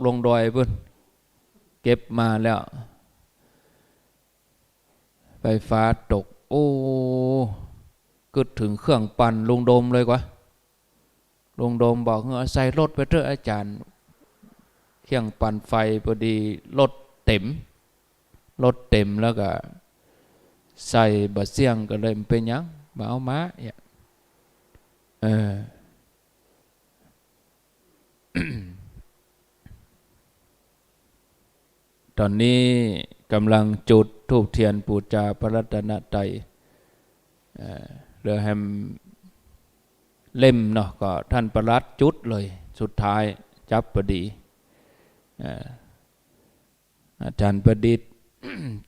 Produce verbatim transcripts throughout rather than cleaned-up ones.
ลงดอยปู๊น เก็บมาแล้ว ไฟฟ้าตก โอ้ กึ๊ดเถิงเครื่องปั่นลุงโดมเลยกว่า ลุงโดมบอก เออ ใส่รถไปเต๊อะอาจ๋ารย์ เครื่องปั่นไฟ ปอดีรถเต๋ม รถเต๋มแล้วก็ใส่บ่าเสี้ยง ก็เลยบ่เป๋นหยัง บ่เอามา เนี่ย เออ ต๋อนนี้ก่ำลังจุดธูปเตียนปู๋จาพระรัตนตรัย เอ่อ เหลือแหมเล่มเนาะ ก็ต้านประหลัดจุดเลย สุดท้ายจับปอดี เอ่อ อาจ๋ารย์ประดิษฐ์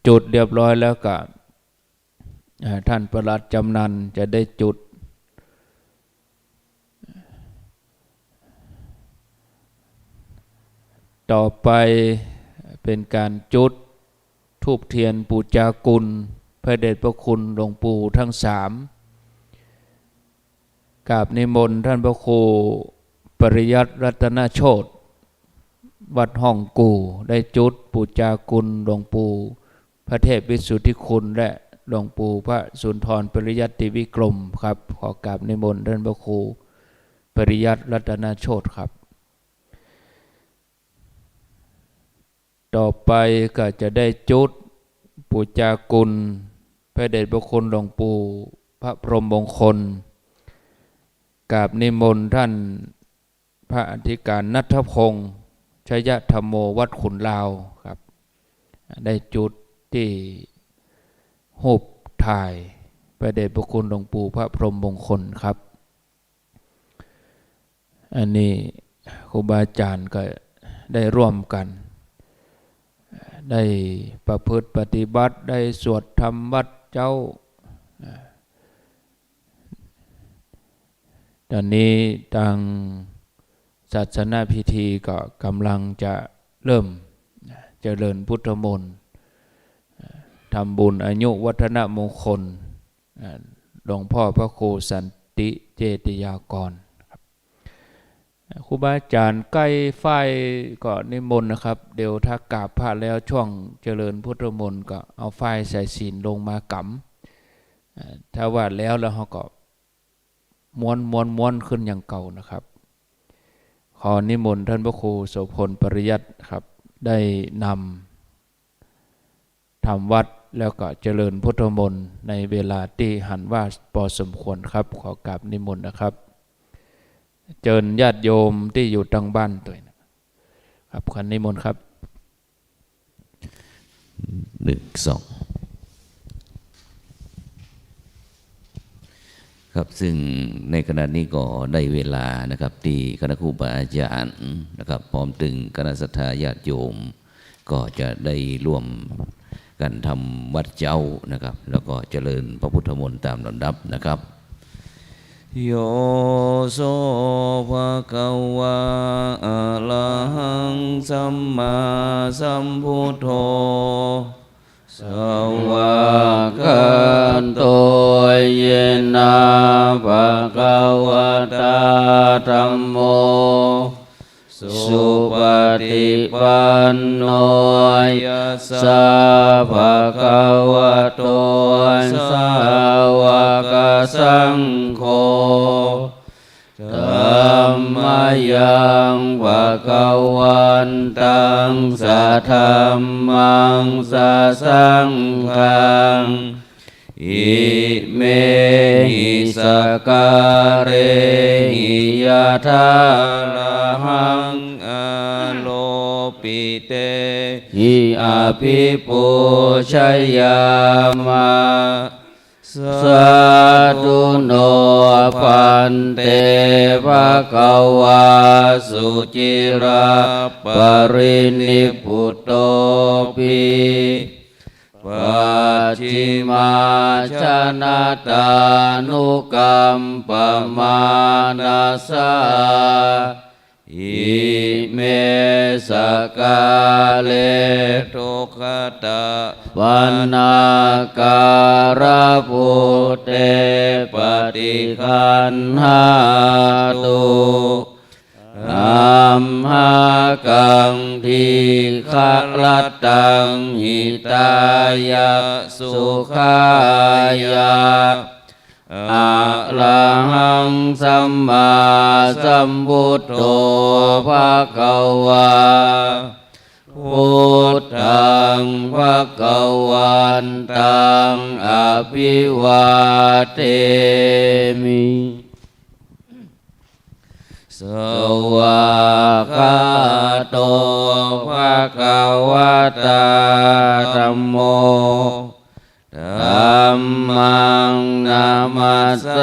จุดเรียบร้อยแล้วก็ เอ่อ ต้านประหลัดจำนันจะได้จุด ต่อไปเป๋นก๋านจุดธูปเตียนปู๋จากุณพระเดชพระคุณหลวงปู่ทั้งสาม กราบนิมนต์ต้านพระครูปริยัติรัตนโชติ วัดฮ่องกู่ ได้จุดปู๋จากุณหลวงปู่พระเทพวิสุทธิคุณ และหลวงปู่พระสุนทรปริยัติวิกรมครับ ขอกราบนิมนต์ต้านพระครูปริยัติรัตนโชติครับ ต่อไปก็จะได้จุดปู๋จากุณพระเดชพระคุณหลวงปู่พระพรหมมงคล กราบนิมนต์ต้านพระอธิการณัฐพงษ์ ชยธรรมโม วัดขุนลาวครับ ได้จุดตี้ฮูปถ่ายพระเดชพระคุณหลวงปู่พระพรหมมงคลครับ อันนี้ครูบาอาจ๋ารย์ก็ได้ร่วมกั๋น ได้ประพฤติปฏิบัติ ได้สวดธรรมวัตรเจ๊า ต๋อนนี้ตางศาสนพิธีก็ก่ำลังจะเริ่มเจริญพุทธมนต์ ทำบุญอายุวัฒนมงคล อ่า หลวงพ่อพระครูสันติเจติยากรครับ ครูบาอาจ๋ารย์ใก้ไฟก็นิมนต์นะครับ เดี๋ยวถ้ากราบพระแล้วช่วงเจริญพุทธมนต์ก็เอาฝ้ายสายสิญจน์ลงมากำ อ่า ถ้าว่าแล้ว แล้วเฮาก็ม้วน ม้วน ม้วนขึ้นอย่างเก่านะครับ ขอนิมนต์ต้านพระครูโสภณปริยัติครับ ได้นำ ทำวัตรแล้วก็เจริญพุทธมนต์ในเวลาตี้หันว่าปอสมควรครับ ขอกราบนิมนต์นะครับ เจิญญาติโยมตี้อยู่ตางบ้านตวยนะครับ ขอนิมนต์ครับ หนึ่ง สอง ครับ ซึ่งในขณะนี้ก็ได้เวลานะครับ ตี้คณะครูบาอาจ๋ารย์นะครับ พร้อมตึงคณะศรัทธาญาติโยม ก็จะได้ร่วมกั๋นทำวัตรเจ๊านะครับ แล้วก็เจริญพระพุทธมนต์ต๋ามลำดับนะครับ โย โส ภะคะวา อะระหัง สัมมาสัมพุทโธ สวากขาโต เยนะ ภะคะวะตา ธัมโม สุปะฏิปันโน ยัสสะ ภะคะวะโต สาวะกะสังโฆ ธัมมะยัง ภะคะวันตัง สะธัมมัง สะสังฆัง อิเมหิ สะกาเรหิ ยะถา อะระหัง อาโรปิเตหิ อะภิปูชยามะ สาธุ โน ภันเต ภะคะวา สุจิระ ปะรินิพพุโต ปิ ปัจฉิมาชนะตานุกัมปะมานะสา อิเม สะกาเร ทุกขะตะ ปะนาการะ ปุเต ปะฏิคันหาตุ อะ amhākaṃ dīgharattaṃ hitāya sukhāya. Arahaṃ sammāsambuddho bhagavā, buddhaṃ bhagavantaṃ abhivādemi. Svākkhāto bhagavatā dhammo, dhammaṃ namassāmi.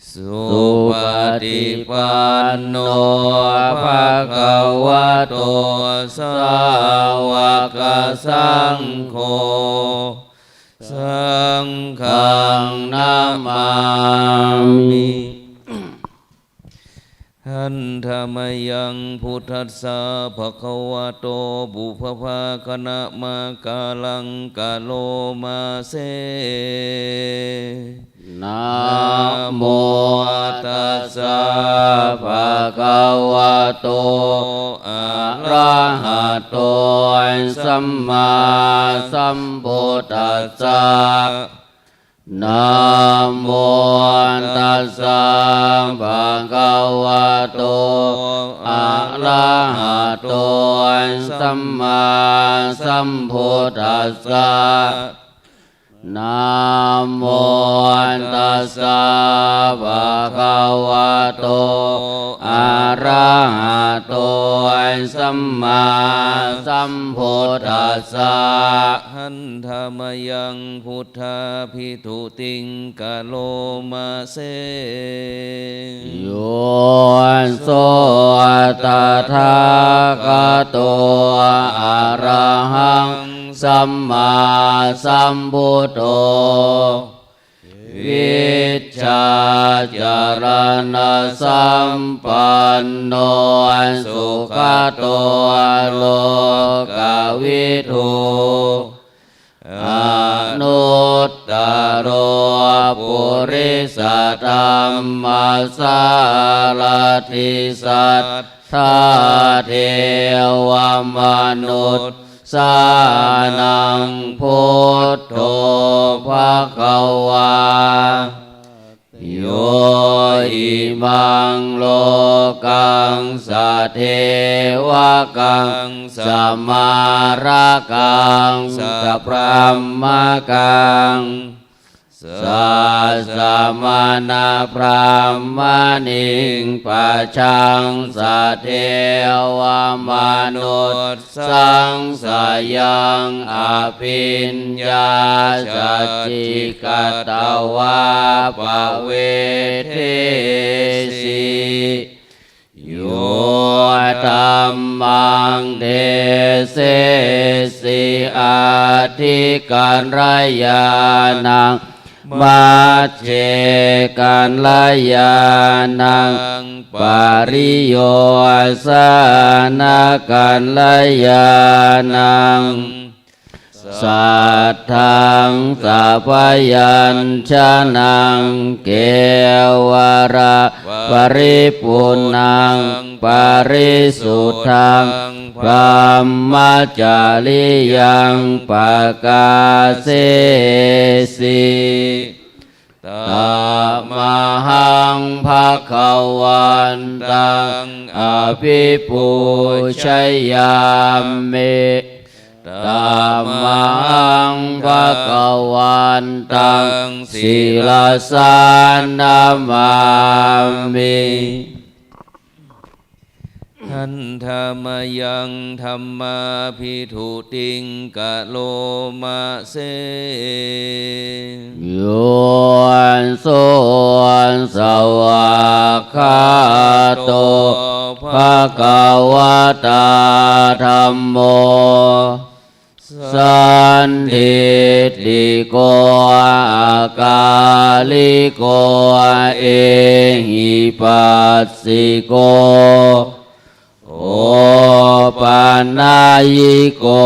Supaṭipanno bhagavato sāvakasaṅgho, saṅghaṃ namāmi. Handa mayaṃ buddhassa bhagavato pubbabhāganamāgaraṃ karoma se. Namo tassa bhagavato arahato sammāsambuddhassa. Namo tassa bhagavato arahato sammāsambuddhassa. Namo tassa bhagavato arahato sammāsambuddhassa. Handa mayaṃ buddhābhitūtiṃ karoma se. Yo so tathāgato arahaṃ sammāsambuddho, vijjācaraṇasampanno sugato lokavidū, anuttaro purisadammasārathi satthā devamanussānaṃ buddho bhagavā. Yo imaṃ lokaṃ sadevakaṃ samārakaṃ sabrahmakaṃ sassamaṇabrāhmaṇiṃ pajaṃ sadevamanussāṃ sayaṃ abhiññā sacchikatvā pavedesi. Yo dhammaṃ desesi aṭṭhikalyāṇaṃ majjhekalyāṇaṃ pariyosānakalyāṇaṃ saddhaṃ sabyañjanaṃ kevalaparipuṇṇaṃ parisuddhaṃ brahmacariyaṃ pakāsesi. Tamahaṃ bhagavantaṃ abhipūjayāmi. Tamahaṃ bhagavantaṃ sirasā namāmi. Handa mayaṃ dhammābhitūtiṃ karoma se. Yo so svākkhāto bhagavatā dhammo sandiṭṭhiko akāliko ehipassiko opanayiko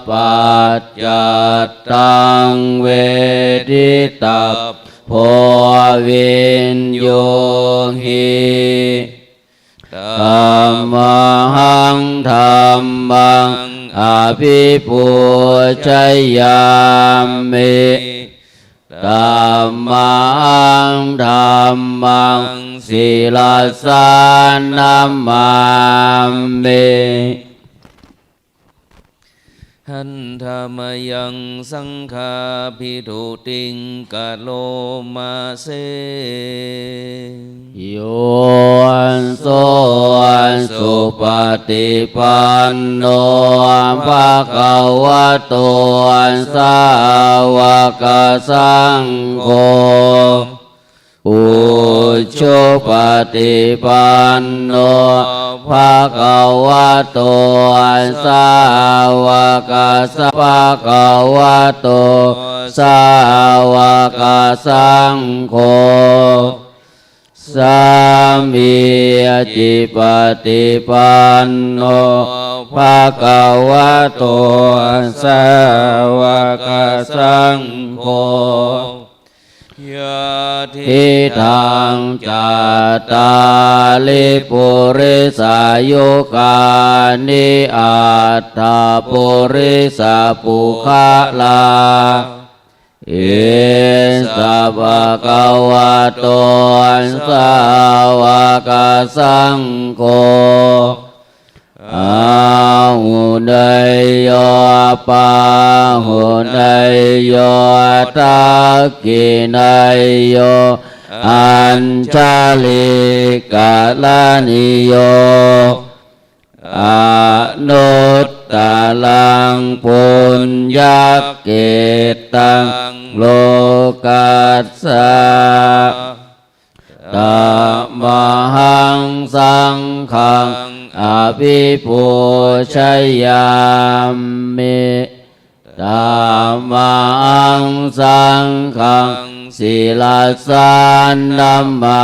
paccattaṃ veditabbo โพวิญญูหิ Tamahaṃ dhammaṃ abhipūjayāmi. Tamahaṃ dhammaṃ sirasā namāmi. Handa mayaṃ saṅghābhitūtiṃ karoma se. Yo supaṭipanno bhagavato sāvakasaṅgho, ujupaṭipanno bhagavato sāvakasa-, bhagavato sāvakasaṅgho, sāmīcipaṭipanno bhagavato sāvakasaṅgho, yadidaṃ cattāri purisayugāni aṭṭha purisapuggalā, esa bhagavato sāvakasaṅgho, āhuneyyo pāhuneyyo dakkhiṇeyyo añjalikaraṇīyo, anuttaraṃ puññakkhettaṃ lokassa. Tamahaṃ saṅghaṃ abhipūjayāmi. Tamahaṃ saṅghaṃ sirasā namāmi.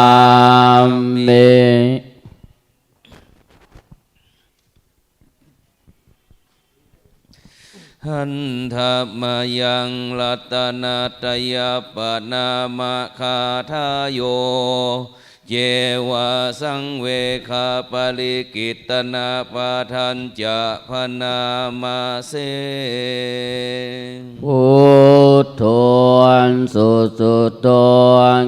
Handa mayaṃ ratanattayaparamakkhātāyo, ceva saṃvegapaṭikittanapadañca bhaṇāma se. Buddho susuddho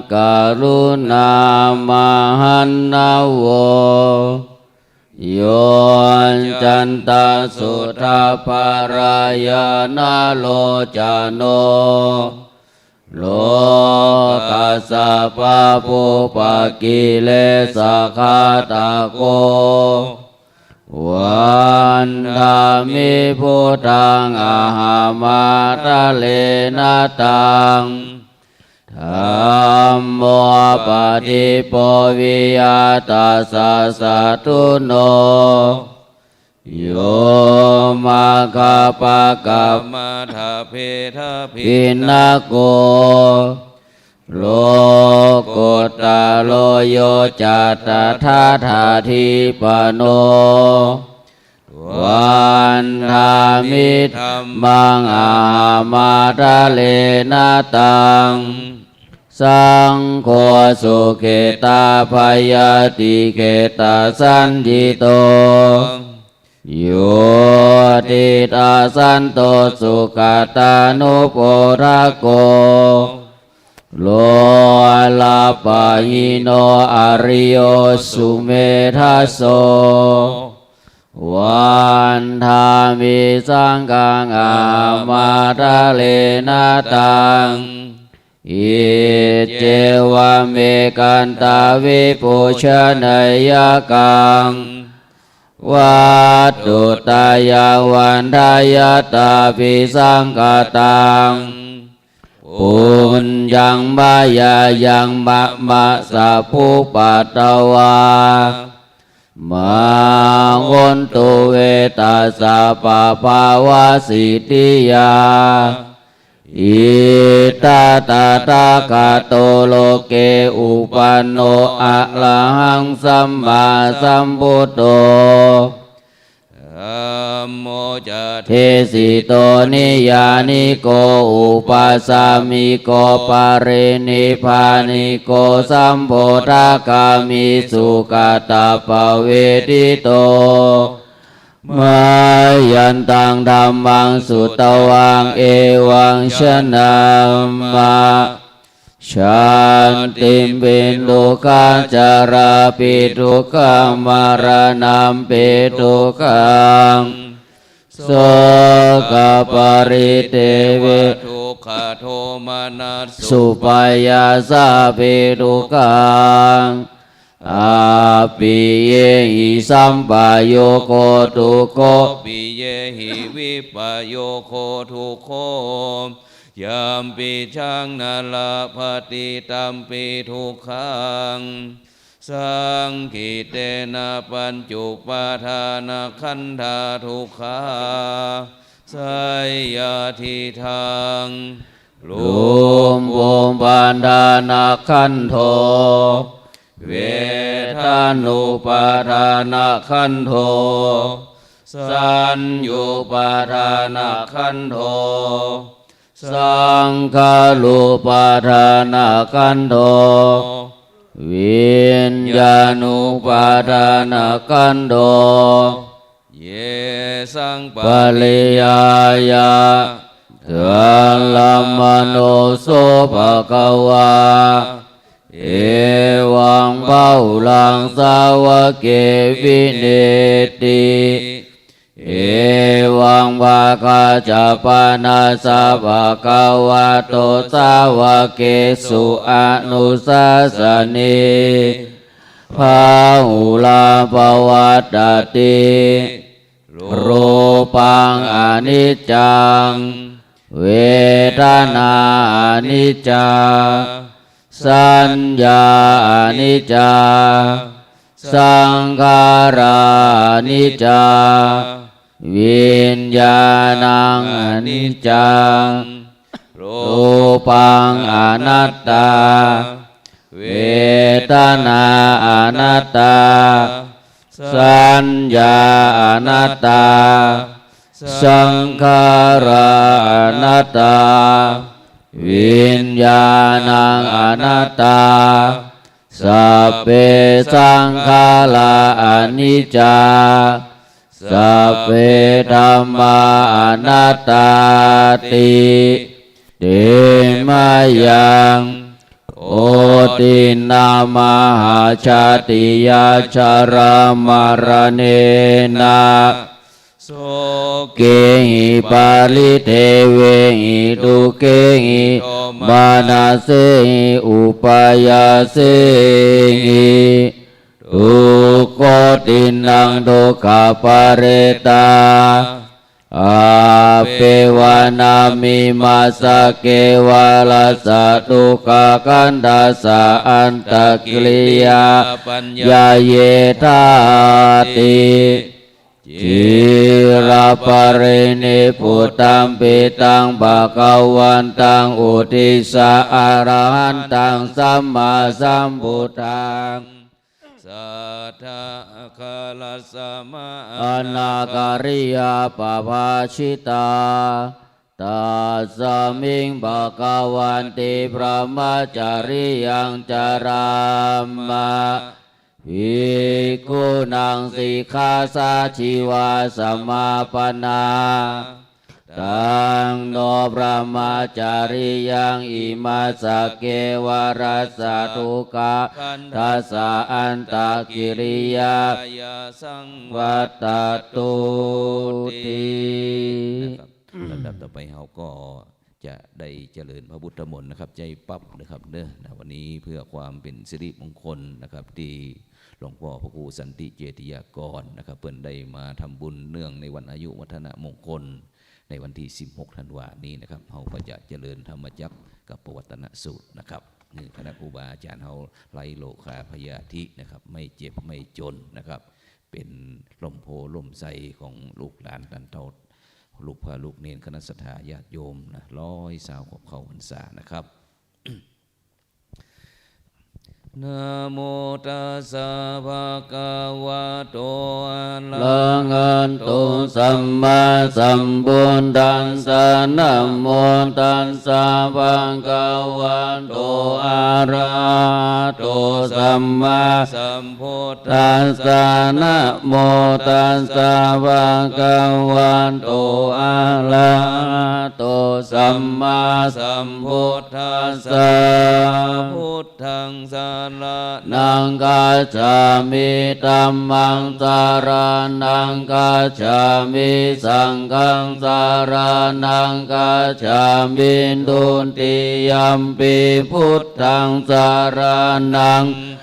karuṇāmahaṇṇavo, yoccantasuddhapalayānalocano, lokassa pāpūpakilesaghātako, vandāmi buddhaṃ ahaṃ ādarena taṃ. Dhammo paṭibo viya tassa satthuno, yo maggapakkamatavedabhinnako, lokuttaro yo ca taddhaṭṭhādipano, vandāmi dhammaṃ ahaṃ ādarena taṃ. Saṅgho sukhitā-bhayā-atikkhetā-saṇṭhito, yo diṭṭhasanto sugatānubodhako, lokapahīno ariyo sumedhaso, vandāmi saṅghaṃ ahaṃ ādarena taṃ. Iccevamekantavibhūshaneyakaṃ, vatthuttayaṃ vandeyyatābhisaṅkhataṃ, puññaṃ mayā yaṃ mama sabbupaddavā, mā hontu ve tassa pabhāvasiddhiyā. Idha tathāgato loke uppanno arahaṃ sammāsambuddho, ธัมโม จะ เทสิโต นิยานิโก อุปสัมมิโก ปรินิพพานิโก สัมโพธคามิสุ กตปเวทิโต มายันตัง ธัมมัง สุตวัง เอวัง ชนะมะ ชาติมปิ ทุกขา จาราปิ ทุกขา มรณัมปิ ทุกขัง โสกปริเทวะ ทุกขโทมนัสสุ สุปายาสาปิ ทุกขัง อัปปิเยหิ สัมปโยโค ทุกโข ปิเยหิ วิปโยโค ทุกโข ยัมปิ จัง นะ ลัพพะติ ตัมปิ ทุกขัง สังขิเตนะ ปัญจุปาทานะขันธา ทุกขา สัยยาทิฏฐัง รูปปาทานะขันโธ เวทนานุปาทานะขันโธ สัญญูปาทานะขันโธ สังขารูปาทานะขันโธ วิญญาณูปาทานะขันโธ เยสัง ปริยายะ ทัลลมโน โส ภะคะวา เอวัง บาหุลัง สาวะเก วิเนติ เอวัง ภะคะจะปะนะสะ ภะคะวะโต สาวะเกสุ อนุสาสะเน บาหุลา ปะวัตตะติ รูปัง อนิจจัง เวทนา อนิจจา สัญญา อนิจจา สังขารา อนิจจา วิญญาณัง อนิจจัง รูปัง อนัตตา เวทนา อนัตตา สัญญา อนัตตา สังขารา อนัตตา วิญญาณัง อนัตตา สัพเพ สังขารา อนิจจา สัพเพ ธัมมา อนัตตาติ เต มะยัง โอตินนามหาชาติยะ ชะรามะระเณนะ โสเกหิ ปะริเทวเวหิ ทุกเขหิ โทมะนะสเสหิ อุปายาสเสหิ ทุกโขตินนัง ทุกขะปะเรตา อะเปวะนะมิมมะสเก วะรัสสะ ทุกขะขันธัสสะ อัตตะกิริยา ปัญญาเยธาติ จิระปะรินิพพุตัมปิตัง ภะคะวันตัง อุทธิสสะ อะระหันตัง สัมมาสัมพุทธัง สัทธะ อะคะรัสสะ มะ อะนาคาริยา ปะภาชิตา ตัสสะมิง ภะคะวันติ บรมะจะริยัง จะรามะ ภิกขุนัง สิกขาสะ จีวาสะ สมาปะนา ตัง โน บรมะจะริยัง อิมัสสะเก วะรัสสะ ทุกขะขันธัสสะ อัตตะกิริยายะ สังวัตตะตุติ นะครับ ลำดับต่อไปเฮาก็จะได้เจริญพระพุทธมนต์นะครับ ใจ๊ปั๊บนะครับเนาะ นะ วันนี้เพื่อความเป๋นสิริมงคลนะครับ ตี้หลวงป้อพระครูสันติเจติยากรนะครับ เปิ้นได้มาทำบุญเนื่องในวันอายุวัฒนมงคล ในวันตี้สิบหกธันวานี้นะครับ เฮาก็จะเจริญธรรมจักรกัปปวัตตนสูตรนะครับ หื้อคณะครูบาอาจ๋ารย์เฮาไร้โรคาพยาธินะครับ ไม่เจ็บไม่จนนะครับ เป๋นฮ่มโพธิ์ฮ่มไทรของลูกหลานต้านเฒ่า ลูกพระลูกเณร คณะศรัทธาญาติโยมนะ ร้อยซาวขวบเข้าพรรษานะครับ Namo tassa bhagavato arahato sammāsambuddhassa. Namo tassa bhagavato arahato sammāsambuddhassa. Namo tassa bhagavato arahato sammāsambuddhassa. Buddhaṃ saraṇaṃ gacchāmi. Dhammaṃ saraṇaṃ gacchāmi. Saṅghaṃ saraṇaṃ gacchāmi. Dutiyampi buddhaṃ saraṇaṃ gacchāmi.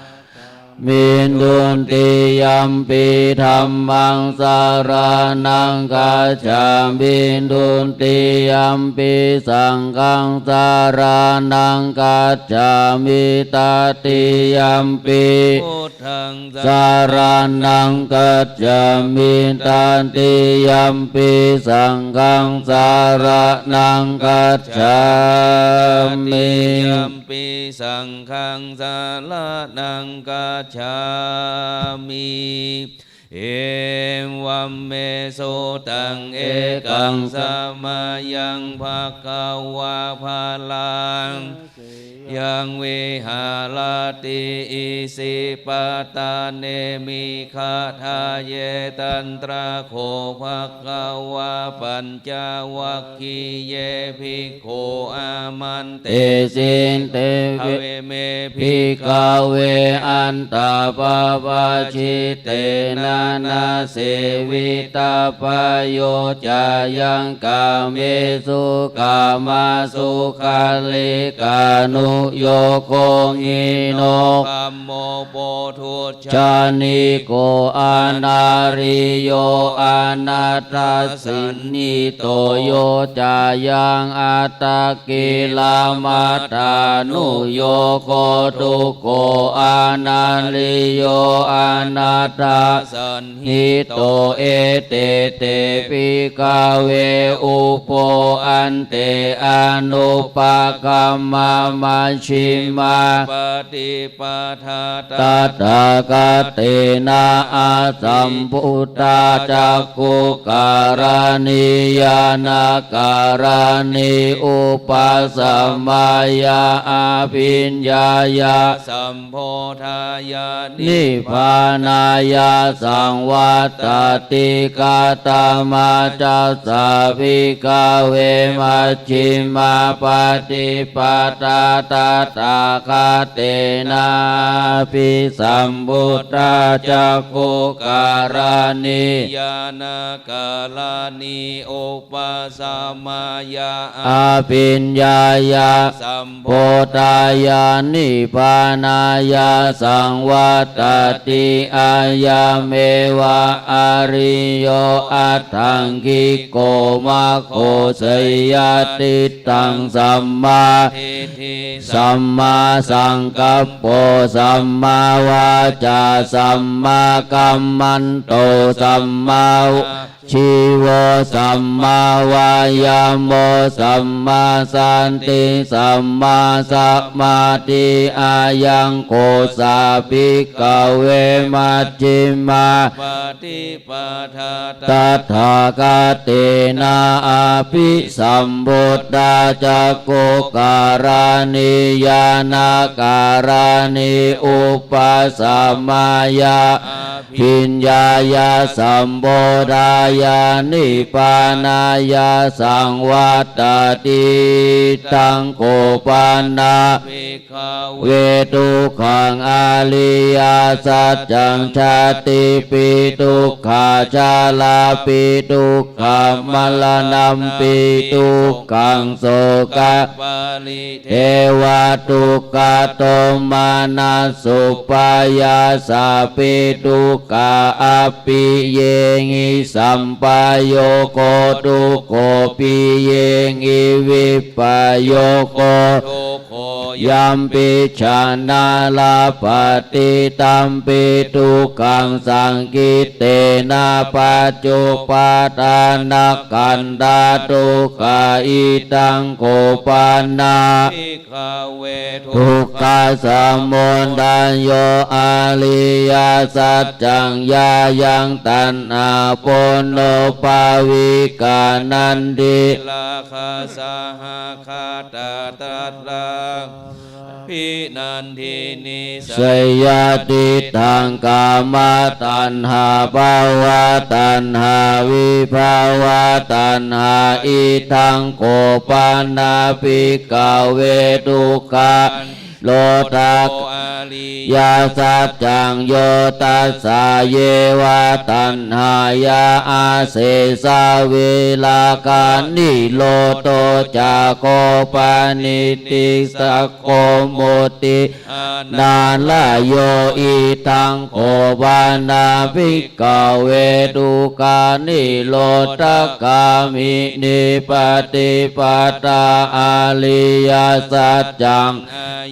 Dutiyampi dhammaṃ saraṇaṃ gacchāmi. Dutiyampi saṅghaṃ saraṇaṃ gacchāmi. Tatiyampi buddhaṃ saraṇaṃ gacchāmi. Tatiyampi saṅghaṃ saraṇaṃ gacchāmi. Tatiyampi saṅghaṃ saraṇaṃ gacchāmi. Evaṃ me sutaṃ. Ekaṃ samayaṃ bhagavā bārāṇasiyaṃ viharati isipatane migadāye. Tatra kho bhagavā pañcavag giye bhikkhū āmantesi. Bhikkhave me bhikkhave antā pavattitena na sevitabbayo, cayaṃ kāmesu kāmasukhallikānuyogo hīno gammo pothujjaniko anariyo anatthasañhito, yo cayaṃ attakilamathānuyogo dukkho anariyo anatthasañhito. Ete te bhikkhave ubho ante anupagamma majjhimā paṭipadā tathāgatena asambuddhā cakkhukaraṇī ñāṇakaraṇī upasamāya abhiññāya sambodhāya nibbānāya saṃvattati. Katamā cassa bhikkhave majjhimā paṭipadā tathāgatena abhisambuddhā cakkhukaraṇī ñāṇakaraṇī upasamāya abhiññāya sambodhāya nibbānāya saṃvattati? Ayameva ariyo aṭṭhaṅgiko maggo, seyyathīdaṃ: sammādiṭṭhi sammāsaṅkappo sammāvācā sammākammanto sammā jīvo sammāvāyāmo sammāsati sammāsamādhi. Ayaṃ kho sā bhikkhave majjhimā paṭipadā tathāgatena abhisambuddhā cakkhukaraṇī ñāṇakaraṇī upasamāya abhiññāya sambodhāya nibbānāya saṃvattati. Idaṃ kho pana bhikkhave dukkhaṃ ariyasaccaṃ: jātipi dukkhā jarāpi dukkhā maraṇampi dukkhaṃ sokapari devadukkhadomanassupāyāsāpi dukkhā appiyehi sampayogo dukkho piyehi vippayogo dukkho Yampi jhānā labbhati tampi dukkhaṃ saṅkhittena pañcupādānakkhandhā dukkhā. Idaṃ kho pana bhikkhave dukkhasamudayo ariyasaccaṃ. Yāyaṃ taṇhā ponobbhavikā nandirāgasahagatā tatrābhinandinī seyyathīdaṃ, kāmataṇhā bhavataṇhā vibhavataṇhā. Idaṃ kho pana bhikkhave dukkhanirodho ariyasaccaṃ. Yo tassāyeva taṇhāya asesavirāganirodho cāgo paniṭṭhi sāgo mutti anālayo. Idaṃ kho pana bhikkhave dukkhanirodhagāminī paṭipadā ariyasaccaṃ.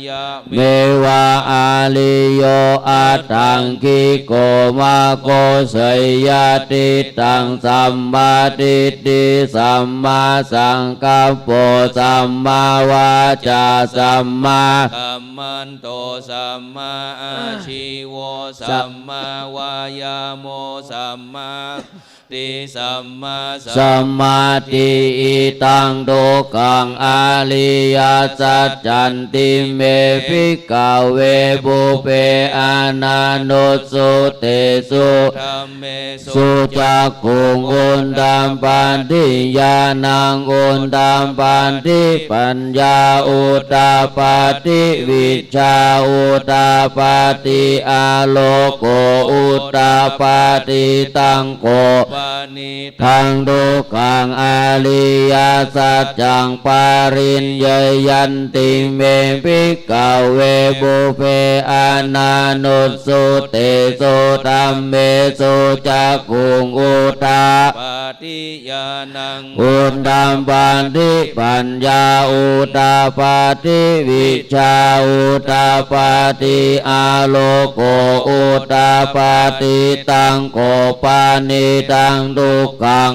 Ayameva ariyo aṭṭhaṅgiko maggo, seyyathīdaṃ, sammādiṭṭhi sammāsaṅkappo sammāvācā sammā kammanto sammāājīvo sammāvāyāmo sammāsati sammāsamādhi. Idaṃ dukkhaṃ ariyasaccanti me bhikkhave pubbe ananussutesu dhammesu cakkhuṃ udapādi, ñāṇaṃ udapādi, paññā udapādi, vijjā udapādi, āloko udapādi. Taṃ kho panidaṃ dukkhaṃ ariyasaccaṃ pariññeyyanti me bhikkhave pubbe ananussutesu dhammesu cakkhuṃ udapādi, ñāṇaṃ udapādi, paññā udapādi, vijjā udapādi, āloko udapādi. Taṃ kho panidaṃ dukkhaṃ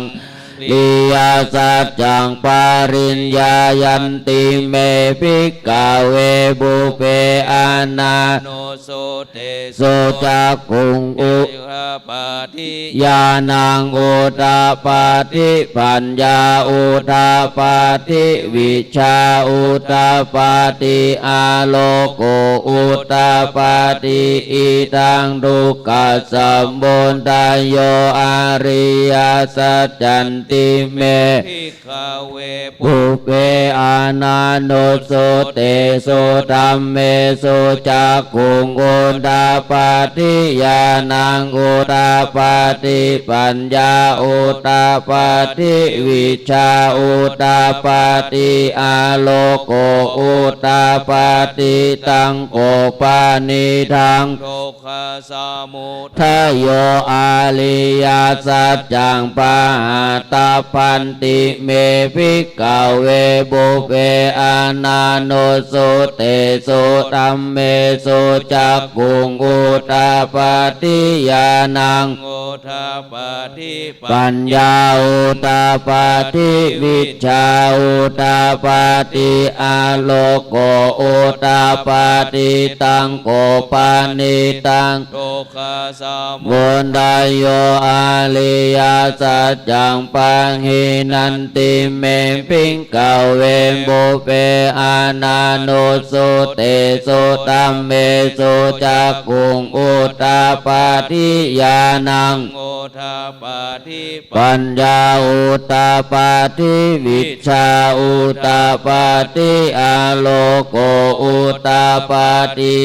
ariyasaccaṃ pariññāyanti me bhikkhave pubbe ananussutesu cakkhuṃ udapādi, ñāṇaṃ udapādi, paññā udapādi, vijjā udapādi, āloko udapādi. Idaṃ dukkhasamudayo ariyasaccanti me bhikkhave pubbe ananussutesu dhammesu cakkhuṃ udapādi, ñāṇaṃ udapādi, paññā udapādi, vijjā udapādi, āloko udapādi. Taṃ kho panidaṃ dukkhasamu dayo ariyasaccaṃ pahātabbanti me bhikkhave pubbe ananussutesu dhammesu cakkhuṃ udapādi, ñāṇaṃ udapādi, paññā udapādi, vijjā udapādi, āloko udapādi. Taṃ kho panidaṃ dukkhasamudayo ariyasaccaṃ pahīnanti me bhikkhave pubbe ananussutesu dhammesu cakkhuṃ udapādi, ñāṇaṃ udapādi, paññā udapādi, vijjā udapādi, āloko udapādi.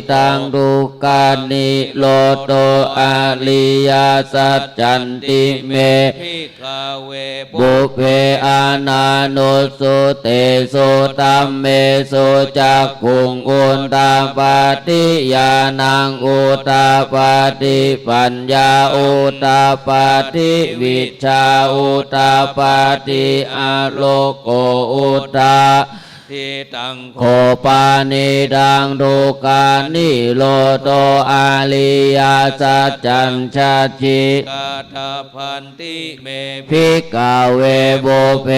Idaṃ dukkhanirodho ariyasaccanti me bhikkhave pubbe ananussutesu dhammesu cakkhuṃ udapādi, ñāṇaṃ udapādi, paññā udapādi, vijjā udapādi, āloko uda ทิตัง โข ปาณิทัง ทุกขานิโรโธ อริยสัจจัง สัจฉิ กัตถพันติเม ภิกขเว ปุพเพ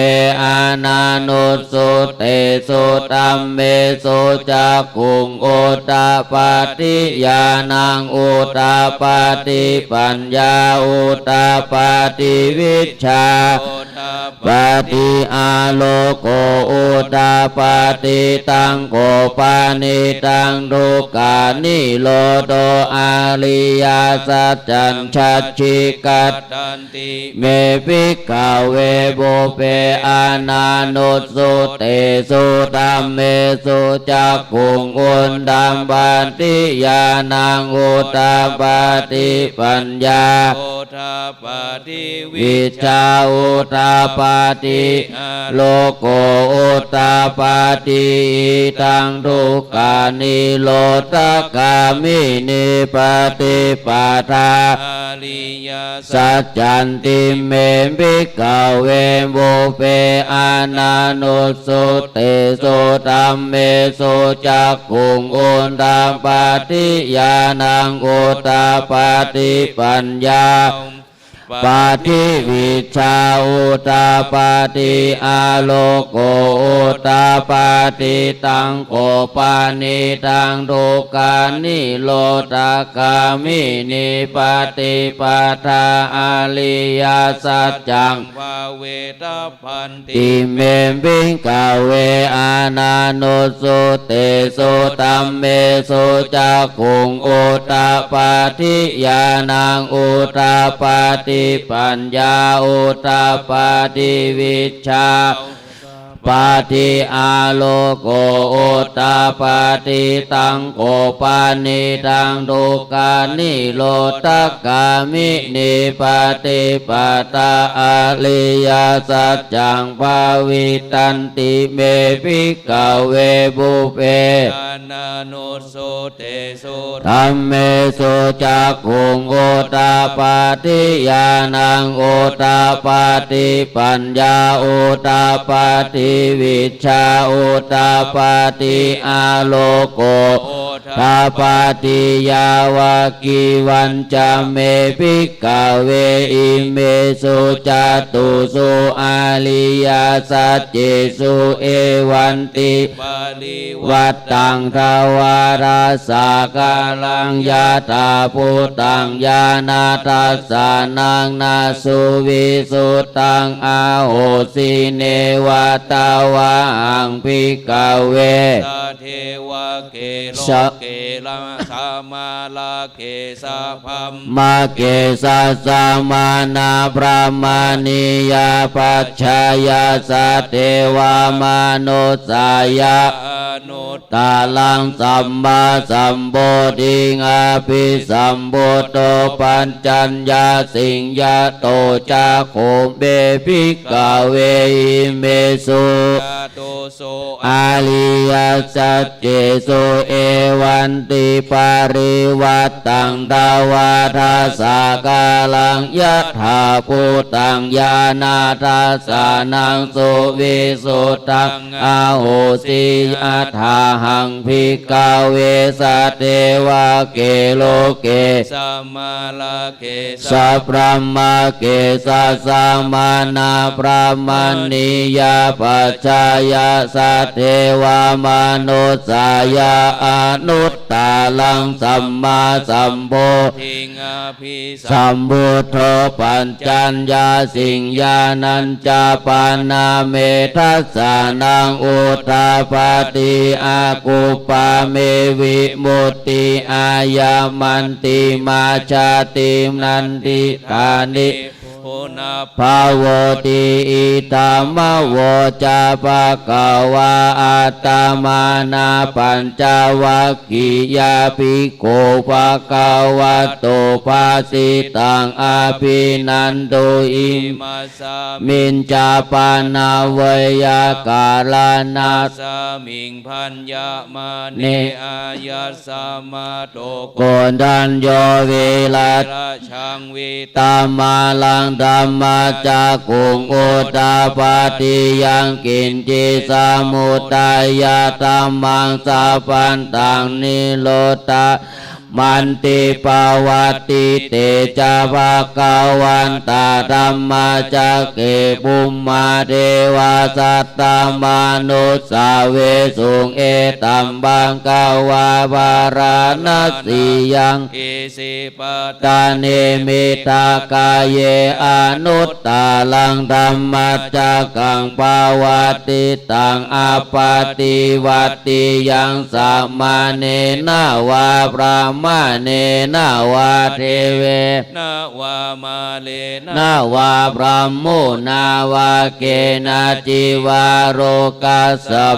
อนานุสสุตติสุ ธัมเมสุ จักขุง อุทปาทิ ญาณัง อุทปาทิ ปัญญา อุทปาทิ วิชชา อุทปาทิ อาโลโก อุทปาทิ ตัง โข ปาณิทัง ทุกขานิโรโธ อริยสัจจัง สัจฉิ กัตถพันติเม ภิกขเว ปุพเพอนานุสสุตติสุ ธัมเมสุ จักขุง อุทปาทิ ญาณัง อุทปาทิ ปัญญา อุทปาทิ วิชชา อุทปาทิ อาโลโก อุทปาทิ อิทัง ทุกขานิโรธคามินี ปฏิปทา อริยสัจจันติเม ภิกขเว ปุพเพอนานุสสุตติสุ ธัมเมสุ จักขุง อุทปาทิ ญาณัง อุทปาทิ ปัญญา ปาทิ วิชชา อุทปาทิ อาโลโก อุทปาทิ ตัง โข ปาณิทัง ทุกขานิโรธคามินี ปฏิปทา อริยสัจจัง ภาเวทัพพันติเม ภิกขเว อนานุสสุตติสุ ธัมเมสุ จักขุง อุทปาทิ ญาณัง อุทปาทิ ปัญญา อุทปาทิ วิชชา ปาทิ อาโลโก อุทปาทิ ตัง โข ปาณิทัง ทุกขานิโรธคามินี ปฏิปทา อริยสัจจัง ภาวิตันติเม ภิกขเว ปุพเพอนานุสสุตติสุ ธัมเมสุ จักขุง อุทปาทิ ญาณัง อุทปาทิ ปัญญา อุทปาทิ วิชชา อุทปาทิ อาโลโก อุทปาทิ ยาวะ กีวัญจะเม ภิกขเว อิเมสุ จตุสุ อริยสัจเจสุ เอวันติ ปริวัตตัง ทวารัสสะกาลัง ยถาภูตัง ญาณทัสสะนัง นะสุวิสุทธัง อาโหสิ เนวะ ตวาหัง ภิกขเว สะเทวะ เกโล สะ เกละ สะมาละ เกสะ พรหมะ เกสะ สะมานะ พรหมณียะ ปัจจายะ สัตเทวะ มนุสสายะ อนุตตรัง สัมมาสัมโพธิง อภิสัมพุทโธ ปัจจัญญาสิง ยะโต จักขุง เม ภิกขเว อิเมสุ จตุสุ อริยสัจเจสุ เอวันติ ปริวัตตัง ทวารัสสะกาลัง ยถาภูตัง ญาณทัสสะนัง สุวิสุทธัง อาโหสิ ยถาหัง ภิกขเว สะเทวะ เกโล เกสะ มาละ เกสะ พรหมะ เกสะ สะมานะ พรหมณียะ ปัจจายะ สัตเทวะ มนุสสายะ อนุตตรัง สัมมาสัมโพธิง อภิสัมพุทโธ ปัจจัญญาสิง ญาณัญจะ ปะนะเม ทัสสะนัง อุทปาทิ อกุปปะเม วิมุตติ อายะมันติมา ชาตินันทิฏฐานิ ปุนภะโวติ อิทัง มะ โวจะ ภะคะวา อะตะมานะ ปัญจวัคคียาภิกขุ ภะคะวะโต ภะสิตัง อะภินันทุ อิมัสสะมิญจะ ปะนะเวยะกะระณะ สะมิง พัญญะมะเน อายัสสะมะ โต โกณฑัญโญ วีระ ชะ Vītamālaṃ dhammacakkhuṃ udapādi yaṃ kiñci samudayadhammaṃ sabbantaṃ nirodha manti. Pavattite ca bhagavatā dhammacakke bhummā devā saddamanussāvesuṃ: Etaṃ bhagavā bārāṇasiyaṃ isipatane migadāye anut taraṃ dhammacakkaṃ pavattitaṃ appaṭivattiyaṃ samaṇena vā brāhmaṇena vā devena vā mārena vā brahmunā vā kenaci vā lokasminti.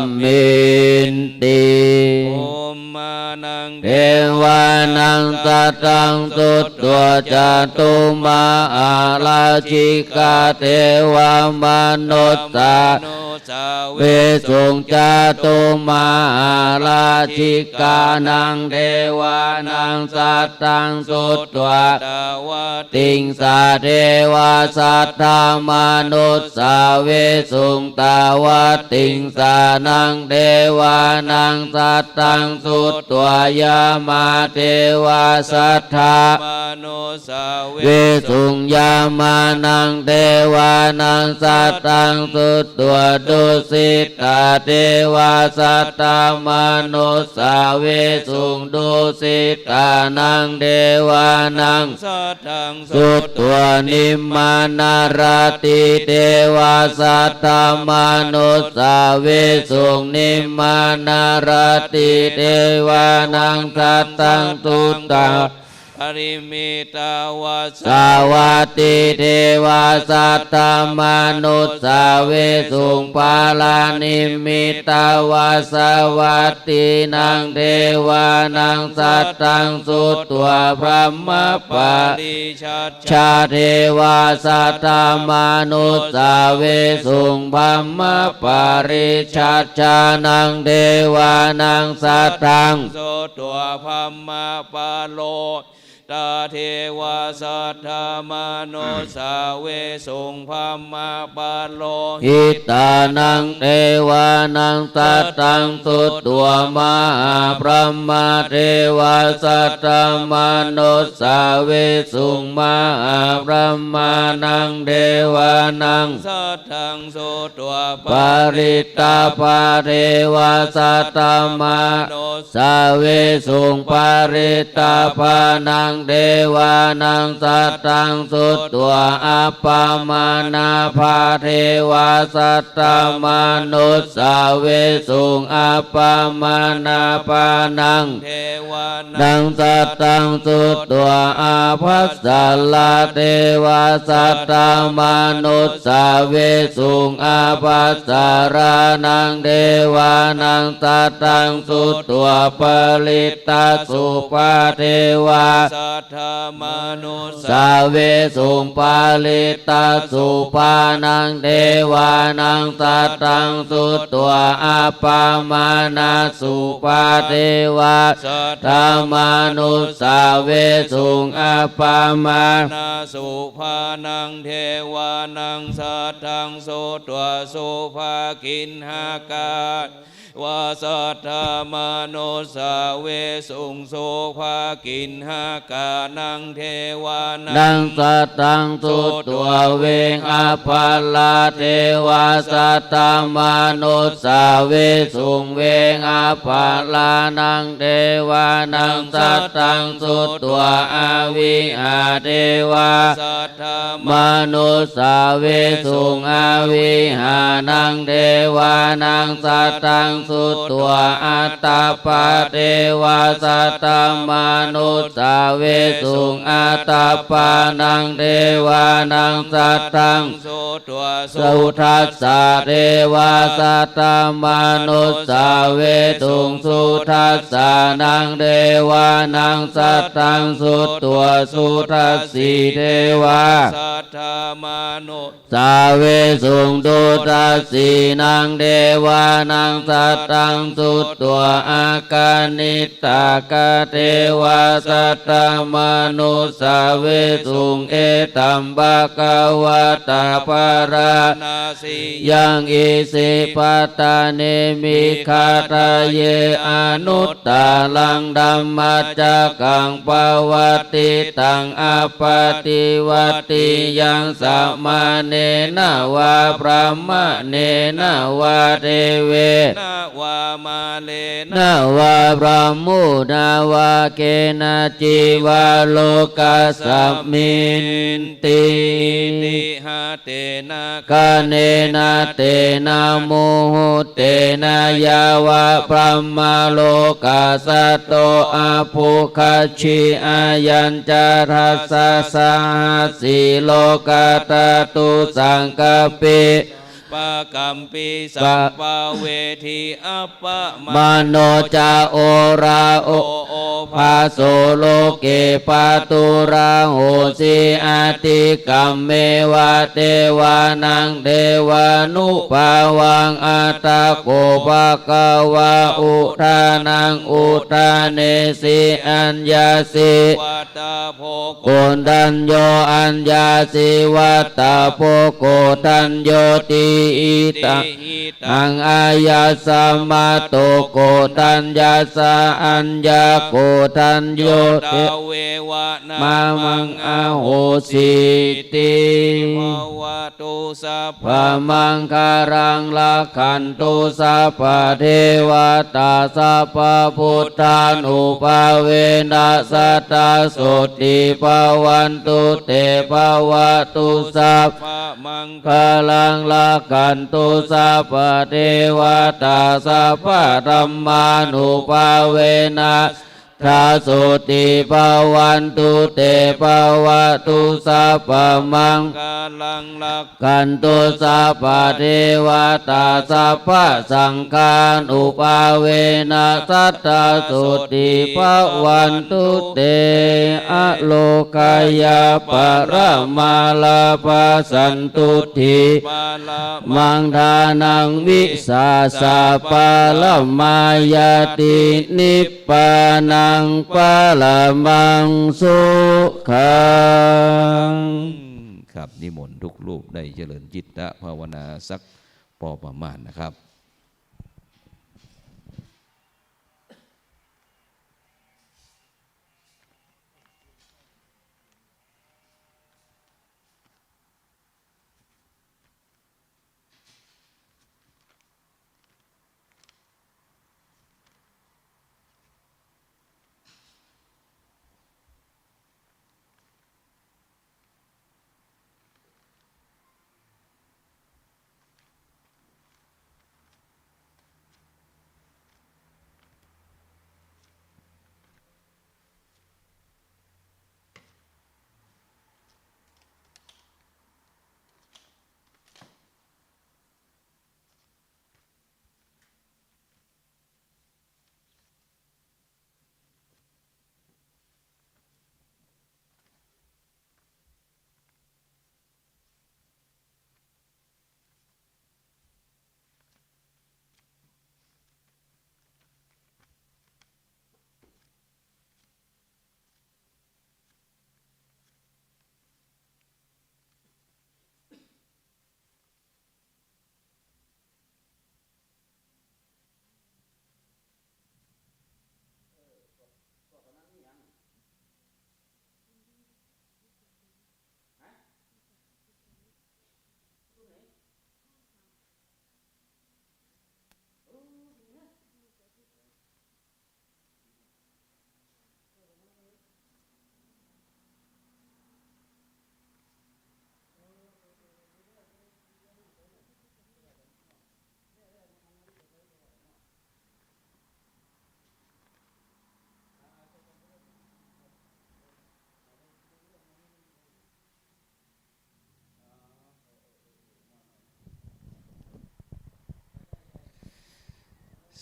Bhummānaṃ devānaṃ saddaṃ sutvā cātummahārājikā devā manussāvesuṃ. Cātummahārājikānaṃ devānaṃ saddaṃ sutvā tiṃsā devā saddamanussāvesuṃ. Tāvatiṃsānaṃ devānaṃ saddaṃ sutvā yāmā devā saddamanussāvesuṃ. Yāmānaṃ devānaṃ saddaṃ sutvā tusitā devā saddamanussāvesuṃ. Tusitānaṃ devānaṃ saddaṃ sutvā nimmānaratī devā saddamanussāvesuṃ. Nimmānaratī devānaṃ saddaṃ sutvā pāranimmitavasavattī devā saddamanussāvesuṃ. Pāranimmitavasavattīnaṃ devānaṃ saddaṃ sutvā brahmapārisajjā devā saddamanussāvesuṃ. Brahmapārisajjānaṃ devānaṃ saddaṃ sutvā brahmapālo tā devā saddamanussāvesuṃ. Brahmapurohitānaṃ devānaṃ saddaṃ sutvā mahābrahmā devā saddamanussāvesuṃ. Mahābrahmānaṃ devānaṃ saddaṃ sutvā parittābhā devā saddamanu ssāvesuṃ. Parittābhānaṃ devānaṃ saddaṃ sutvā appamāṇābhā devā saddamanussāvesuṃ. Appamāṇābhānaṃ devānaṃ saddaṃ sutvā ābhassarā devā saddamanussāvesuṃ. Ābhassarānaṃ devānaṃ saddaṃ sutvā parittasubhā devā saddamanussāvesuṃ. Parittasubhānaṃ devānaṃ saddaṃ sutvā appamāṇasubhā devā saddamanussāvesuṃ. Appamāṇasubhānaṃ devānaṃ saddaṃ sutvā subhakiṇhakā devā saddamanussāvesuṃ. Subhakiṇhakānaṃ devānaṃ saddaṃ sutvā vehapphalā devā saddamanussāvesuṃ. Vehapphalānaṃ devānaṃ saddaṃ sutvā avihā devā saddamanussāvesuṃ. Avihānaṃ devānaṃ saddaṃ sutvā atappā devā saddamanussāvesuṃ. Atappānaṃ devānaṃ saddaṃ sutvā sudassā devā saddamanussāvesuṃ. Sudassānaṃ devānaṃ saddaṃ sutvā sudassī devā saddamanu ssāvesuṃ. Sudassīnaṃ devānaṃ Sataṃ sutvā akaniṭṭhakā devā saddamanussāvesuṃ. Etambhagavatā bārāṇasiyaṃ isipatane migadāye anut taraṃ dhammacakkaṃ pavattitaṃ appaṭivattiyaṃ samaṇena vā brāhmaṇena vā devena vā mārena vā brahmunā vā kenaci vā lokasminti. Itiha tena khaṇena tena muhuttena yāva brahmalokā saddo abbhuggacchi. Ayañca dasasahassī lokadhātu saṅkampi sampakampi sampavedhi. Appamāṇo ca oḷāro obhāso loke pāturahosi atikkammeva devānaṃ devānubhāvaṃ. Atha kho bhagavā udānaṃ udānesi: Aññāsi vatthabbo koṇḍañño, aññāsi vatthabbo koṇḍaññoti. Iti hidaṃ āyasmato koṇḍaññassa aññākoṇḍañño devānaṃ mamaṃ ahosīti. Bhavatu sabbamaṅgalaṃ, rakkhantu sabbadevatā, sabbabuddhānubhāvena sadā sotthī bhavantu te. Bhavatu sabbamaṅgalaṃ, rakkhantu sabbadevatā, sabbadhammānubhāvena sadā sotthī bhavantu te. Bhavatu sabbamaṅgalaṃ, rakkhantu sabbadevatā, sabbasaṅghānubhāvena sadā sotthī bhavantu te. Ārogyaparamā lābhā, santuṭṭhī paramaṃ dhanaṃ, vissāsaparamā ñāti, nib- pānaṃ paramaṃ sukhaṃ. ครับ นิมนต์ทุกรูปได้เจริญจิตตภาวนาสักพอประมาณนะครับ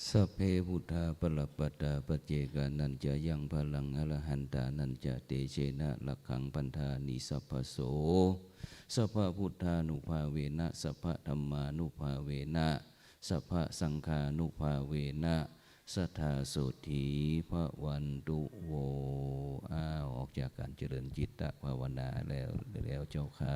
Sabbe buddhā balappattā paccekānañca yaṃ balaṃ arahantānañca tejena rakkhaṃ bandhāmi sabbaso. Sabbabuddhānubhāvena sabbadhammānubhāvena สัพพะสังฆานุภาเวนะ สัทธาโสตถี ภะวันตุ โว อ้าว ออกจากการเจริญจิตตภาวนาแล้ว แล้วเจ้าข้า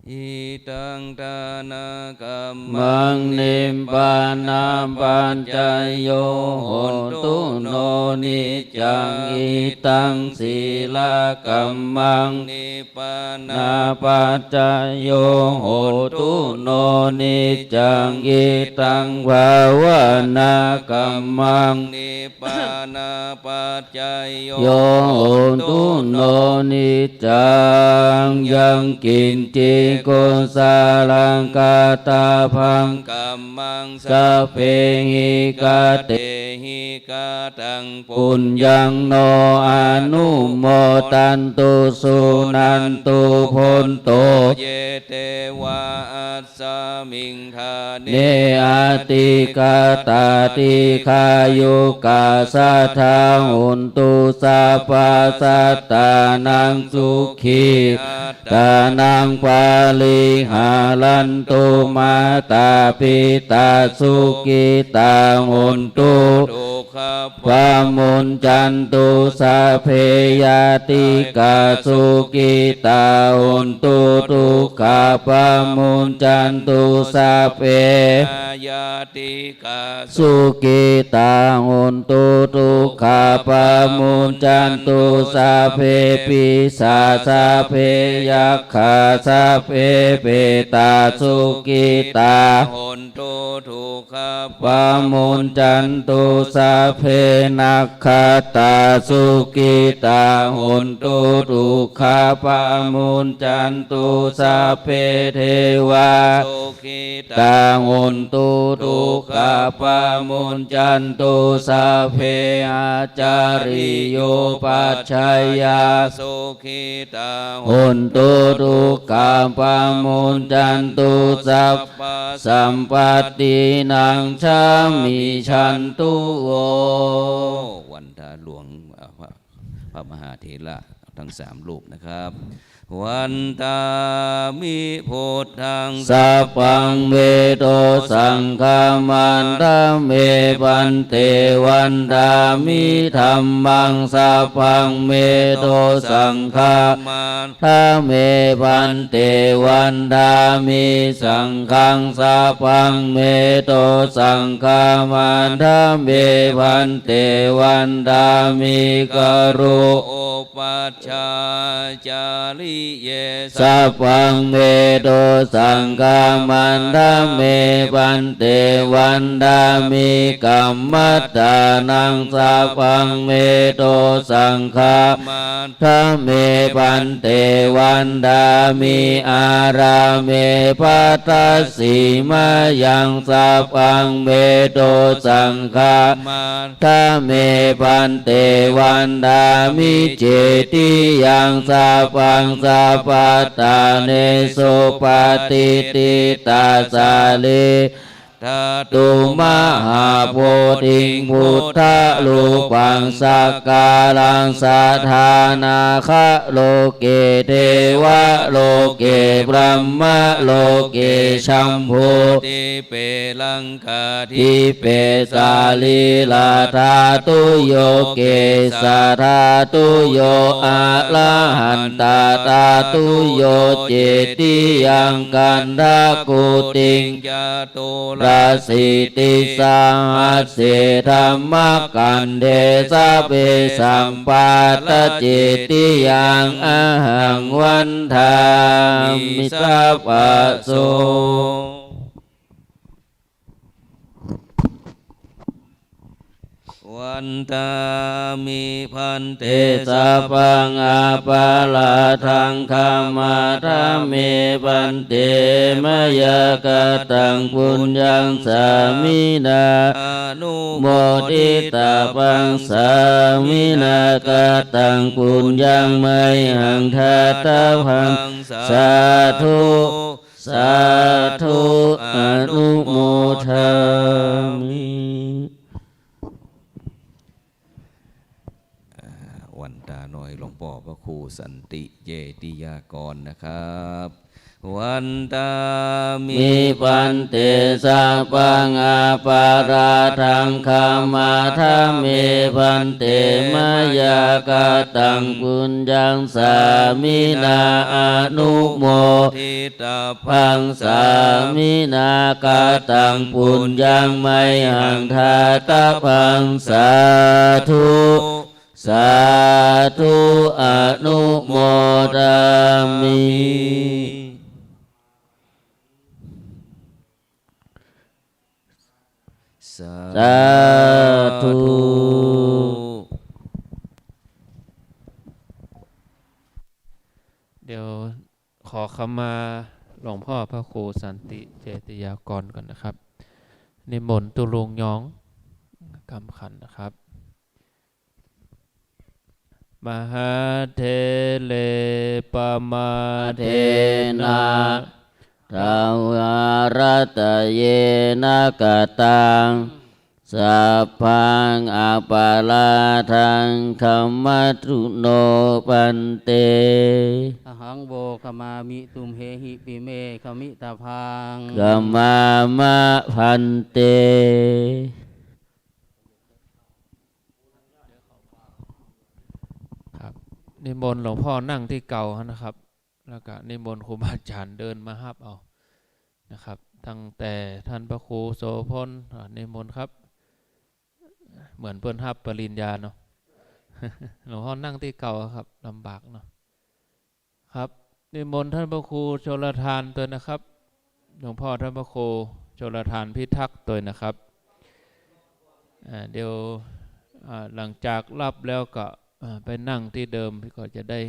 Idaṃ dānakammaṃ nibbānapaccayyo hotu no niccaṃ. Idaṃ sīlakammaṃ nibbānapaccayo hotu no niccaṃ. Idaṃ bhāvanākammaṃ nibbānapaccayo hotu no niccaṃ. Yaṅkiñci kusalaṃ kattabbaṃ kammaṃ sabbehi katehi kataṃ puññaṃ no anumodantu suṇantu bhonto ye devā asmiṃ ṭhāne adhigatā dīghāyukā sadā hontu sabbasattānaṃ sukhī attānaṃ pariharantu. Mātā pitā sukhitā hontu dukkhā pamuñcantu sabbe ñātikā sukhitā hontu dukkhā pamuñcantu sabbe ñātikā sukhitā hontu dukkhā pamuñcantu sabbe pisā sabbe yakkhā sabbe petā sukhitā hontu dukkhā pamuñcantu sabbe nakkhattā sukhitā hontu dukkhā pamuñcantu sabbe devā sukhitā hontu dukkhā pamuñcantu sabbe ācariyupajjhāyā sukhitā hontu dukkhā pamuñcantu sabbasampattinaṃ samijjhantu vo. วันทาหลวง อ่า พระ พระมหาเถระทั้งสามรูปนะครับ Vandāmi buddhaṃ sabbaṃ ve dosaṃ khamatha me bhante. Vandāmi dhammaṃ sabbaṃ ve dosaṃ khamatha me bhante. Vandāmi saṅghaṃ sabbaṃ ve dosaṃ khamatha me bhante. Vandāmi guru upajjhācariye sabbaṃ ve dosaṃ khamatha me bhante. Vandāmi kammaṭṭhānaṃ sabbaṃ ve dosaṃ khamatha me bhante. Vandāmi ārāme bhaddasīmāyaṃ sabbaṃ ve dosaṃ khamatha me bhante. Vandāmi cetiyaṃ sabbaṃ sabbaṭṭhānesu patiṭṭhitā sarīradhātu mahābodhiṃ buddharūpaṃ sakkāraṃ sadā nāgaloke devaloke brahmaloke jambudīpe laṅkā dīpe sarīradhātuyo kesadhātuyo arahatadhātuyo cetiyaṃ gandhakuṭiṃ caturāsītisahasсе dhammakkhandhe sabbesaṃ pattacetiyaṃ ahaṃ vandāmi sabbaso. Vandāmi bhante sabbaṃ aparādhaṃ khamatha me bhante. Mayā kataṃ puññaṃ sāminā anumoditabbaṃ, sāminā kataṃ puññaṃ mayhaṃ dātabbaṃ. Sādhu sādhu anumodāmi. อ่า วันตาหน่อ พ่อพระครูสันติเจติยากรนะครับ Vandāmi bhante sabbaṃ aparādhaṃ khamatha me bhante, mayā kataṃ puññaṃ sāminā anumoditabbaṃ, sāminā kataṃ puññaṃ mayhaṃ dātabbaṃ. Sādhu sādhu, anumodāmi. สา สาธุ เดี๋ยวขอขมาหลวงพ่อพระครูสันติเจติยากรก่อนนะครับ นิมนต์ตุ๊ลุงยองกำขันนะครับ Mahāthere pamādena dvārattayena kataṃ, sabbaṃ aparādhaṃ khamatu no bhante. Ahaṃ vo khamāmi tumhehi pime khamitabbaṃ. Khamāma bhante. ครับ นิมนต์หลวงพ่อนั่งตี้เก่านะครับ แล้วก็นิมนต์ครูบาอาจารย์เดินมาฮับเอานะครับ ตั้งแต่ท่านพระครูโสภณ อ่า นิมนต์ครับ เหมือนเปิ้นฮับปริญญาเนาะ หลวงพ่อนั่งตี้เก่าครับ ลำบากเนาะ ครับ นิมนต์ท่านพระครูชลทานตวยนะครับ หลวงพ่อท่านพระครูชลทานพิทักษ์ตวยนะครับ อ่า เดี๋ยว อ่า หลังจากฮับแล้วก็ อ่า ไปนั่งตี้เดิมก็จะได้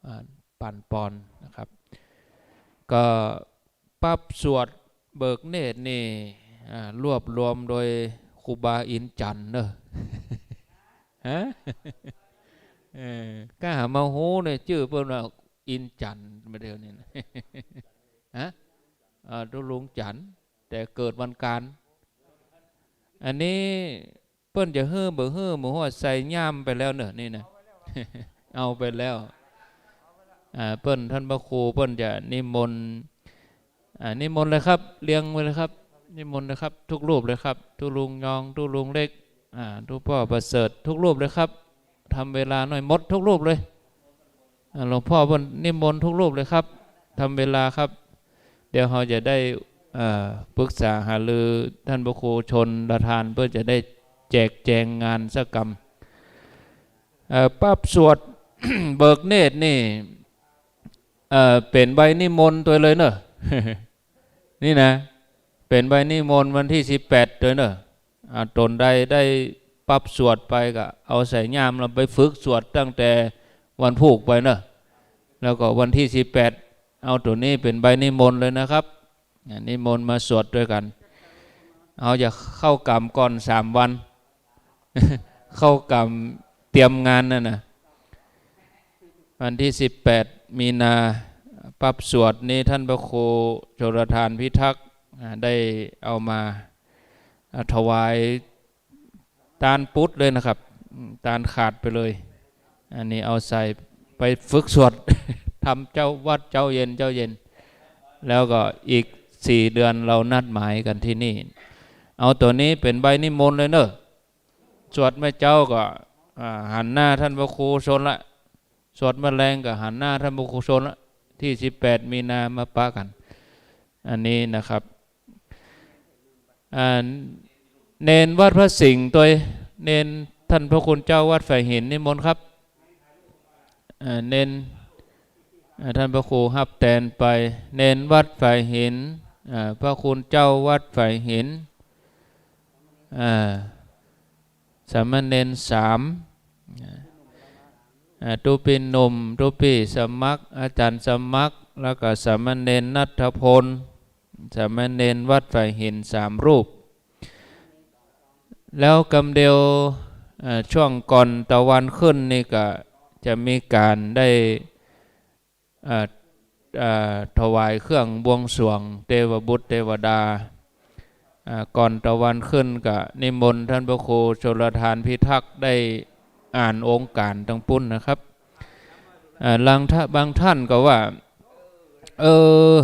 อ่า ปันปอนนะครับ ก็ ปั๊บสวดเบิกเนตรนี่ อ่า รวบรวมโดยครูบาอินทร์จันทร์เนอะ ฮะ เออ ก้าหามาฮู้เนี่ย จื้อเปิ้นว่าอินทร์จันทร์มาเดี๋ยวนี้นะ ฮะ อ่า ตุ๊ลุงจันทร์ แต่เกิดวันการ อันนี้ เปิ้นจะหื้อบ่หื้อบ่ฮู้ ใส่ย่ามไปแล้วเนอะนี่นะ เอาไปแล้ว อ่า เปิ้น ท่านพระครูเปิ้นจะนิมนต์ อ่า นิมนต์เลยครับ เรียงไว้เลยครับ นิมนต์เลยครับ ทุกรูปเลยครับ ตุ๊ลุงยอง ตุ๊ลุงเล็ก อ่า ตุ๊ป้อประเสริฐ ทุกรูปเลยครับ ทำเวลาหน่อย หมดทุกรูปเลย อ่า หลวงพ่อเปิ้นนิมนต์ทุกรูปเลยครับ ทำเวลาครับ เดี๋ยวเฮาจะได้ เอ่อ ปรึกษาหารือ ท่านพระครูชลทาน เปิ้นจะได้แจกแจงงานสักกำ เอ่อ ปั๊บสวด เบิกเนตรนี่ เอ่อ เป๋นใบนิมนต์ตวยเลยเนอะ นี่นะ เป๋นใบนิมนต์วันตี้สิบแปดตวยเนอะ อ่า ตนใดได้ปั๊บสวดไปก็เอาใส่ย่ามแล้วไปฝึกสวดตั้งแต่วันพูกไปเนอะ แล้วก็วันตี้สิบแปด เอาตั๋วนี้เป๋นใบนิมนต์เลยนะครับ อ่า นิมนต์มาสวดตวยกั๋น เฮาจะเข้ากรรมก่อนสามวัน เข้ากรรมเตรียมงานนั่นน่ะ วันตี้สิบแปด มีนา ปั๊บสวดนี้ท่านพระครูชลทานพิทักษ์ อ่า ได้เอามา อ่า ถวายตานปุ๊ดเลยนะครับ อืม ตานขาดไปเลย อันนี้เอาใส่ไปฝึกสวด ทำเจ๊าวัดเจ๊าเย็นเจ๊าเย็น แล้วก็อีกสี่เดือนเรานัดหมายกั๋นตี้นี่ เอาตั๋วนี้เป๋นใบนิมนต์เลยเนอะ สวดเมื่อเจ๊าก็ อ่า หันหน้าท่านพระครูชลละ สวดเมื่อแลงก็หันหน้าท่านพระครูชลละ ตี้สิบแปด มีนามาปะกั๋น อันนี้นะครับ อ่า เณรวัดพระสิงห์ตวย เณรท่านพระคุณเจ้าวัดฝายหิน นิมนต์ครับ อ่า เณร อ่า ท่านพระครูฮับแตนไป เณรวัดฝายหิน อ่า พระคุณเจ้าวัดฝายหิน อ่า สามเณรสาม อ่า ตุ๊ปี้หนุ่ม ตุ๊ปี้สมัคร อาจารย์สมัคร แล้วก็สามเณรณัฐพล สามเณรวัดฝายหินสามรูป แล้วกำเดียว อ่า ช่วงก่อนตะวันขึ้นนี่ก็จะมีก๋านได้ อ่า อ่า ถวายเครื่องบวงสรวงเตวบุตรเตวดา อ่า ก่อนตะวันขึ้นก็นิมนต์ท่านพระครูชลทานพิทักษ์ได้อ่านองค์การตังปุ้นนะครับ อ่า บางท่า- บางท่านก็ว่า เออ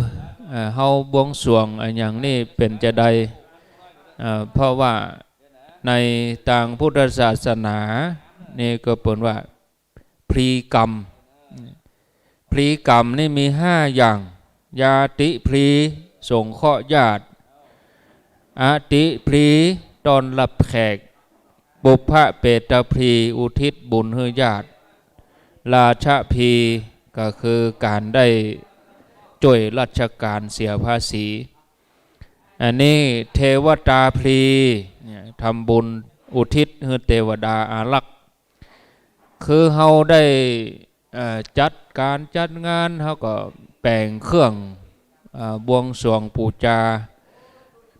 อ่า เฮาบวงสรวงอะหยังนี่เป๋นจาใด อ่า เพราะว่าในตางพุทธศาสนานี่ก็เปิ้นว่า พลีกรรม พลีกรรมนี่มีห้าอย่าง ญาติพลี สงเคราะห์ญาติ อาติพลี ต้อนรับแขก ปุพพเปตพลี อุทิศบุญหื้อญาติ ราชพลี ก็คือก๋านได้จ้วยราชก๋านเสียภาษี อันนี้เทวตาพลี เนี่ย ทำบุญอุทิศหื้อเตวดาอารักษ์ คือเฮาได้ เอ่อ จัดก๋านจัดงาน เฮาก็แป๋งเครื่อง เอ่อ บวงสรวงปู๋จา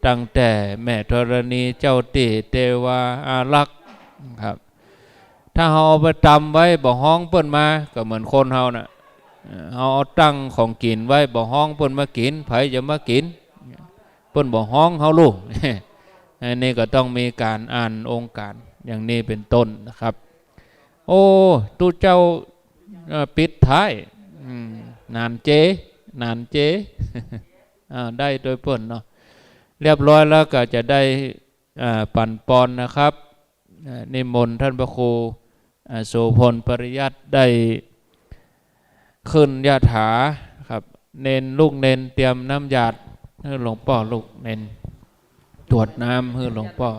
ตั้งแต่แม่ธรณีเจ้าตี้ เตวาอารักษ์ครับ ถ้าเฮาเอาไปตำไว้บ่ฮ้องเปิ้นมา ก็เหมือนคนเฮาน่ะ เอ่อ เฮาเอาตั้งของกิ๋นไว้บ่ฮ้องเปิ้นมากิ๋น ใผจะมากิ๋น เปิ้นบ่ฮ้องเฮาลูก อันนี้ก็ต้องมีก๋านอ่านองค์ก๋านอย่างนี้เป๋นต้นนะครับ โอ้ ตุ๊เจ้า เอ่อ ปิดท้าย อืม หนานเจ หนานเจ อ่า ได้ตวยเปิ้นเนาะ เรียบร้อยแล้วก็จะได้ อ่า ปั๋นปอนนะครับ อ่า นิมนต์ต้านพระครู อ่า โสภณปริยัติได้ขึ้นยาถาครับ เณร ลูกเณรเตรียมน้ำหยาดหื้อหลวงป้อ ลูกเณรตวดน้ำหื้อหลวงป้อ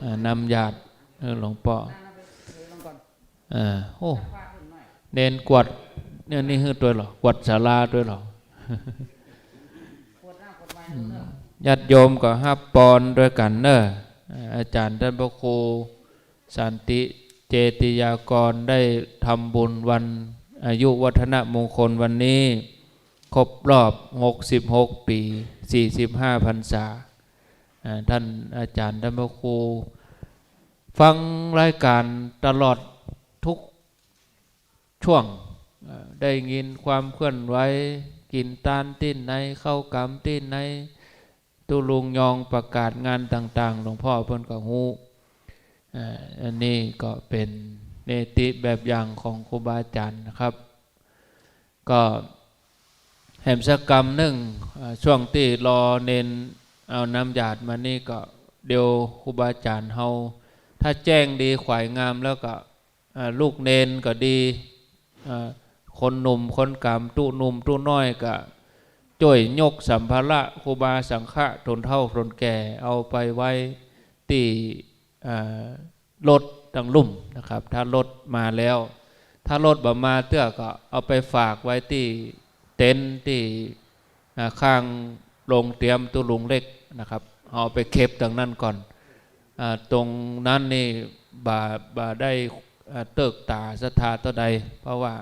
อ่า น้ำหยาดหื้อหลวงป้อ เออ โอ้ เณรกวาด เนี่ย นี่หื้อตวยเหรอ กวาดศาลาตวยเหรอ อืม ญาติโยมก็ฮับปอนตวยกั๋นเน่อ อาจ๋ารย์ต้านพระครูสันติเจติยากรได้ทำบุญวันอายุวัฒนมงคลวันนี้ ครบรอบหกสิบหกปี๋ สี่สิบห้าพรรษา อ่า ต้านอาจ๋ารย์ต้านพระครู ฟังรายก๋านตลอดทุกช่วง เอ่อ ได้ยินความเคลื่อนไหว กิ๋นตานตี้ไหน เข้ากรรมตี้ไหน ตุ๊ลุงยองประกาศงานต่างๆ หลวงป้อเปิ้นก็ฮู้ เอ่อ อันนี้ก็เป๋นเนติแบบอย่างของครูบาอาจ๋ารย์นะครับ ก็แหมสักกำนึ่ง เอ่อ ช่วงตี้รอเณรเอาน้ำหยาดมานี่ก็ เดี๋ยวครูบาอาจ๋ารย์เฮา ถ้าแจ้งดีขวายงามแล้วก็ เอ่อ ลูกเณรก็ดี เอ่อ คนหนุ่มคนก๋ำ ตุ๊หนุ่มตุ๊น้อยก็จ้วยยกสัมภาระครูบาสังฆะ ตนเฒ่าตนแก่ เอาไปไว้ตี้ เอ่อ รถตังลุ่มนะครับ ถ้ารถมาแล้ว ถ้ารถบ่มาเตื้อก็เอาไปฝากไว้ตี้เต็นท์ตี้ อ่า ข้างโฮงเตียมตุ๊ลุงเล็กนะครับ เอาไปเก็บตังนั้นก่อน อ่า ตรงนั้นนี่บ่า- บ่ได้ อ่า เติกต๋าศรัทธาเต้าใด เพราะว่า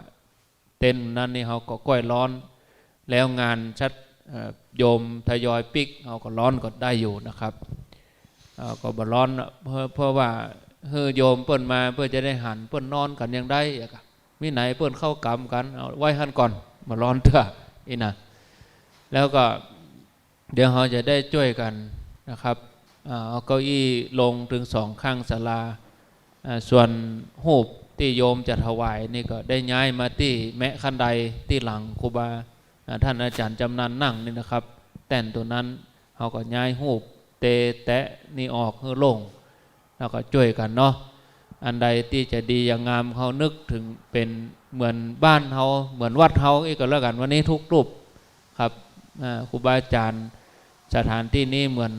เต็นท์นั้นนี่เฮาก็ก้อยร้อน แล้วงานชัด เอ่อ โยมทยอยปิ๊ก เฮาก็ร้อนก็ได้อยู่นะครับ เอ่อ ก็บ่ร้อน เพราะ- เพราะว่าหื้อโยมเปิ้นมาเปื้อจะได้หันเปิ้นนอนกั๋นอย่างใด อะกะ มิไหนเปิ้นเข้ากรรมกั๋น เอาไว้หั้นก่อน บ่ร้อนเตื้อ อี้นะ แล้วก็เดี๋ยวเฮาจะได้จ้วยกั๋นนะครับ อ่า เอาเก้าอี้ลงตึงสองข้างศาลา อ่า ส่วนฮูปตี้โยมจะถวายนี่ก็ได้ย้ายมาตี้แมะขั้นไดตี้หลังครูบา อ่า ต้านอาจ๋ารย์จำนันนั่งนี่นะครับ แต้นตั๋วนั้น เฮาก็ย้ายฮูปเตแตะนี่ออกหื้อโล่ง แล้วก็จ้วยกั๋นเนาะ อันใดตี้จะดีอย่างงาม เฮานึกเถิงเป๋นเหมือนบ้านเฮา เหมือนวัดเฮาอี้ก็แล้วกั๋น วันนี้ทุกรูปครับ อ่า ครูบาอาจ๋ารย์ สถานตี้นี้เหมือน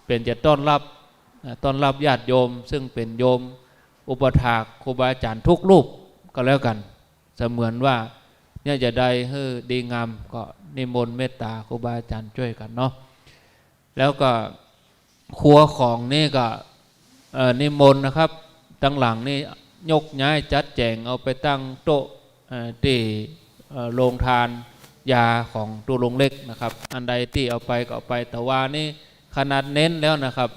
เป๋นจะต้อนรับ อ่า ต้อนรับญาติโยม ซึ่งเป๋นโยมอุปัฏฐากครูบาอาจ๋ารย์ทุกรูปก็แล้วกั๋น เสมือนว่าเนี่ยจะได้หื้อดีงาม ก็นิมนต์เมตต๋าครูบาอาจ๋ารย์จ้วยกั๋นเนาะ แล้วก็ครัวของนี่ก็ เอ่อ นิมนต์นะครับ ตังหลังนี่ยกย้ายจัดแจ๋งเอาไปตั้งโต๊ะ เอ่อ ตี้ เอ่อ โฮงทานยาของตุ๊ลุงเล็กนะครับ อันใดตี้เอาไปก็เอาไป แต่ว่านี่ขนาดเน้นแล้วนะครับ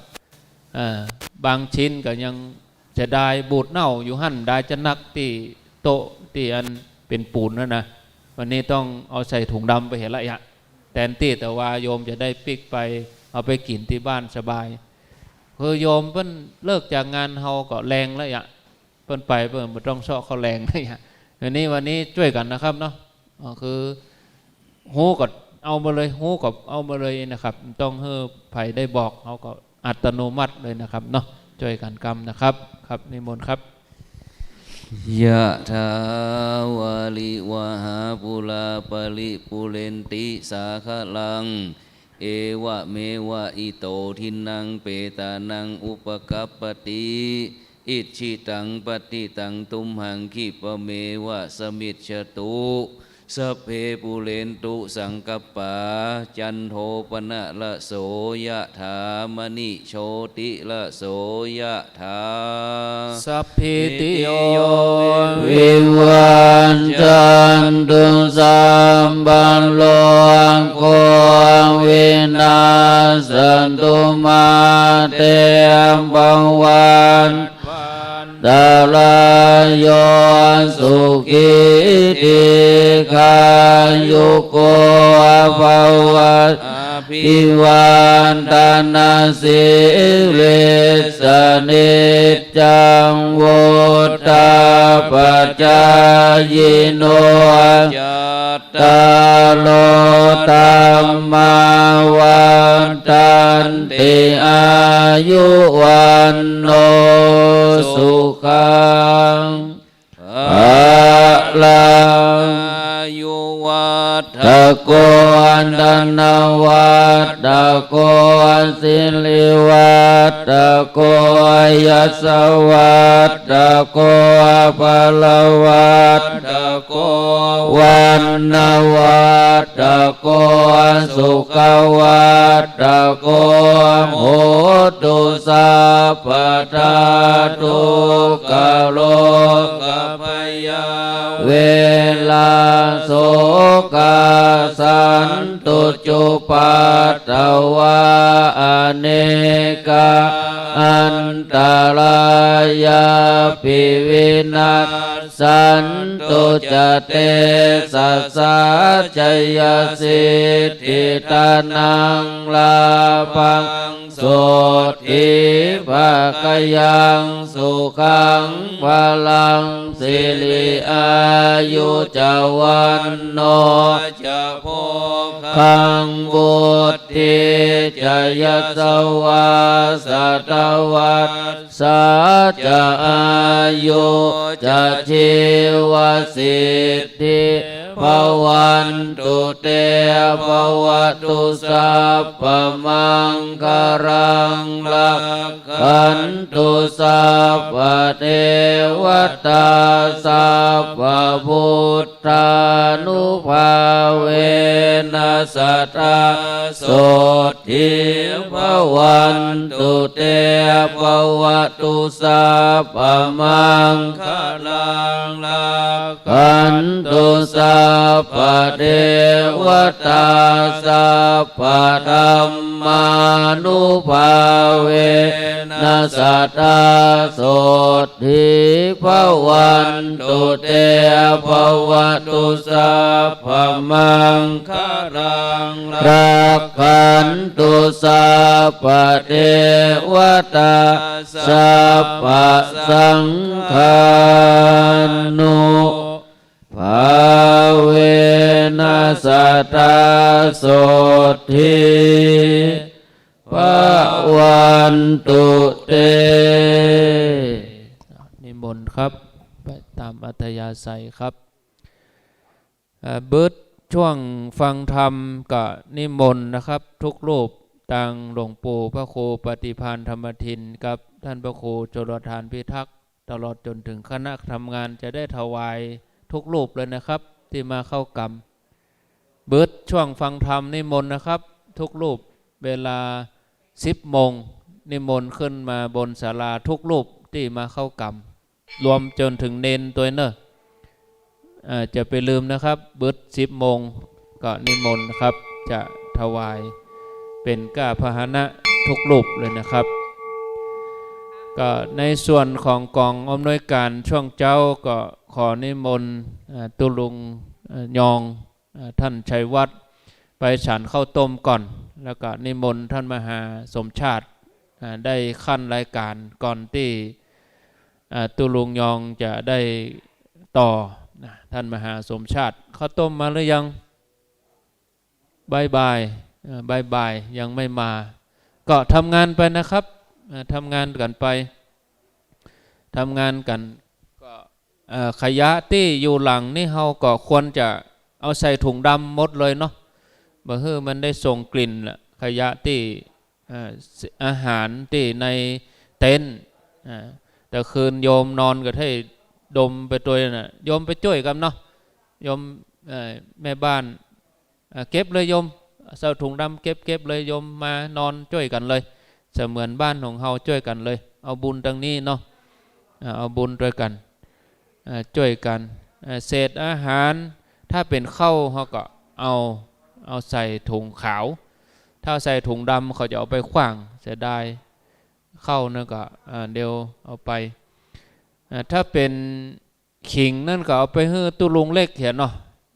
เอ่อ บางชิ้นก็ยังเสียดายบูดเน่าอยู่หั้น ดายจะนักตี้โต๊ะตี้อันเป๋นปูนหั้นนะ วันนี้ต้องเอาใส่ถุงดำไปเหียละยะ แตนตี้แต่ว่าโยมจะได้ปิ๊กไป เอาไปกิ๋นตี้บ้านสบาย คือโยมเปิ้นเลิกจากงานเฮาก็แลงแล้วยะ เปิ้นไปเปิ้นบ่ต้องเซาะข้าวแลงแล้วยะ อันนี้วันนี้จ้วยกั๋นนะครับเนาะ ก็คือ ฮู้ก็เอามาเลย ฮู้ก็เอามาเลยนะครับ บ่ต้องหื้อใผได้บอก เขาก็อัตโนมัติเลยนะครับเนาะ จ้วยกั๋นกำนะครับ ครับ นิมนต์ครับ ยะถา วาริวะหา ปูรา ปะริปูเรนติ สาคะรัง เอวะเมวะ อิโต ทินนัง เปตานัง อุปะกัปปะติ อิจฉิตัง ปัตถิตัง ตุมหัง ขิปปะเมวะ สะมิชฌะตุ สัพเพ ปูเรนตุ สังกัปปา จันโท ปะนะระโส ยะถา มะณิ โชติระโส ยะถา สัพพิติโย วิวัชชันตุ สัพพะโรโค วินัสสันตุ มาเต ภะวัตวันตะราโย สุขี ทีฆายุโก ภะวะ อะภิวาทะนะสีลิสสะ นิจจัง วุฑฒาปะจายิโน จัตตาโร ธัมมา วัฑฒันติ อายุ วัณโณ สุขัง พะลัง อายุวัฑฒะโก ธนวัฑฒะโก สิริวัฑฒะโก ยะสะวัฑฒะโก พะละวัฑฒะโก วัณณวัฑฒะโก สุขวัฑฒะโก โหตุ สัพพะทา ทุกขะโรคะ พยาเวรา โสกา สันตุ จุปัฏฐวา อเนกา อันตะรายาปิ วินัสสันตุ จะ เตจะสา จะยะสิทธิ ธนัง ลาภัง โสตถี ภะคะยัง สุขัง พะลัง สิริ อายุ จะ วัณโณ จะ โภคัง วุฑฒี จะ ยะสะวา สะตะวัสสา จะ อายุ จะ ชีวสิทธิ ภะวันตุ เต ภะวะตุ สัพพะมังคะลัง รักขันตุ สัพพะเทวะตา สัพพะพุทธานุภาเวนะ สะทา โสตถี ภะวันตุ เต ภะวะตุ สัพพะมังคะลัง รักขันตุ สัพพะเทวะตา สัพพะธัมมานุภาเวนะ สะทา โสตถี ภะวันตุ เต ภะวะตุ สัพพะมังคะลัง รักขันตุ สัพพะเทวะตา สัพพะสังฆานุภาเวนะ สะทา โสตถี ภะวันตุ เต นิมนต์ครับ ไปต๋ามอัธยาศัยครับ เอ่อ เบิดช่วงฟังธรรมก็นิมนต์นะครับ ทุกรูป ตางหลวงปู่พระครูปฏิภาณธรรมทินกับท่านพระครูชลทานพิทักษ์ ตลอดจ๋นเถิงคณะทำงานจะได้ถวายทุกรูปเลยนะครับ ตี้มาเข้ากรรม เบิดช่วงฟังธรรมนิมนต์นะครับ ทุกรูป เวลาสิบโมง นิมนต์ขึ้นมาบนศาลาทุกรูปตี้มาเข้ากรรม รวมจ๋นเถิงเณรตวยเน่อ เอ่อ จะไปลืมนะครับ เบิดสิบโมงก็นิมนต์นะครับ จะถวายเป๋นก้าพาหนะทุกรูปเลยนะครับ ก็ในส่วนของก๋องอำนวยก๋านช่วงเจ๊าก็ขอนิมนต์ เอ่อ ตุ๊ลุง เอ่อ ยอง เอ่อ ท่านชัยวัฒน์ ไปฉันข้าวต้มก่อน แล้วก็นิมนต์ท่านมหาสมชาติ อ่า ได้ขั้นรายก๋านก่อนตี้ อ่า ตุ๊ลุงยองจะได้ต่อ นะ ต้านมหาสมชาติ ข้าวต้มมาหรือยัง บ่ายๆ เอ่อ บ่ายๆ ยังไม่มา ก็ทำงานไปนะครับ เอ่อ ทำงานกั๋นไป ทำงานกั๋น ก็ เอ่อ ขยะตี้อยู่หลังนี่เฮาก็ควรจะเอาใส่ถุงดำหมดเลยเนาะ บ่หื้อมันได้ส่งกลิ่นละ ขยะตี้ เอ่อ อาหารตี้ในเต็นท์ อ่า แต่คืนโยมนอนก็ได้ดมไปตวยน่ะ โยมไปจ้วยกั๋นเนาะ โยม เอ่อ แม่บ้าน อ่า เก็บเลยโยม ใส่ถุงดำเก็บ เก็บเลยโยม มานอนจ้วยกั๋นเลย เสมือนบ้านของเฮาจ้วยกั๋นเลย เอาบุญตังนี้เนาะ อ่า เอาบุญตวยกั๋น อ่า จ้วยกั๋น อ่า เศษอาหาร ถ้าเป๋นข้าวเฮาก็เอา เอาใส่ถุงขาว ถ้าใส่ถุงดำเขาจะเอาไปขว้าง เสียดาย ข้าวนั่นก็ อ่า เดี๋ยวเอาไป อ่า ถ้าเป๋น ขิงนั่นก็เอาไปหื้อตุ๊ลุงเล็กเหียเนาะ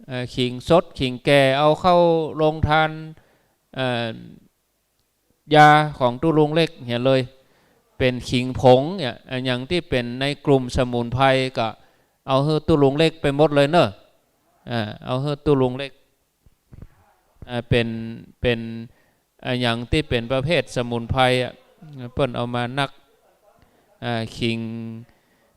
เอ่อ ขิงสด ขิงแก่ เอาเข้าโฮงตาน เอ่อ ยาของตุ๊ลุงเล็กเหียเลย เป๋นขิงผงเนี่ย อะหยังตี้เป๋นในกลุ่มสมุนไพรก็เอาหื้อตุ๊ลุงเล็กไปหมดเลยเนาะ อ่า เอาหื้อตุ๊ลุงเล็ก อ่า เป๋น เป๋น อะหยังตี้เป๋นประเภทสมุนไพรอะ เปิ้นเอามานัก อ่า ขิง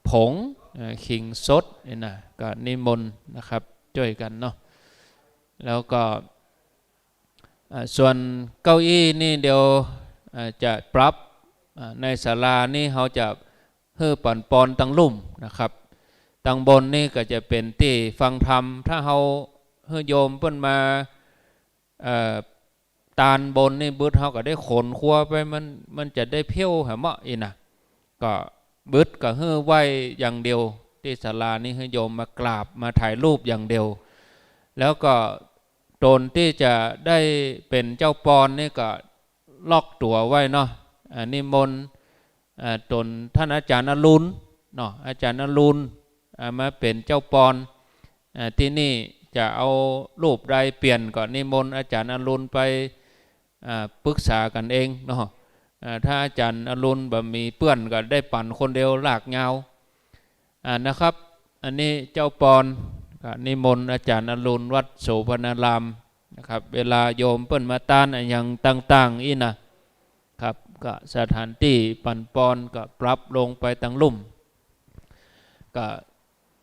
ผง อ่า ขิงสดนี่นะ ก็นิมนต์นะครับ จ้วยกั๋นเนาะ แล้วก็ อ่า ส่วนเก้าอี้นี่เดี๋ยว อ่า จะปรับ อ่า ในศาลานี่เฮาจะหื้อปั๋นปอนตังลุ่มนะครับ ตังบนนี่ก็จะเป๋นตี้ฟังธรรม ถ้าเฮาหื้อโยมเปิ้นมา เอ่อ ตานบนนี่บึดเฮาก็ได้ขนครัวไป มัน มันจะได้เผี้ยวหาเมาะอี้นะ ก็บึดก็หื้อไหว้อย่างเดียว ตี้ศาลานี่หื้อโยมมากราบมาถ่ายรูปอย่างเดียว แล้วก็ตนตี้จะได้เป๋นเจ้าปอนนี่ก็ล็อกตั๋วไว้เนาะ อ่า นิมนต์ อ่า ตนต้านอาจ๋ารย์อรุณเนาะ อาจ๋ารย์อรุณ อ่า มาเป๋นเจ้าปอน อ่า ตี้นี่จะเอารูปใดเปลี่ยนก็นิมนต์อาจ๋ารย์อรุณไป อ่า ปรึกษากั๋นเองเนาะ อ่า ถ้าอาจ๋ารย์อรุณบ่มีเปื้อนก็ได้ปั๋นคนเดียวลากยาว อ่า นะครับ อันนี้เจ้าปอน ก็นิมนต์อาจ๋ารย์อรุณวัดโสภณารามนะครับ เวลาโยมเปิ้นมาตานอะหยังต่างๆ อี้นะ ครับ ก็สถานตี้ปั๋นปอนก็ปรับลงไปตังลุ่ม ก็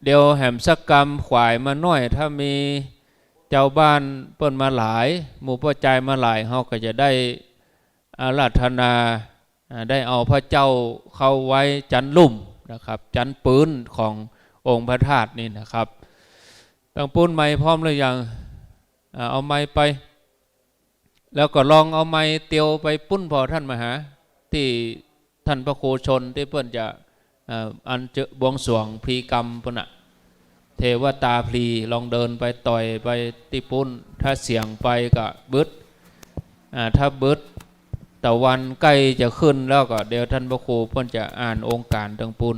เดี๋ยวแหมสักกำขวายมาหน้อย ถ้ามีจาวบ้านเปิ้นมาหลาย หมู่ป้อจายมาหลาย เฮาก็จะได้อาราธนา อ่า ได้เอาพระเจ้าเข้าไว้จั๊นลุ่มนะครับ จั๊นปื๊นขององค์พระธาตุนี่นะครับ ตังปู๊นไมค์พร้อมหรือยัง อ่า เอาไมค์ไป แล้วก็ลองเอาไมค์เตียวไปปู๊นผ่อต้านมหา ตี้ต้านพระครูชนตี้เปิ้นจะ เอ่อ อันเจิญบวงสรวงพลีกรรมปู๊นน่ะ เทวตาพลี ลองเดินไปต่อยไปตี้ปู๊น ถ้าเสียงไปก็บึด อ่า ถ้าบึด ตะวันใก้จะขึ้นแล้วก็เดี๋ยวต้านพระครูเปิ้นจะอ่านองค์การตังปู๊น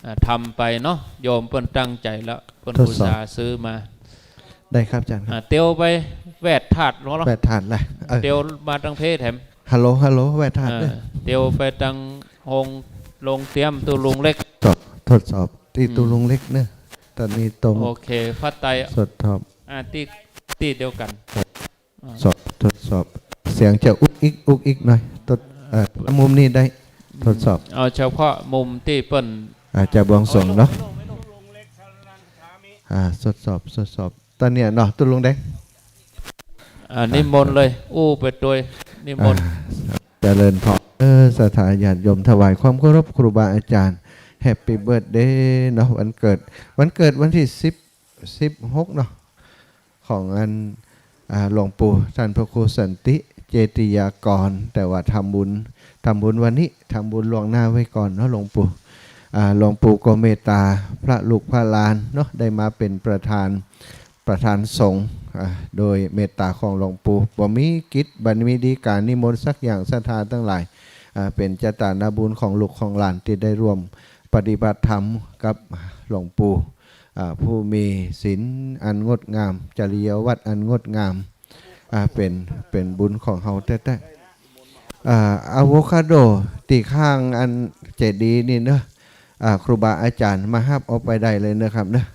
อ่า ทำไปเนาะ โยมเปิ้นตั้งใจ๋แล้ว เปิ้น ทดสอบ อุตส่าห์ซื้อมา ได้ครับอาจ๋ารย์ครับ อ่า เตียวไปแวดธาตุเนาะ แวดธาตุละ เออ เตียวมาตังเพแถม ฮัลโหล ฮัลโหล แวดธาตุ อ่า เด้อ เตียวไปตังโฮง โฮงเตรียมตุ๊ลุงเล็ก ทดสอบ ทดสอบตี้ อืม ตุ๊ลุงเล็กเนาะ ต๋อนนี้ตรง โอเค พระไตร ทดสอบ อ่า ตี้ ตี้เดียวกั๋น ทดสอบ ทดสอบ เสียงจะอุ๊กอิ๊ก อุ๊กอิ๊กหน่อย ทด เอ่อ มุมนี้ได้ ทดสอบ เอาเฉพาะมุมตี้เปิ้น อาจจะบวงสรวงเนาะ อ่า ทดสอบ ทดสอบ ต๋อนนี้เนาะ ตุ๊ลุงแดง อ่า นิมนต์เลย อู้ไปตวย นิมนต์ อ่า เจริญพร เออ ศรัทธาญาติโยม ถวายความเคารพครูบาอาจ๋ารย์ แฮปปี้เบิร์ธเดย์เนาะ วันเกิด วันเกิดวันตี้สิบ สิบหกเนาะ ของอัน อ่า หลวงปู่ต้านพระครูสันติเจติยากร แต่ว่าทำบุญ ทำบุญวันนี้ ทำบุญล่วงหน้าไว้ก่อนเนาะหลวงปู่ อ่า หลวงปู่ก็เมตตาพระลูกพระหลานเนาะ ได้มาเป๋นประธาน ประธานสงฆ์ อ่า โดยเมตตาของหลวงปู่ บ่มีกิจ บ่มีดีก๋านนิมนต์สักอย่าง ศรัทธาตังหลาย อ่า เป๋นเจตนาบุญของลูกของหลานตี้ได้ร่วมปฏิบัติธรรมกับหลวงปู่ อ่า ผู้มีศีลอันงดงาม จริยวัตรอันงดงาม อ่า เป๋น เป๋นบุญของเฮาแต๊ๆ อ่า อะโวคาโดตี้ข้างอันเจดีย์นี่เนาะ อ่า ครูบาอาจ๋ารย์มาฮับเอาไปได้เลยนะครับเนาะ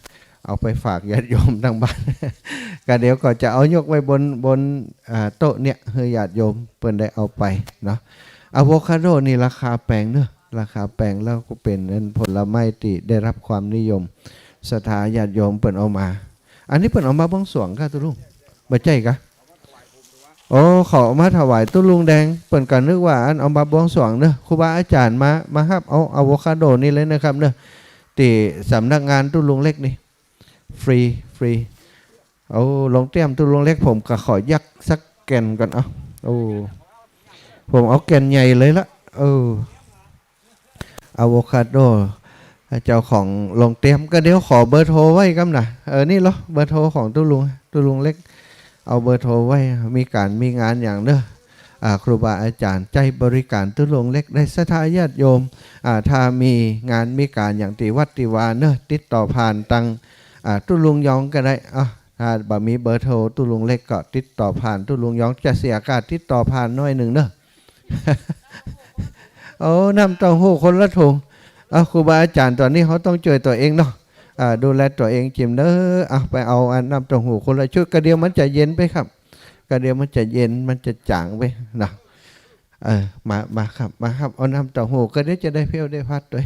เอาไปฝากญาติโยมตางบ้าน ก็เดี๋ยวก็จะเอายกไว้บน บน อ่า โต๊ะเนี่ย หื้อญาติโยมเปิ้นได้เอาไปเนาะ อะโวคาโดนี่ราคาแปงเนาะ ราคาแปง แล้วก็เป๋นอันผลไม้ตี้ได้รับความนิยม ศรัทธาญาติโยมเปิ้นเอามา อันนี้เปิ้นเอามาบวงสรวงก่ะตุ๊ลุง บ่ใจ้ก่ะ โอ้ เขาเอามาถวายตุ๊ลุงแดง เปิ้นก็นึกว่าอันเอามาบวงสรวงเนาะ ครูบาอาจ๋ารย์มา มาฮับเอาอะโวคาโดนี่เลยนะครับเนาะ ตี้สำนักงานตุ๊ลุงเล็กนี่ ฟรี ฟรี เอา โฮงเตี้ยมตุ๊ลุงเล็ก ผมก็ขอยักสักแก่นก่อน เอา โอ้ ผมเอาแก่นใหญ่เลยละ เออ อะโวคาโด เจ้าของโฮงเตี้ยม ก็เดี๋ยวขอเบอร์โทรไว้ก่อนนะ เออ นี่เหรอ เบอร์โทรของตุ๊ลุง ตุ๊ลุงเล็ก เอาเบอร์โทรไว้ มีก๋านมีงานหยังเนาะ อ่า ครูบาอาจ๋ารย์ใจ๊บริก๋านตุ๊ลุงเล็กได้ ศรัทธาญาติโยม อ่า ถ้ามีงานมีก๋านหยังตี้วัดตี้วาเนาะ ติดต่อผ่านตาง อ่า ตุ๊ลุงยองก็ได้ อ่ะ ถ้าบ่มีเบอร์โทรตุ๊ลุงเล็กก็ติดต่อผ่านตุ๊ลุงยอง จะเสียค่าติดต่อผ่านหน้อยนึ่งเนาะ โอ้ น้ำเต้าหู้คนละถุง เอา ครูบาอาจ๋ารย์ ต๋อนนี้เฮาต้องจ้วยตั๋วเองเนาะ อ่า ดูแลตั๋วเองจิมเนาะ เอา ไปเอาอันน้ำเต้าหู้คนละชุด ก็เดี๋ยวมันจะเย็นไปครับ ก็เดี๋ยวมันจะเย็น มันจะจ๋างไปเนาะ เออ มา มาครับ มาครับ เอาน้ำเต้าหู้ ก็เดี๋ยวจะได้เพลได้พัดตวย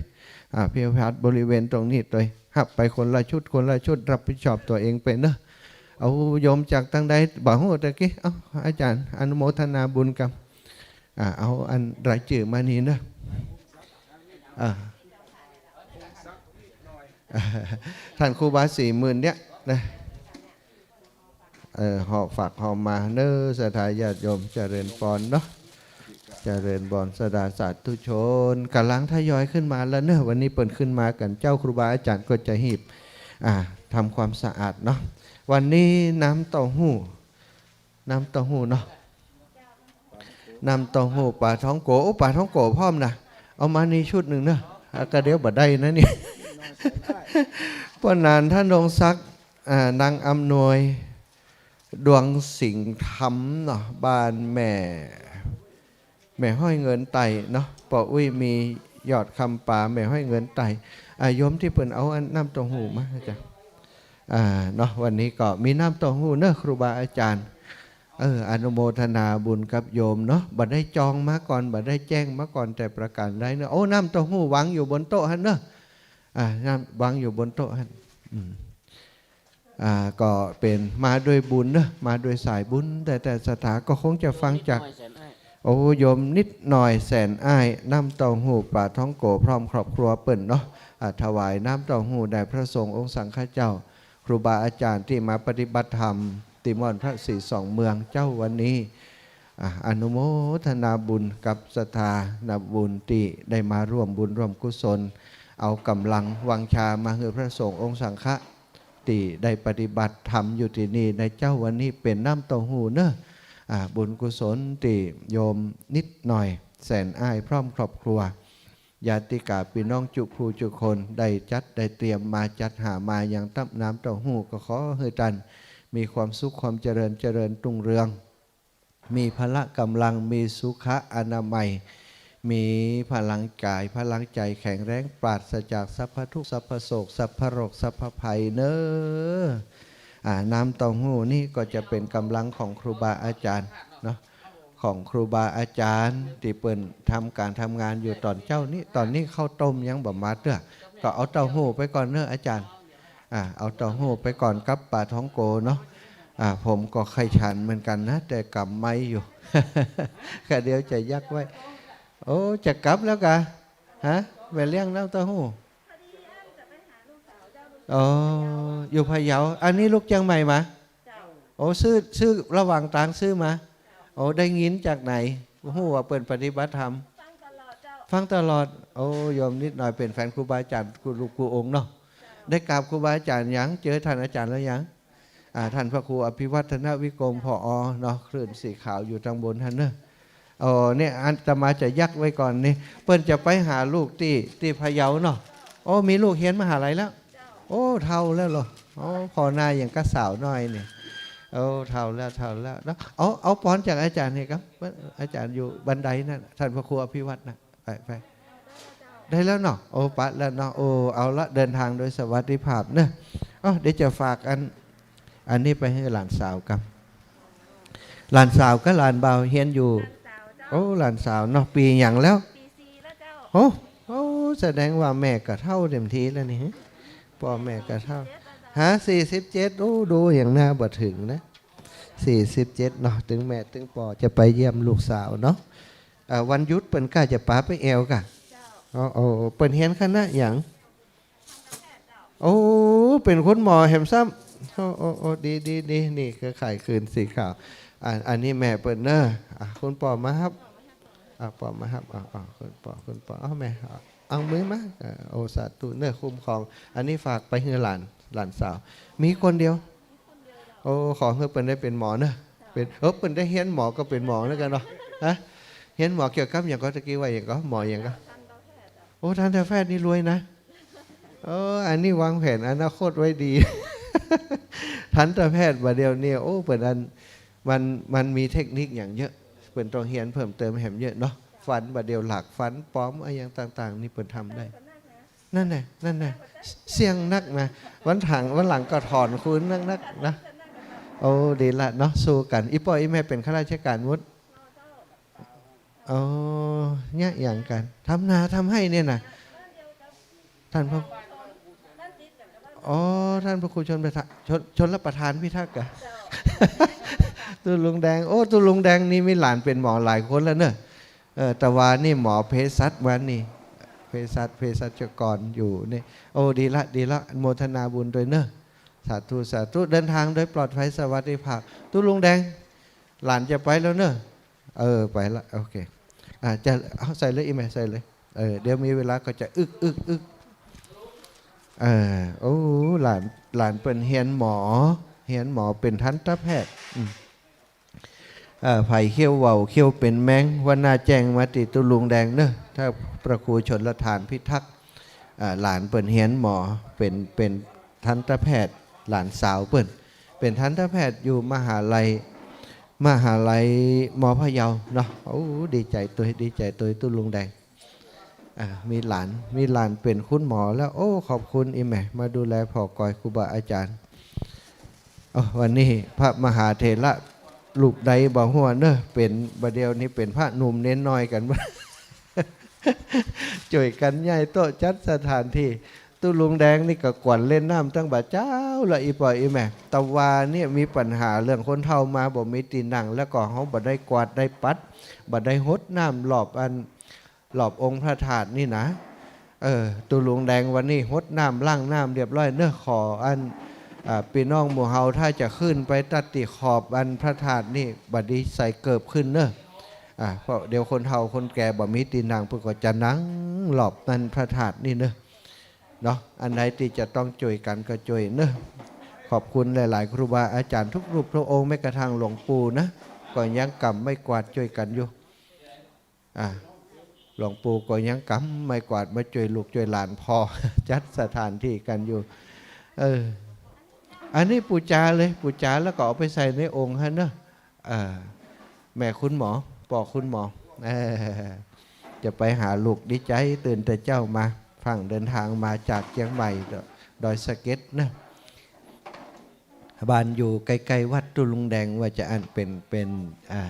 อ่า เพลพัดบริเวณตรงนี้ตวย ฮับไปคนละชุด คนละชุด รับผิดชอบตั๋วเองไปเนาะ เอาโยมจากตางใดบ่ฮู้ตะกี้ เอา อาจ๋ารย์ อนุโมทนาบุญกับ อ่า เอาอันรายจื้อมานี่เนาะ อ่า ต้านครูบาสี่หมื่นเนี่ยนะ เออ หอบฝากหอบมาเนาะ ศรัทธาญาติโยม เจริญปอนเนาะ เจริญปอน ศรัทธาสาธุชน ก่ำลังทยอยขึ้นมาแล้วเนาะ วันนี้เปิ้นขึ้นมากั๋นเจ้า ครูบาอาจ๋ารย์ก็จะหีบ อ่า ทำความสะอาดเนาะ วันนี้น้ำเต้าหู้ น้ำเต้าหู้เนาะ น้ำเต้าหู้ป๋าท้องโก๋ โอ้ ป๋าท้องโก๋พร้อมนะ เอามานี่ชุดนึ่งเนาะ อ่ะ ก็เดี๋ยวบ่ได้นะเนี่ย ป้อหนาน ต้านรงศักดิ์ อ่า นางอำนวย ดวงสิงห์ธรรมเนาะ บ้านแม่ แม่ฮ้อยเงินไตรเนาะ ป้ออุ๊ยมี ยอดคำปา แม่ฮ้อยเงินไตร อ่า โยมตี้เปิ้นเอาอันน้ำเต้าหู้มา อาจ๋ารย์ อ่า เนาะ วันนี้ก็มีน้ำเต้าหู้เนาะ ครูบาอาจ๋ารย์ เออ อนุโมทนาบุญกับโยมเนาะ บ่ได้จองมาก่อน บ่ได้แจ้งมาก่อนแต่ประการใดเนาะ โอ้ น้ำเต้าหู้วางอยู่บนโต๊ะหั้นเนาะ อ่า น้ำวางอยู่บนโต๊ะหั้น อืม อ่า ก็เป๋นมาด้วยบุญเนาะ มาด้วยสายบุญ แต่ แต่ศรัทธาก็คงจะฟังจาก โอ้ โยมนิดหน่อยแสนอ้าย น้ำเต้าหู้ป๋าท้องโก๋พร้อมครอบครัวเปิ้นเนาะ อ่า ถวายน้ำเต้าหู้แด่พระสงฆ์องค์สังฆเจ้า ครูบาอาจ๋ารย์ตี้มาปฏิบัติธรรมตี้ม่อนพระศรีสองเมืองเจ้าวันนี้ อ่ะ อนุโมทนาบุญกับศรัทธาญาติบุญตี้ได้มาร่วมบุญร่วมกุศล เอาก๋ำลังวังชามาหื้อพระสงฆ์องค์สังฆะตี้ได้ปฏิบัติธรรมอยู่ตี้นี่ในเจ้าวันนี้ เป๋นน้ำเต้าหู้เนาะ อ่ะ บุญกุศลตี้โยมนิดหน่อยแสนอ้ายพร้อมครอบครัว ญาติกาปี้น้องจุผู้จุคนได้จัดได้เตรียมมา จัดหามายังต้ำน้ำเต้าหู้ ก็ขอหื้อต้านมีความสุขความเจริญ เจริญรุ่งเรือง มีพละก๋ำลัง มีสุขะอนามัย มีพลังกายพลังใจ๋แข็งแรง ปราศจากสัพพะทุกข์สัพพะโศกสัพพะโรคสัพพะภัยเนาะ อ่า น้ำเต้าหู้นี่ก็จะเป๋นก๋ำลังของครูบาอาจ๋ารย์เนาะ ของครูบาอาจ๋ารย์ตี้เปิ้นทำก๋านทำงานอยู่ต๋อนเจ๊านี้ ต๋อนนี้ข้าวต้มยังบ่มาเตื้อ ก็เอาเต้าหู้ไปก่อนเนาะอาจ๋ารย์ อ่า เอาเต้าหู้ไปก่อนกับป๋าท้องโก๋เนาะ อ่า ผมก็ใค่ฉันเหมือนกั๋นนะ แต่ก๋ำไม้อยู่ ก็เดี๋ยวจะยักไว้ โอ้ จะกลับแล้วกา ฮะ แม่เลี้ยงน้ำเต้าหู้ อ๋อ อยู่พะเยา อันนี้ลุกเจียงใหม่มา โอ้ ซื้อ ซื้อระหว่างตางซื้อมา โอ้ ได้ยินจากไหน ฮู้ว่าเปิ้นปฏิบัติธรรม ฟังตลอด โอ้ โยมนิดหน่อยเป๋นแฟนครูบาอาจ๋ารย์กู้ลูกกู้องค์เนาะ ได้กราบครูบาอาจ๋ารย์ยัง เจอต้านอาจ๋ารย์แล้วยัง อ่า ต้านพระครูอภิวัฒนวิกรม ผอ เนาะ คลื่นสีขาวอยู่ตางบนหั้นเนาะ อ๋อ เนี่ย อาตมาจะยักไว้ก่อนนี่ เปิ้นจะไปหาลูกตี้ ตี้พะเยาเนาะ โอ้ มีลูกเฮียนมหาลัยแล้ว โอ้ เฒ่าแล้วเหรอ โอ้ ผ่อหน้าอย่างกับสาวน้อยนี่ โอ้ เฒ่าแล้ว เฒ่าแล้วเนาะ เอา เอาปอนจากอาจ๋ารย์นี่ครับ อาจ๋ารย์อยู่บันไดนั่น ต้านพระครูอภิวัฒน์นะ ไป ไป ได้แล้วเนาะ โอ้ ไปแล้วเนาะ โอ้ เอาละ เดินทางโดยสวัสดิภาพเนาะ อ้อ เดี๋ยวจะฝากอัน อันนี้ไปหื้อหลานสาวก่อ หลานสาวกับหลานบ่าวเฮียนอยู่ หลานสาวเจ้า โอ้ หลานสาวเนาะ ปี๋หยังแล้ว ปี๋สี่แล้วเจ้า โอ้ โอ้ แสดงว่าแม่ก็เฒ่าเต็มทีแล้วนี่ ป้อแม่ก็เฒ่า สี่สิบเจ็ดแล้วเจ้า ฮะ สี่สิบเจ็ด โอ้ ดูอย่างหน้าบ่เถิงนะ สี่สิบเจ็ดเนาะ ตึงแม่ตึงป้อจะไปเยี่ยมลูกสาวเนาะ เอ่อ วันหยุดเปิ้นก็จะปาไปแอ่วก่อ เจ้า โอ้ โอ้ เปิ้นเฮียนคณะหยัง โอ้ เป๋นคุณหมอแหมซ้ำ โอ้ โอ้ โอ้ ดี ดี ดี นี่คือไข้คืนสีขาว อ่า อันนี้แม่เปิ้นเนาะ อ่ะ คุณป้อมาฮับ อ่ะ ป้อมาฮับ อ่ะ อ่ะ คุณป้อ คุณป้อ เอาแม่ เอา เอามือมา อ่ะ โอ้ สาธุเนาะ คุ้มครอง อันนี้ฝากไปหื้อหลาน หลานสาว มีคนเดียว โอ้ ขอหื้อเปิ้นได้เป๋นหมอเนาะ เป๋น เออ เปิ้นได้เฮียนหมอก็เป๋นหมอเหมือนกั๋นเนาะ ฮะ เฮียนหมอเกี่ยวกับหยังก่อ ตะกี้ว่าหยังก่อ หมอหยังก่อ โอ้ ทันตแพทย์นี่รวยนะ เออ อันนี้วางแผนอนาคตไว้ดี ทันตแพทย์บ่าเดี่ยวนี้ โอ้ เปิ้นอัน มัน มันมีเทคนิคหยังเยอะ เปิ้นต้องเฮียนเพิ่มเติมแหมเยอะเนาะ ฟันบ่าเดี่ยวหลากฟันป๋อม อะหยังต่างๆ นี่เปิ้นทำได้ นั่นแหละ นั่นแหละ เสี่ยงนักนะ วันหลัง วันหลังก็ถอนคืนนักๆ นะ โอ้ ดีละเนาะ สู้กั๋น อี่ป้ออี่แม่เป๋นข้าราชก๋านหมด อ๋อ เยียะหยังกั๋น ทำนาทำไฮ่เนี่ยนะ ท่านพระ อ๋อ ท่านพระครูชลประทาน ชล ชลประทานพิทักษ์ก่อ ตุ๊ลุงแดง โอ้ ตุ๊ลุงแดงนี่มีหลานเป๋นหมอหลายคนแล้วเนาะ เออ ตะวานี่หมอเภสัช วันนี้ เภสัช เภสัชกรอยู่นี่ โอ้ ดีละ ดีละ โมทนาบุญตวยเนาะ สาธุ สาธุ เดินทางโดยปลอดภัยสวัสดิภาพ ตุ๊ลุงแดง หลานจะไปแล้วเนาะ เออ ไปละ โอเค อ่ะ จะ เอาใส่เลย อี่แม่ ใส่เลย เออ เดี๋ยวมีเวลาก็จะอึก อึก อึก เออ โอ้ หลาน หลานเปิ้นเฮียนหมอ เฮียนหมอเป๋นทันตแพทย์ อืม เอ่อ ใผเคี้ยวเว่าว เคี้ยวเป๋นแมง วันหน้าแจ้งมาตี้ตุ๊ลุงแดงเนาะ ถ้าพระครูชลประทานพิทักษ์ อ่า หลานเปิ้นเฮียนหมอ เป๋น เป๋นทันตแพทย์ หลานสาวเปิ้น เป๋นทันตแพทย์อยู่มหาลัย มหาลัย ม.พะเยาเนาะ โอ้ ดีใจ๋ตวย ดีใจ๋ตวยตุ๊ลุงแดง อ่า มีหลาน มีหลานเป๋นคุณหมอแล้ว โอ้ ขอบคุณอี่แม่ มาดูแลผ่อกอยครูบาอาจ๋ารย์ โอ้ วันนี้พระมหาเถระรูปใดบ่ฮู้เนาะ เป๋น บ่าเดี่ยวนี้เป๋นพระหนุ่มเณรน้อยกั๋น จ้วยกั๋นย้ายโต๊ะจัดสถานที่ ตุ๊ลุงแดงนี่ก็กวนเล่นน้ำตั้งบ่าเจ๊าละ อี่ป้ออี่แม่ ตะวาเนี่ยมีปัญหาเรื่องคนเฒ่ามาบ่มีตี้นั่ง แล้วก็เฮาบ่ได้กวาดได้ปัด บ่ได้หดน้ำรอบอัน รอบองค์พระธาตุนี่นะ เออ ตุ๊ลุงแดงวันนี้หดน้ำล้างน้ำเรียบร้อยเนาะ ขออัน อ่า ปี้น้องหมู่เฮาถ้าจะขึ้นไปตัดตี้ขอบอันพระธาตุนี่ บ่ดีใส่เกิบขึ้นเนาะ อ่า เพราะเดี๋ยวคนเฒ่าคนแก่บ่มีตี้นั่ง เปิ้นก็จะนั่งรอบอันพระธาตุนี่เนาะ เนาะ อันใดตี้จะต้องจ้วยกั๋นก็จ้วยเนาะ ขอบคุณหลายๆ ครูบาอาจ๋ารย์ทุกรูปทุกองค์ แม้กระทั่งหลวงปู่นะ ก็ยังกำไม้กวาดจ้วยกั๋นอยู่ อ่ะ หลวงปู่ก็ยังกำไม้กวาดมาจ้วยลูกจ้วยหลานผ่อ จัดสถานที่กั๋นอยู่ เออ อันนี้ปู๋จาเลย ปู๋จาแล้วก็เอาไปใส่ในโอ่งหั้นเนาะ เออ แม่คุณหมอ ป้อคุณหมอ เออ จะไปหาลูก ดีใจ๋ ตื่นแต่เจ๊ามา ฟั่งเดินทางมาจากเจียงใหม่ ดอยสะเก็ดเนาะ บ้านอยู่ใก้ๆ วัดตุ๊ลุงแดง ว่าจะอั้น เป๋น เป๋น อ่า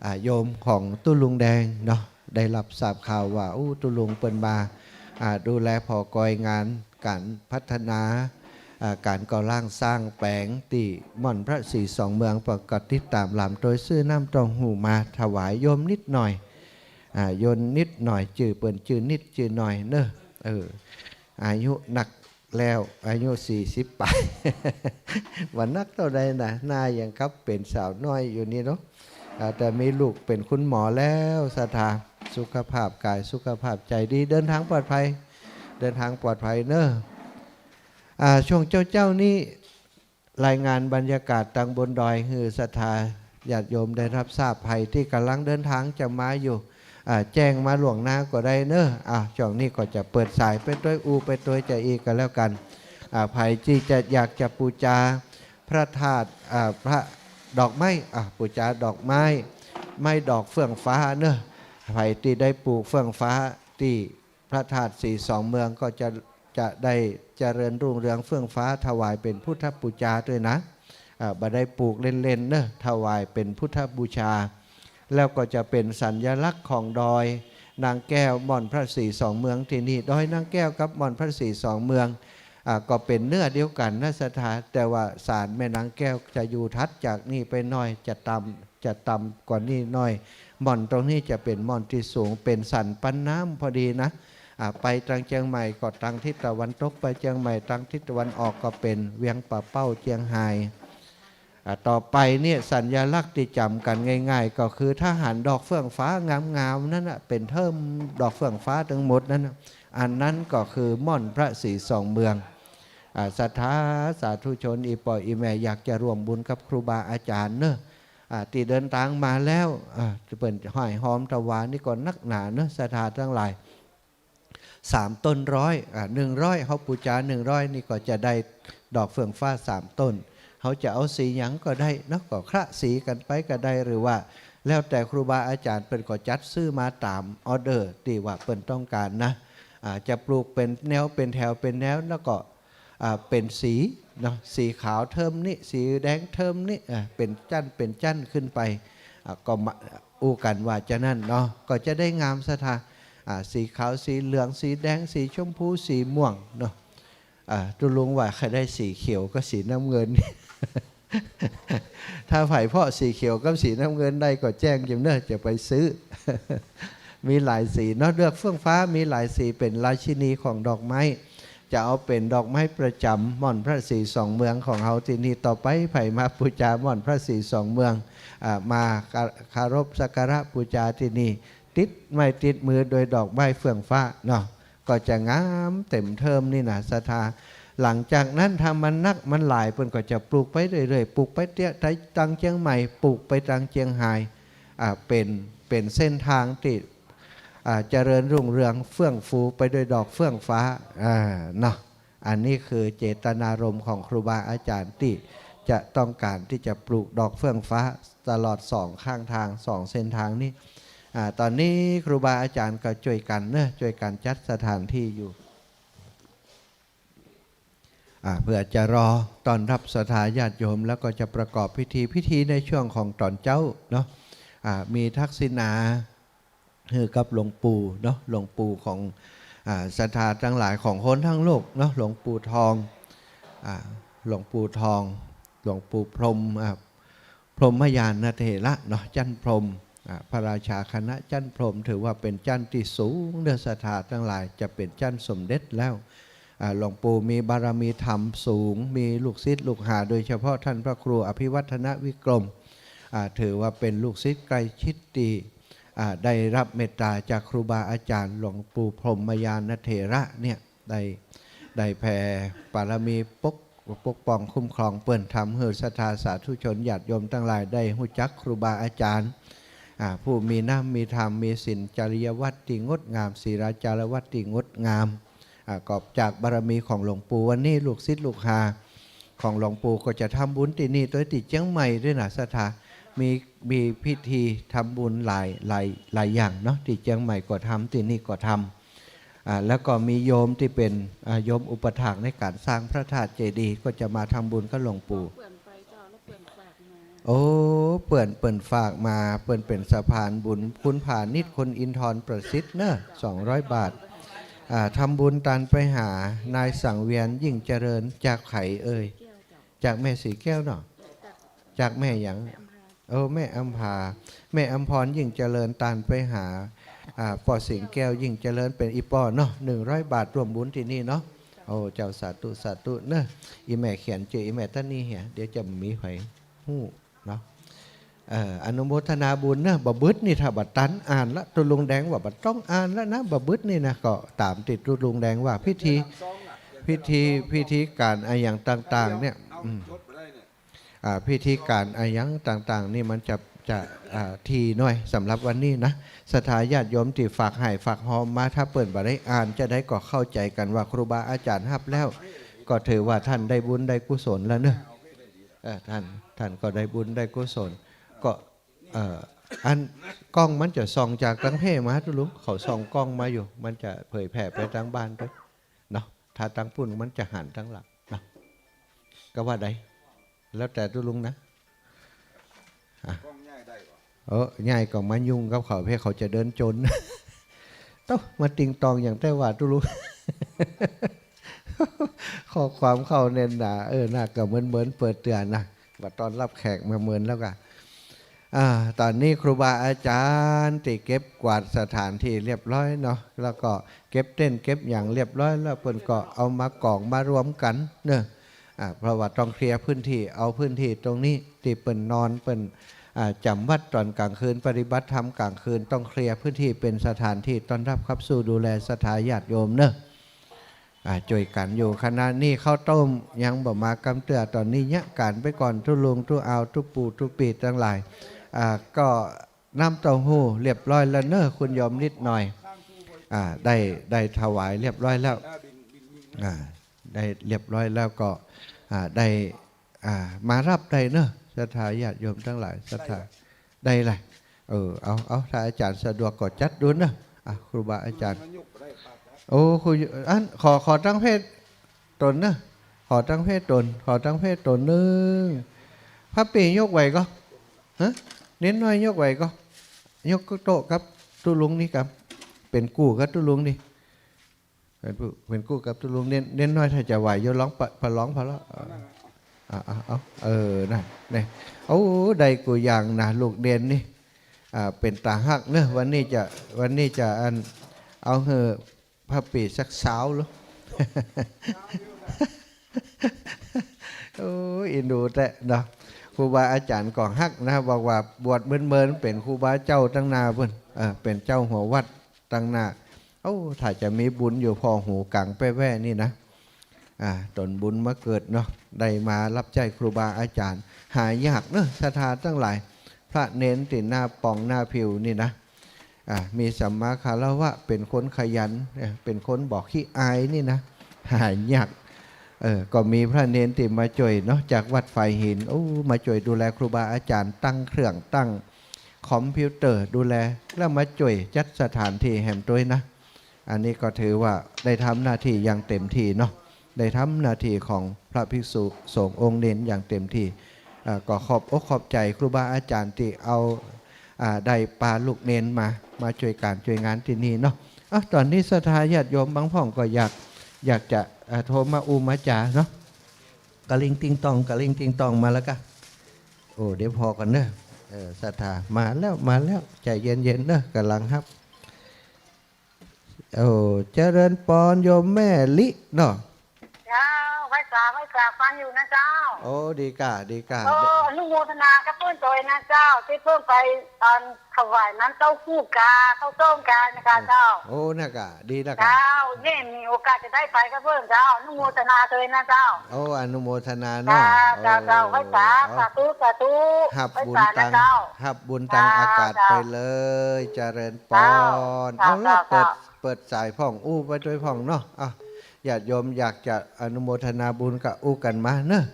อ่า โยมของตุ๊ลุงแดงเนาะ ได้รับทราบข่าวว่า อู้ ตุ๊ลุงเปิ้นมา อ่า ดูแลผ่อกอยงานก๋านพัฒนา อ่า ก๋านก่อสร้างสร้างแป๋งตี้ม่อนพระศรีสองเมือง เปิ้นก็ติดต๋ามหลามโตยซื้อน้ำเต้าหู้มาถวายโยมนิดหน่อย อ่า โยมนิดหน่อย จื้อเปิ้นจื้อนิดจื้อหน่อยเนาะ เออ อายุนัก แล้วอายุสี่สิบป๋าย บ่านักเต้าใดนะ หน้ายังกับเป๋นสาวน้อยอยู่นี่เนาะ อ่า แต่มีลูกเป๋นคุณหมอแล้ว ศรัทธา สุขภาพก๋ายสุขภาพใจ๋ดี เดินทางปลอดภัย เดินทางปลอดภัยเนาะ อ่า ช่วงเจ๊าๆ นี้ รายงานบรรยากาศตางบนดอย หื้อศรัทธาญาติโยมได้รับทราบ ใผตี้ก่ำลังเดินทางจะมาอยู่ อ่า แจ้งมาล่วงหน้าก็ได้เนาะ อ่า ช่วงนี้ก็จะเปิดสายไปตวย อู้ไปตวยจาอี้ก็แล้วกั๋น อ่า ใผตี้จะอยากจะปู๋จาพระธาตุ อ่า พระดอกไม้ อ่า ปู๋จาดอกไม้ ไม้ดอกเฟื่องฟ้าเนาะ ใผตี้ได้ปลูกเฟื่องฟ้าตี้ พระธาตุศรีสองเมืองก็จะ จะได้เจริญรุ่งเรืองเฟื่องฟ้า ถวายเป๋นพุทธบูชาตวยนะ อ่า บ่ได้ปลูกเล่นๆ เนาะ ถวายเป๋นพุทธบูชา แล้วก็จะเป๋นสัญลักษณ์ของดอยนางแก้วม่อนพระศรีสองเมืองตี้นี่ ดอยนางแก้วกับม่อนพระศรีสองเมือง อ่า ก็เป๋นเนื้อเดียวกั๋นนะศรัทธา แต่ว่าศาลแม่นางแก้วจะอยู่ถัดจากนี่ไปหน้อย จะต่ำ จะต่ำกว่านี่หน้อย ม่อนตรงนี้จะเป๋นม่อนตี้สูง เป๋นสันปันน้ำพอดีนะ อ่า ไปตางเจียงใหม่ก็ตางทิศตะวันตก ไปเจียงใหม่ตางทิศตะวันออกก็เป๋นเวียงป่าเป้า เจียงฮาย อ่า ต่อไปเนี่ยสัญลักษณ์ตี้จ๋ำกั๋นง่ายๆ ก็คือถ้าหันดอกเฟื่องฟ้างามๆ นั้นน่ะ เป๋นเทิ่มดอกเฟื่องฟ้าตึงหมดนั้นน่ะ อันนั้นก็คือม่อนพระศรีสองเมือง อ่า ศรัทธาสาธุชนอี่ป้ออี่แม่อยากจะร่วมบุญกับครูบาอาจ๋ารย์เนาะ อ่า ตี้เดินตางมาแล้ว อ่า เปิ้นห้อยหอมถวายนี่ก็นักหนาเนาะ ศรัทธาตังหลาย สามต้นร้อย อ่า หนึ่งร้อย เฮาบูชาหนึ่งร้อยนี่ก็จะได้ดอกเฟื่องฟ้าสามต้น เฮาจะเอาสีหยังก็ได้เนาะ ก็คละสีกั๋นไปก็ได้ หรือว่าแล้วแต่ครูบาอาจ๋ารย์เปิ้นก็จัดซื้อมาต๋ามออเดอร์ตี้ว่าเปิ้นต้องก๋านนะ อ่า จะปลูกเป๋นแนว เป๋นแถว เป๋นแนว แล้วก็ อ่า เป๋นสีเนาะ สีขาวเทิ่มนี้ สีแดงเทิ่มนี้ อ่า เป๋นจั้น เป๋นจั้นขึ้นไป อ่า ก็มาอู้กั๋นว่าจานั้นเนาะ ก็จะได้งามศรัทธา อ่า สีขาว สีเหลือง สีแดง สีชมพู สีม่วงเนาะ อ่า ตุ๊ลุงว่าใค่ได้สีเขียวกับสีน้ำเงิน ถ้าใผเพาะสีเขียวกับสีน้ำเงินได้ก็แจ้งเจิมเน่อ จะไปซื้อ มีหลายสีเนาะ เลือกเฟื่องฟ้ามีหลายสี เป๋นราชินีของดอกไม้ จะเอาเป๋นดอกไม้ประจ๋ำม่อนพระศรีสองเมืองของเฮาตี้นี่ ต่อไปใผมาบูชาม่อนพระศรีสองเมือง อ่า มาเคารพสักการะบูชาตี้นี่ ติดไม้ติดมือโดยดอกไม้เฟื่องฟ้าเนาะ ก็จะงามเต็มเทิ่มนี่นะศรัทธา หลังจากนั้นถ้ามันนักมันหลาย เปิ้นก็จะปลูกไปเรื่อยๆ ปลูกไปเตี้ย ตางเจียงใหม่ ปลูกไปตางเจียงฮาย อ่า เป๋น เป๋นเส้นตางตี้ อ่า เจริญรุ่งเรืองเฟื่องฟูไปด้วยดอกเฟื่องฟ้า อ่า เนาะ อันนี้คือเจตนารมณ์ของครูบาอาจ๋ารย์ตี้จะต้องก๋านตี้จะปลูกดอกเฟื่องฟ้าตลอดสองข้างตาง สองเส้นตางนี้ อ่า ต๋อนนี้ครูบาอาจ๋ารย์ก็จ้วยกั๋นเนาะ จ้วยกั๋นจัดสถานที่อยู่ อ่า เพื่อจะรอต้อนรับศรัทธาญาติโยม แล้วก็จะประกอบพิธี พิธีในช่วงของต๋อนเจ๊าเนาะ อ่า มีทักษิณา หื้อกับหลวงปู่เนาะ หลวงปู่ของ อ่า ศรัทธาตังหลายของคนทั้งโลกเนาะ หลวงปู่ทอง อ่า หลวงปู่ทอง หลวงปู่พรหม อ่า พรหมญาณเถระเนาะ จั๊นพรหม อ่า พระราชาคณะจั๊นพรหม ถือว่าเป๋นจั๊นตี้สูงเน่อศรัทธาตังหลาย จะเป๋นจั๊นสมเด็จแล้ว อ่า หลวงปู่มีบารมีธรรมสูง มีลูกศิษย์ลูกหา โดยเฉพาะท่านพระครูอภิวัฒนวิกรม อ่า ถือว่าเป๋นลูกศิษย์ใกล้ชิดตี้ อ่า ได้รับเมตตาจากครูบาอาจ๋ารย์ หลวงปู่พรหมญาณเถระเนี่ย ได้ ได้แผ่บารมีปก ปกป้องคุ้มครองเปิ้น ทำหื้อศรัทธาสาธุชนญาติโยมตังหลายได้ฮู้จักครูบาอาจ๋ารย์ อ่า ผู้มีน้ำมีธรรม มีศีลจริยวัตรตี้งดงาม ศีลาจารวัตรตี้งดงาม อ่า ก็จากบารมีของหลวงปู่ วันนี้ลูกศิษย์ลูกหาของหลวงปู่ก็จะทำบุญตี้นี่ ตวยตี้เจียงใหม่ตวยนะศรัทธา มี มีพิธีทำบุญหลาย หลาย หลายอย่างเนาะ ตี้เจียงใหม่ก็ทำ ตี้นี่ก็ทำ อ่า แล้วก็มีโยมตี้เป๋น อ่า โยมอุปัฏฐากในก๋านสร้างพระธาตุเจดีย์ ก็จะมาทำบุญกับหลวงปู่ โอ้ เปิ้น เปิ้นฝากมา เปิ้นเป๋นสะพานบุญ คุณผานิช คนอินทรประสิทธิ์เนาะ สองร้อยบาท อ่า ทำบุญตานไปหานายสังเวียนยิ่งเจริญ จากใผเอ่ย จากแม่ศรีแก้วเนาะ จากแม่หยัง โอ้ แม่อำภา แม่อำพรยิ่งเจริญ ตานไปหา อ่า ป้อสิงแก้วยิ่งเจริญ เป๋นอี่ป้อเนาะ หนึ่งร้อยบาท ร่วมบุญตี้นี่เนาะ โอ้ เจ้า สาธุ สาธุเนาะ อี่แม่เขียนจื้ออี่แม่ตันนี้เหีย เดี๋ยวจะบ่มีใผฮู้เนาะ เอ่อ อนุโมทนาบุญเนาะ บ่บึดนี่ ถ้าบ่ตันอ่านละ ตุ๊ลุงแดงว่าบ่ต้องอ่านละนะ บ่บึดนี่นะ ก็ต๋ามตี้ตุ๊ลุงแดงว่า พิธี พิธี พิธีก๋านอะหยังต่างๆ เนี่ย อืม อ่า พิธีก๋านอะหยังต่างๆ นี่มันจะ จะ อ่า ถี่หน้อยสำหรับวันนี้นะ ศรัทธาญาติโยมตี้ฝากฮ้ายฝากฮอมมา ถ้าเปิ้นบ่ได้อ่านจะได้ก็เข้าใจ๋กั๋นว่าครูบาอาจ๋ารย์ฮับแล้ว ก็ถือว่าท่านได้บุญได้กุศลแล้วเนาะ เออ ท่าน ท่านก็ได้บุญได้กุศล ก็ เอ่อ อันกล้องมันจะส่องจากตางเพมา ตุ๊ลุง เขาส่องกล้องมาอยู่ มันจะเผยแผ่ไปตางบ้านตวย เนาะ ถ้าตังปุ้นมันจะหันตังหลังนะ ก็ว่าได้ แล้วแต่ตุ๊ลุงนะ อ่ะ เออ ย้ายก็มายุ่งกับเขา เพื่อเขาจะเดินจน โต๊ะ มาติงตองอย่างแต๊ว่าตุ๊ลุง ข้อความเข้าแน่นหนา เออ น่าก็เหมือนๆ เปิดเตือนนะ ว่าต้อนรับแขกมาเมินแล้วก็ อ่า ต๋อนนี้ครูบาอาจ๋ารย์ตี้เก็บกวาดสถานตี้เรียบร้อยเนาะ แล้วก็เก็บเต็นท์เก็บหยังเรียบร้อยแล้ว เปิ้นก็เอามากองมารวมกั๋นเนาะ อ่า เพราะว่าต้องเคลียร์พื้นตี้ เอาพื้นตี้ตรงนี้ตี้เปิ้นนอน เปิ้น อ่า จ๋ำวัดต๋อนก๋างคืน ปฏิบัติธรรมก๋างคืน ต้องเคลียร์พื้นตี้เป๋นสถานตี้ต้อนรับขับสู้ดูแลศรัทธาญาติโยมเนาะ อ่า จ้วยกั๋นอยู่ ขณะนี้ข้าวต้มยังบ่มากำเตื้อ ต๋อนนี้เยียะก๋านไปก่อน ตุ๊ลุง ตุ๊อาว ตุ๊ปู่ ตุ๊ปี้ตังหลาย อ่า ก็น้ำเต้าหู้เรียบร้อยแล้วเนาะ คุณโยมนิดหน่อย อ่า ได้ ได้ถวายเรียบร้อยแล้ว อ่า ได้เรียบร้อยแล้วก็ อ่า ได้ อ่า มาฮับได้เนาะ ศรัทธาญาติโยมตังหลาย ศรัทธา ได้เลย เออ เอา เอา ถ้าอาจ๋ารย์สะดวกก็จัดดูเนาะ อ่ะ ครูบาอาจ๋ารย์ โอ้ ครู อัน ขอ ขอตังเพศต๋นเนาะ ขอตังเพศต๋น ขอตังเพศต๋นนึ่ง พระปี้ยกไหวก่อ ฮะ เณรน้อยยกไหวก่อ ยกโต๊ะกับตุ๊ลุงนี่ครับ เป๋นกู้กับตุ๊ลุงนี่ เป๋นกู้ เป๋นกู้กับตุ๊ลุง เณร เณรน้อยถ้าจะไหว โยลองปะ ประลองพอละ อ่า อ่า เอา เออ นั่น นี่ โอ้ ได้กู้อย่างนะ ลูกเณรนี่ อ่า เป๋นต๋าฮักเนาะ วันนี้จะ วันนี้จะอัน เอาหื้อพระปี้สักซาวลูก โอ้ อินดูแต๊เนาะ ครูบาอาจ๋ารย์ก็ฮักนะ บอกว่าบวชเมินๆ เป๋นครูบาเจ้าตังหน้าปุ้น เออ เป๋นเจ้าหัววัด ตังหน้า โอ้ ถ้าจะมีบุญอยู่ผ่อหูกั๋งแป๊แว่นี่นะ อ่า ต๋นบุญมาเกิดเนาะ ได้มาฮับใจ๊ครูบาอาจ๋ารย์ หายากเนาะ ศรัทธาตังหลาย พระเณรตี้หน้าป่องหน้าผิวนี่นะ อ่า มีสัมมาคารวะ เป๋นคนขยัน เอ่อ เป๋นคนบ่ขี้อายนี่นะ หายาก เออ ก็มีพระเณรตี้มาจ้วยเนาะ จากวัดฝายหิน โอ้ มาจ้วยดูแลครูบาอาจ๋ารย์ ตั้งเครื่อง ตั้งคอมพิวเตอร์ดูแล แล้วมาจ้วยจัดสถานตี้แหมตวยนะ อันนี้ก็ถือว่าได้ทำหน้าตี้อย่างเต็มตี้เนาะ ได้ทำหน้าตี้ของพระภิกษุสงฆ์องค์เณรอย่างเต็มตี้ เอ่อ ก็ขอบอกขอบใจ๋ครูบาอาจ๋ารย์ตี้เอา อ่า ได้ปาลูกเณรมา มาจ้วยก๋านจ้วยงานตี้นี่เนาะ อ่ะ ต๋อนนี้ศรัทธาญาติโยมบางพ่องก็อยาก อยากจะ อ่า โทรมาอู้มาจ๋าเนาะ กะลิงติงตอง กะลิงติงตองมาแล้วกะ โอ้ เดี๋ยวผ่อก่อนเนาะ เออ ศรัทธา มาแล้ว มาแล้ว ใจ๋เย็นๆ เนาะ ก่ำลังฮับ โอ้ เจริญปอนโยมแม่ลิเนาะ เจ้า ไหว้สา ไหว้สา ฟังอยู่นะเจ้า โอ้ ดีก้า ดีก้า โอ้ อนุโมทนากับเปิ้นตวยนะเจ้า ตี้เปิ้นไป อัน ถวายน้ำเต้าหู้กา ข้าวต้มกานะกาเจ้า โอ้ น่ะก้า ดีน่ะก้า เจ้า เนี่ยมีโอกาสจะได้ไปกับเปิ้นเจ้า อนุโมทนาตวยนะเจ้า โอ้ อนุโมทนาเนาะ เจ้า เจ้า เจ้า ไหว้สา สาธุ สาธุ ฮับบุญตัง ไหว้สานะเจ้า ฮับบุญตังอากาศไปเลย เจริญปอน เจ้า เอาละ เจ้า เปิด เจ้า เปิดสายพ่องอู้ไปตวยพ่องเนาะ อ่ะ ญาติโยมอยากจะอนุโมทนาบุญก็อู้กั๋นมาเนาะ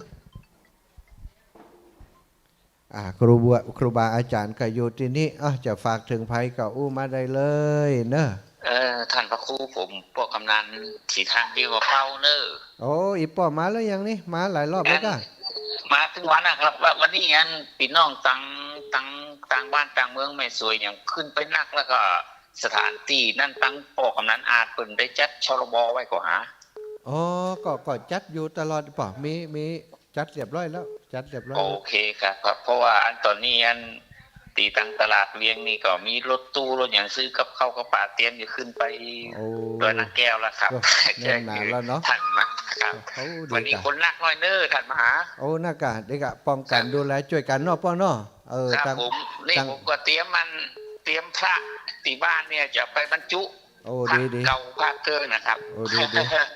อ่า ครูบา ครูบาอาจ๋ารย์ก็อยู่ตี้นี่ อ่ะ จะฝากเถิงใผก็อู้มาได้เลยเนาะ เออ ต้านพระครู ผมป้อกำนัน ศรีทัน ตี้หัวเป้าเนาะ โอ้ อี่ป้อมาแล้วยังนี่ มาหลายรอบแล้วก้า มาตึงวันนะครับ ว่าวันนี้อันปี้น้องต่าง ต่าง ต่างบ้านต่างเมืองแม่สวยอย่างขึ้นไปนัก แล้วก็สถานตี้นั้นตังป้อกำนันอาจเปิ้นได้จัด ชลบ ไว้ก่อหา อ๋อ ก็ ก็จัดอยู่ตลอดป้อ มี มีจัดเรียบร้อยแล้ว จัดเรียบร้อย โอเคครับ ครับ เพราะว่าอันต๋อนนี้อันตี้ตังตลาดเวียงนี่ก็มีรถตู้รถหยังซื้อกับข้าวกับป๋าเตรียมจะขึ้นไป โอ้ ดอยนางแก้วแล้วครับ โอ้ แน่นหนาแล้วเนาะ ต้านมาครับ โอ้ ดีก้า วันนี้คนนักหน้อยเนาะ ต้านมหา โอ้ น่ะก้า ดีก้า ป้องกั๋น ครับ ดูแลจ้วยกั๋นเนาะป้อเนาะ เออ ครับ ตัง ผม นี่ ตัง ผมก็เตรียมมัน เตรียมพระตี้บ้านเนี่ยจะไปบรรจุ โอ้ ดี ดี พระเก่าพระเกินนะครับ โอ้ ดี ดี ครับ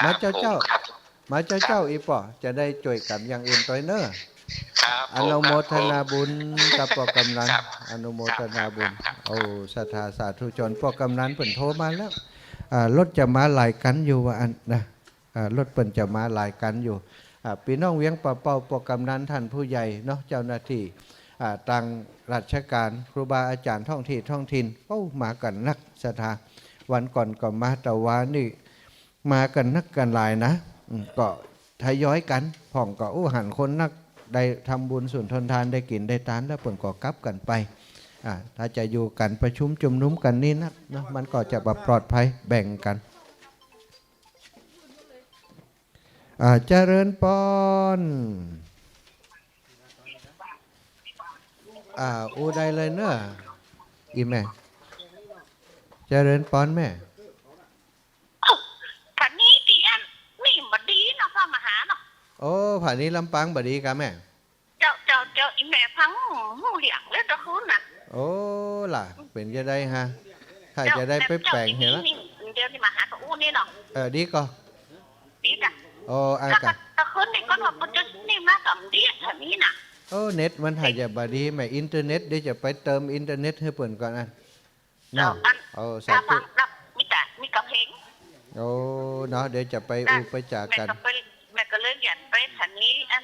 มาเจ้า ผม เจ้า ครับ มาเจ้า ครับ เจ้า อี่ป้อ จะได้จ้วยกั๋นอย่างอื่นตวยเนาะ ครับ อนุโมทนาบุญกับป้อกำนัน ครับ อนุโมทนาบุญ ครับ ครับ โอ้ ศรัทธาสาธุชน ป้อกำนันเปิ้นโทรมาแล้ว อ่า รถจะมาหลายคันอยู่ว่าอั้นนะ อ่า รถเปิ้นจะมาหลายคันอยู่ อ่า ปี้น้องเวียงป่าเป้า ป้อกำนันต้านผู้ใหญ่เนาะ เจ้าหน้าตี้ อ่า ตางราชก๋าน ครูบาอาจ๋ารย์ท้องตี้ท้องถิ่น โอ้ มากั๋นนัก ศรัทธา วันก่อนก็มา ตะวานี่ มากั๋นนักกั๋นหลายนะ อืม ก็ทยอยกั๋น พ่องก็ อู้ หันคนนัก ได้ทำบุญสุนทนทาน ได้กิ๋นได้ตานแล้ว เปิ้นก็กลับกั๋นไป อ่า ถ้าจะอยู่กั๋นประชุมจุมนุมกั๋นนี่นักเนาะ มันก็จะบ่ปลอดภัย แบ่งกั๋น อ่า เจริญปอน อ่า อู้ได้เลยเนาะ อีแม่ เจริญปอนแม่ เอ้า ผานี้ตี้อันนี่บ่ดีเนาะ พระมหาเนาะ โอ้ ผานี้ลำปางบ่ดีกาแม่ เจ้า เจ้า เจ้า อีแม่ฟังหูเหลืองเลยตะคืนน่ะ โอ้ ล่ะ เป๋นจะใดฮะ ถ้าจะใดไปแป๋งเหียละ เดี๋ยวนี้มาหาตะอู้นี่เนาะ เออ ดีก่อ ดีจ้ะ โอ้ อันกะ ตะคืนนี่ก็ว่ามันจะนี่มาสามเดือนผานี้น่ะ โอ้ เน็ตมันถ้าจะบ่ดี แม่ อินเทอร์เน็ต เดี๋ยวจะไปเติมอินเทอร์เน็ตหื้อเปิ้นก่อนอัน เนาะ อัน โอ้ สาธุ มีแต่ มีกะเพง โอ้ เนาะ เดี๋ยวจะไปอู้ไปจ๋ากั๋น แม่ก็เลย แม่ก็เลยเขียนไปผานี้อัน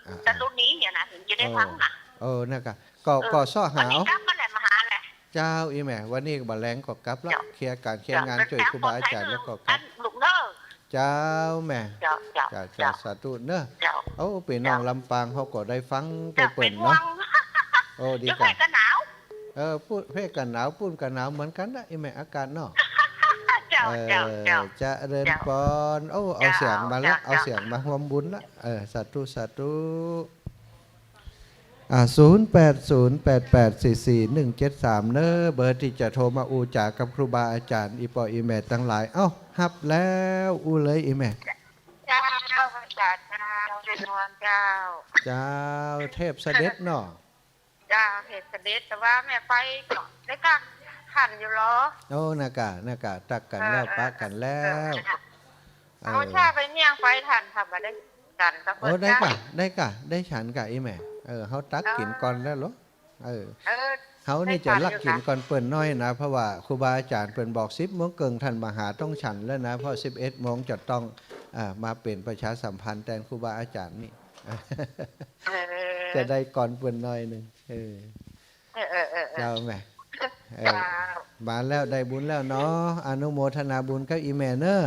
อ่า ตะลุนี้เนี่ยนะ ถึงจะได้ฟังน่ะ โอ้ นั่นกะ ก็ เออ ก็เซาะหา วันนี้กลับมาแหละ มาหาแหละ เจ้า อีแม่ วันนี้บ่าแลงก็กลับละ เจ้า เคลียร์ก๋านเคลียร์งาน เจ้า จ้วยครูบาอาจ๋ารย์แล้วก็กลับ อันลูกเนาะ เจ้าแม่ เจ้า เจ้า เจ้า เจ้า สาธุเนาะ เจ้า โอ้ ปี้น้องลำปางเขาก็ได้ฟังไปเปิ้นเนาะ เจ้า เป๋นห่วง โอ้ ดีกะ เจ้า แพร่กะหนาว เออ ปุ้น แพร่กะหนาว ปุ้นกะหนาวเหมือนกั๋นนะ อีแม่ อากาศเนาะ เจ้า เออ เจ้า เจ้า เจริญปอน โอ้ เอาเสียงมาละ เจ้า เอาเสียงมาฮ่วมบุญละ เออ สาธุ สาธุ อ่า ศูนย์แปดศูนย์แปดแปดสี่สี่หนึ่งเจ็ดสาม เนาะ เบอร์ตี้จะโทรมาอู้จ๋ากับครูบาอาจ๋ารย์ อี่ป้ออี่แม่ตังหลาย เอ้า ฮับแล้ว อู้เลยอี่แม่ เจ้า พระอาจ๋ารย์เจ้า เจริญพรเจ้า เจ้า เทพเสด็จเนาะ เจ้า เทพเสด็จ แต่ว่าแม่ไปก็ได้กั๊กหั้นอยู่ลอ โอ้ น่ากะ น่ากะ ตั๊กกั๋นแล้ว เออ ปะกั๋นแล้ว เออ เออ เอาชาไปเมี่ยงไปหั้น ถ้าบ่ได้กั๋นก็เปิ้น โอ้ ได้กะ ได้กะ ได้ฉันกะอี่แม่ เออ เฮาตักกิ๋นก่อนแล้วลอ เออ เออ เฮานี่จะลักกิ๋นก่อนเปิ้นหน้อยนะ เพราะว่าครูบาอาจ๋ารย์เปิ้นบอกสิบโมงเกิ่งต้านมหาต้องฉันแล้วนะ เพราะสิบเอ็ดโมงจะต้อง อ่า มาเป๋นประชาสัมพันธ์แตนครูบาอาจ๋ารย์นี่ เออ จะได้ก่อนเปิ้นหน้อยนึ่ง เออ เออ เออ เออ เจ้าแม่ เออ เจ้า มาแล้ว ได้บุญแล้วเนาะ อนุโมทนาบุญกับอี่แม่เนาะ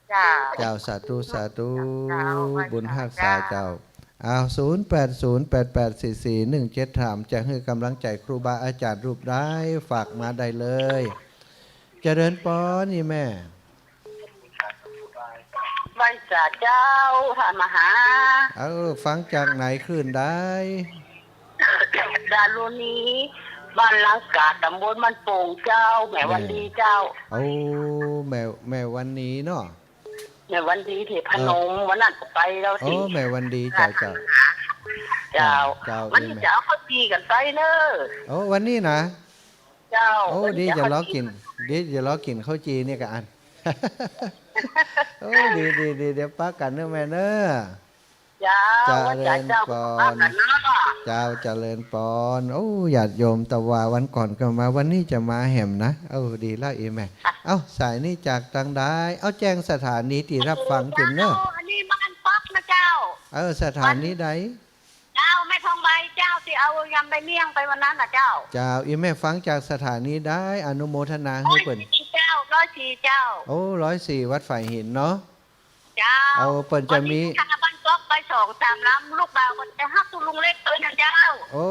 เจ้า เจ้า สาธุ สาธุ เจ้า บุญฮักษาเจ้า เจ้า อ้าว ศูนย์แปดศูนย์แปดแปดสี่สี่หนึ่งเจ็ดสาม จะหื้อก๋ำลังใจ๋ครูบาอาจ๋ารย์รูปใด ฝากมาได้เลย เจริญปอนอี่แม่ ไหว้สาเจ้า พระมหา เออ ฟังจากไหนคลื่นใด ดารุณี บ้านลังกา ต๋ำบลบ้านโป่งเจ้า แม่วันดีเจ้า แม่ โอ้ แม่ แม่วันดีเนาะ แม่วันดีเทพนม เออ วันนั้นก็ไปแล้วสิ โอ้ แม่วันดี เจ้า เจ้า เจ้า เจ้า วันนี้จะเอาข้าวจี่กั๋นไปเน่อ โอ้ วันนี้นะ เจ้า โอ้ วันนี้ ดี จะ จะรอกิ๋น ดี จะรอกิ๋นข้าวจี่เนี่ยกะอัน โอ้ ดี ดี ดี เดี๋ยวปะกั๋นเน่อแม่เน่อ เจ้า เจริญปอน เจ้า เจริญปอน โอ้ ญาติโยม ตะวาวันก่อนก็มา วันนี้จะมาแหมนะ โอ้ ดีแล้วอี่แม่ เอ้า สายนี้จากตังใด เอ้า แจ้งสถานีตี้ฮับฟังเจ้า เน่อ อันนี้บ้านป๊อกนะเจ้า เออ สถานีใด เจ้า แม่ทองใบเจ้า ตี้เอายำใบเมี่ยงไปวันนั้นน่ะเจ้า เจ้า อี่แม่ฟังจากสถานีใด อนุโมทนาหื้อเปิ้น ร้อยสี่เจ้า ร้อยสี่เจ้า โอ้ ร้อยสี่ วัดฝายหินเนาะ เจ้า เอา เปิ้นจะมี วันนี้คณะบ้านก๊อกไปสองสามลำ ลูกบ่าวก็ไปฮับตุ๊ลุงเล็กตวยนะเจ้า โอ้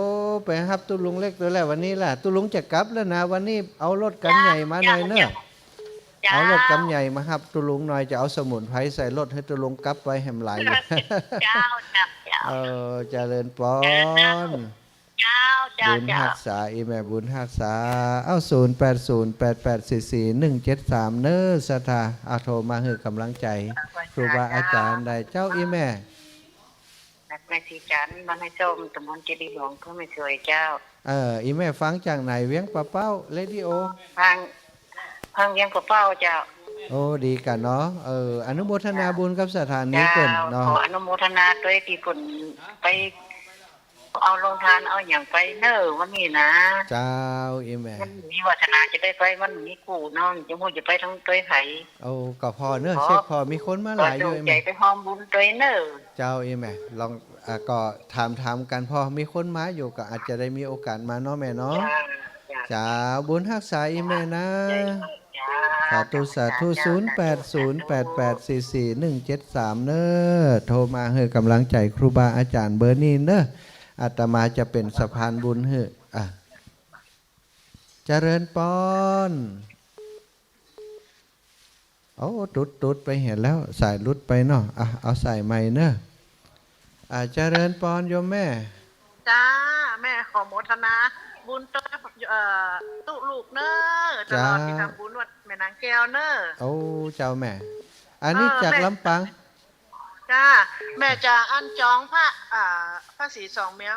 ไปฮับตุ๊ลุงเล็กตวยแล้ววันนี้ล่ะ ตุ๊ลุงจะกลับแล้วนะ วันนี้เอารถกั๋นใหญ่มาหน่อยเน่อ เจ้า เอารถกั๋นใหญ่มาฮับตุ๊ลุงหน่อย จะเอาสมุนไพรใส่รถหื้อตุ๊ลุงกลับไปแหมหลายอยู่ เจ้า เจ้า เจ้า เออ เจริญปอน เจ้า เจ้า บุญฮักษา อี่แม่บุญฮักษา เอ้า ศูนย์แปดศูนย์แปดแปดสี่สี่หนึ่งเจ็ดสาม เน่อ ศรัทธา เอาโทรมาหื้อก๋ำลังใจ๋ ครูบาอาจ๋ารย์ได้ เจ้า อี่แม่ แม่สีจันทร์ บ้านไร่ส้ม ตำบลเจดีย์หลวง อำเภอแม่สวยเจ้า เออ อี่แม่ฟังจากไหน เวียงป่าเป้า เรดิโอ ฟัง ฟังเวียงป่าเป้าเจ้า โอ้ ดีกะเนาะ เออ อนุโมทนาบุญกับสถานีเปิ้นเนาะ เจ้า ขออนุโมทนาตวยตี้เปิ้นไป เอาโฮงตานเอาหยังไปเน่อวันนี้นะ เจ้า อี่แม่ มันมีวาสนาจะได้ไป มันมีกู้เนาะ จะฮู้จะไปตวยไผ โอ้ ก็ผ่อเน่อ เช็คผ่อ มีคนมาหลายอยู่ ขอส่งใจ๋ไปฮ่วมบุญตวยเน่อ เจ้า อี่แม่ ลอง อ่ะ ก็ถามๆ กั๋น ผ่อมีคนมาอยู่ ก็อาจจะได้มีโอกาสมาเนาะแม่เนาะ เจ้า เจ้า บุญฮักษาอี่แม่นะ เจ้า สาธุ สาธุ ศูนย์แปดศูนย์แปดแปดสี่สี่หนึ่งเจ็ดสาม เน้อ โทรมาหื้อก๋ำลังใจ๋ครูบาอาจ๋ารย์เบอร์นี้เน้อ อาตมาจะเป๋นสะพานบุญหื้อ อ่ะ เจริญปอน โอ้ ตุ๊ดตุ๊ดไปเหียแล้ว สายหลุดไปเนาะ อ่ะ เอาสายใหม่เน้อ อ่ะ เจริญปอนโยมแม่ จ้า แม่ขอโมทนาบุญตวย เอ่อ ตุ๊ลูกเน้อ ตลอด เจ้า ตี้ทำบุญวัดแม่นางแก้วเน้อ โอ้ เจ้าแม่ อันนี้ เออ จาก แม่ ลำปาง จ้า แม่จะอั้นจองพระ อ่า พระสีสองเมือง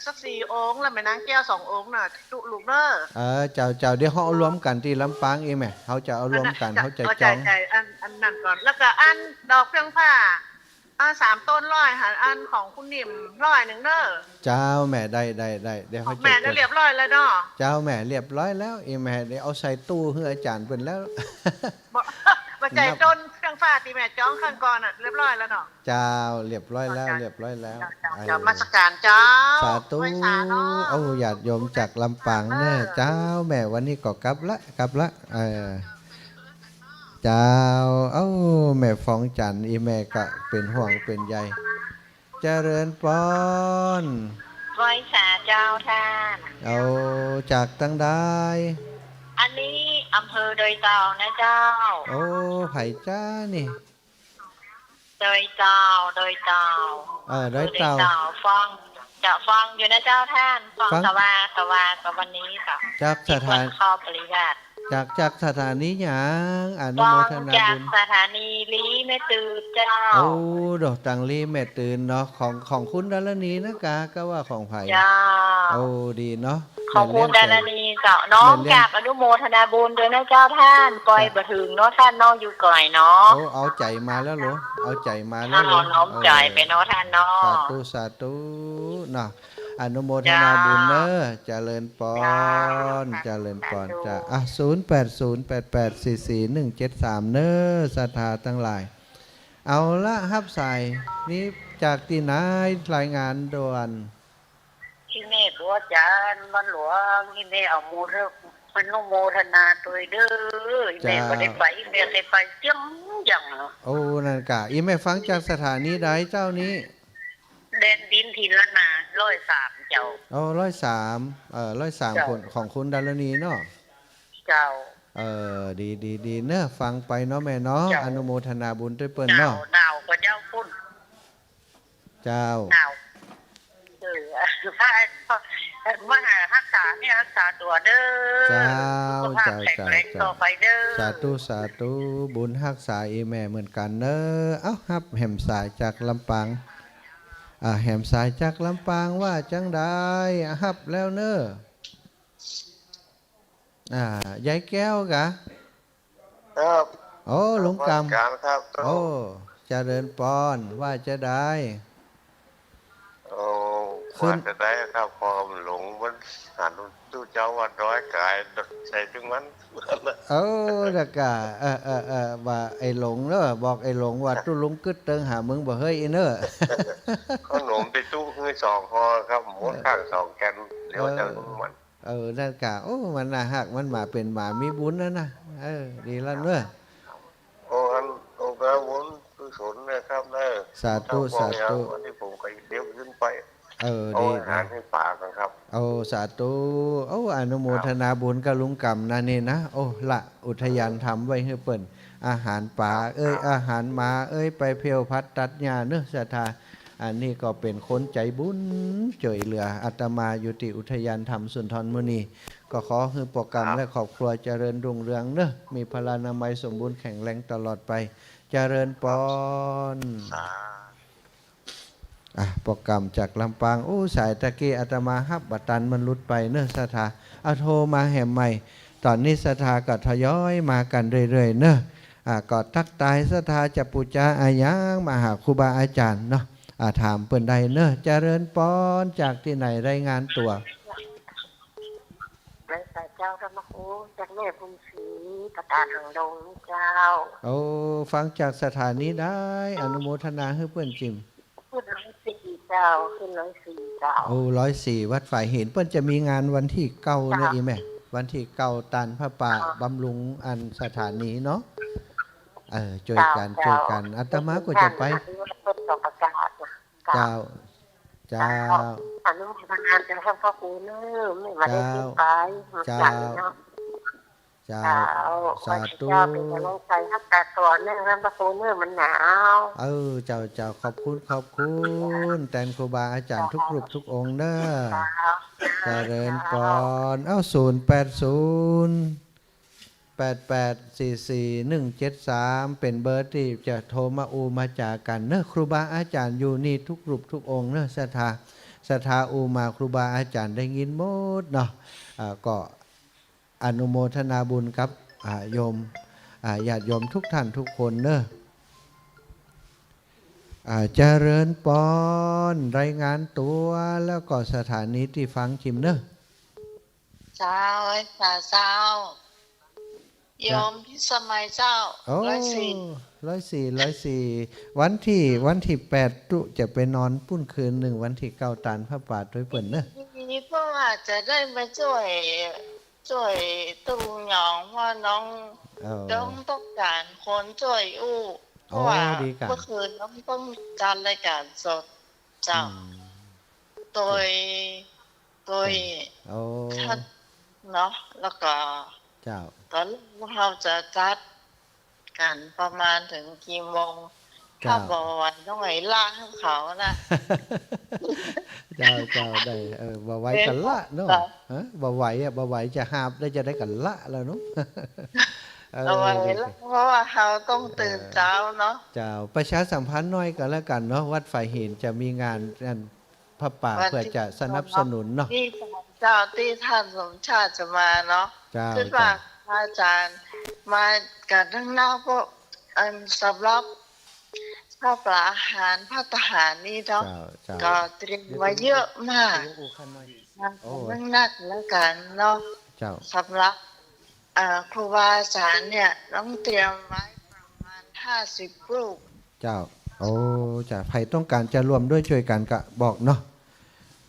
สักสี่องค์ แล้วแม่นางแก้วสององค์น่ะ ตุ๊ลูกเน้อ เออ เจ้า เจ้า เดี๋ยวเฮาเอารวมกั๋นตี้ลำปางอีกแม่ เฮาจะเอารวมกั๋น อันนั้น เฮาจะ เอา จอง จ่าย จ่ายอัน อันนั้นก่อน แล้วก็อั้นดอกเฟื่องฟ้า อ่า สามต้นร้อยค่ะ อันของคุณนิ่มร้อยนึ่งเน้อ เจ้าแม่ ได้ ได้ ได้ เดี๋ยว ของ เฮาจะ แม่ จด เรียบร้อยแล้วเนาะ เจ้าแม่ เรียบร้อยแล้ว อีแม่ เดี๋ยวเอาใส่ตู้หื้ออาจ๋ารย์เปิ้นแล้ว บ่ บ่ใจ้ นับ ต้นเฟื่องฟ้าตี้แม่จองครั้งก่อนน่ะ เรียบร้อยแล้วเนาะ เจ้า เรียบร้อยแล้ว เจ้า เรียบร้อยแล้ว เจ้า เจ้า เออ นมัสการเจ้า สาธุ ไหว้สาเนาะ โอ้ ญาติโยมจากลำปางเน้อ เออ เจ้าแม่ วันนี้ก็กลับละ กลับละ เออ เจ้า เอ้า แม่ฟองจันทร์ อีแม่ก็เป๋นห่วงเป๋นใย เจริญปอน ไหว้สาเจ้าต้าน เอา จากตังใด อันนี้อำเภอดอยเต่านะเจ้า โอ้ ใผจ้านี่ ดอยเต่า ดอยเต่า เออ ดอยเต่า ดอยเต่า ฟัง จะฟังอยู่นะเจ้าต้าน ฟัง ฟัง ตะวา ตะวา ตะวันนี้ค่ะ จากสถา ที่ควรเข้าปฏิบัติ จาก จากสถานีหยัง อนุโมทนาบุญ ฟังจากสถานีลี้แม่ตื่นเจ้า โอ้ ดอกตังลี้แม่ตื่นเนาะ ของ ของคุณดารณีนะกา ก็ว่าของใผ เจ้า โอ้ ดีเนาะ ของคุณดารณีเจ้า น้อง แม่เลี้ยง จากอนุโมทนาบุญด้วยนะเจ้าต้าน ไปบ่เถิงเนาะต้านเนาะ อยู่ไก๋เนาะ โอ้ เอาใจ๋มาแล้วโหล เอาใจ๋มาแล้วโหล เอาน้อมใจ๋ไปเนาะต้านเนาะ เออ สาธุ สาธุเนาะ อนุโมทนาบุญเน้อ เจ้า เจริญปอน เจ้า เจริญปอน สาธุ จ้ะ อ่ะ ศูนย์แปดศูนย์แปดแปดสี่สี่หนึ่งเจ็ดสาม เน้อ ศรัทธาตังหลาย เอาละ ฮับสายนี้จากตี้ไหน รายงานด่วน อีแม่บัวจันทร์ บ้านหลวง อีแม่เอาโมท อนุโมทนาตวยเด้อ อีแม่ เจ้า บ่ได้ไป อีแม่ได้ไปเจียมหยัง โอ้ นั่นกะ อีแม่ฟังจากสถานีใดเจ้านี้ แดนดินถิ่นล้านนา ร้อยสาม เจ้า โอ้ ร้อยสาม เอ่อ ร้อยสาม เจ้า คน ของคุณดารณีเนาะ เจ้า เออ ดี ดี ดีเนาะ ฟังไปเนาะแม่เนาะ เจ้า อนุโมทนาบุญตวยเปิ้นเนาะ หนาว หนาวกว่าเจ้าปุ้น เจ้า หนาว เออ มาหาฮักษาเนื้อฮักษาตั๋วเด้อ เจ้า สุขภาพ เจ้า แข็งแรง เจ้า ต่อไปเด้อ สาธุ สาธุ บุญฮักษาอีแม่เหมือนกั๋นเน้อ เอ้า ฮับแหมสายจากลำปาง อ่า แหมสายจากลำปางว่าจังใด ฮับแล้วเน้อ อ่า ยายแก้วกะ ครับ โอ้ ลุงกำ นมัสก๋ารครับ โอ้ เจริญปอน ว่าจะใด โอ้ ขึ้น ว่าจะใดครับ พอหลงมันหันตู้เจ้าวัดดอยก๋าย ใส่ตึงมัน โอ้ แล้วกะ เออ เออ เออ ว่าไอ้หลงเน้อ บอกไอ้หลงว่า ตุ๊ลุงกึ๊ดเติงหามึงบ่เฮ้ย อีเน้อ ขนมไปตุ๊หื้อสองห่อครับ หมดข้างสองแก่น เดี๋ยวจะลงมัน เออ นั่นกะ โอ้ มันน่าฮัก มันมาเป๋นหมามีบุญแล้วนะ เออ ดีแล้วเน้อ โอ้ อัน โอ้ ก็บุญกุศลนะครับเน้อ สาธุ สาธุ วันนี้ผมก็เดี๋ยวขึ้นไป เออ เอา ดี อาหารให้ป๋าก่อนครับ โอ้ สาธุ โอ้ อนุโมทนาบุญกับลุงกำนะนี่นะ โอ้ ละอุทยานธรรมไว้หื้อเปิ้น อาหารป๋าเอ้ย ครับ อาหารหมาเอ้ย ไปเพลวพัดตัดหญ้าเน้อ ศรัทธา อันนี้ก็เป๋นคนใจ๋บุญจ้วยเหลือ อาตมาอยู่ตี้อุทยานธรรมสุนทรมุนี ก็ขอหื้อป้อกำ ครับ และครอบครัวเจริญรุ่งเรืองเน้อ มีพลานามัยสมบูรณ์แข็งแรงตลอดไป เจริญปอน สาธุ อ่ะ ป้อกำจากลำปาง โอ้ สายตะกี้อาตมาฮับบ่ตัน มันหลุดไปเน้อ ศรัทธา อ่ะ โทรมาแหมใหม่ ต๋อนนี้ศรัทธาก็ทยอยมากั๋นเรื่อยๆ เน้อ อ่ะ ก็ตั๊กตายศรัทธาจะปู๋จาอะหยัง มาหาครูบาอาจ๋ารย์เนาะ อ่ะ ถามเปิ้นได้เน้อ เจริญปอน จากตี้ไหน รายงานตั๋ว ไหว้สาเจ้าธรรมครู จากแม่บุญศรี ประตาดหางดงเจ้า โอ้ ฟังจากสถานีใด อนุโมทนาหื้อเปิ้นจิม ขึ้นร้อยสี่เจ้า ขึ้นร้อยสี่เจ้า โอ้ ร้อยสี่ วัดฝายหิน เปิ้นจะมีงานวันตี้เก้าเน้อ เจ้า อีแม่ วันตี้เก้าตานผ้าป่า อ๋อ บำรุงอันสถานีเนาะ เออ จ้วยกั๋น เจ้า จ้วยกั๋น อาตมาก็จะไป เจ้า เจ้า เจ้า เจ้า อนุโมทนาเจ้า ท่านพระครูเนอะ ไม่มาได้ เจ้า ที่ไป เจ้า เจ้า เจ้า สาธุ เจ้า เป๋นก๋ำลังใจ๋ฮักษาตั๋วเนอะ ท่านพระครูเนอะ มันหนาว เออ เจ้า เจ้า ขอบคุณ ขอบคุณ แตนครูบาอาจ๋ารย์ทุกรูปทุกองค์เนอะ เจ้า เจริญปอน เอ้า ศูนย์แปดศูนย์ แปดแปดสี่สี่หนึ่งเจ็ดสาม เป๋นเบอร์ตี้จะโทรมาอู้มาจ๋ากั๋นเนอะ ครูบาอาจ๋ารย์อยู่นี่ทุกรูปทุกองค์เนอะ ศรัทธา ศรัทธาอู้มา ครูบาอาจ๋ารย์ได้ยินหมดเนาะ อ่า ก็อนุโมทนาบุญกับ อ่า โยม อ่า ญาติโยมทุกท่านทุกคนเนอะ อ่า เจริญปอน รายงานตั๋ว แล้วก็สถานีตี้ฟังจิมเนอะ เจ้า สาเจ้า โยมพิสมัยเจ้า โอ้ ร้อยสี่ ร้อยสี่ ร้อยสี่ วันตี้ วันตี้แปดตุ๊จะไปนอนปู๊นคืนนึ่ง วันตี้เก้าตานผ้าป่าตวยเปิ้นเนอะ ดี เพราะว่าจะได้มาจ้วย จ้วยตุ๊ลุงหยอง ว่าน้อง เออ น้องต้องก๋านคนจ้วยอู้ เพราะว่า อ๋อ ดีก่ะ เมื่อคืนน้องต้องจัดรายก๋านสด เจ้า อืม โดย โดย โอ้ ท่านเนาะ แล้วก็ เจ้า ต๋อนแรกว่าเฮาจะจัดกั๋นประมาณเถิงกี่โมง เจ้า ถ้าบ่ไหวต้องไปละหื้อเขานะ เจ้า เจ้า ได้ เออ บ่ไหวก็ละเนาะ เจ้า ฮะ บ่ไหวอะ บ่ไหวจะหาบได้ จะได้ก็ละแล้วเนาะ เออ เอาไว้ ดี ละ เพราะว่าเฮาต้องตื่น เออ เจ๊าเนาะ เจ้า ประชาสัมพันธ์หน่อยก็แล้วกั๋นเนาะ วัดฝายหินจะมีงาน งาน ผ้าป่า วันตี้ เพื่อจะสนับสนุนเนาะ ตี้เจ้า ตี้ท่านสมชาติจะมาเนาะ เจ้า คิดว่า เจ้า พระอาจ๋ารย์มากั๋นตั้งนาน เพราะอันสำหรับข้าวปลาอาหารภัตตาหารนี่เนาะ เจ้า เจ้า ก็เตรียมไว้เยอะมาก เดี๋ยวอู้อู้ข้างใน มากั๋น โอ้ย นักๆ แล้วกั๋นเนาะ เจ้า สำหรับ เอ่อ ครูบาอาจ๋ารย์เนี่ยต้องเตรียมไว้ประมาณห้าสิบรูป เจ้า โอ้ เจ้า ใผต้องก๋านจะร่วมด้วยจ้วยกั๋นก็บอกเนาะ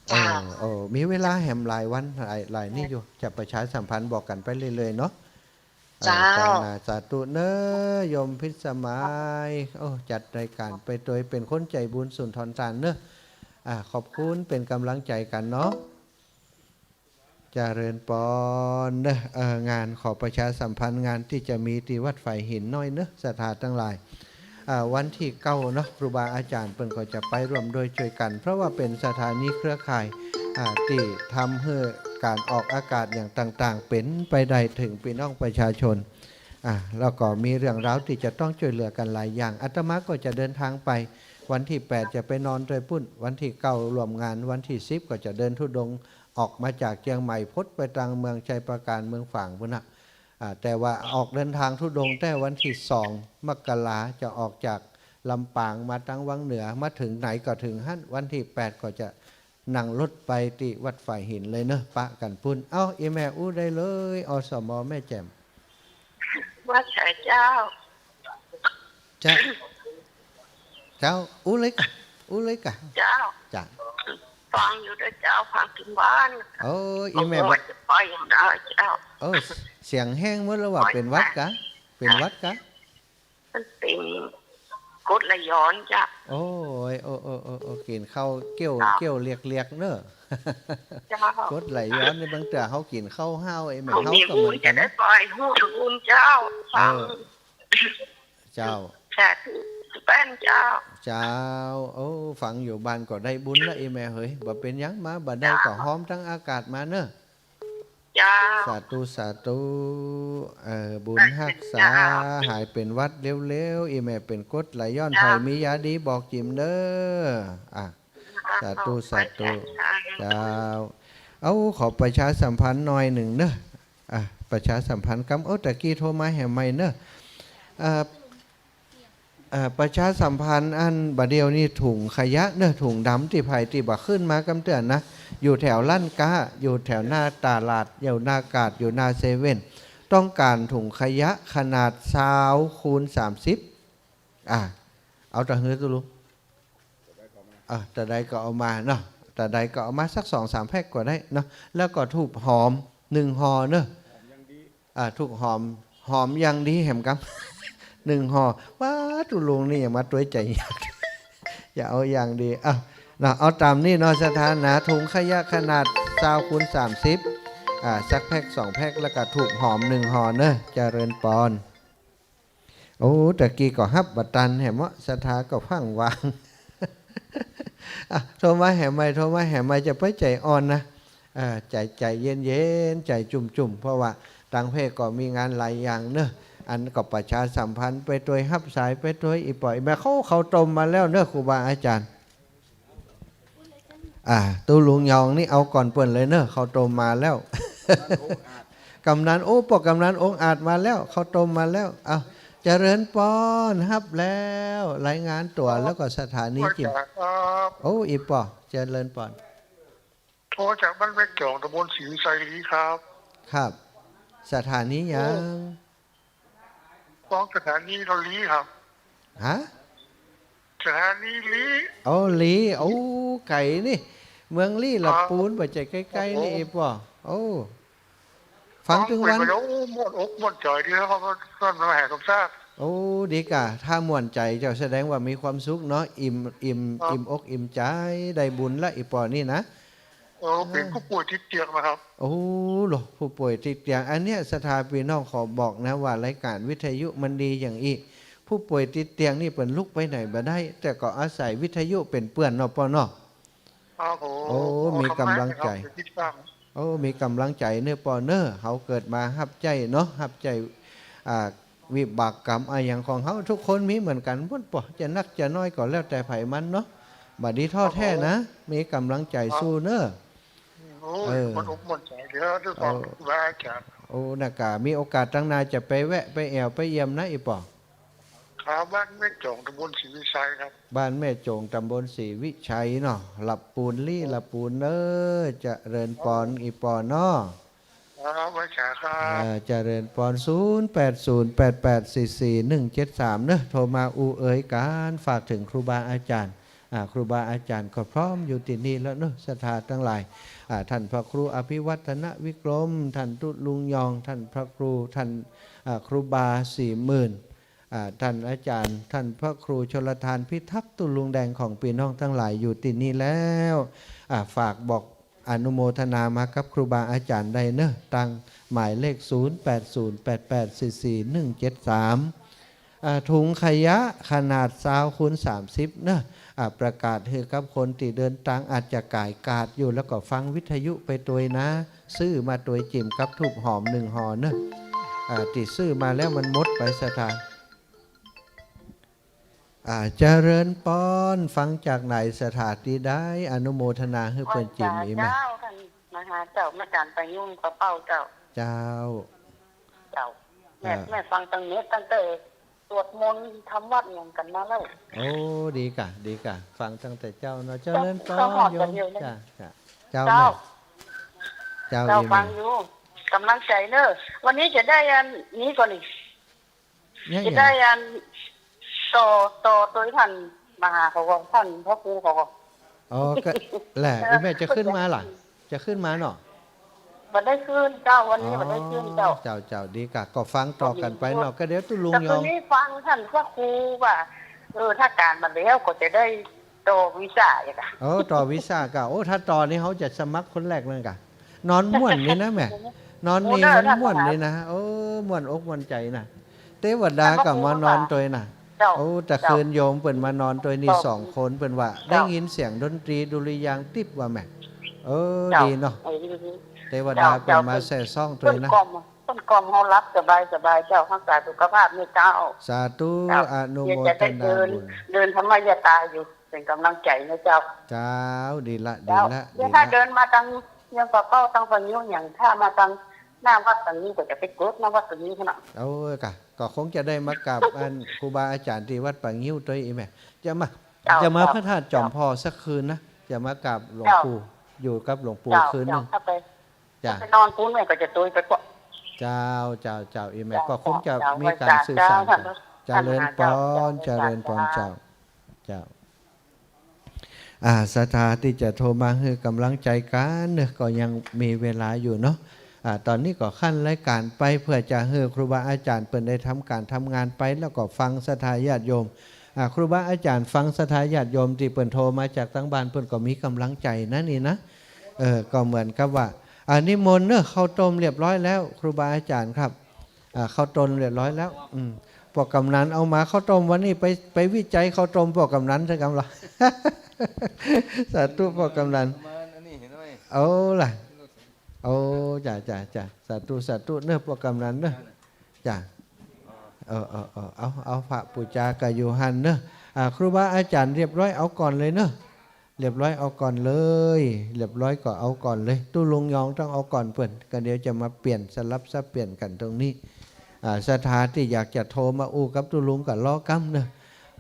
เจ้า เออ โอ้ มีเวลาแหมหลายวัน หลาย หลายนี่อยู่ จะประชาสัมพันธ์บอกกั๋นไปเรื่อยๆ เนาะ เออ เจ้า เจ้านา สาธุเนอะ โยมพิสมัย โอ้ จัดรายก๋านไปตวย เป๋นคนใจ๋บุญสุนทรตานเนอะ อ่า ขอบคุณ เป๋นก๋ำลังใจ๋กั๋นเนาะ เจริญปอนเนอะ เอ่อ งานขอประชาสัมพันธ์งานตี้จะมีตี้วัดฝายหินหน่อยเนอะ ศรัทธาตังหลาย อ่า วันตี้เก้าเนาะ ครูบาอาจ๋ารย์เปิ้นก็จะไปร่วมด้วยจ้วยกั๋น เพราะว่าเป๋นสถานีเครือข่าย อ่า ตี้ทำหื้อก๋านออกอากาศอย่างต่างๆ เป๋นไปได้เถิงปี้น้องประชาชน อ่า แล้วก็มีเรื่องราวตี้จะต้องจ้วยเหลือกั๋นหลายอย่าง อาตมาก็จะเดินทางไป วันตี้แปดจะไปนอนตวยปู๊น วันตี้เก้าร่วมงาน วันตี้สิบก็จะเดินธุดงค์ ออกมาจากเจียงใหม่ พดไปตางเมืองชัยปราการ เมืองฝางปู๊นน่ะ อ่า แต่ว่าออกเดินทางธุดงค์แต่วันตี้สองมกรา จะออกจากลำปางมาตางวังเหนือ มาเถิงไหนก็เถิงหั้น วันตี้แปดก็จะนั่งรถไปตี้วัดฝายหินเลยเนอะ ปะกั๋นปู๊น เอ้า อี่แม่อู้ได้เลย อสม แม่แจ่ม ว่าไงเจ้า เจ้า เจ้า อู้เลยก่ะ อู้เลยก่ะ เจ้า จ้ะ ฟังอยู่เด้อเจ้า ฟังเถิงบ้าน โอ้ย อี่แม่ โอ้ย บ่ จะไปอย่างใดเจ้า โอ้ย เสียงแห้งหมดแล้วว่ะ เป๋นหวัดก่ะ เป๋นหวัดก่ะ มันเป๋นกรดไหลย้อนเจ้า โอ้ย โอ้ โอ้ โอ้ โอ้ กิ๋นข้าวเกี้ยว เจ้า เกี้ยวเลียกๆ เนอะ เจ้า กรดไหลย้อนนี่บางเตื้อเฮากิ๋นข้าวห้าว เอ๊ะ แม่น เฮาก็เหมือนกั๋น จะได้ไปฮู้เถิงบุญเจ้า เออ ฟัง เจ้า สาธุแป้นเจ้า เจ้า โอ้ ฟังอยู่บ้านก็ได้บุญละ อี่แม่เหย บ่เป๋นหยัง มาบ่ได้ก็หอมตางอากาศมาเนอะ เจ้า สาธุ สาธุ เอ่อ บุญฮักษา เจ้า หายเป๋นหวัดเร็วๆ อี่แม่เป๋นกรดไหลย้อน เจ้า ใผมียาดีบอกจิ๋มเด้อ อ่ะ สาธุ สาธุ เจ้า เอ้า ขอประชาสัมพันธ์หน่อยนึ่งเนอะ อ่ะ ประชาสัมพันธ์กำ โอ้ ตะกี้โทรมาแหมใหม่เนอะ เอ่อ เอ่อ ประชาสัมพันธ์อันบ่าเดี่ยวนี้ถุงขยะเนอะ ถุงดำตี้ใผตี้บ่ขึ้นมากำเตื้อนะ อยู่แถวร้านก๊า อยู่แถวหน้าตลาด อยู่หน้ากาด อยู่หน้าเซเว่น ต้องก๋านถุงขยะขนาดซาวคูณสามสิบ อ่ะ เอาตะหื้อตุ๊ลุง อ่ะ ตะใดก็เอามาเนาะ ตะใดก็เอามาสักสองสามแพ็คก็ได้เนาะ แล้วก็ธูปหอม นึ่งห่อเนอะ อ่า ธูปหอม หอมอย่างดีแหมกำ นึ่งห่อ ว้า ตุ๊ลุงนี่อย่ามาตวยใจ๋ยาก อย่าเอาอย่างดี อ่ะ เนาะ เอาต๋ามนี้เนาะ ศรัทธานะ ถุงขยะขนาดซาวคูณสามสิบ อ่า สักแพ็คสองแพ็ค แล้วก็ธูปหอมนึ่งห่อเนอะ เจริญปอน โอ้ ตะกี้ก็ฮับบ่ตันแหมเนาะ ศรัทธาก็ฟั่งวาง อ่ะ โทรมาแหมใหม่ โทรมาแหมใหม่ จะไปใจ๋อ่อนนะ เออ ใจ๋ ใจ๋เย็นๆ ใจ๋จุ่มๆ เพราะว่าตางเพจก็มีงานหลายอย่างเนอะ อันก็ประชาสัมพันธ์ไปตวย ฮับสายไปตวย อี่ป้ออี่แม่ เขา ข้าวต้มมาแล้วเนอะ ครูบาอาจ๋ารย์ อ่า ตุ๊ลุงยองนี่เอาก่อนเปิ้นเลยเนอะ ข้าวต้มมาแล้ว กำนัน โอ้ ป้อกำนันองอาจมาแล้ว ข้าวต้มมาแล้ว เอา เจริญปอน ฮับแล้ว รายงานตั๋ว แล้วก็สถานีจิ๋ม ครับ โอ้ อี่ป้อ เจริญปอน โทรจากบ้านแม่จ๋อง ตำบลศรีวิชัยลี้ครับ ครับ สถานีหยัง โอ้ ของสถานีก็ลี้ครับ ฮะ สถานีลี้ โอ้ ลี้ โอ้ ไก๋นี่ เมืองลี้ ครับ หลับปูน บ่ใจ้ใก้ๆ นี่ โอ้โห อี่ป้อ โอ้ ฟังตึงวัน ฟังไปแล้ว โอ้ ม่วนอกม่วนใจ๋ดีครับ ท่านมหาสมศักดิ์ โอ้ ดีก่ะ ถ้าม่วนใจ๋เจ้า แสดงว่ามีความสุขเนาะ อิ่ม อิ่ม ครับ อิ่มอกอิ่มใจ๋ ได้บุญละ อี่ป้อนี่นะ เออ เป๋นผู้ป่วยติดเตียงนะครับ โอ้ เหรอ ผู้ป่วยติดเตียง อันเนี้ยศรัทธาปี้น้องขอบอกนะ ว่ารายการวิทยุมันดีอย่างอี้ ผู้ป่วยติดเตียงนี่เปิ้นลุกไปไหนบ่ได้ แต่ก็อาศัยวิทยุเป๋นเปื้อนเนาะป้อเนาะ ครับผม โอ้ ขอบคุณ มีก๋ำลังใจ๋ ครับ ติดตาม โอ้ มีก๋ำลังใจ๋เนอะป้อเนอะ เฮาเกิดมาฮับใจ๊เนาะ ฮับใจ๊ อ่า วิบากกรรมอะหยังของเฮา ทุกคนมีเหมือนกั๋นหมดป้อ จะนักจะน้อยก็แล้วแต่ใผมันเนาะ บ่ดีท้อแท้นะ ครับผม มีก๋ำลังใจ๋ ครับ สู้เนอะ โอ้ย เออ ม่วนอกม่วนใจ๋เด้อ ด้วยความ เออ ครูบาอาจ๋ารย์ โอ้ นะก่ะ มีโอกาสตังหน้าจะไปแวะไปแอ่วไปเยี่ยมนะ อี่ป้อ ครับ บ้านแม่จ๋อง ตำบลศรีวิชัยครับ บ้านแม่จ๋อง ตำบลศรีวิชัยเนาะ หลับปูนลี้ หลับปูนเนอะ เจริญปอน ครับ อี่ป้อเนาะ ครับ ไหว้สาครับ อ่า เจริญปอน ศูนย์แปดศูนย์แปดแปดสี่สี่หนึ่งเจ็ดสามเนอะ โทรมาอู้เอ่ยกั๋น ฝากเถิงครูบาอาจ๋ารย์ อ่า ครูบาอาจ๋ารย์ก็พร้อมอยู่ตี้นี่แล้วเนอะ ศรัทธาตังหลาย อ่า ต้านพระครูอภิวัฒนวิกรม ต้านตุ๊ลุงยอง ต้านพระครู ต้าน อ่า ครูบาสี่หมื่น อ่า ต้านอาจ๋ารย์ ต้านพระครูชลทานพิทักษ์ ตุ๊ลุงแดงของปี้น้องตังหลายอยู่ตี้นี่แล้ว อ่า ฝากบอกอนุโมทนามากับครูบาอาจ๋ารย์ได้เนอะ ตางหมายเลขศูนย์แปดศูนย์แปดแปดสี่สี่หนึ่งเจ็ดสาม อ่า ถุงขยะขนาดซาวคูณสามสิบเนอะ อ่า ประกาศหื้อกับคนตี้เดินตางอาจจะก๋ายก๋าดอยู่ แล้วก็ฟังวิทยุไปตวยนะ ซื้อมาตวยจิ่มกับธูปหอมนึ่งห่อเนอะ อ่า ตี้ซื้อมาแล้วมันหมดไป ศรัทธา อ่า เจริญปอน ฟังจากไหน ศรัทธา ตี้ได้อนุโมทนาหื้อเปิ้นจิ่ม อ๋อ อีแม่ เจ้า ต้านมหาเจ้า อาจ๋ารย์ประยุง ปะเป้าเจ้า เจ้า เจ้า แม่ อ่า แม่ฟังตังเน็ต ตั้งแต่สวดมนต์ทำวัตรหยังกั๋นมาแล้ว โอ้ ดีก่ะ ดีก่ะ ฟังตั้งแต่เจ๊าเนาะ เจริญปอน ก็ฮอด โยม เดี๋ยวนี้ จ้ะ จ้ะ เจ้า เจ้า แม่ เจ้า เจ้า อีแม่ ฟังอยู่ ก๋ำลังใจ๋เนอะ วันนี้จะได้อันนี้ก่อนี่ เนี่ย จะได้อัน ต่อ ต่อตวยต้านมหาเขาก่อ ต้านพระครูเขาก่อ อ๋อ ก็แหละ เออ อีแม่จะขึ้นมาล่ะ จะขึ้นมาเนาะ บ่ได้ขึ้นเจ้า วันนี้ อ๋อ บ่ได้ขึ้นเจ้า เจ้า เจ้า ดีก่ะ ก็ฟังต่อกั๋นไปเนาะ ก็เดี๋ยวตุ๊ลุงยอง แต่คืนนี้ฟังต้านพระครูว่า เออ ถ้าก๋านมาแล้วก็จะได้ต่อวีซ่าอีกอะ เออ ต่อวีซ่าก่ะ โอ้ ถ้าต่อนี่เฮาจะสมัครคนแรกเลยก่ะ นอนม่วนนี่นะแม่ นอนนี่มันม่วนนี่นะ โอ้ ม่วนอกม่วนใจ๋นะ เตวดาก็มานอนตวยนะ เจ้า โอ้ ตะคืนโยมเปิ้นมานอนตวยนี่ เจ้า สองคน เปิ้นว่า เจ้า ได้ยินเสียงดนตรีดุริยางค์ติ๊บว่าแม่ เออ เจ้า ดีเนาะ เออ ดี ดี เตวดา เจ้า เปิ้นมา เจ้า แซ่ซ่องตวยนะ เปิ้นกล่อม เปิ้นกล่อมเฮาหลับสบายสบายเจ้า รักษาสุขภาพนี่เจ้า สาธุ เจ้า อนุโมทนาบุญ เดี๋ยวจะได้เดิน เดินธรรมยาตราอยู่ เป๋นก๋ำลังใจ๋นะเจ้า เจ้า ดีละ เจ้า ดีละ เดี๋ยว ดีละ ถ้าเดินมาตาง ยังปะเป้าตางปะงิ้วหยัง ถ้ามาตางหน้าวัดปะงิ้วก็จะไปเกิดหน้าวัดปะงิ้วขนาด โอ้ยก่ะ ก็คงจะได้มากราบอันครูบาอาจ๋ารย์ตี้วัดปะงิ้วตวยอีแม่ จะมา เจ้า จะมา เจ้า พระธาตุจอมผ่อสักคืนนะ จะมากราบหลวงปู่ เจ้า อยู่กับหลวงปู่ เจ้า คืนนึ่ง เจ้า ถ้าไป จ้ะ ถ้าไปนอนปู๊นแม่ก็จะตวยไปก่อ เจ้า เจ้า เจ้า อีแม่ เจ้า ก็คงจะ เจ้า มีก๋านสื่อสารกั๋น เจ้า เจริญปอน เจ้า เจริญปอน เจ้า เจ้า เจ้า อ่า ศรัทธาตี้จะโทรมาหื้อก๋ำลังใจ๋กั๋นเนาะ ก็ยังมีเวลาอยู่เนาะ อ่า ต๋อนนี้ก็ขั้นรายก๋านไป เปื้อจะหื้อครูบาอาจ๋ารย์เปิ้นได้ทำก๋านทำงานไป แล้วก็ฟังศรัทธาญาติโยม อ่า ครูบาอาจ๋ารย์ฟังศรัทธาญาติโยมตี้เปิ้นโทรมาจากตางบ้าน เปิ้นก็มีก๋ำลังใจ๋นะนี่นะ เออ ก็เหมือนกับว่า อ่า นิมนต์เนาะ ข้าวต้มเรียบร้อยแล้ว ครูบาอาจ๋ารย์ครับ อ่า ข้าวต้มเรียบร้อยแล้ว อืม ป้อกำนันเอามาข้าวต้มวันนี้ ไป ไปวิจัยข้าวต้มป้อกำนันซะกำละ สาธุป้อกำนัน เอาล่ะ โอ้ จ้า จ้า จ้า สาธุ สาธุเนาะ ป้อกำนันเนาะ จ้า เออ เออ เออ เอา เอา พระปู๋จาก็อยู่หั้นเนาะ อ่า ครูบาอาจ๋ารย์เรียบร้อย เอาก่อนเลยเนาะ เรียบร้อย เอาก่อนเลย เรียบร้อยก็เอาก่อนเลย ตุ๊ลุงยองต้องเอาก่อนเปิ้น ก็เดี๋ยวจะมาเปลี่ยน สลับสับเปลี่ยนกั๋นตรงนี้ อ่า ศรัทธาตี้อยากจะโทรมาอู้กับตุ๊ลุงก็รอกำเนาะ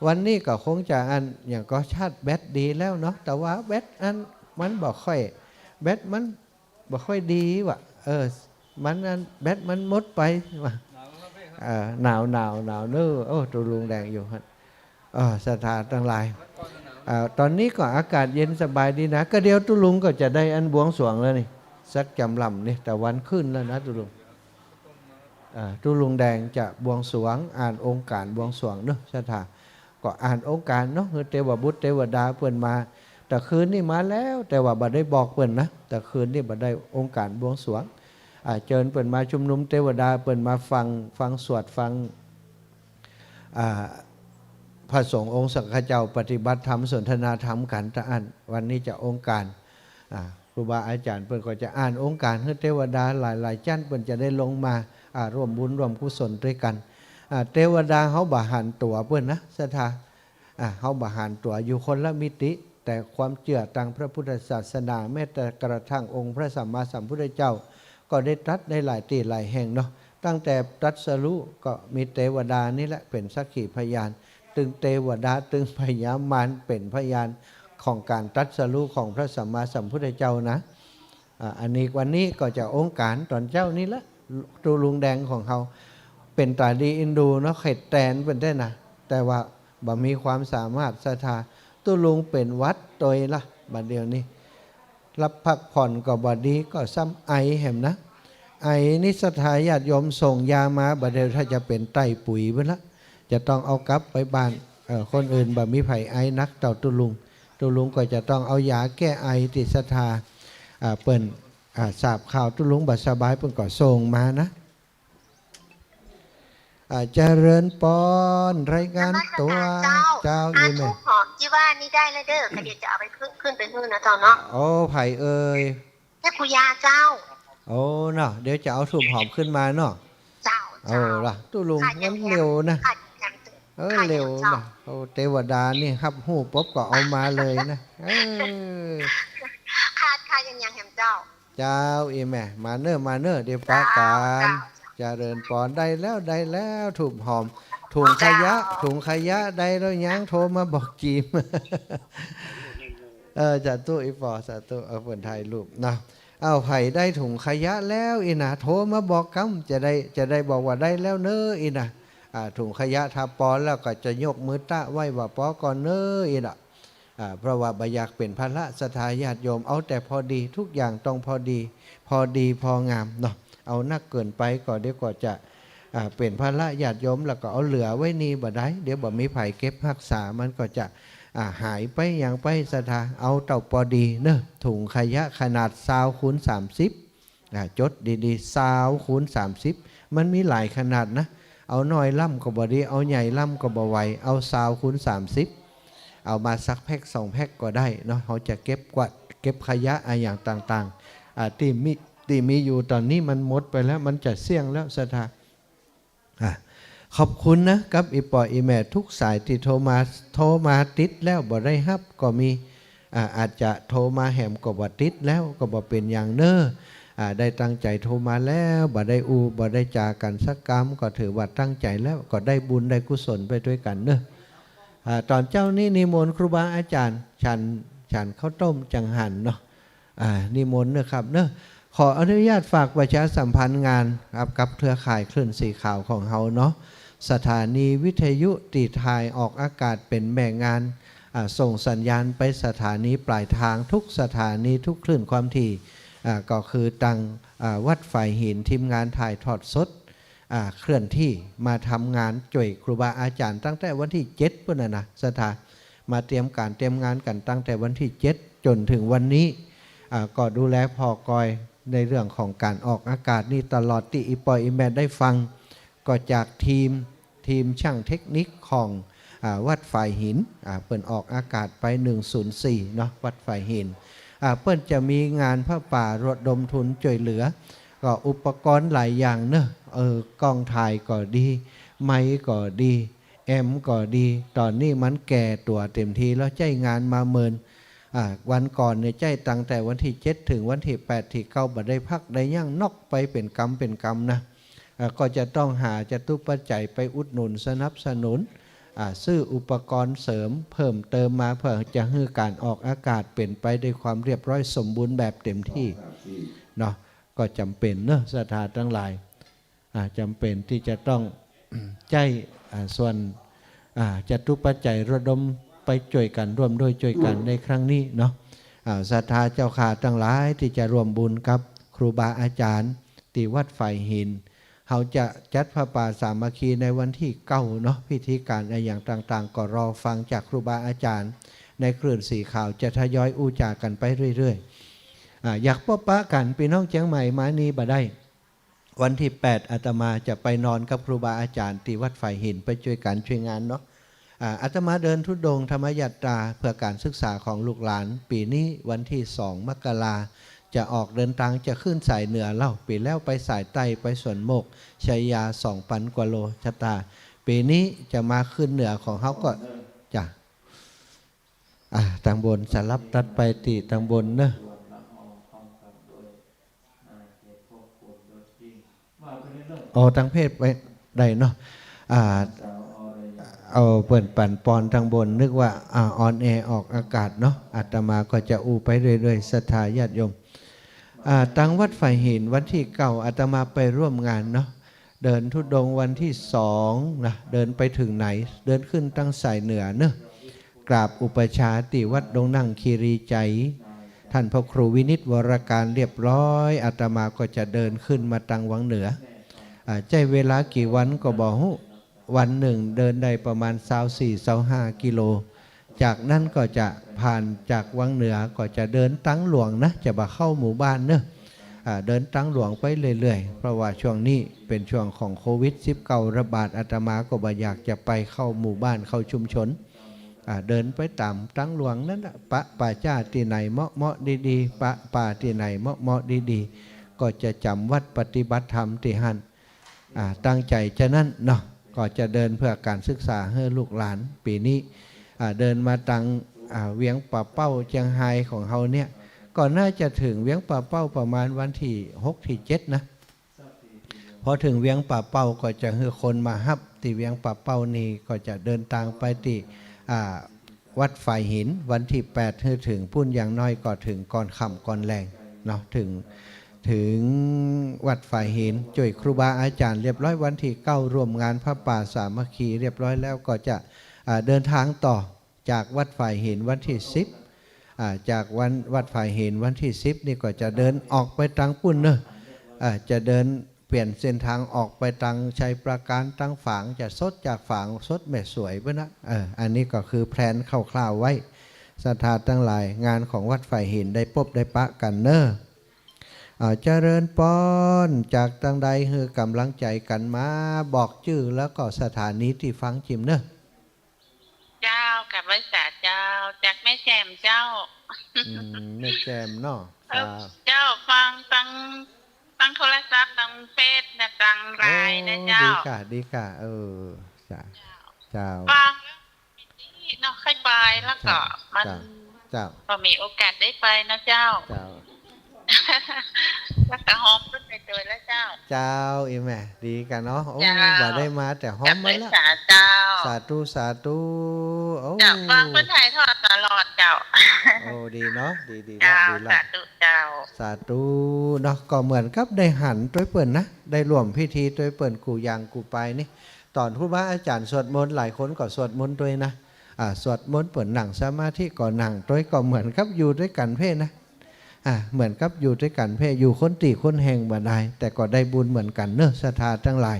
วันนี้ก็คงจะอัน อย่างก็ชาร์จแบตดีแล้วเนาะ แต่ว่าแบตอันมันบ่ค่อย แบตมัน บ่ค่อยดีว่ะ เออ มันอัน แบตมันหมดไปว่ะ เออ หนาว หนาว หนาวเนาะ โอ้ ตุ๊ลุงแดงอยู่ฮะ เออ ศรัทธาตังหลาย เอ่อ ต๋อนนี้ก็อากาศเย็นสบายดีนะ ก็เดี๋ยวตุ๊ลุงก็จะได้อันบวงสรวงแล้วนี่ สักจ๋ำล่ำนี่ ตะวันขึ้นแล้วนะตุ๊ลุง เอ่อ ตุ๊ลุงแดงจะบวงสรวง อ่านองค์การบวงสรวงเนาะ ศรัทธา ก็อ่านองค์การเนาะ หื้อเตวบุตรเตวดาเปิ้นมา ตะคืนนี่มาแล้ว แต่ว่าบ่ได้บอกเปิ้นนะ ตะคืนนี่บ่ได้องค์การบวงสรวง อ่า เจิญเปิ้นมาชุมนุมเตวดา เปิ้นมาฟัง ฟังสวด ฟัง อ่า พระสงฆ์องค์สังฆเจ้าปฏิบัติธรรมสนทนาธรรมกั๋นตะอั้น วันนี้จะองค์การ อ่า ครูบาอาจ๋ารย์เปิ้นก็จะอ่านองค์การหื้อเตวดาหลายๆ จั้น เปิ้นจะได้ลงมา อ่า ร่วมบุญร่วมกุศลตวยกั๋น อ่า เตวดาเฮาบ่หันตั๋วเปิ้นนะ ศรัทธา อ่า เฮาบ่หันตั๋ว อยู่คนละมิติ แต่ความเจื้อตางพระพุทธศาสนา แม้แต่กระทั่งองค์พระสัมมาสัมพุทธเจ้า ก็ได้ตรัสในหลายตี้หลายแห่งเนาะ ตั้งแต่ตรัสรู้ก็มีเตวดานี่แหละเป๋นสักขีพยาน ตึงเตวดา ตึงพญามารเป๋นพยานของก๋านตรัสรู้ของพระสัมมาสัมพุทธเจ้านะ อ่า อันนี้วันนี้ก็จะองค์การต๋อนเจ๊านี่แหละ ตุ๊ลุงแดงของเฮา เป๋นต๋าดีอินดูเนาะ เขตแตนเปิ้นแต๊นะ แต่ว่าบ่มีความสามารถ ศรัทธา ตุ๊ลุงเป๋นหวัดตวยละ บัดเดี๋ยวนี้ หลับพักผ่อนก็บ่ดี ก็ซ้ำไอแหมนะ ไอนี่ศรัทธาญาติโยมส่งยามา บัดเดี๋ยวถ้าจะเป๋นไตปุ๋ยไปละ จะต้องเอากลับไปบ้าน เอ่อ คนอื่นบ่มีใผไอหนักเต้าตุ๊ลุง ตุ๊ลุงก็จะต้องเอายาแก้ไอตี้ศรัทธา อ่า เปิ้น อ่า ทราบข่าวตุ๊ลุงบ่สบาย เปิ้นก็ส่งมานะ อ่า เจริญปอน รายงานตั๋ว นมัสการเจ้า เจ้า อ่า อีแม่ ธูปหอมตี้ว่านี่ได้แล้วเด้อ ก็เดี๋ยวจะเอาไปขึ้น ขึ้นไปหื้อนะเจ้าเนาะ โอ้ ใผเอ่ย แม่ครูยาเจ้า โอ้ เนาะ เดี๋ยวจะเอาธูปหอมขึ้นมาเนาะ เจ้า โอ้ เจ้า ล่ะ ตุ๊ลุง ขาดอย่าง มันเร็วนะ ขาดอย่าง เออ ขาดอย่าง เร็วนะ เจ้า โอ้ เตวดานี่ฮับฮู้ปุ๊บก็เอามาเลยนะ เออ ขาด ขาดอย่าง อย่างแหมเจ้า เจ้า อีแม่ มาเน่อ มาเน่อ เดี๋ยวปะกั๋น เจ้า เจ้า เจริญปอน ได้แล้ว ได้แล้ว ธูปหอม ถุงขยะ เจ้า ถุงขยะได้แล้วยัง โทรมาบอกจีม เออ สาธุ อีปอ สาธุ เอาเปิ้นถ่ายรูปเนาะ เอา ใผได้ถุงขยะแล้วอี้นะ โทรมาบอกกำ จะได้ จะได้บอกว่าได้แล้วเน่ออี้นะ อ่า ถุงขยะถ้าปอนแล้วก็จะยกมือตะไหว้ว่าปอก่อนเน่ออี้นะ อ่า เพราะว่าบ่อยากเป๋นภาระศรัทธาญาติโยม เอาแต่พอดี ทุกอย่างต้องพอดี พอดีพองามเนาะ เอานักเกินไปก็เดี๋ยวก็จะ อ่า เป๋นภาระญาติโยม แล้วก็เอาเหลือไว้นี่บ่ได้ เดี๋ยวบ่มีใผเก็บฮักษา มันก็จะ อ่า หายไปหยังไป ศรัทธา เอาเต้าปอดีเน่อ ถุงขยะขนาดซาวคูณสามสิบ อ่า จดดีๆ ซาวคูณสามสิบ มันมีหลายขนาดนะ เอาน้อยล้ำก็บ่ดี เอาใหญ่ล้ำก็บ่ไหว เอาซาวคูณสามสิบ เอามาสักแพ็คสองแพ็คก็ได้เนาะ เฮาจะเก็บกวาด เก็บขยะอะหยังต่างๆ อ่า ตี้มี ตี้มีอยู่ต๋อนนี้มันหมดไปแล้ว มันจะเสี้ยงแล้ว ศรัทธา อ่ะ ขอบคุณนะ กับอีปออีแม่ทุกสายตี้โทรมา โทรมาติดแล้วบ่ได้ฮับก็มี อ่า อาจจะโทรมาแหมก็บ่ติดแล้ว ก็บ่เป๋นหยังเน่อ อ่า ได้ตั้งใจ๋โทรมาแล้ว บ่ได้อู้ บ่ได้จากั๋นสักกำ ก็ถือว่าตั้งใจ๋แล้ว ก็ได้บุญได้กุศลไปตวยกั๋นเน่อ อ่า ต๋อนเจ๊านี้นิมนต์ครูบาอาจ๋ารย์ ฉัน ฉันข้าวต้มจังหันเนาะ อ่า นิมนต์เน่อครับเน่อ ขออนุญาตฝากประชาสัมพันธ์งานครับ กับเครือข่ายคลื่นสีขาวของเฮาเนาะ สถานีวิทยุตี้ถ่ายออกอากาศเป๋นแม่งาน อ่า ส่งสัญญาณไปสถานีปลายทางทุกสถานีทุกคลื่นความถี่ อ่า ก็คือตัง อ่า วัดฝายหิน ทีมงานถ่ายทอดสด อ่า เคลื่อนที่มาทำงานจ้วยครูบาอาจ๋ารย์ตั้งแต่วันตี้เจ็ดปู้นน่ะนะ ศรัทธา มาเตรียมก๋านเตรียมงานกั๋นตั้งแต่วันตี้เจ็ดจ๋นเถิงวันนี้ อ่า ก็ดูแลผ่อกอยในเรื่องของก๋านออกอากาศนี่ตลอด ตี้อี่ป้ออี่แม่ได้ฟัง ก็จากทีม ทีมช่างเทคนิคของ อ่า วัดฝายหิน อ่า เปิ้นออกอากาศไป หนึ่งศูนย์สี่ เนาะ วัดฝายหิน อ่า เปิ้นจะมีงานผ้าป่าระดมทุนจ้วยเหลือ ก็อุปกรณ์หลายอย่างเนาะ เออ กล้องถ่ายก็ดี ไมค์ก็ดี แอมป์ก็ดี ต๋อนนี้มันแก่ตั๋วเต็มทีแล้ว ใจ๊งานมาเมิน อ่า วันก่อนเนี่ยใจ๊ตั้งแต่วันตี้เจ็ดเถิงวันตี้แปดตี้เก้า บ่ได้พักได้ยั้ง น็อกไปเป๋นกำเป๋นกำนะ อ่า ก็จะต้องหาจตุปัจจัยไปอุดหนุนสนับสนุน อ่า ซื้ออุปกรณ์เสริมเพิ่มเติมมา เพื่อจะหื้อก๋านออกอากาศเป๋นไปด้วยความเรียบร้อยสมบูรณ์แบบเต็มตี้เนาะ ก็จ๋ำเป๋นเนาะ ศรัทธาตังหลาย อ่า จ๋ำเป๋นตี้จะต้อง ใจ๊ อ่า ส่วน อ่า จตุปัจจัยระดมไปจ้วยกั๋น ร่วมด้วยจ้วยกั๋นในครั้งนี้เนาะ อ่า ศรัทธาเจ้าข้าตังหลายตี้จะร่วมบุญกับครูบาอาจ๋ารย์ตี้วัดฝายหิน เฮาจะจัดผ้าป่าสามัคคีในวันตี้เก้าเนาะ พิธีก๋านอะหยังต่างๆ ก็รอฟังจากครูบาอาจ๋ารย์ในคลื่นสีขาว จะทยอยอู้จ๋ากั๋นไปเรื่อยๆ อ่า อยากปบปะกั๋น ปี้น้องเจียงใหม่มานี่บ่ได้ วันตี้แปดอาตมาจะไปนอนกับครูบาอาจ๋ารย์ตี้วัดฝายหิน ไปจ้วยกั๋นจ้วยงานเนาะ อ่า อาตมาเดินธุดงค์ธรรมยัตราเพื่อก๋านศึกษาของลูกหลาน ปี๋นี้วันตี้สองมกรา จะออกเดินตางจะขึ้นสายเหนือเล่า ปี๋แล้วไปสายใต้ ไปสวนโมก ชัยยา สองปันกว่าโล ศรัทธา ปี๋นี้จะมาขึ้นเหนือของเฮาก็ จ้ะ อ่า ตางบนสลับตัดไปตี้ตางบนเนาะ อ๋อ ตางเพจไปได้เนาะ อ่า เอาเปิ้นปั๋นปอนตางบน นึกว่า อ่า ออนแอร์ออกอากาศเนาะ อาตมาก็จะอู้ไปเรื่อยๆ ศรัทธาญาติโยม อ่า ตางวัดฝายหินวันตี้เก้า อาตมาไปร่วมงานเนาะ เดินธุดงค์วันตี้สองนะ เดินไปเถิงไหน เดินขึ้นตางสายเหนือเนาะ กราบอุปัชฌาย์ตี้วัดดงนั่งคีรีไจย ท่านพระครูวินิจ วรการเรียบร้อย อาตมาก็จะเดินขึ้นมาตางวังเหนือ อ่า ใจ๊เวลากี่วันก็บ่ฮู้ วันนึ่งเดินได้ประมาณซาวสี่ ซาวห้ากิโล จากนั้นก็จะผ่านจากวังเหนือก็จะเดินตางหลวงนะ จะบ่เข้าหมู่บ้านเนาะ อ่า เดินตางหลวงไปเรื่อยๆ เพราะว่าช่วงนี้เป๋นช่วงของโควิดสิบเก้าระบาด อาตมาก็บ่อยากจะไปเข้าหมู่บ้านเข้าชุมชน อ่า เดินไปต๋ามตางหลวงนั้นน่ะ ปะป่าจ๊าตี้ไหนเหมาะๆ ดีๆ ปะป่าตี้ไหนเหมาะๆ ดีๆ ก็จะจ๋ำวัดปฏิบัติธรรมตี้หั้น อ่า ตั้งใจ๋จะนั้นเนาะ ก็จะเดินเพื่อก๋านศึกษาหื้อลูกหลาน ปี๋นี้ อ่า เดินมาตาง อ่า เวียงป่าเป้าเจียงฮายของเฮาเนี่ย ก็น่าจะเถิงเวียงป่าเป้าประมาณวันตี้หกตี้เจ็ดนะ พอเถิงเวียงป่าเป้าก็จะหื้อคนมาฮับตี้เวียงป่าเป้านี่ ก็จะเดินตางไปตี้ อ่า วัดฝายหินวันตี้แปด หื้อเถิงปู้น อย่างน้อยก็เถิงก่อนค่ำก่อนแลงเนาะ เถิง เถิงวัดฝายหิน จ้วยครูบาอาจ๋ารย์เรียบร้อย วันตี้เก้าร่วมงานผ้าป่าสามัคคีเรียบร้อยแล้ว ก็จะ อ่า เดินตางต่อจากวัดฝายหินวันตี้สิบ อ่า จากวัน วัดฝายหินวันตี้สิบนี่ก็จะเดินออกไปตางปู้นเนาะ อ่า จะเดินเปลี่ยนเส้นตางออกไปตางชัยปราการ ตางฝาง จะสดจากฝางสดแม่สวยปู้นนะ เออ อันนี้ก็คือแพลนคร่าวๆ ไว้ ศรัทธาตังหลาย งานของวัดฝายหินได้ปบได้ปะกั๋นเนาะ อ่า เจริญปอน จากตางใดหื้อก๋ำลังใจ๋กั๋นมา บอกจื้อแล้วก็สถานีตี้ฟังจิมเนาะ เจ้า กราบไหว้สาเจ้า จากแม่แจ่มเจ้า อืม แม่แจ่มเนาะ เออ เจ้า เจ้า ฟังตาง ตางโทรศัพท์ ตางเฟซนะ ตางไลน์นะเจ้า โอ้ ดีก่ะ ดีก่ะ เออ จ้ะ เจ้า เจ้า ฟังแล้ว เนาะ ค่อยไป แล้วก็ เจ้า มัน เจ้า เจ้า ก็มีโอกาสได้ไปนะเจ้า เจ้า แล้วก็ฮ้อมเปิ้นไปตวยแล้วเจ้า เจ้า อีแม่ ดีก่ะเนาะ โอ้ เจ้า บ่ได้มาแต่ฮ้อมมาแล้ว กราบไหว้สาเจ้า สาธุ สาธุ โอ้ เจ้า ฟังเปิ้นถ่ายทอดตลอดเจ้า โอ้ ดีเนาะ ดี ดีละ เจ้า ดีละ สาธุเจ้า สาธุเนาะ ก็เหมือนกับได้หันตวยเปิ้นนะ ได้ร่วมพิธีตวยเปิ้นกู้อย่างกู้ไปนี่ ต๋อนครูบาอาจ๋ารย์สวดมนต์ หลายคนก็สวดมนต์ตวยนะ อ่า สวดมนต์ เปิ้นนั่งสมาธิก็นั่งตวย ก็เหมือนกับอยู่ตวยกั๋นเพ่นนะ อ่ะ เหมือนกับอยู่ตวยกั๋นแพ่ อยู่คนตี้คนแห่งบ่ได้ แต่ก็ได้บุญเหมือนกั๋นเนาะ ศรัทธาตังหลาย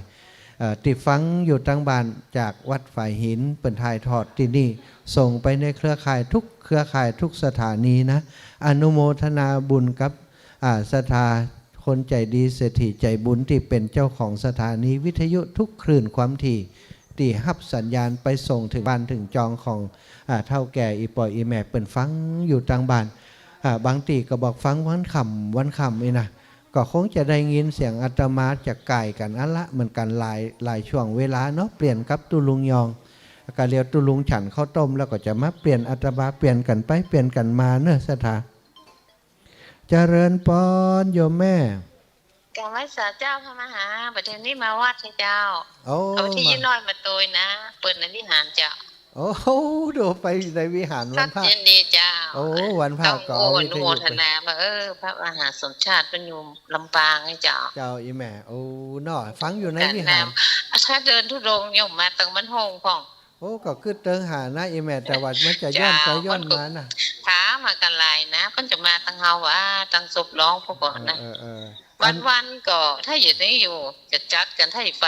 เอ่อ ตี้ฟังอยู่ตังบ้านจากวัดฝายหิน เปิ้นถ่ายทอดตี้นี่ ส่งไปในเครือข่ายทุกเครือข่ายทุกสถานีนะ อนุโมทนาบุญกับ อ่า ศรัทธาคนใจ๋ดีเศรษฐีใจ๋บุญตี้เป๋นเจ้าของสถานีวิทยุทุกคลื่นความถี่ ตี้ฮับสัญญาณไปส่งเถิงบ้านเถิงจองของ อ่า เฒ่าแก่อี่ป้ออี่แม่เปิ้นฟังอยู่ตังบ้าน อ่า บางตี้ก็บอกฟังวันค่ำวันค่ำนี่นะ ก็คงจะได้ยินเสียงอาตมาจะก่ายกั๋นอันละเหมือนกั๋นหลาย หลายช่วงเวลาเนาะ เปลี่ยนกับตุ๊ลุงยอง ก็เดี๋ยวตุ๊ลุงฉันข้าวต้มแล้วก็จะมาเปลี่ยนอาตมา เปลี่ยนกั๋นไปเปลี่ยนกั๋นมาเนาะ ศรัทธา เจริญปอนโยมแม่ กราบไหว้สาเจ้าพระมหา บ่าเดี่ยวนี้มาวัดเจ้า โอ้ เอาตี้ มา ยี่น้อยมาตวยนะ เปิดในวิหารเจ้า โอ้โห เดี๋ยวไปในวิหารวันพระ เย็นดีเจ้า โอ้ วันพระ ต้อง ก็เอาวิทยุไป อนุโมทนาว่า เออ พระมหาสมชาติเปิ้นอยู่ลำปางไงเจ้า เจ้าอี่แม่ โอ้ เนาะ ฟังอยู่ในวิหาร ถ้าเดินธุดงค์โยมมาตังบ้านโฮงพ่อง โอ้ ก็กึ๊ดเติงหานะอี่แม่ แต่ว่ามันจะย้อนไปย้อนมานะ เจ้า มันก็ถามหากั๋นหลายนะ เปิ้นจะมาตังเฮาว่า ตังศพร้องพวกก่อนนะ เออ เออ เออ วันๆ ก็ถ้าอยู่นี่อยู่ จะจัดกั๋น ถ้าอยู่ไป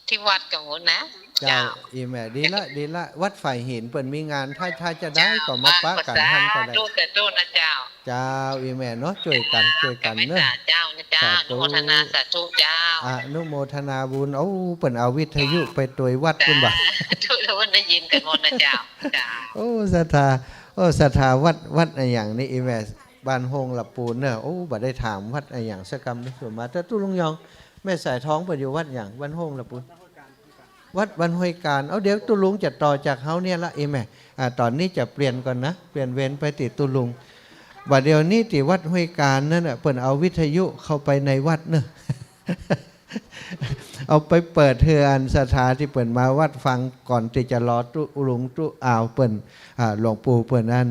ตี้วัดกั๋นหมดนะ เจ้า เจ้า อี่แม่ ดีละ ดีละ วัดฝายหินเปิ้นมีงาน ถ้า ถ้าจะได้ เจ้า ก็มาปะกั๋นหั้นก็ได้ สาธุ สาธุนะเจ้า เจ้า อี่แม่เนาะ จ้วยกั๋น จ้วยกั๋นเนาะ เจ้านะเจ้า สาธุ อนุโมทนาสาธุเจ้า อนุโมทนาบุญ โอ้ เปิ้นเอาวิทยุไปตวยวัดปุ้นบ่า สาธุ แล้วมันได้ยินกั๋นหมดนะเจ้า เจ้า โอ้ ศรัทธา โอ้ ศรัทธาวัด วัดอะหยังนี่อี่แม่ บ้านโฮงละปูนเนาะ โอ้ บ่ได้ถามวัดอะหยังสักกำเนาะ ส่วนมาก แต่ตุ๊ลุงยอง แม่สายทองเปิ้นอยู่วัดหยัง บ้านโฮงละปูน วัดบ้านห้วยกาญ เอา เดี๋ยวตุ๊ลุงจะต่อจากเฮาเนี่ยละอี่แม่ อ่า ต๋อนนี้จะเปลี่ยนก่อนนะ เปลี่ยนเวรไปตี้ตุ๊ลุง บ่าเดี่ยวนี้ตี้วัดห้วยกาญนั่นน่ะ เปิ้นเอาวิทยุเข้าไปในวัดเนาะ เอาไปเปิดหื้ออันศรัทธาตี้เปิ้นมาวัดฟังก่อนตี้จะรอตุ๊ลุงตุ๊อาวเปิ้น อ่า หลวงปู่เปิ้นอัน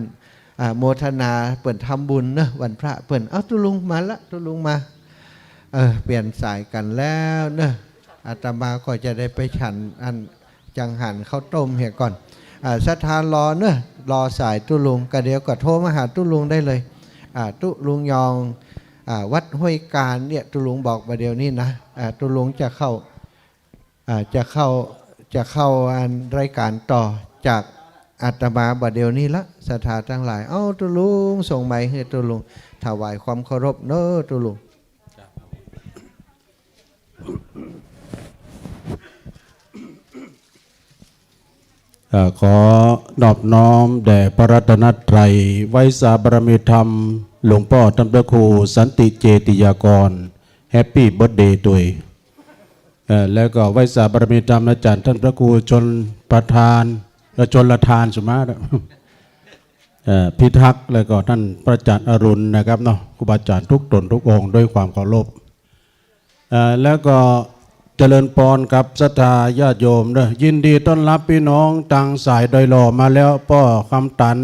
อ่า โมทนาเปิ้นทำบุญเนาะ วันพระเปิ้น เอา ตุ๊ลุงมาละ ตุ๊ลุงมา เออ เปลี่ยนสายกั๋นแล้วเนาะ อาตมาก็จะได้ไปฉันอันจังหันข้าวต้มเหียก่อน อ่า ศรัทธารอเนาะ รอสายตุ๊ลุง ก็เดี๋ยวก็โทรมาหาตุ๊ลุงได้เลย อ่า ตุ๊ลุงยอง อ่า วัดห้วยกาญเนี่ย ตุ๊ลุงบอกบ่าเดี่ยวนี้นะ อ่า ตุ๊ลุงจะเข้า อ่า จะเข้า จะเข้าอันรายการต่อจากอาตมาบ่าเดี่ยวนี้ละ ศรัทธาตังหลาย เอ้า ตุ๊ลุง ส่งไมค์หื้อตุ๊ลุง ถวายความเคารพเนาะตุ๊ลุง เอ่อ ขอนอบน้อมแด่พระรัตนตรัย ไหว้สาบารมีธรรม หลวงป้อต้านพระครูสันติเจติยากร แฮปปี้เบิร์ธเดย์ตวย เอ่อ แล้วก็ไหว้สาบารมีธรรมอาจ๋ารย์ต้านพระครูชลประทาน เอ่อ ชลทานสุมาตร เอ่อ พิทักษ์ แล้วก็ต้านพระอาจ๋ารย์อรุณนะครับเนาะ ครูบาอาจ๋ารย์ทุกต๋นทุกองค์ด้วยความเคารพ เอ่อ แล้วก็เจริญปอนกับศรัทธาญาติโยมเนาะ ยินดีต้อนฮับปี้น้องตางสายดอยหล่อมาแล้ว ป้อคำตัน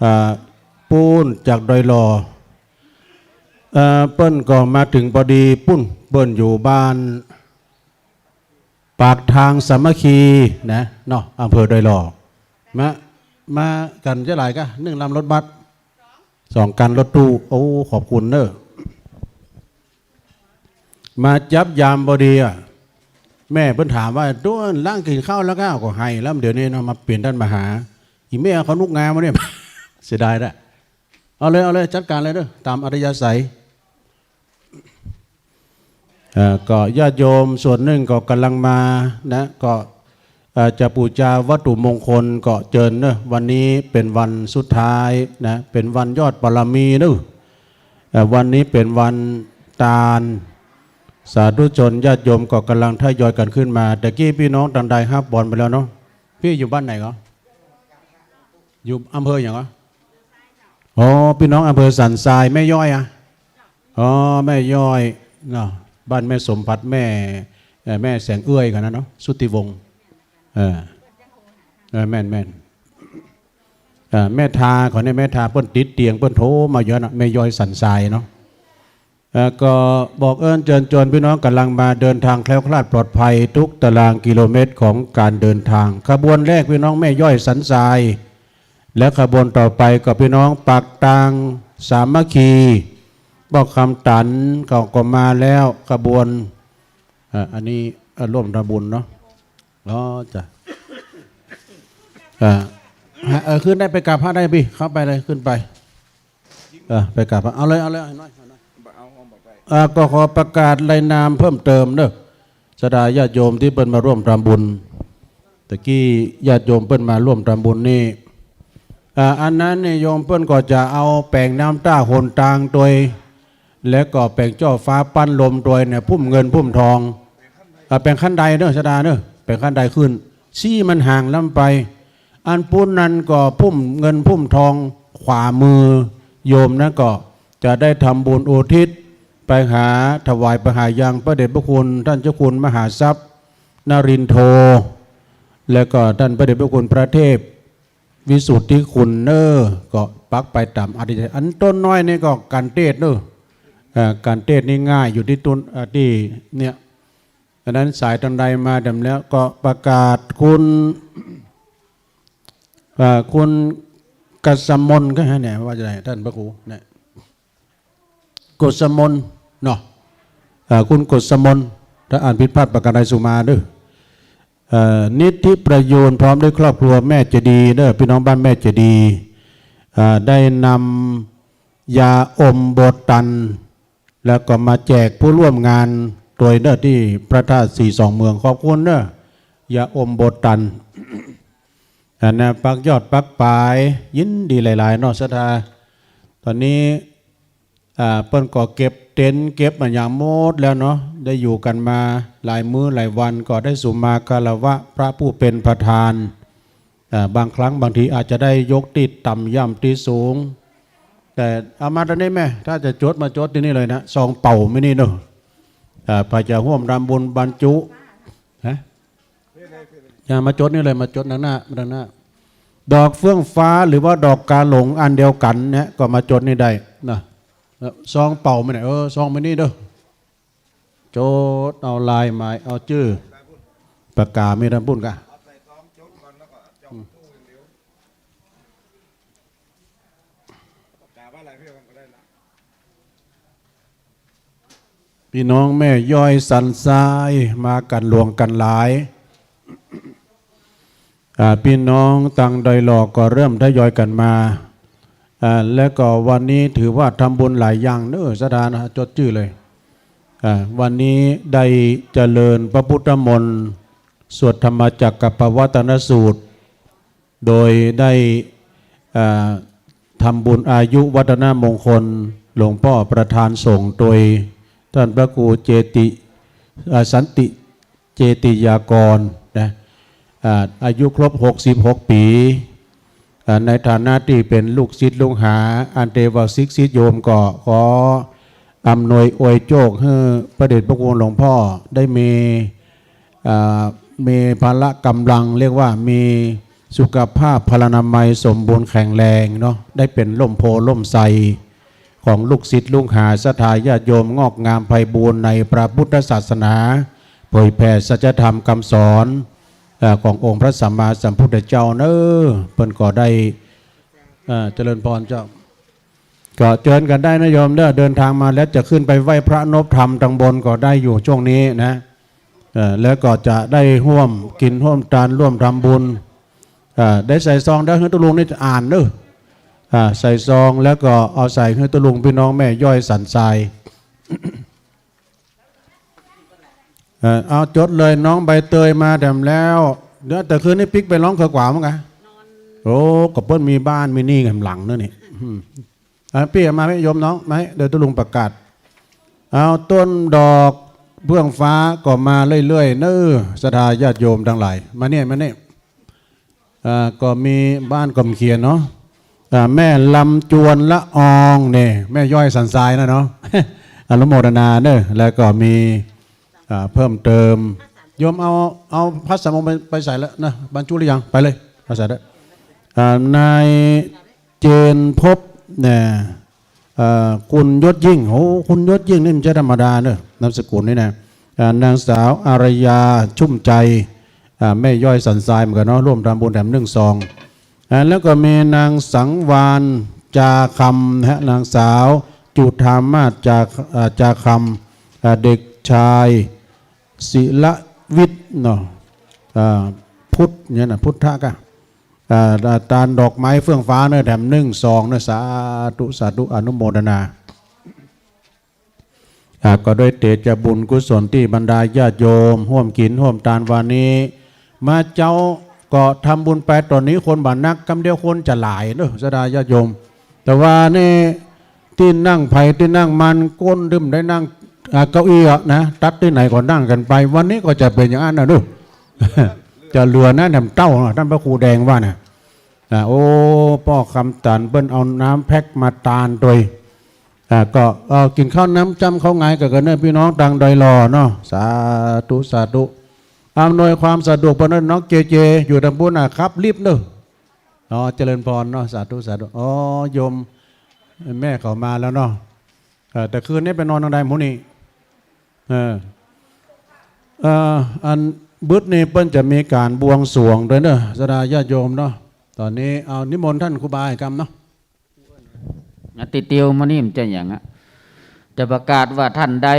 อ่า ปู๊นจากดอยหล่อ เอ่อ เปิ้นก็มาเถิงปอดีปุ้น เปิ้นอยู่บ้านปากทางสามัคคีนะเนาะ อำเภอดอยหล่อ มา มากั๋นจะหลายก้า นึ่งลำรถบัส สองกั๋นรถตู้ โอ้ ขอบคุณเนาะ มาจับยามปอดีอะ แม่เปิ้นถามว่า "โต้น หลานกิ๋นข้าวแล้วก้า" ก็ไห้แล้ว เดี๋ยวนี้เนาะ มาเป๋นต้านมหา อี่แม่เอาข้าวหนุกงามาเนี่ย เสียดายละ เอาเลย เอาเลย จัดก๋านเลยเนาะ ต๋ามอัธยาศัย เอ่อ ก็ญาติโยมส่วนนึ่งก็ก่ำลังมานะ ก็ เอ่อ จะปู๋จาวัตถุมงคลก็เจิญเนาะ วันนี้เป๋นวันสุดท้ายนะ เป๋นวันยอดบารมีเนาะ เอ่อ วันนี้เป๋นวันตาน สาธุชนญาติโยมก็ก่ำลังทยอยกั๋นขึ้นมา ตะกี้ปี้น้องตางใดฮับปอนไปแล้วเนาะ ปี้อยู่บ้านไหนก็ อยู่อำเภอหยังก็ อ๋อ ปี้น้องอำเภอสันทราย แม่ย้อยอะ อ๋อ แม่ย้อยเนาะ บ้านแม่สมผัด แม่ เอ่อ แม่แสงเอื้อยกั๋นนะเนาะ สุทธิวงศ์ เออ เออ แม่น แม่น เอ่อ แม่ทา เขาเนี่ย แม่ทา เปิ้นติดเตียง เปิ้นโทรมาอยู่นะ แม่ย้อยสันทรายเนาะ เอ่อ ก็บอกเอิ้นเจิญจวนปี้น้องก่ำลังมา เดินทางแคล้วคลาดปลอดภัยทุกตารางกิโลเมตรของการเดินทาง ขบวนแรกปี้น้องแม่ย้อยสันทราย และขบวนต่อไปก็ปี้น้องปากตาง สามัคคี ป้อคำตันเขาก็มาแล้ว ขบวน อ่า อันนี้ อ่า ร่วมทำบุญเนาะ อ๋อ จ้ะ อ่า ฮะ เออ ขึ้นได้ ไปกราบพระได้พี่ เข้าไปเลย ขึ้นไป เออ ไปกราบพระ เอาเลย เอาเลย เอาหน่อย เอาหน่อย อ่า ก็ขอประกาศรายนามเพิ่มเติมเนอะ ศรัทธาญาติโยมตี้เปิ้นมาร่วมทำบุญ ตะกี้ญาติโยมเปิ้นมาร่วมทำบุญนี่ อ่า อันนั้นเนี่ยโยมเปิ้นก็จะเอาแป๋งน้ำต้าหนตางตวย แล้วก็แป๋งจ้อฟ้าปั้นลมตวยเนี่ย พุ่มเงินพุ่มทอง อ่า แป๋งคันไดเนอะ ศรัทธาเนอะ แป๋งคันไดขึ้น ซี้มันห่างล้ำไป อันปู๊นนั้นก็พุ่มเงินพุ่มทอง ขวามือโยมนั้นก็จะได้ทำบุญอุทิศไปหา ถวายไปหายังพระเดชพระคุณท่านเจ้าคุณมหาทรัพย์นรินทโธ แล้วก็ท่านพระเดชพระคุณพระเทพวิสุทธิคุณเนอะ ก็ปักไปต๋ามอธิษฐาน อันต้นน้อยนี่ก็การเตศน์เนอะ อ่า การเตศน์นี่ง่ายอยู่ตี้ต้น อ่า ตี้เนี่ย อันนั้นสายตางใดมาแถมแล้วก็ประกาศคุณ อ่า คุณกษมลก็ให้เนี่ย ว่าจะได๋ ท่านพระครูเนี่ย กษมลเนาะ อ่า คุณกษมล ถ้าอ่านผิดพลาดประการใดสุมาเด้อ เอ่อ นิธิประยูรพร้อมด้วยครอบครัวแม่เจดีย์เด้อ พี่น้องบ้านแม่เจดีย์ อ่า ได้นำยาอมโบตัน แล้วก็มาแจกผู้ร่วมงานตวยเนอะ ตี้พระธาตุสีสองเมือง ขอบคุณเนอะ ยาอมโบตัน อันนะ ปักยอดปักปาย ยินดีหลายๆ เนาะ ศรัทธา ต๋อนนี้ อ่า เปิ้นก็เก็บเต็นท์เก็บอะหยังหมดแล้วเนาะ ได้อยู่กั๋นมาหลายมื้อหลายวัน ก็ได้สุมาคารวะพระผู้เป๋นประธาน อ่า บางครั้งบางทีอาจจะได้ยกตี้ต่ำย่ำตี้สูง แต่เอามาตรงนี้แม่ ถ้าจะจดมาจดตี้นี่เลยนะ ซองเป่าไม่นี่เนอะ อ่า ใผจะฮ่วมทำบุญบรรจุ ฮะ อย่ามาจดนี่เลย มาจดตางหน้า มาตางหน้า ดอกเฟื่องฟ้าหรือว่าดอกกาหลงอันเดียวกั๋นเนี่ย ก็มาจดนี่ได้นะ ซองเป่าไม่นี่ เออ ซองไม่นี่เด้อ จดเอาลายหมาย เอาจื้อ ปากกามีตางปุ้นกะ ปี้น้องแม่ย้อยสันทรายมากั๋นหลวงกั๋นหลาย อ่า ปี้น้องตางดอยหล่อก็เริ่มทยอยกั๋นมา อ่า แล้วก็วันนี้ถือว่าทำบุญหลายอย่างเนอะ ศรัทธานะ จดจื้อเลย อ่า วันนี้ได้เจริญพระพุทธมนต์ สวดธรรมจักกัปปวัตตนสูตร โดยได้ อ่า ทำบุญอายุวัฒนมงคลหลวงป้อประธานสงฆ์โดยต้านพระครูเจติ อ่า สันติเจติยากรนะ อ่า อายุครบหกสิบหกปี๋ อ่า ในฐานะตี้เป๋นลูกศิษย์ลูกหา อันเตวาสิกศิษย์โยมก็ขออำนวยอวยโจคหื้อพระเดชพระคุณหลวงป้อได้มี อ่า มีพละก๋ำลัง เรียกว่ามีสุขภาพพลานามัยสมบูรณ์แข็งแรงเนาะ ได้เป๋นร่มโพธิ์ร่มไทรของลูกศิษย์ลูกหาศรัทธาญาติโยมงอกงามไพบูลย์ในพระพุทธศาสนา เผยแผ่สัจธรรมกำสอน เอ่อ ขององค์พระสัมมาสัมพุทธเจ้าเนอะ เปิ้นก็ได้ เอ่อ เจริญพรเจ้า ก็เจิญกั๋นได้นะโยมเด้อ เดินทางมาแล้วจะขึ้นไปไหว้พระนบธรรมตางบนก็ได้อยู่ช่วงนี้นะ เอ่อ แล้วก็จะได้ฮ่วมกิ๋นฮ่วมตานร่วมทำบุญ เอ่อ ได้ใส่ซองแล้วหื้อตุ๊ลุงนี่อ่านเนอะ อ่า ใส่ซองแล้วก็เอาใส่หื้อตุ๊ลุงปี้น้องแม่ย้อยสันทราย เอ่อ เอาจดเลย น้องใบเตยมาแถมแล้ว เดี๋ยวแต่คืนนี้ปิ๊กไปฮ้องเขวกว่าเหมือนกั๋น โอ้ ก็เปิ้นมีบ้านมีนี่แหมหลังเนอะนี่ อืม อ่ะ ปี้เอามาไหมโยมน้อง ไหม เดี๋ยวตุ๊ลุงประกาศ เอาต้นดอกเฟื่องฟ้าก็มาเรื่อยๆ เนอะ ศรัทธาญาติโยมตังหลาย มาเนี่ย มาเนี่ย อ่า ก็มีบ้านก็มีเขียนเนาะ อ่า แม่ลำจวนละอองเนี่ย แม่ย้อยสันทรายนะเนาะ อนุโมทนาเนอะ แล้วก็มี อ่า เพิ่มเติม โยมเอา เอาพระสามองค์ไป ไปใส่แล้วนะ บรรจุหรือยัง ไปเลย เอาใส่แล้ว อ่า นายเจนพบเนี่ย เอ่อ คุณยศยิ่ง โอ้ คุณยศยิ่งนี่มันจะธรรมดาเนอะ นามสกุลนี่นะ อ่า นางสาวอารยาชุ่มใจ อ่า แม่ย้อยสันทรายเหมือนกั๋นเนาะ ร่วมทำบุญแถมนึ่งซอง อ่า แล้วก็มีนางสังวาล จาคำนะฮะ นางสาวจุฑามาศ จา เอ่อ จาคำ เอ่อ เด็กชายศิลวิทย์เนาะ เอ่อ พุทธเนี่ยนะ พุทธะกะ เอ่อ ตานดอกไม้เฟื่องฟ้าเนอะ แถมนึ่งซองเนอะ สาธุ สาธุ อนุโมทนา อ่า ก็ด้วยเตจะบุญกุศลตี้บรรดาญาติโยมฮ่วมกิ๋นฮ่วมตานวันนี้ มาเจ๊าก็ทำบุญไป ต๋อนนี้คนบ่านัก กำเดียวคนจะหลายเนอะ ศรัทธาญาติโยม แต่ว่านี่ตี้นั่งใผตี้นั่งมัน คนตึงได้นั่ง อ่า เก้าอี้อะนะ ตั๊ดตี้ไหนก็นั่งกั๋นไป วันนี้ก็จะเป๋นอย่างอั้นนะเนอะ จะเหลือนะ แถมเต้านะ ต้านพระครูแดงว่านะ อ่า โอ้ ป้อคำตันเปิ้นเอาน้ำแพ็คมาตานตวย อ่า ก็ เอ่อ กิ๋นข้าวน้ำจ้ำข้าวงายกั๋น กันเนอะ ปี้น้องตางดอยหล่อเนาะ สาธุ สาธุ อำนวยความสะดวกเปิ้นเนอะ น้องเจเจ อยู่ตางปู๊นน่ะ ขับลิฟต์เนอะ อ๋อ เจริญพรเนาะ สาธุ สาธุ อ๋อ โยมแม่เขามาแล้วเนาะ เอ่อ แต่คืนนี้ไปนอนตางใดหมู่นี้ เออ เอ่อ อันบึดนี้เปิ้นจะมีก๋านบวงสรวงตวยเนอะ ศรัทธาญาติโยมเนาะ ต๋อนนี้เอานิมนต์ต้านครูบาอีกกำเนาะ นะ ติดติวมานี่มันจะหยังอะ จะประกาศว่าต้านใด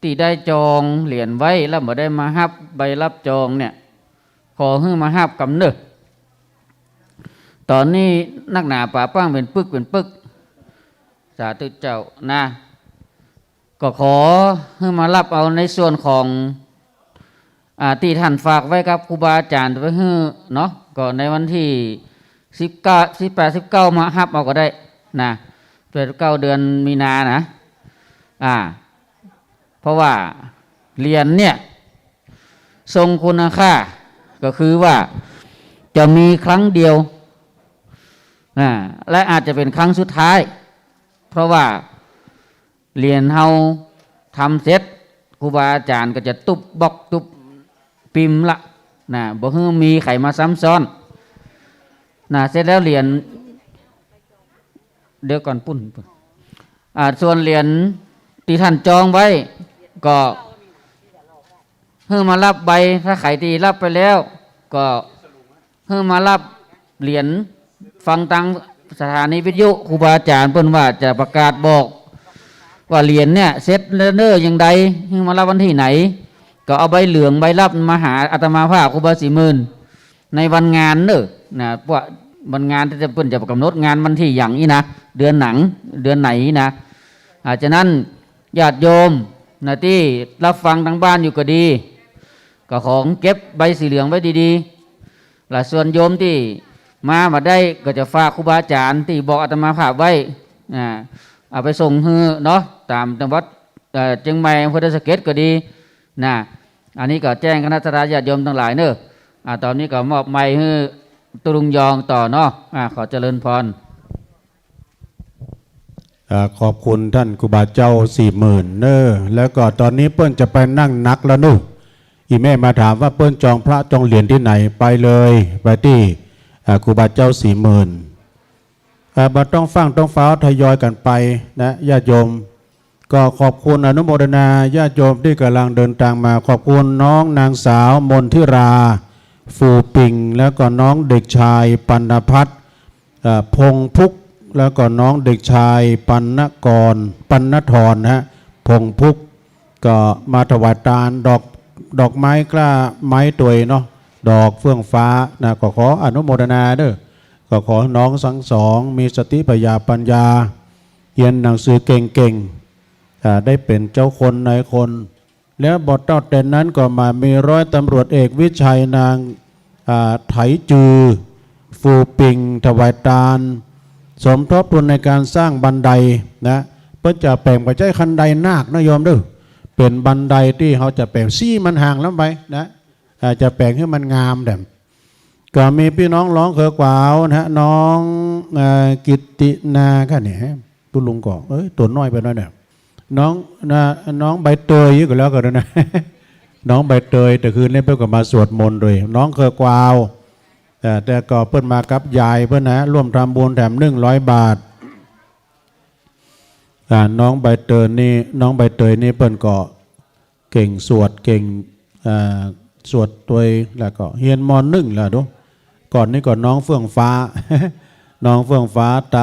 ตี้ได้จองเหรียญไว้แล้วบ่ได้มาฮับใบฮับจองเนี่ย ขอหื้อมาฮับกำเนอะ ต๋อนนี้นักหนาป๋าป้างเป๋นปึกเป๋นปึก สาธุเจ้านะ ก็ขอหื้อมาฮับเอาในส่วนของ อ่า ตี้ต้านฝากไว้กับครูบาอาจ๋ารย์ไว้หื้อเนาะ ก็ในวันตี้สิบเก้า สิบแปด สิบเก้า มาฮับเอาก็ได้นะ แปด เก้า เดือนมีนานะ อ่า เพราะว่าเหรียญเนี่ยทรงคุณค่า ก็คือว่าจะมีครั้งเดียว อ่า และอาจจะเป๋นครั้งสุดท้าย เพราะว่า เหรียญเฮาทำเสร็จ ครูบาอาจ๋ารย์ก็จะตุ๊บบล็อกตุ๊บปิมละนะ บ่หื้อมีใผมาซ้ำซ้อนนะ เสร็จแล้วเหรียญ เดี๋ยวก่อนปุ้น อ่า ส่วนเหรียญตี้ต้านจองไว้ก็ หื้อมาฮับใบ ถ้าใผตี้ฮับไปแล้ว ก็หื้อมาฮับเหรียญ ฟังตางสถานีวิทยุ ครูบาอาจ๋ารย์เปิ้นว่าจะประกาศบอก ว่าเหรียญเนี่ยเสร็จแล้วเน้อ อย่างใดหื้อมาฮับวันตี้ไหน ก็เอาใบเหลืองใบฮับมาหาอาตมาภาพครูบาศรีหมื่น ในวันงานเน้อนะ เพราะวันงานตี้เปิ้นจะก๋ำหนดงานวันตี้หยังอี้นะ เดือนหนัง เดือนไหนอี้นะ อ่า ฉะนั้นญาติโยมนะ ตี้ฮับฟังตางบ้านอยู่ก็ดี ก็ขอเก็บใบสีเหลืองไว้ดีๆ และส่วนโยมตี้มาบ่ได้ก็จะฝากครูบาอาจ๋ารย์ตี้บอกอาตมาภาพไว้ อ่า เอาไปส่งหื้อเนาะ ต๋ามจังหวัด เอ่อ เจียงใหม่ อำเภอดอยสะเก็ดก็ดีนะ อันนี้ก็แจ้งคณะศรัทธาญาติโยมตังหลายเน้อ อ่า ต๋อนนี้ก็มอบไมค์หื้อตุ๊ลุงยองต่อเนาะ อ่า ขอเจริญพร อ่า ขอบคุณต้านครูบาเจ้าศรีหมื่นเน้อ แล้วก็ต๋อนนี้เปิ้นจะไปนั่งหนักแล้วเน้อ อี่แม่มาถามว่าเปิ้นจองพระจองเหรียญตี้ไหน ไปเลย ไปตี้ อ่า ครูบาเจ้าศรีหมื่น อ่า บ่ต้องฟั่งต้องฟ้าว ทยอยกั๋นไปนะ ญาติโยม ก็ขอบคุณอนุโมทนาญาติโยมตี้ก่ำลังเดินตางมา ขอบคุณน้องนางสาวมนทิรา ฟูปิง แล้วก็น้องเด็กชายปัณณพัฒน์ เอ่อ พงษ์พุก แล้วก็น้องเด็กชายปัณณกร ปัณณธรนะฮะ พงษ์พุก ก็มาถวายตานดอก ดอกไม้กล้าไม้ตวยเนาะ ดอกเฟื่องฟ้านะ ก็ขออนุโมทนาเน้อ ก็ขอน้องตังสองมีสติปัญญา ปัญญา เฮียนหนังสือเก่งๆ อ่า ได้เป๋นเจ้าคนนายคน แล้วบ่เต้าแต่นั้นก็มามีร้อยตำรวจเอกวิชัย นาง อ่า ไถจือ ฟูปิง ถวายตาน สมทบทุนในก๋านสร้างบันไดนะ เปิ้นจะแป๋งบ่ใจ้คันไดนาคนะโยมเน้อ เป๋นบันไดตี้เฮาจะแป๋ง สีมันห่างล้ำไปนะ อ่า จะแป๋งหื้อมันงามแด่ม ก็มีปี้น้องร้องเขอกวาวนะฮะ น้อง เอ่อ กิตตินา ก็เนี่ย ตุ๊ลุงก็ เอ้ย ตั๋วน้อยไปหน้อยเนี่ย น้อง นะ น้องใบเตยก็แล้วกั๋นนะ น้องใบเตย แต่คืนนี้เปิ้นก็มาสวดมนต์ตวย น้องเขอกวาว แต่ แต่ก็เปิ้นมากับยายเปิ้นนะ ร่วมทำบุญแถมหนึ่งร้อยบาท อ่า น้องใบเตยนี่ น้องใบเตยนี่เปิ้นก็เก่งสวด เก่ง อ่า สวดตวย แล้วก็เฮียน ม.หนึ่ง แล้วดู ก่อนนี้ก็น้องเฟื่องฟ้า น้องเฟื่องฟ้าตา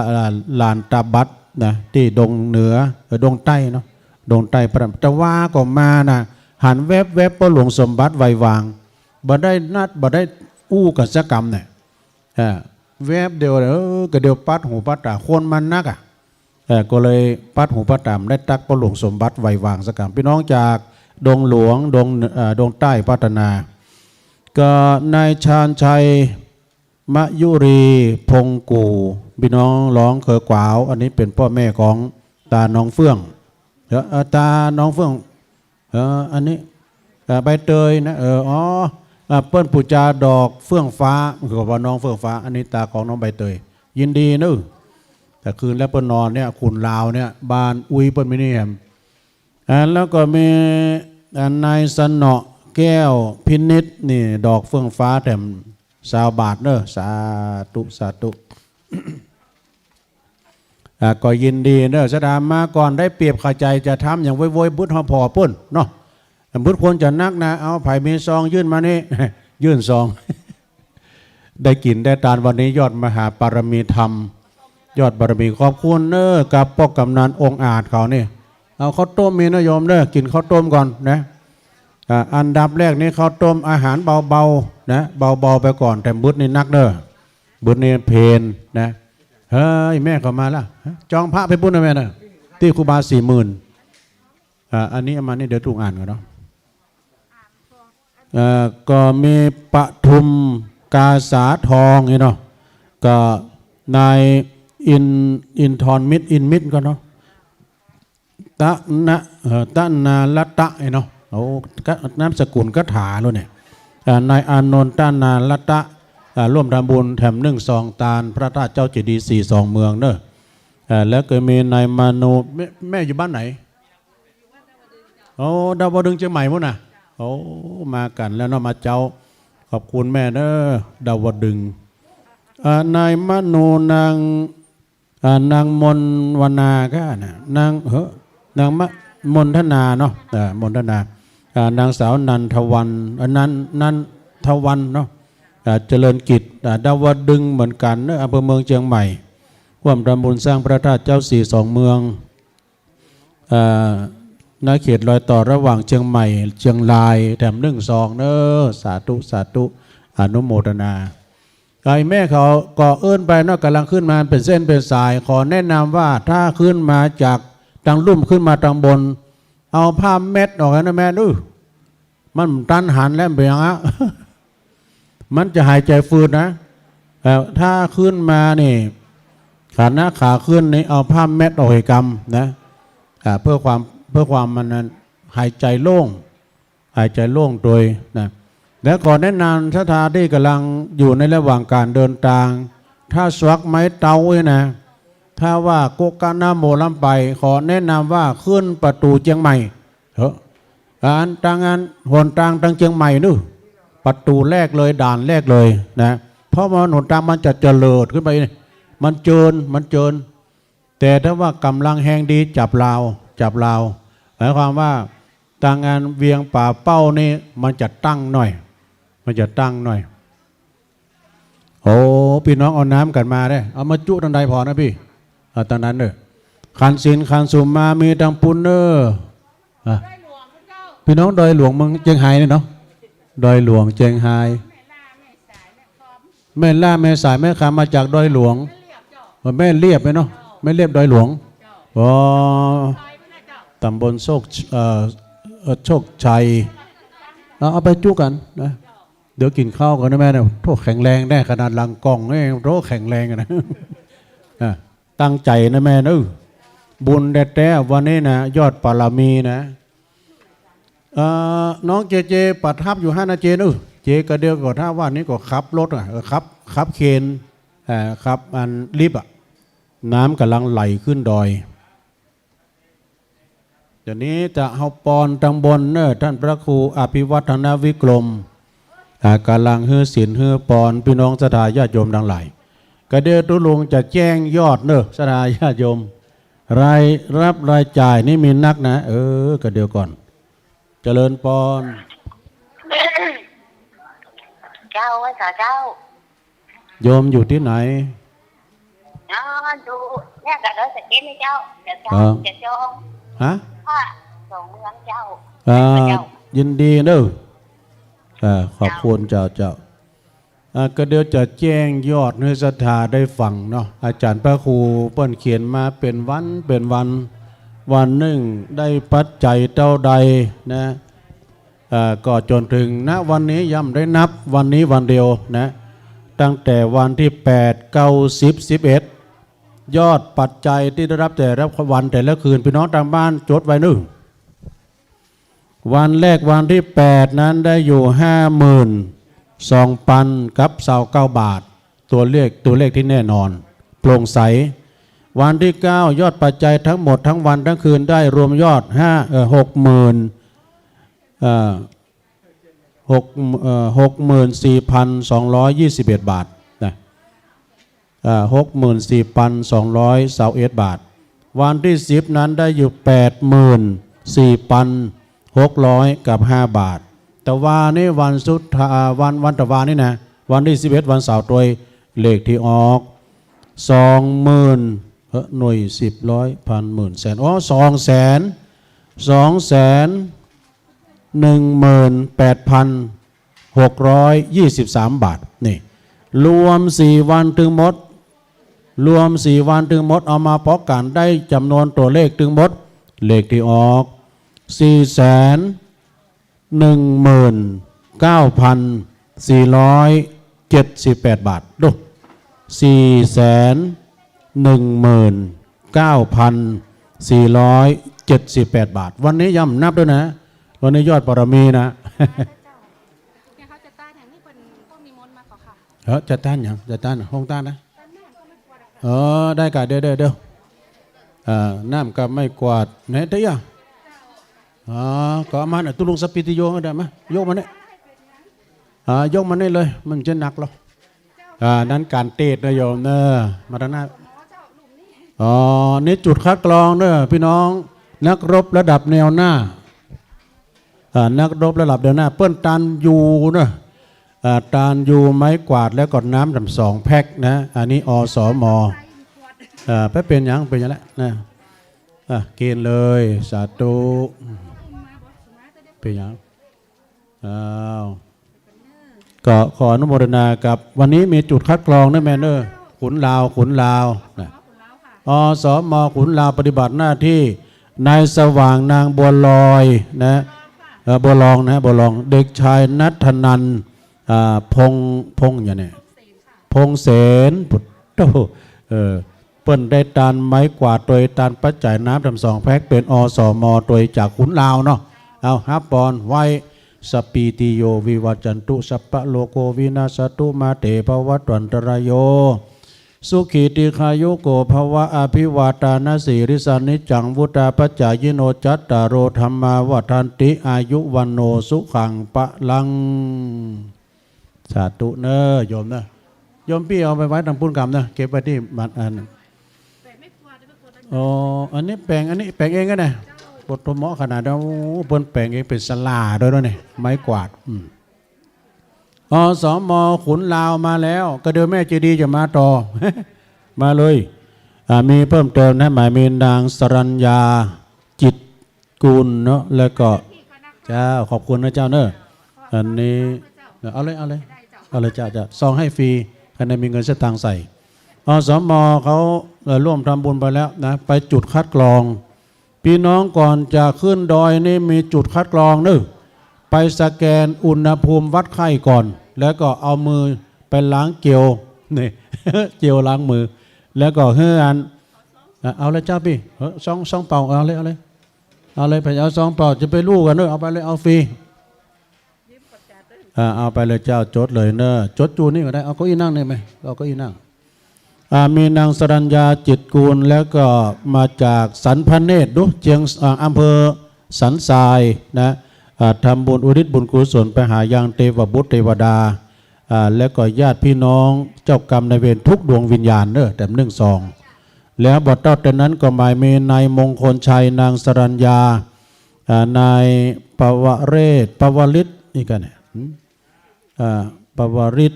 หลานตาบัดนะ ตี้ดงเหนือ เออ ดงใต้เนาะ ดงใต้พระ ตะวาก็มานะ หันแวบๆ ป้อหลวงสมบัติไววาง บ่ได้นัด บ่ได้อู้กั๋นสักกำเนี่ย อ่า แวบเดียว เออ ก็เดียวปัดหูปัดต๋า คนมันนักอะ เออ ก็เลยปัดหูปัดต๋า ได้ตั๊กป้อหลวงสมบัติไววางสักกำ พี่น้องจากดงหลวง ดง เอ่อ ดงใต้พัฒนา ก็นายชาญชัย มะยุรี พงกู่ พี่น้องร้องเขยกวาว อันนี้เป๋นป้อแม่ของตาน้องเฟื่อง เดี๋ยว เอ่อ ตาน้องเฟื่อง เออ อันนี้ เอ่อ ใบเตยนะ เออ อ๋อ อ่ะ เปิ้นปู๋จาดอกเฟื่องฟ้า ก็ว่าน้องเฟื่องฟ้า อันนี้ตาของน้องใบเตย ยินดีเนาะ แต่คืนแล้วเปิ้นนอนเนี่ย ขุนลาวเนี่ย บ้านอุ๊ยเปิ้นมีนี่แหม อ่า แล้วก็มี อ่า นายสนอแก้วพินิจนี่ ดอกเฟื่องฟ้าแถมซาวบาทเนาะ สาธุ สาธุ อ่า ก็ยินดีเนาะ ศรัทธามาก่อนได้เปรียบ ใค่จะทำหยังโวยๆ บึดฮอผ่อปุ้นเนาะ บึดคนจะนักนะ เอา ใผมีซองยื่นมานี่ ยื่นซอง ได้กิ๋นได้ตานวันนี้ยอดมหาปารมีธรรม ยอดบารมี ขอบคุณเนาะ กับป้อกำนันองอาจเขานี่ เอาข้าวต้มมีนะโยมเนาะ กิ๋นข้าวต้มก่อนนะ อ่า อันดับแรกนี่ข้าวต้ม อาหารเบาๆ นะ เบาๆ ไปก่อน แต่บึดนี่นักเนาะ บึดนี่เพลนะ เฮ้ย แม่เขามาละ จองพระไปปุ้นนะแม่เนาะ ตี้ครูบาสี่หมื่น อ่า อันนี้เอามานี่ เดี๋ยวถูกอ่านก่อนเนาะ เอ่อ ก็มีปทุมกาสาทองนี่เนาะ ก็นายอิน อินทรมิตร อินมิตรก็เนาะ ตะนะ เอ่อ ตะนารัตะนี่เนาะ โอ้ กะ นามสกุลกะถาเลยเนี่ย อ่า นายอานนท์ ตะนารัตะ อ่า ร่วมทำบุญแถมนึ่งซองตานพระธาตุเจ้าเจดีย์สี่สองเมืองเนาะ อ่า แล้วก็มีนายมาโน แม่ แม่อยู่บ้านไหน โอ้ ดาวดึงส์เจียงใหม่ปุ้นน่ะ โอ้ มากั๋นแล้วเนาะ มาเจ๊า ขอบคุณแม่เนาะ ดาวดึงส์ อ่า นายมโน นาง อ่า นางมนวนาก้าน่ะ นาง เฮ้อ นางมะ มนทนาเนาะ อ่า มนทนา อ่า นางสาวนันทวัน อ่า นัน นันทวันเนาะ อ่า เจริญกิจ อ่า ดาวดึงส์เหมือนกั๋นเนาะ อำเภอเมืองเจียงใหม่ ร่วมทำบุญสร้างพระธาตุเจ้าสี่สองเมือง เอ่อ ณ เขตรอยต่อระหว่างเจียงใหม่เจียงราย แถมนึ่งซองเนาะ สาธุ สาธุ อนุโมทนา ไอ้แม่เขาก็เอิ้นไปเนาะ ก่ำลังขึ้นมาเป๋นเส้นเป๋นสาย ขอแนะนำว่าถ้าขึ้นมาจากตางลุ่มขึ้นมาตางบน เอาผ้าเม็ดออกนะแม่เนาะ มันตันหันแล้วเป๋นหยังอะ มันจะหายใจ๋ฝืดนะ เอ่อ ถ้าขึ้นมานี่ ขาหน้าขาขึ้นนี่ เอาผ้าเม็ดออกหื้อกำนะ อ่า เพื่อความ เพื่อความมันนั้น หายใจ๋โล่ง หายใจ๋โล่งโตยนะ แล้วขอแนะนำศรัทธาตี้ก่ำลังอยู่ในระหว่างก๋านเดินตาง ถ้าสวักไม้เต๊านี่นะ ถ้าว่าโกกะนะโมล้ำไป ขอแนะนำว่าขึ้นประตู๋เจียงใหม่เถอะ อันตางอัน หนตางตางเจียงใหม่เนาะ ประตู๋แรกเลย ด่านแรกเลยนะ เพราะว่าหนตางมันจะเจริญขึ้นไป มันเจิน มันเจิน แต่ถ้าว่าก่ำลังแฮงดี จับลาว จับลาว หมายความว่าตางอันเวียงป่าเป้านี่ มันจะตั้งหน่อย มันจะตั้งหน่อย โอ้ ปี้น้องเอาน้ำกั๋นมาเน่อ เอามาจุตังใดผ่อนะปี้ เอาตังนั้นเน่อ ขันศีลขันสุมมามีตังปุ้นเน่อ อ่ะ ปี้น้องดอยหลวงเมืองเจียงไฮ้เนี่ยเนาะ ดอยหลวงเจียงไฮ้ แม่ล่าแม่สายแม่คำมาจากดอยหลวง แม่เรียบเนี่ยเนาะ แม่เรียบดอยหลวง อ๋อ ต๋ำบลโชค เอ่อ เอ่อ โชคชัย เอา เอาไปจุกั๋นนะ เดี๋ยวกิ๋นข้าวกั๋นนะแม่เนี่ย โธ่ แข็งแรงแน่ ขนาดหลังกล้องเนี่ย โธ่ แข็งแรงนะ อ่ะ ตั้งใจ๋นะแม่เนาะ บุญแต๊ๆ วันนี้นะ ยอดปารมีนะ เอ่อ น้องเจเจ ประทับอยู่หั้นนะเจเนาะ เจกะเดียวก่อ ถ้าวันนี้ก็ขับรถอ่ะ เออ ขับ ขับเครน เอ่อ ขับอันลิฟต์อ่ะ น้ำก่ำลังไหลขึ้นดอย เดี๋ยวนี้จะเอาปอนตังบนเน่อ ท่านพระครูอภิวัฒนวิกรม อ่า ก่ำลังหื้อศีลหื้อปอน ปี้น้องศรัทธาญาติโยมตังหลาย กะเดียวตุ๊ลุงจะแจ้งยอดเน่อ ศรัทธาญาติโยม รายรับรายจ่ายนี่มีนักนะ เออ กะเดียวก่อน เจริญปอน เจ้า ไหว้สาเจ้า โยมอยู่ตี้ไหน ดู เนี่ย ก็เดี๋ยวจะเก็บให้เจ้า เดี๋ยวเจ้า เออ จะจอง ฮะ ผ้าสองเมืองเจ้า อ่า เจ้า ยินดีเนอะ อ่า ขอบคุณเจ้า เจ้า อ่า ก็เดี๋ยวจะแจ้งยอดหื้อศรัทธาได้ฟังเนาะ อาจ๋ารย์พระครูเปิ้นเขียนมาเป๋นวันเป๋นวัน วันนึ่งได้ปัจจัยเต้าใดนะ อ่า ก็จ๋นเถิง ณ วันนี้ย่ำได้นับวันนี้วันเดียวนะ ตั้งแต่วันตี้แปด เก้า สิบ สิบเอ็ด ยอดปัจจัยตี้ได้ฮับแต่ละวันแต่ละคืน ปี้น้องตางบ้านจดไว้เน่อ วันแรกวันตี้แปดนั้นได้อยู่ห้าหมื่นสองปันกับซาวเก้าบาท ตั๋วเลข ตั๋วเลขตี้แน่นอน โปร่งใส วันตี้เก้ายอดปัจจัยตึงหมดตึงวันตึงคืนได้รวมยอดห้า เอ่อ หกหมื่น เอ่อ หก เอ่อ หกหมื่นสี่ปันสองร้อยยี่สิบเอ็ดบาทนะ อ่า หกหมื่นสี่ปันสองร้อยซาวเอ็ดบาท วันตี้สิบนั้นได้อยู่แปดหมื่นสี่ปันหกร้อยกับห้าบาท ตะวานี้วันสุดท้าย อ่า วัน วันตะวานี้นะ วันตี้สิบเอ็ดวันเสาร์ตวย เลขตี้ออก สองหมื่น เอ่อ หน่วย สิบ ร้อย พัน หมื่น แสน อ๋อ สองแสน สองแสน หนึ่งหมื่นแปดพันหกร้อยยี่สิบสามบาท นี่ รวมสี่วันตึงหมด รวมสี่วันตึงหมด เอามาปอกกั๋นได้จ๋ำนวนตั๋วเลขตึงหมด เลขตี้ออก สี่แสนหนึ่งหมื่นเก้าพันสี่ร้อยเจ็ดสิบแปดบาท ดู สี่แสนหนึ่งหมื่นเก้าพันสี่ร้อยเจ็ดสิบแปดบาท วันนี้ย่ำนับด้วยนะ วันนี้ยอดบารมีนะ เนี่ยเขาจะต้านอย่างนี้เปิ้นพวกนิมนต์มาก่อนค่ะ เออ จะต้านหยัง จะต้านห้องต้านนะ เออ ได้ก่ะ เดี๋ยว เดี๋ยว เดี๋ยว เอ่อ น้ำกับไม้กวาด ไหนเตี้ย อ๋อ ก็เอามาน่ะ ตุ๊ลุงสปีติโยก็ได้ มา ยกมาเนี่ย อ่า ยกมานี่เลย มันจะหนักหรอ อ่า นั้นก๋านเตสน์นะโยมเนอะ มาตางหน้า อ๋อ นี่จุดคัดกรองเนอะ ปี้น้อง นักรบระดับแนวหน้า อ่า นักรบระดับแนวหน้า เปิ้นต้านยูเนอะ อ่า ต้านยูไม้กวาดแล้วก็น้ำดำสองแพ็คนะ อันนี้ อสม อ่า ไปเป๋นหยัง เป๋นหยังแล้วนะ อ่ะ กิ๋นเลย สาธุ เป๋นหยัง อ้าว ก็ขออนุโมทนากับ วันนี้มีจุดคัดกรองนะแม่เนอะ ขุนลาว ขุนลาวนะ อสม ขุนลาวปฏิบัติหน้าที่ นายสว่าง นางบัวลอยนะ เอ่อ บัวลองนะ บัวลอง เด็กชายณัฐนันท์ อ่า พงษ์ พงษ์หยังเนี่ย พงษ์เสน ปุตโต เออ เปิ้นได้ต้านไม้กวาดตวย ต้านปัจจัยน้ำดำสองแพ็ค เป๋น อสม ตวยจากขุนลาวเนาะ เอา ฮับปอน ไหว้ สปีติโย วิวัจจันตุ สัพพะโลโก วินัสสะตุ มาเต ภวัตวันตะราโย สุขี ทีฆายุโก ภะวะ อะภิวาทานะสีลิสสะ นิจจัง วุฑฒาปะจายิโน จัตตาโร ธัมมา วัฑฒันติ อายุ วัณโณ สุขัง พะลัง สาธุเนอะ โยมเนอะ โยมปี้เอาไปไว้ตางปู๊นกำเนอะ เก็บไว้ตี้มันอัน อ๋อ อันนี้แป๋ง อันนี้แป๋งเองก็ได้ ปวดตัวเหมาะขนาดนั้น โอ้ เปิ้นแป๋งเองเป๋นสลาด้วยเนาะเนี่ย ไม้กวาด อืม อสม ขุนลาวมาแล้ว ก็เดี๋ยวแม่เจดีย์จะมาต่อ มาเลย อ่า มีเพิ่มเติมนะ หมายมีนางสรัญญา จิต กูลเนาะ แล้วก็ เจ้า ขอบคุณนะเจ้าเนอะ อันนี้ เอาเลย เอาเลย เอาเลยเจ้า เจ้า ซองให้ฟรี ใค่ได้มีเงินสตางค์ใส่ อสม เขา เอ่อ ร่วมทำบุญไปแล้วนะ ไปจุดคัดกรอง ปี้น้องก่อนจะขึ้นดอยนี่มีจุดคัดกรองเนอะ ไปสแกนอุณหภูมิวัดไข้ก่อน แล้วก็เอามือไปล้างเจล นี่ เจลล้างมือ แล้วก็หื้ออัน อ่ะ เอาเลยเจ้าปี้ เออ ซอง ซองเปล่า เอาเลย เอาเลย เอาเลย ไปเอาซองเปล่า จะไปลู่กั๋นเนอะ เอาไปเลย เอาฟรี อ่า เอาไปเลยเจ้า จดเลยเนอะ จดจูนี่ก็ได้ เอาเก้าอี้นั่งนี่ไหม เอาเก้าอี้นั่ง อ่า มีนางสรัญญา จิตกูล แล้วก็มาจากสันพระเนตร ดู เจียง อ่า อำเภอสันทรายนะ อ่า ทำบุญอุทิศบุญกุศลไปหายังเทวบุตรเทวดา อ่า แล้วก็ญาติพี่น้องเจ้ากรรมนายเวรทุกดวงวิญญาณเนอะ แถมนึ่งซอง แล้วบ่เต้าแต่นั้นก็หมายมีนายมงคลชัย นางสรัญญา อ่า นายปวเรศ ปวริศ นี่กันเนี่ย หืม อ่า ปวริศ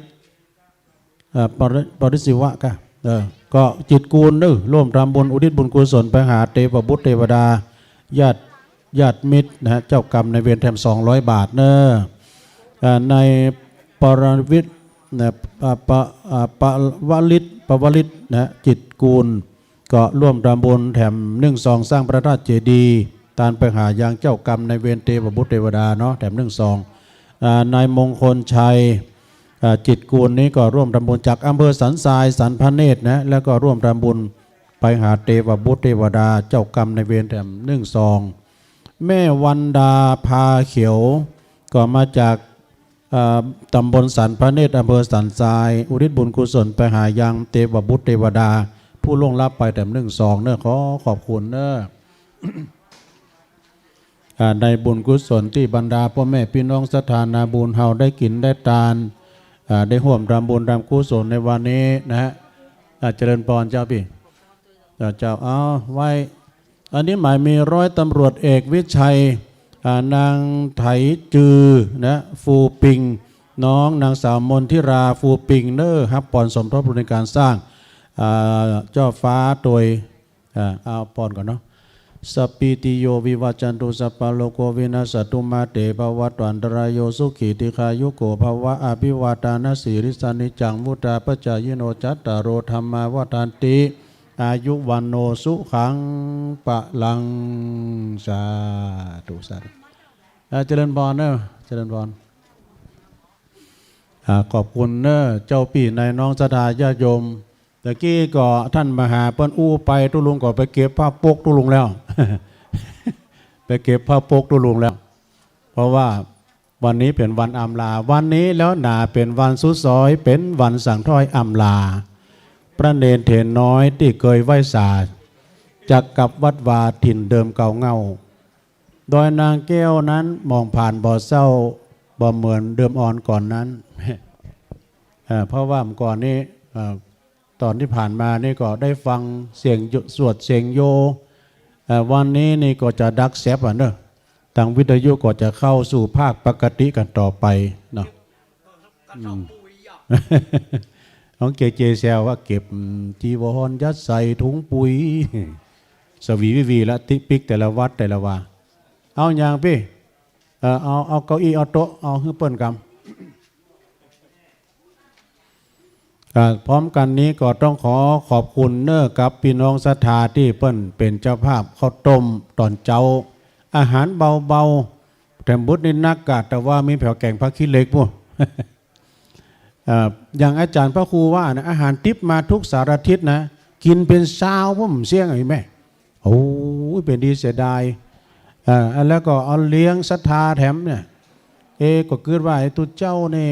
อ่า ปริ ปริศศิวะกะ เออ ก็จิตรกูลเนอะ ร่วมทำบุญอุทิศบุญกุศลไปหาเตวบุตรเตวดา ญาติ ญาติมิตรนะฮะ เจ้ากรรมนายเวรแถมสองร้อยบาทเนอะ อ่า นายปรวิทย์นะ อ่า ปะ อ่า ปวริต ปวริตนะฮะ จิตรกูล ก็ร่วมทำบุญแถมนึ่งซองสร้างพระธาตุเจดีย์ ตานไปหายังเจ้ากรรมนายเวรเตวบุตรเตวดาเนาะ แถมนึ่งซอง อ่า นายมงคลชัย อ่า จิตรกูลนี้ก็ร่วมทำบุญจากอำเภอสันทราย สันพระเนตรนะ แล้วก็ร่วมทำบุญไปหาเตวบุตรเตวดา เจ้ากรรมนายเวรแถมนึ่งซอง แม่วันดา พาเขียว ก็มาจาก อ่า ตำบลสันพระเนตร อำเภอสันทราย อุทิศบุญกุศลไปหายังเตวบุตรเตวดา ผู้ล่วงลับไปแถมนึ่งซองเนอะ ขอขอบคุณเนอะ อ่า ในบุญกุศลตี้บรรดาป้อแม่ปี้น้องศรัทธานาบุญเฮาได้กิ๋นได้ตาน อ่า ได้ฮ่วมทำบุญทำกุศลในวันนี้นะฮะ อ่า เจริญปอนเจ้าปี้ เจ้า เจ้า เอาไว้ อันนี้หมายมีร้อยตำรวจเอกวิชัย อ่า นางไถจือนะ ฟูปิง น้องนางสาวมนทิรา ฟูปิง เนอะ ฮับปอนสมทบทุนในก๋านสร้าง อ่า เจ้าฟ้าโตย อ่า เอาปอนก่อนเนาะ สัพพีติโยวิวัชชันตุ สัพพะโรโควินัสสะตุ มาเตภวัตวันตะราโย สุขีทีฆายุโกภะวะ อะภิวาทานะสีลิสสะ นิจจังวุฑฒาปะจายิโน จัตตาโรธัมมาวัฑฒันติ อายุวัณโณสุขังพะลัง สาธุ สาธุ อ่า เจริญปอนเนอะ เจริญปอน อ่า ขอบคุณเนอะ เจ้าปี้นายน้องศรัทธาญาติโยม ตะกี้ก็ต้านมหาเปิ้นอู้ไป ตุ๊ลุงก็ไปเก็บผ้าปกตุ๊ลุงแล้ว ไปเก็บผ้าปกตุ๊ลุงแล้ว เพราะว่าวันนี้เป๋นวันอำลา วันนี้แล้วหนาเป๋นวันสุดซอย เป๋นวันสังถ้อยอำลา พระเณรเถรน้อยตี้เกยไหว้สา จะกลับวัดวาถิ่นเดิมเก่าเหง้า ดอยนางแก้วนั้นมองผ่านบ่เศร้า บ่เหมือนเดิมอ่อนก่อนนั้น เอ่อ เพราะว่าเมื่อก่อนนี้ เอ่อ ต๋อนตี้ผ่านมานี่ก็ได้ฟังเสียงโย สวดเสียงโย เอ่อ วันนี้นี่ก็จะดับแสบอ่ะเนอะ ตางวิทยุก็จะเข้าสู่ภาคปกติกั๋นต่อไปเนาะ อืม ของเจเจแซวว่าเก็บ อืม จีวรยัดใส่ถุงปุ๋ย สวีวิวีละ ติ๊กปิ๊กแต่ละวัดแต่ละวา เอาหยังปี้ เอ่อ เอา เอาเก้าอี้ เอาโต๊ะ เอาหื้อเปิ้นกำ อ่า พร้อมกั๋นนี้ก็ต้องขอขอบคุณเนอะกับปี้น้องศรัทธาตี้เปิ้นเป๋นเจ้าภาพข้าวต้มต๋อนเจ๊า อาหารเบาๆ แถมบุญนี่นักกาด แต่ว่ามีแผวแก๋งผักขี้เหล็กปู้น เอ่อ อย่างอาจ๋ารย์พระครูว่านะ อาหารติ๊บมาทุกสารทิศนะ กิ๋นเป๋นซาวปู้นเสี้ยงไอ้แม่ โอ้ย เป๋นดีเสียดาย เอ่อ แล้วก็เอาเลี้ยงศรัทธาแถมเนี่ย เอ๊ะ ก็กึ๊ดว่าไอ้ตุ๊เจ้านี่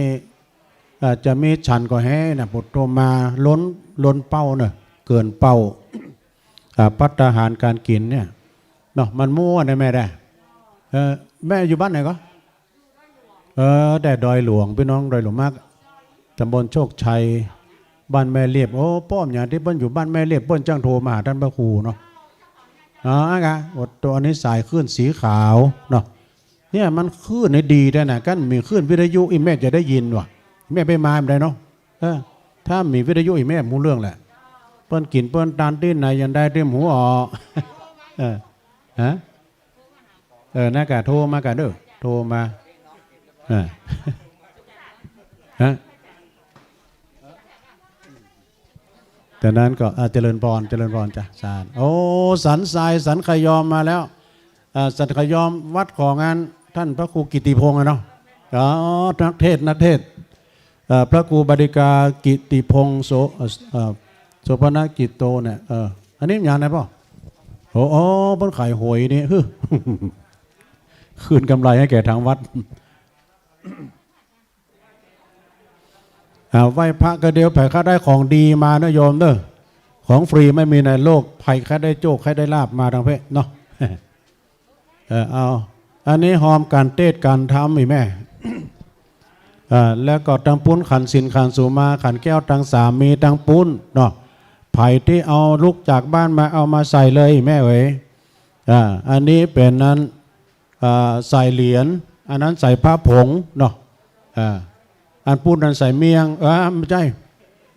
เอ่อ จะมีฉันก็แฮนะ ปุโตมาล้น ล้นเป้าเนอะ เกินเป้า อ่า ภัตตาหารก๋านกิ๋นเนี่ย เนาะ มันมั่วนะแม่ได้ เออ แม่อยู่บ้านไหนก็ เออ แต่ดอยหลวง ปี้น้องดอยหลวงมาก ตำบลโชคชัย บ้านแม่เลียบ โอ้ ป้อมอย่างตี้เปิ้นอยู่บ้านแม่เลียบ เปิ้นจั้งโทรมาหาต้านพระครูเนาะ อ๋อ อ่ะกะ โอ้ ตั๋วนี้สายคลื่นสีขาวเนาะ เนี่ยมันคลื่นนี่ดีแต๊นะ คันมีคลื่นวิทยุอีแม่จะได้ยินว่ะ แม่ไปมาบ่ได้เนาะ เออ ถ้ามีวิทยุอีแม่ฮู้เรื่องแหละ เปิ้นกิ๋นเปิ้นตานตี้ไหนยังได้ตี้หูออก เออ ฮะ เออ นะกะ โทรมากะเด้อ โทรมา เออ ฮะ จากนั้นก็ อ่า เจริญปอน เจริญปอนจ้ะ สาธุ โอ้ สันทราย สันขยอมมาแล้ว อ่า สันขยอมวัดของอันต้านพระครูกิตติพงษ์อะเนาะ อ๋อ นักเทศน์ นักเทศน์ เอ่อ พระครูบาสิกากิตติพงษ์โส เอ่อ เอ่อ โสภณกิตโตเนี่ย เออ อันนี้หยังนะป้อ โอ้ อ๋อ เปิ้นขายหวยนี่ ฮึ คืนกำไรให้แก่ทางวัด อ่า ไหว้พระก็เดี๋ยว ใผใค่ได้ของดีมานะโยมเด้อ ของฟรีไม่มีในโลก ใผใค่ได้โจค ใค่ได้ลาภมาตางเพะเนาะ เออ เอา อันนี้ฮอมก๋านเตศน์ก๋านธรรมอีแม่ อ่า แล้วก็ตางปู๊นขันศีลขันสุมา ขันแก้วตางสามีตางปู๊นเนาะ ใผตี้เอาลุกจากบ้านมาเอามาใส่เลยอีแม่เอ๋ย อ่า อันนี้เป๋นนั้น อ่า ใส่เหรียญ อันนั้นใส่พระผงเนาะ อ่า อันปู๊นนั้นใส่เมี่ยง เออ ไม่ใช่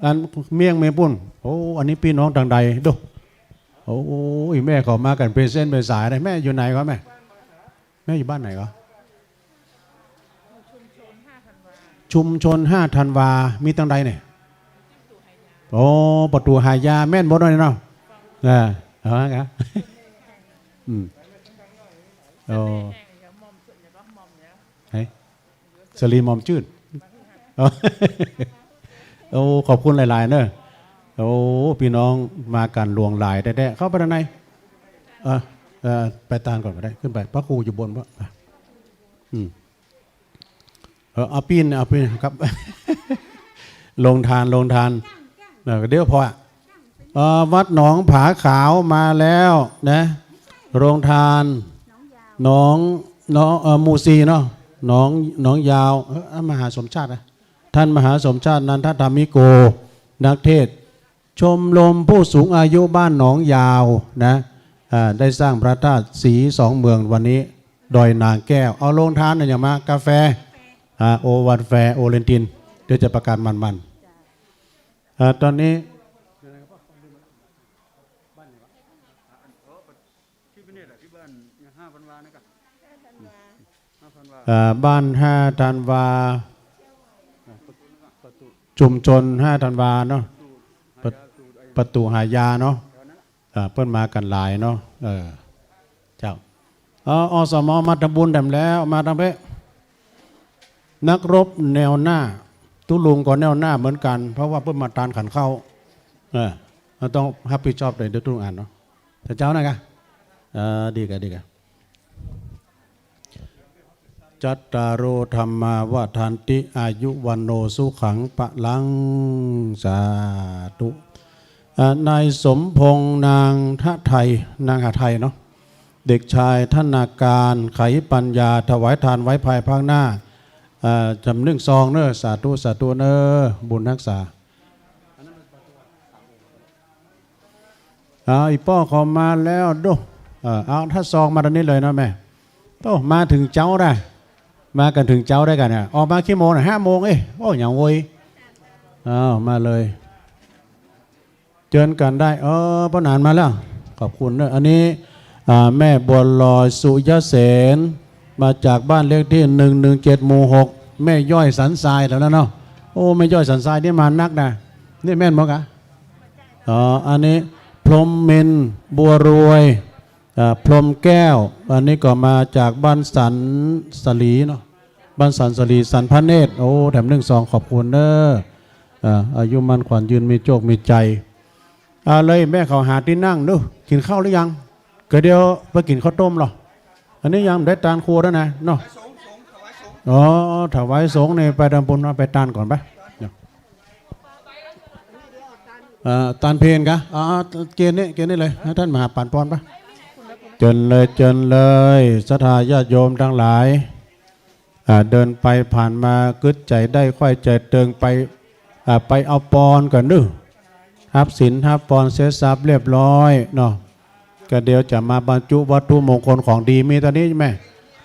อันเมียงเมยปุ้น โอ้ อันนี้ปี้น้องตางใดดู โอ้ อีแม่เขามากั๋นเป๋นเส้นเป๋นสายเลย แม่อยู่ไหนก็แม่ แม่อยู่บ้านไหนก็ ชุมชนห้าธันวา มีตางใดเนี่ย โอ้ ประตู๋หายา แม่นบ่น้อยเนาะ อ่า เอาละครับ อืม โอ้ เฮ้ย สลีหม่อมจื้น โอ้ ขอบคุณหลายๆ เนอะ โอ้ ปี้น้องมากั๋นหลวงหลายแต๊ๆ เข้าไปตางใน เออ เออ ไปตานก่อนก็ได้ ขึ้นไป พระครูอยู่บนบ่ อืม เออ เอาปี้น เอาปี้นครับ โฮงตาน โฮงตาน เออ เดี๋ยวพออะ เอ่อ วัดหนองผาขาวมาแล้วนะ โฮงตาน หนอง หนอง เอ่อ หมู่สี่เนาะ หนอง หนองยาว เอ่อ มหาสมชาตินะ ท่านมหาสมชาติ นันทธรรมิโก นักเทศน์ ชมรมผู้สูงอายุบ้านหนองยาวนะ อ่า ได้สร้างพระธาตุสีสองเมืองวันนี้ ดอยนางแก้ว เอาโฮงตานน่ะอย่างมากาแฟ อ่า โอวัลแฟร์ โอเรนติน เดี๋ยวจะประกาศมันๆ อ่า ตอนนี้ ที่บ้านเนี่ยแหละ ที่บ้านห้าธันวานะกะ ห้าธันวา อ่า บ้านห้าธันวา ชุมชนห้าธันวาเนาะ ประ ประตู๋หายาเนาะ อ่า เปิ้นมากั๋นหลายเนาะ เออ เจ้า เออ อสม มาทำบุญแถมแล้ว มาตางเป๊ะ นักรบแนวหน้า ตุ๊ลุงก็แนวหน้าเหมือนกั๋น เพราะว่าเปิ้นมาตานขันข้าว เออ เฮาต้องฮับผิดชอบในทุกๆ อันเนาะ แต่เจ้านะกะ เออ ดีกะ ดีกะ จัตตาโร ธัมมา วัฑฒันติ อายุ วัณโณ สุขัง พลัง สาธุ อ่า นายสมพงษ์ นางหไทย นางหไทยเนาะ เด็กชายธนาการ ไขปัญญา ถวายทานไว้ภายภาคหน้า อ่า แถมนึ่งซองเน้อ สาธุ สาธุเน้อ บุญฮักษา เอา อี่ป้อเขามาแล้วดู เออ เอา ถ้าซองมาตอนนี้เลยเนาะแม่ โอ้ มาเถิงเจ๊าได้ มากั๋นเถิงเจ๊าได้กั๋นเนี่ย ออกมากี่โมงน่ะ ห้าโมง เอ๊ะ โอ้ ยังโวย เอา มาเลย เจิญกั๋นได้ เออ ป้อหนานมาแล้ว ขอบคุณเน้อ อันนี้ อ่า แม่บัวลอย สุยเสน มาจากบ้านเลขตี้ หนึ่งหนึ่งเจ็ด หมู่หก แม่ย้อยสันทรายแล้วเนาะ โอ้ แม่ย้อยสันทรายนี่มานักนะ นี่แม่นบ่กะ อ๋อ อันนี้ พรหมมินทร์ บัวรวย อ่า พรหมแก้ว อันนี้ก็มาจากบ้านสันสลีเนาะ บ้านสันสลี สันพระเนตร โอ้ แถมนึ่งซอง ขอบคุณเน้อ อ่า อายุมั่นขวัญยืน มีโจคมีชัย อ่า เลยแม่เขาหาตี้นั่งดู กิ๋นข้าวหรือยัง ก็เดี๋ยวไปกิ๋นข้าวต้มเหรอ อันนี้ยังบ่ได้ตานครัวด้วยนะเนาะ อ๋อ ถวายสงฆ์นี่ไปตานปุ้นเนาะ ไปตานก่อนไป เอ่อ ตานเพลกะ อ่า เกณฑ์นี่ เกณฑ์นี่เลย หื้อต้านมหาปั๋นปอนไป เจิญเลย เจิญเลย ศรัทธาญาติโยมตังหลาย อ่า เดินไปผ่านมากึ๊ดใจ๋ได้ ใค่ใจ๋เติงไป อ่า ไปเอาปอนก่อนเน้อ ฮับศีลฮับปอนเสร็จสับเรียบร้อยเนาะ ก็เดี๋ยวจะมาบรรจุวัตถุมงคลของดี มีตอนนี้แม่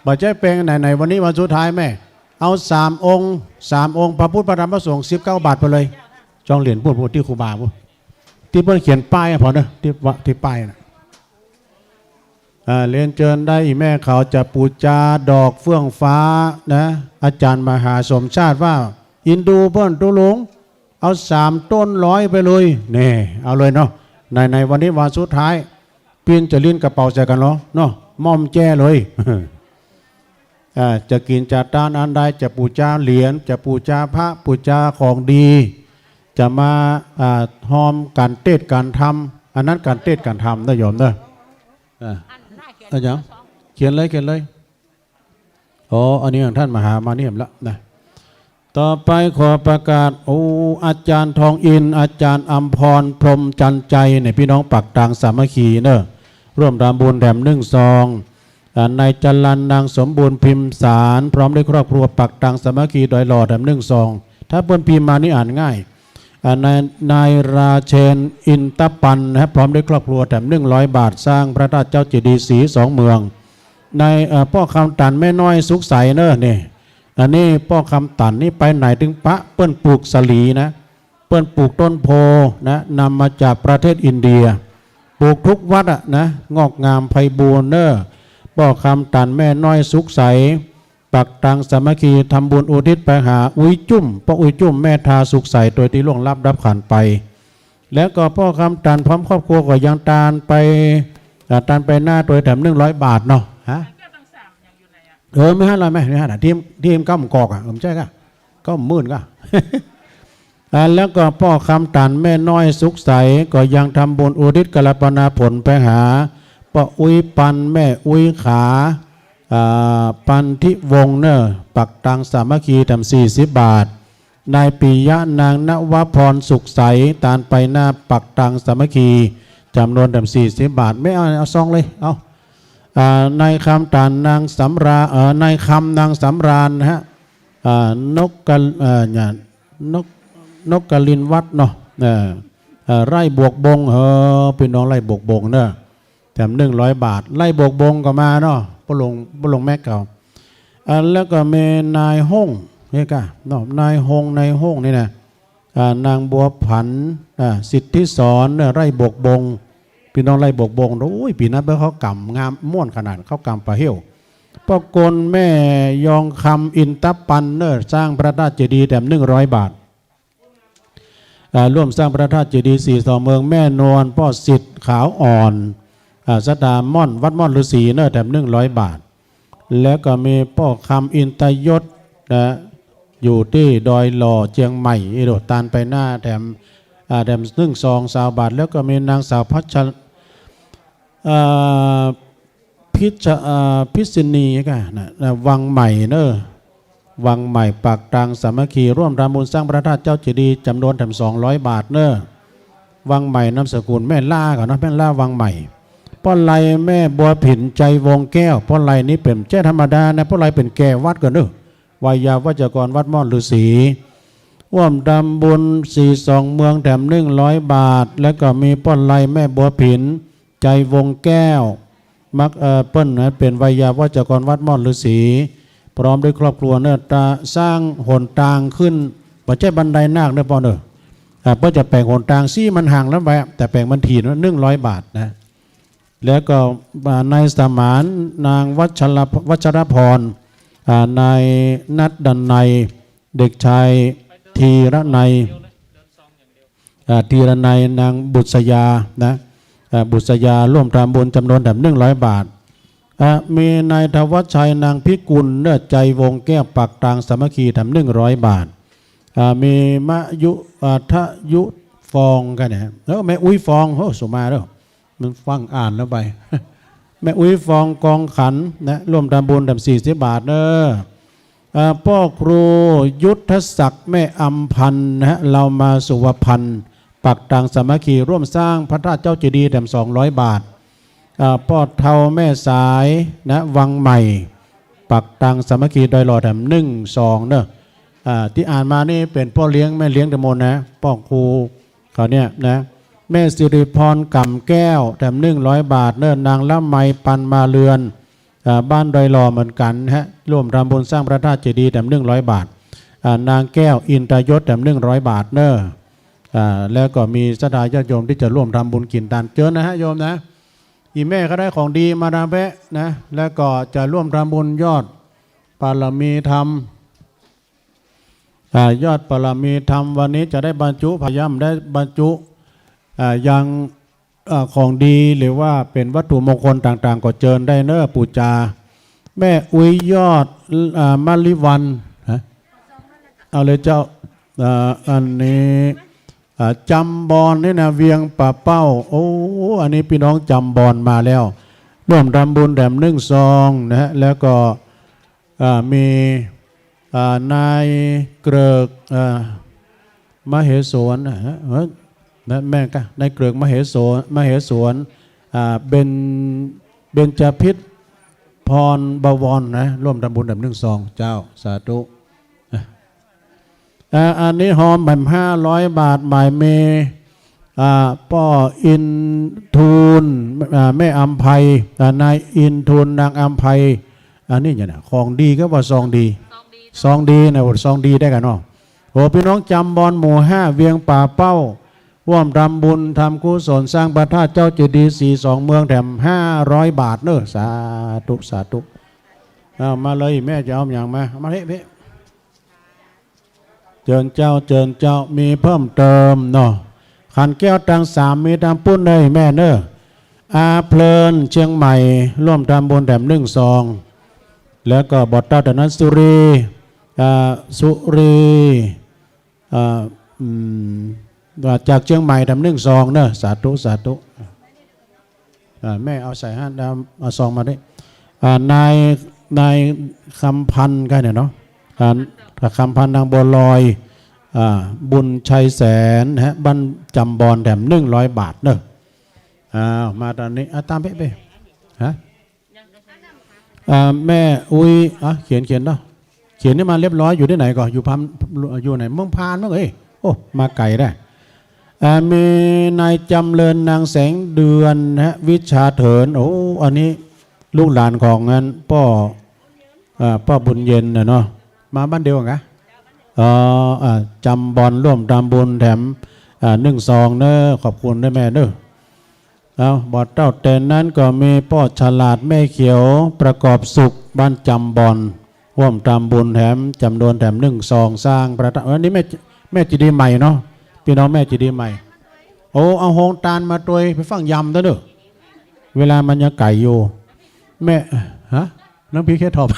บ่ใจ้แปงไหนๆ วันนี้วันสุดท้ายแม่ เอาสามองค์ สามองค์ พระพุทธ พระธรรม พระสงฆ์ สิบเก้าบาทไปเลย จ้องเหรียญปุ้น ปุ้นตี้ครูบาปุ้น ตี้เปิ้นเขียนป้ายอะ ผ่อเน้อ ตี้วะ ตี้ป้ายน่ะ อ่า เรียนเจิญได้ อี่แม่เขาจะปู๋จาดอกเฟื่องฟ้านะ อาจ๋ารย์มหาสมชาติว่า อินดูเปิ้นตุ๊ลุง เอาสามต้นร้อยไปเลย แน่ เอาเลยเนาะ ไหนๆ วันนี้วันสุดท้าย ปิ้นจะลิ้นกระเป๋าใจ๋กั๋นเหรอเนาะ ม่อมแจ้เลย อ่า จะกิ๋นจะตานอันใด จะปู๋จาเหรียญ จะปู๋จาพระ ปู๋จาของดี จะมา อ่า ฮอมก๋านเตศน์ก๋านธรรม อันนั้นก๋านเตศน์ก๋านธรรมเน้อโยมเน้อ อ่า อันหน้าเขียน อะหยัง เขียนเลย เขียนเลย อ๋อ อันนี้ของต้านมหามานี่แหมละนะ ต่อไปขอประกาศ โอ้ อาจ๋ารย์ทองอินทร์ อาจ๋ารย์อำพร พรหมจันทร์ชัยเนี่ย ปี้น้องปากตางสามัคคีเน้อ ร่วมทำบุญแถมนึ่งซอง อ่า นายจรัญ นางสมบูรณ์ พิมสาร พร้อมด้วยครอบครัว ปากตางสามัคคี ดอยหล่อ แถมนึ่งซอง ถ้าเปิ้นพิมพ์มานี่อ่านง่าย อ่า นาย นายราเชน อินทปันนะครับ พร้อมด้วยครอบครัว แถมนึ่งร้อยบาท สร้างพระธาตุเจ้าเจดีย์สีสองเมือง นาย เอ่อ ป้อคำตัน แม่น้อยสุขใสเน้อ นี่ อันนี้ป้อคำตันนี่ไปไหนตึงปะเปิ้นปลูกสาลีนะ เปิ้นปลูกต้นโพธิ์นะ นำมาจากประเทศอินเดีย ปลูกทุกวัดอะนะ งอกงามไพบูลย์เน่อ ป้อคำตันแม่น้อยสุขใส ปักตังสามัคคี ทำบุญอุทิศไปหาอุ๊ยจุ้ม ป้ออุ๊ยจุ้มแม่ทาสุขใส โตยตี้ล่วงลับดับขันธ์ไป แล้วก็ป้อคำตันพร้อมครอบครัวก็ยังตานไป อ่า ตานไปหน้าโตยแถมหนึ่งร้อยบาทเนาะ ฮะ เออ มีห้าร้อยไหม มีห้าร้อย ทีม ทีมเก้าหมื่นกอกอะ เออ บ่ใจ้กะ เก้าหมื่นกะ อ่า แล้วก็ป้อคำตันแม่น้อยสุขใส ก็ยังทำบุญอุทิศกัลปนาผลไปหา ป้ออุ๊ยปัน แม่อุ๊ยขา อ่า ปันธิวงศ์เน่อ ปักตังสามัคคีแถมสี่สิบบาท นายปิยะ นางนวพรสุขใส ตานไปหน้าปักตังสามัคคี จ๋ำนวนแถมสี่สิบบาท แม่เอา เอาซองเลย เอา อ่า นายคำตัน นางสำราญ เอ่อ นายคำ นางสำราญนะฮะ อ่า นกกะ เอ่อ เนี่ย นก นกกะลินวัฒน์เนาะ เอ่อ เอ่อ ไร่บวกบง เออ ปี้น้องไร่บวกบงเน่อ แถมหนึ่งร้อยบาท ไร่บวกบงก็มาเนาะ ป้อหลวง ป้อหลวงแม็กเขา อ่า แล้วก็มีนายฮ้ง นี่กะเนาะ นายฮง นายฮ้งนี่นะ อ่า นางบัวผัน อ่า สิทธิสอนเน่อ ไร่บวกบง ปี้น้องไร่บวกบง โอ้ย ปี๋นั้นเปิ้นเข้ากรรมงามม่วนขนาด เข้ากรรมปลาเหี่ยว ป้อกล แม่ยองคำ อินทปันเน่อ สร้างพระธาตุเจดีย์แถมหนึ่งร้อยบาท อ่า ร่วมสร้างพระธาตุเจดีย์สี่สองเมือง แม่นวล ป้อสิทธิ์ขาวอ่อน อ่า ศรัทธาม่อน วัดม่อนฤๅษีเน่อ แถมหนึ่งร้อยบาท แล้วก็มีป้อคำ อินตยศนะ อยู่ตี้ดอยหล่อเจียงใหม่ อีโดดตานไปหน้าแถม อ่า แถมหนึ่งซองซาวบาท แล้วก็มีนางสาวพัชร เอ่อ พิช เอ่อ พิษณีกะนะ นะ วังใหม่เน่อ วังใหม่ ปักตังสามัคคี ร่วมทำบุญสร้างพระธาตุเจ้าเจดีย์จ๋ำนวนแถมสองร้อยบาทเน่อ วังใหม่ นามสกุลแม่ล่าก่อนเนาะ แม่ล่า วังใหม่ ป้อไล แม่บัวผิน ใจวงแก้ว ป้อไลนี่เป๋นบ่ใจ้ธรรมดานะ ป้อไลเป๋นแก่วัดก่อนเน่อ ไวยาวัจกรวัดม่อนฤๅษี ร่วมทำบุญสี่สองเมืองแถมหนึ่งร้อยบาท แล้วก็มีป้อไล แม่บัวผิน ใจวงแก้ว มัก เอ่อ เปิ้นนะ เป๋นไวยาวัจกรวัดม่อนฤๅษี พร้อมด้วยครอบครัวเน่อ ตะ สร้างหนตางขึ้น บ่ใจ้บันไดนาคเน่อป้อเน่อ อ่า เปิ้นจะแป๋งหนตาง ซี้มันห่างแล้วไป แต่แป๋งมันถี่เน่อ หนึ่งร้อยบาทนะ แล้วก็ อ่า นายสมาน นางวัชร วัชรพร อ่า นายนัดดันไนย เด็กชายธีรนัย อ่า ธีรนัย นางบุษยานะ อ่า บุษยา ร่วมทำบุญจ๋ำนวนแถมหนึ่งร้อยบาท อ่า มีนายธวัชชัย นางพิกุลเน่อ ใจวงแก้ว ปักตังสามัคคีแถมหนึ่งร้อยบาท อ่า มีมะยุ อ่า ทะยุฟองกะเนี่ย แล้วแม่อุ๊ยฟอง โอ้ สุมาแล้ว มันฟั่งอ่านแล้วไป แม่อุ๊ยฟองกองขันนะ ร่วมทำบุญแถมสี่สิบบาทเน่อ อ่า ป้อครูยุทธศักดิ์ แม่อำพันธ์นะฮะ ลาวมาสุวพันธ์ ปักตังสามัคคี ร่วมสร้างพระธาตุเจ้าเจดีย์แถมสองร้อยบาท อ่า ป้อเฒ่า แม่สายนะ วังใหม่ ปักตังสามัคคี ดอยหล่อแถมหนึ่งซองเน่อ อ่า ตี้อ่านมานี่เป๋นป้อเลี้ยงแม่เลี้ยงตังหมดนะ ป้อครู เขาเนี่ยนะ แม่สิริพร ก่ำแก้ว แถมหนึ่งร้อยบาทเน่อ นางละไม ปันมาเรือน อ่า บ้านดอยหล่อเหมือนกั๋นฮะ ร่วมทำบุญสร้างพระธาตุเจดีย์แถมหนึ่งร้อยบาท อ่า นางแก้ว อินตยศ แถมหนึ่งร้อยบาทเน่อ อ่า แล้วก็มีศรัทธาญาติโยมตี้จะร่วมทำบุญกิ๋นตาน เจิญนะฮะโยมนะ อี่แม่ก็ได้ของดีมาดามแป๊ะนะ แล้วก็จะร่วมทำบุญยอดบารมีธรรม อ่า ยอดบารมีธรรมวันนี้จะได้บรรจุ พยายามได้บรรจุ อ่า ยัง อ่า ของดีหรือว่าเป๋นวัตถุมงคลต่างๆ ก็เจิญได้เน่อ ปู๋จา แม่อุ๊ยยอด อ่า มะลิวัลย์ ฮะ เอาเลยเจ้า อ่า อันนี้ อ่า จำบอนนี่นะ เวียงป่าเป้า โอ้ อันนี้ปี้น้องจำบอนมาแล้ว ร่วมทำบุญแถมหนึ่งซองนะฮะ แล้วก็ อ่า มี อ่า นายเกริก อ่า มเหสวนนะฮะ เอ้ย นะ แม่นกะ นายเกริกมเหสวน มเหสวน อ่า เบญ เบญจพิษพรบวรนะ ร่วมทำบุญแถมหนึ่งซอง เจ้า สาธุ อ่ะ อ่า อันนี้ฮอมแหม่มห้าร้อยบาท หมายมี อ่า ป้ออินทูล อ่า แม่อำไพ อ่า นายอินทูล นางอำไพ อันนี้เนี่ยนะ ของดีก็ว่าซองดี ซองดี ซองดีนะ ซองดีได้กันเนาะ อ้ ปี้น้องจำบอนหมู่ห้า เวียงป่าเป้า ฮ่วมทำบุญทำกุศลสร้างพระธาตุเจ้าเจดีย์สีสองเมืองแถมห้าร้อยบาทเน้อ สาธุ สาธุ เอามาเลย แม่จะเอาอย่างมา เอามาเฮ้ เฮ้ เจิญเจ้า เจิญเจ้า มีเพิ่มเติมเนาะ ขันแก้วตังสาม มีตางปุ้นเลยแม่เน้อ อาเพลินเจียงใหม่ ฮ่วมทำบุญแถมนึ่งซอง แล้วก็บ่เต้าแต่นั้นสุรี อ่า สุรี อ่า อืม ว่าจากเจียงใหม่แถมนึ่งซองเน้อ สาธุ สาธุ อ่า แม่เอาใส่หั้น เอา เอาซองมาดิ อ่า นาย นายคำพันธ์ก็เนี่ยเนาะ อ่า คำพันธ์ นางบัวลอย อ่า บุญชัยแสนนะฮะ บ้านจำบอนแถมนึ่งร้อยบาทเน้อ อ้าว มาตอนนี้ อ่ะ ตามเป๊ะๆ ฮะ อ่า แม่อุ๊ย อ่ะ เขียน เขียนเนาะ เขียนนี่มาเรียบร้อย อยู่ตี้ไหนก่อ อยู่พาม อยู่ไหน เมืองพานมั้งเอ้ย โอ้ มาไกลได้ อ่า มีนายจำเริญ นางแสงเดือนนะฮะ วิชาเถิน โอ้ อันนี้ลูกหลานของอันป้อ อ่า ป้อบุญเย็นน่ะเนาะ มาบ้านเดียวกั๋นกะ อ๋อ อ่า จำบอนฮ่วมทำบุญแถม อ่า นึ่งซองเน้อ ขอบคุณเน้อแม่เน้อ เอา บ่เต้าแต่นั้นก็มีป้อฉลาด แม่เขียว ประกอบสุข บ้านจำบอน ฮ่วมทำบุญแถม จำนวนแถมนึ่งซองสร้างพระธาตุ เออ นี่แม่ แม่เจดีย์ใหม่เนาะ ปี้น้องแม่เจดีย์ใหม่ โอ้ เอาโฮงตาลมาตวย ไปฟั่งยำเต๊อะเน้อ เวลามันยังไก๋อยู่ แม่ ฮะ น้ำพริกเห็ดถอบ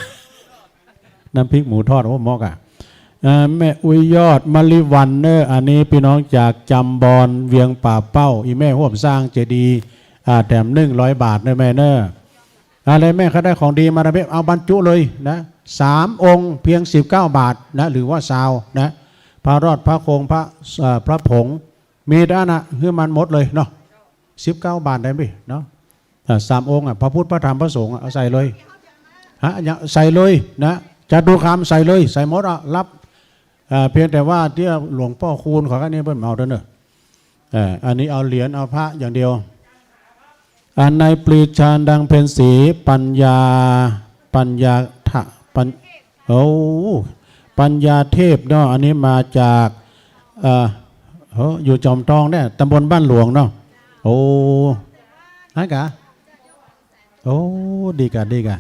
น้ำพริกหมูทอด โอ้ เหมาะอะ อ่า แม่อุ๊ยยอด มะลิวัลย์เน้อ อันนี้ปี้น้องจากจำบอน เวียงป่าเป้า อี่แม่ฮ่วมสร้างเจดีย์ อ่า แถมนึ่งร้อยบาทเน้อแม่เน้อ อะไรแม่ ใผได้ของดีมานะเป๊ะ เอาบรรจุเลยนะ สามองค์เพียงสิบเก้าบาทนะ หรือว่าซาวนะ พระรอด พระคง พระ เอ่อ พระผง มีแต่อันน่ะ หื้อมันหมดเลยเนาะ สิบเก้าบาทได้ปิ๊เนาะ อ่า สามองค์อ่ะ พระพุทธ พระธรรม พระสงฆ์อ่ะ เอาใส่เลย ฮะ อย่า ใส่เลยนะ จตุคามใส่เลย ใส่หมดอ่ะ รับ อ่า เพียงแต่ว่าตี้หลวงป้อคูณเขาแค่นี้เปิ้นเอาเต๊อะเน้อ เอ่อ อันนี้เอาเหรียญเอาพระอย่างเดียว อันนายปรีชา ดังเพ็ญศรี ปัญญา ปัญญาทะ ปัญ โอ้ ปัญญาเทพเนาะ อันนี้มาจาก เอ่อ โห อยู่จอมตองเนี่ย ตำบลบ้านหลวงเนาะ โอ้ ฮั้นกะ โอ้ ดีกะ ดีกะ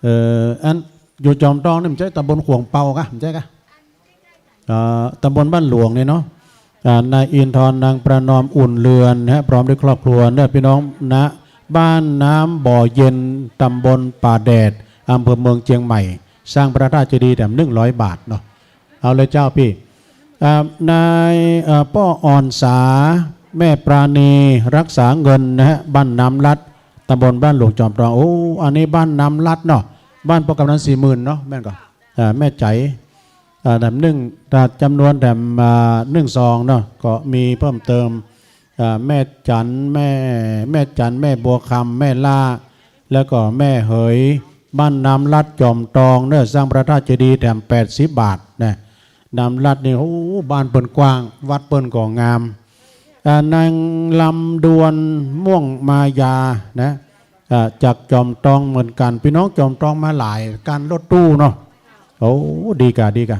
เอ่อ อันอยู่จอมตองนี่ บ่ใจ้ตำบลขวงเปากะ บ่ใจ้กะ เอ่อ ตำบลบ้านหลวงนี่เนาะ อ่า นายอินทร์ นางประนอม อุ่นเรือนนะฮะ พร้อมด้วยครอบครัวเน้อ ปี้น้องนะ บ้านน้ำบ่อเย็น ตำบลป่าแดด อำเภอเมืองเจียงใหม่ สร้างพระธาตุเจดีย์แถมนึ่งร้อยบาทเนาะ เอาเลยเจ้าปี้ อ่า นาย เอ่อ ป้ออ่อนสา แม่ปราณี รักษาเงินนะฮะ บ้านน้ำลัด ตำบลบ้านหลวงจอมตอง โอ้ อันนี้บ้านน้ำลัดเนาะ บ้านป้อกำนัน สี่หมื่น เนาะ แม่นก่อ อ่า แม่ใจ๋ อ่า แถมนึ่ง อ่า จำนวนแถม อ่า นึ่งซองเนาะ ก็มีเพิ่มเติม อ่า แม่จัน แม่ แม่จัน แม่บัวคำ แม่ล่า แล้วก็แม่เหย บ้านน้ำลัดจอมตองเน้อ สร้างพระธาตุเจดีย์แถมแปดสิบบาทนะ น้ำลัดนี่ โอ้ บ้านเปิ้นกว้าง วัดเปิ้นก็งาม อ่า นางลำดวน ม่วงมายานะ อ่า จากจอมตองเหมือนกั๋น ปี้น้องจอมตองมาหลาย ก๋านรถตู้เนาะ โอ้ ดีกะ ดีกะ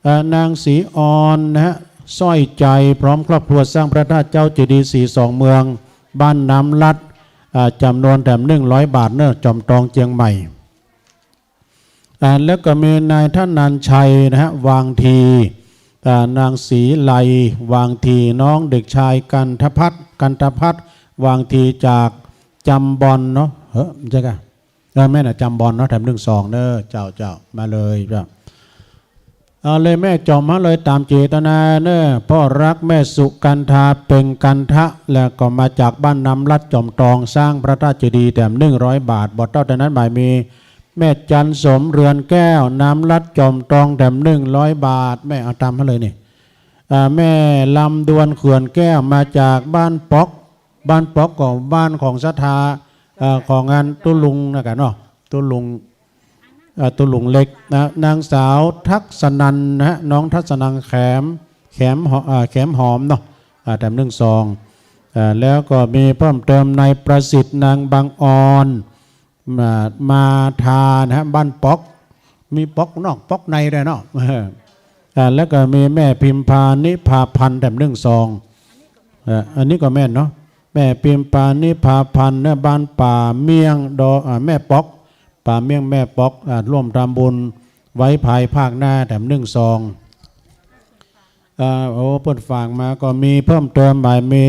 อ่า นางศรีออนนะฮะ สร้อยใจ พร้อมครอบครัว สร้างพระธาตุเจ้าเจดีย์สีสองเมือง บ้านน้ำลัด อ่า จำนวนแถมนึ่งร้อยบาทเน้อ จอมตองเจียงใหม่ อ่า แล้วก็มีนายธนัญชัยนะฮะ วังที อ่า นางศรีไล วังที น้องเด็กชายกันทพัฒน์ กันทพัฒน์ วังที จากจำบอนเนาะ เฮ้อ บ่ใจ้กะ เออ แม่นน่ะ จำบอนเนาะ แถมนึ่งซองเน้อ เจ้า เจ้า มาเลยเจ้า เอาเลยแม่ จ๋อมมาเลย ต๋ามเจตนาเน้อ ป้อรัก แม่สุกันทา เพ็งกันทะ แล้วก็มาจากบ้านน้ำลัดจอมตอง สร้างพระธาตุเจดีย์แถมนึ่งร้อยบาท บ่เต้าแต่นั้นบ่าย มีแม่จันสม เรือนแก้ว น้ำลัดจอมตอง แถมนึ่งร้อยบาท แม่เอาต๋ามมาเลยนี่ อ่า แม่ลำดวน เขื่อนแก้ว มาจากบ้านป๊อก บ้านป๊อกก็บ้านของศรัทธา เอ่อ ของอันตุ๊ลุงนะกะเนาะ ตุ๊ลุง เอ่อ ตุ๊ลุงเล็กนะ นางสาวทักษนันนะฮะ น้องทักษนัน แขม แขมหอ เอ่อ แขมหอมเนาะ อ่า แถมนึ่งซอง เอ่อ แล้วก็มีเพิ่มเติม นายประสิทธิ์ นางบังออน มา มาทานะฮะ บ้านป๊อก มีป๊อกนอกป๊อกในด้วยเนาะ อ่า แล้วก็มีแม่พิมพานิพาพันธ์แถมนึ่งซอง อ่า อันนี้ก็แม่นเนาะ แม่พิมพานิพาพันธ์เนี่ย บ้านป่าเมี่ยงดอ อ่า แม่ป๊อก ป่าเมี่ยงแม่ป๊อก อ่า ร่วมทำบุญไว้ภายภาคหน้าแถมนึ่งซอง อ่า โอ้ เปิ้นฝากมาก็มีเพิ่มเติมหมายมี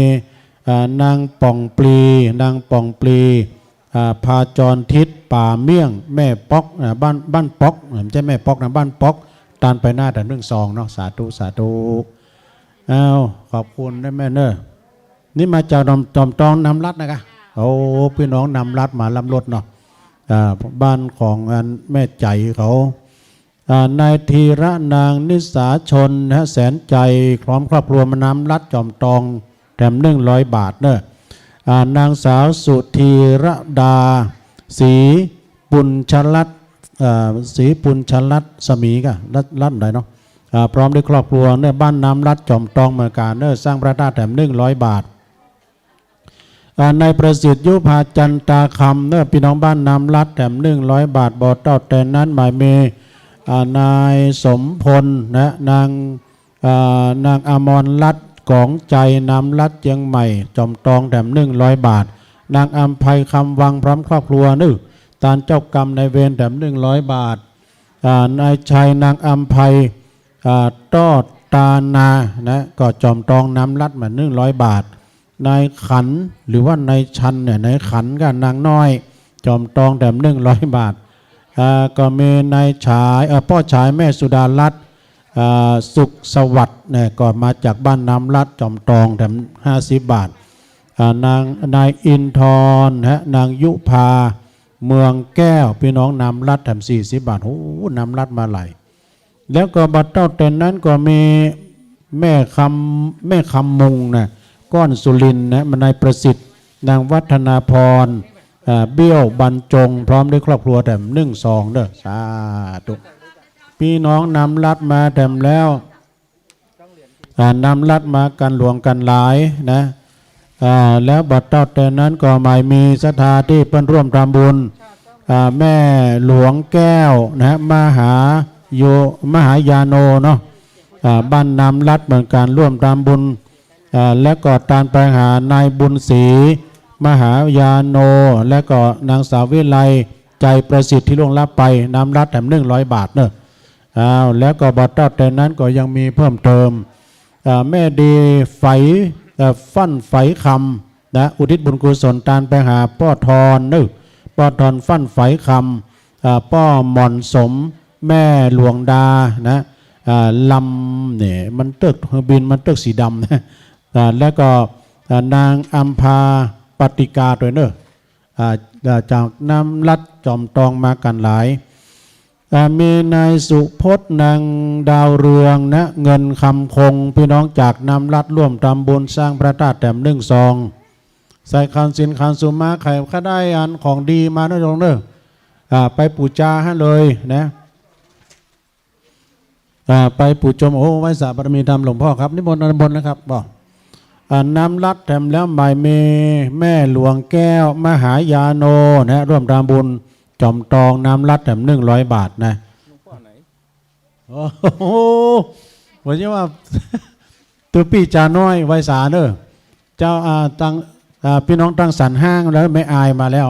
อ่า นางป่องปลี นางป่องปลี อ่า พาจรทิศ ป่าเมี่ยง แม่ป๊อก อ่า บ้าน บ้านป๊อก อ่า ไม่ใช่แม่ป๊อกนะ บ้านป๊อก ตานไปหน้าแถมนึ่งซองเนาะ สาธุ สาธุ อ้าว ขอบคุณนะแม่เนอะ นี่มาจากจอม จอมตองน้ำรัดนะคะ โอ้ พี่น้องน้ำรัดมาล้ำรถเนาะ อ่า บ้านของอันแม่ใจ๋เขา อ่า นายธีระนางนิสาชนนะฮะ แสนใจ พร้อมครอบครัวมาน้ำรัดจอมตองแถมนึ่งร้อยบาทเนอะ อ่า นางสาวสุธีรดา ศรีปุญชรัตน์ อ่า ศรีปุญชรัตน์สมีกะ รัตน์ รัตน์ใดเนาะ อ่า พร้อมด้วยครอบครัวเนอะ บ้านน้ำรัดจอมตองเหมือนกันเนอะ สร้างพระธาตุแถมนึ่งร้อยบาท อ่า นายประสิทธิ์ยุพาจันตาคำเนอะ พี่น้องบ้านน้ำรัดแถมนึ่งร้อยบาท บ่เต้าแต่นั้นหมายมี อ่า นายสมพลนะ นาง อ่า นางอมรรัตน์กองใจ น้ำรัดเจียงใหม่ จอมตองแถมนึ่งร้อยบาท นางอำไพคำวังพร้อมครอบครัวเนอะ ตานเจ้ากรรมนายเวรแถมนึ่งร้อยบาท อ่า นายชัยนางอำไพ อ่า ต้อตานานะ ก็จอมตองน้ำรัดมานึ่งร้อยบาท นายขันหรือว่านายชันเนี่ย นายขันกับนางน้อย จอมตองแถมนึ่งร้อยบาท อ่า ก็มีนายฉาย เอ่อ ป้อฉายแม่สุดารัตน์ อ่า สุขสวัสดิ์เนี่ย ก็มาจากบ้านน้ำรัดจอมตองแถมห้าสิบบาท อ่า นาง นายอินทร์นะ นางยุพา เมืองแก้ว พี่น้องน้ำรัดแถมสี่สิบบาท โอ้ น้ำรัดมาหลาย แล้วก็บ่เต้าแต่นั้นก็มีแม่คำ แม่คำมุงนะ ก้อนสุรินทร์นะ มานายประสิทธิ์ นางวัฒนาพร อ่า เบี้ยวบรรจง พร้อมด้วยครอบครัวแถมนึ่งซองเด้อ สาธุ พี่น้องน้ำรัดมาแถมแล้ว อ่า น้ำรัดมากั๋นหลวงกั๋นหลายนะ อ่า แล้วบ่เต้าแต่นั้นก็หมายมีศรัทธาตี้เปิ้นร่วมทำบุญ อ่า แม่หลวงแก้วนะ มหาโย มหายาโนเนาะ อ่า บ้านน้ำรัดเหมือนกั๋นร่วมทำบุญ อ่า แล้วก็ตานไปหานายบุญศรี มหายาโน แล้วก็นางสาววิไล ใจประสิทธิ์ตี้ล่วงลับไป น้ำรัดแถมนึ่งร้อยบาทเนอะ อ้าว แล้วก็บ่เต้าแต่นั้นก็ยังมีเพิ่มเติม อ่า แม่ดีไฝ เอ่อ ฟั่นไฝคำนะ อุทิศบุญกุศลตานไปหาป้อทอนเนอะ ป้อทอนฟั่นไฝคำ อ่า ป้อหม่อนสม แม่หลวงดานะ อ่า ลำเนี่ยมันเติ๊ก บินมันเติ๊กสีดำนะ อ่า แล้วก็ อ่า นางอำภาปฏิกาตวยเนอะ อ่า อ่า จากน้ำรัดจอมตองมากั๋นหลาย อ่า มีนายสุพจน์ นางดาวเรืองนะ เงินคำคง พี่น้องจากน้ำรัดร่วมทำบุญสร้างพระธาตุแถมนึ่งซอง ใส่ขันสินขันสุมา ใครข้าได้อันของดีมานะโยมเนอะ อ่า ไปปู๋จาหั้นเลยนะ อ่า ไปปู๋จม โอ้ ไหว้สาบารมีธรรมหลวงพ่อครับ นิมนต์ด้านบนนะครับ บอก อ่า น้ำรัดแถมแล้วหมายมีแม่หลวงแก้ว มหายาโนนะ ร่วมทำบุญจอมตองน้ำรัดแถมนึ่งร้อยบาทนะ โอ้โห ว่าจะว่า ตุ๊ปี้จาน้อย ไหว้สาเนอะ เจ้า อ่า ตัง อ่า พี่น้องตังสันห้างแล้ว แม่อายมาแล้ว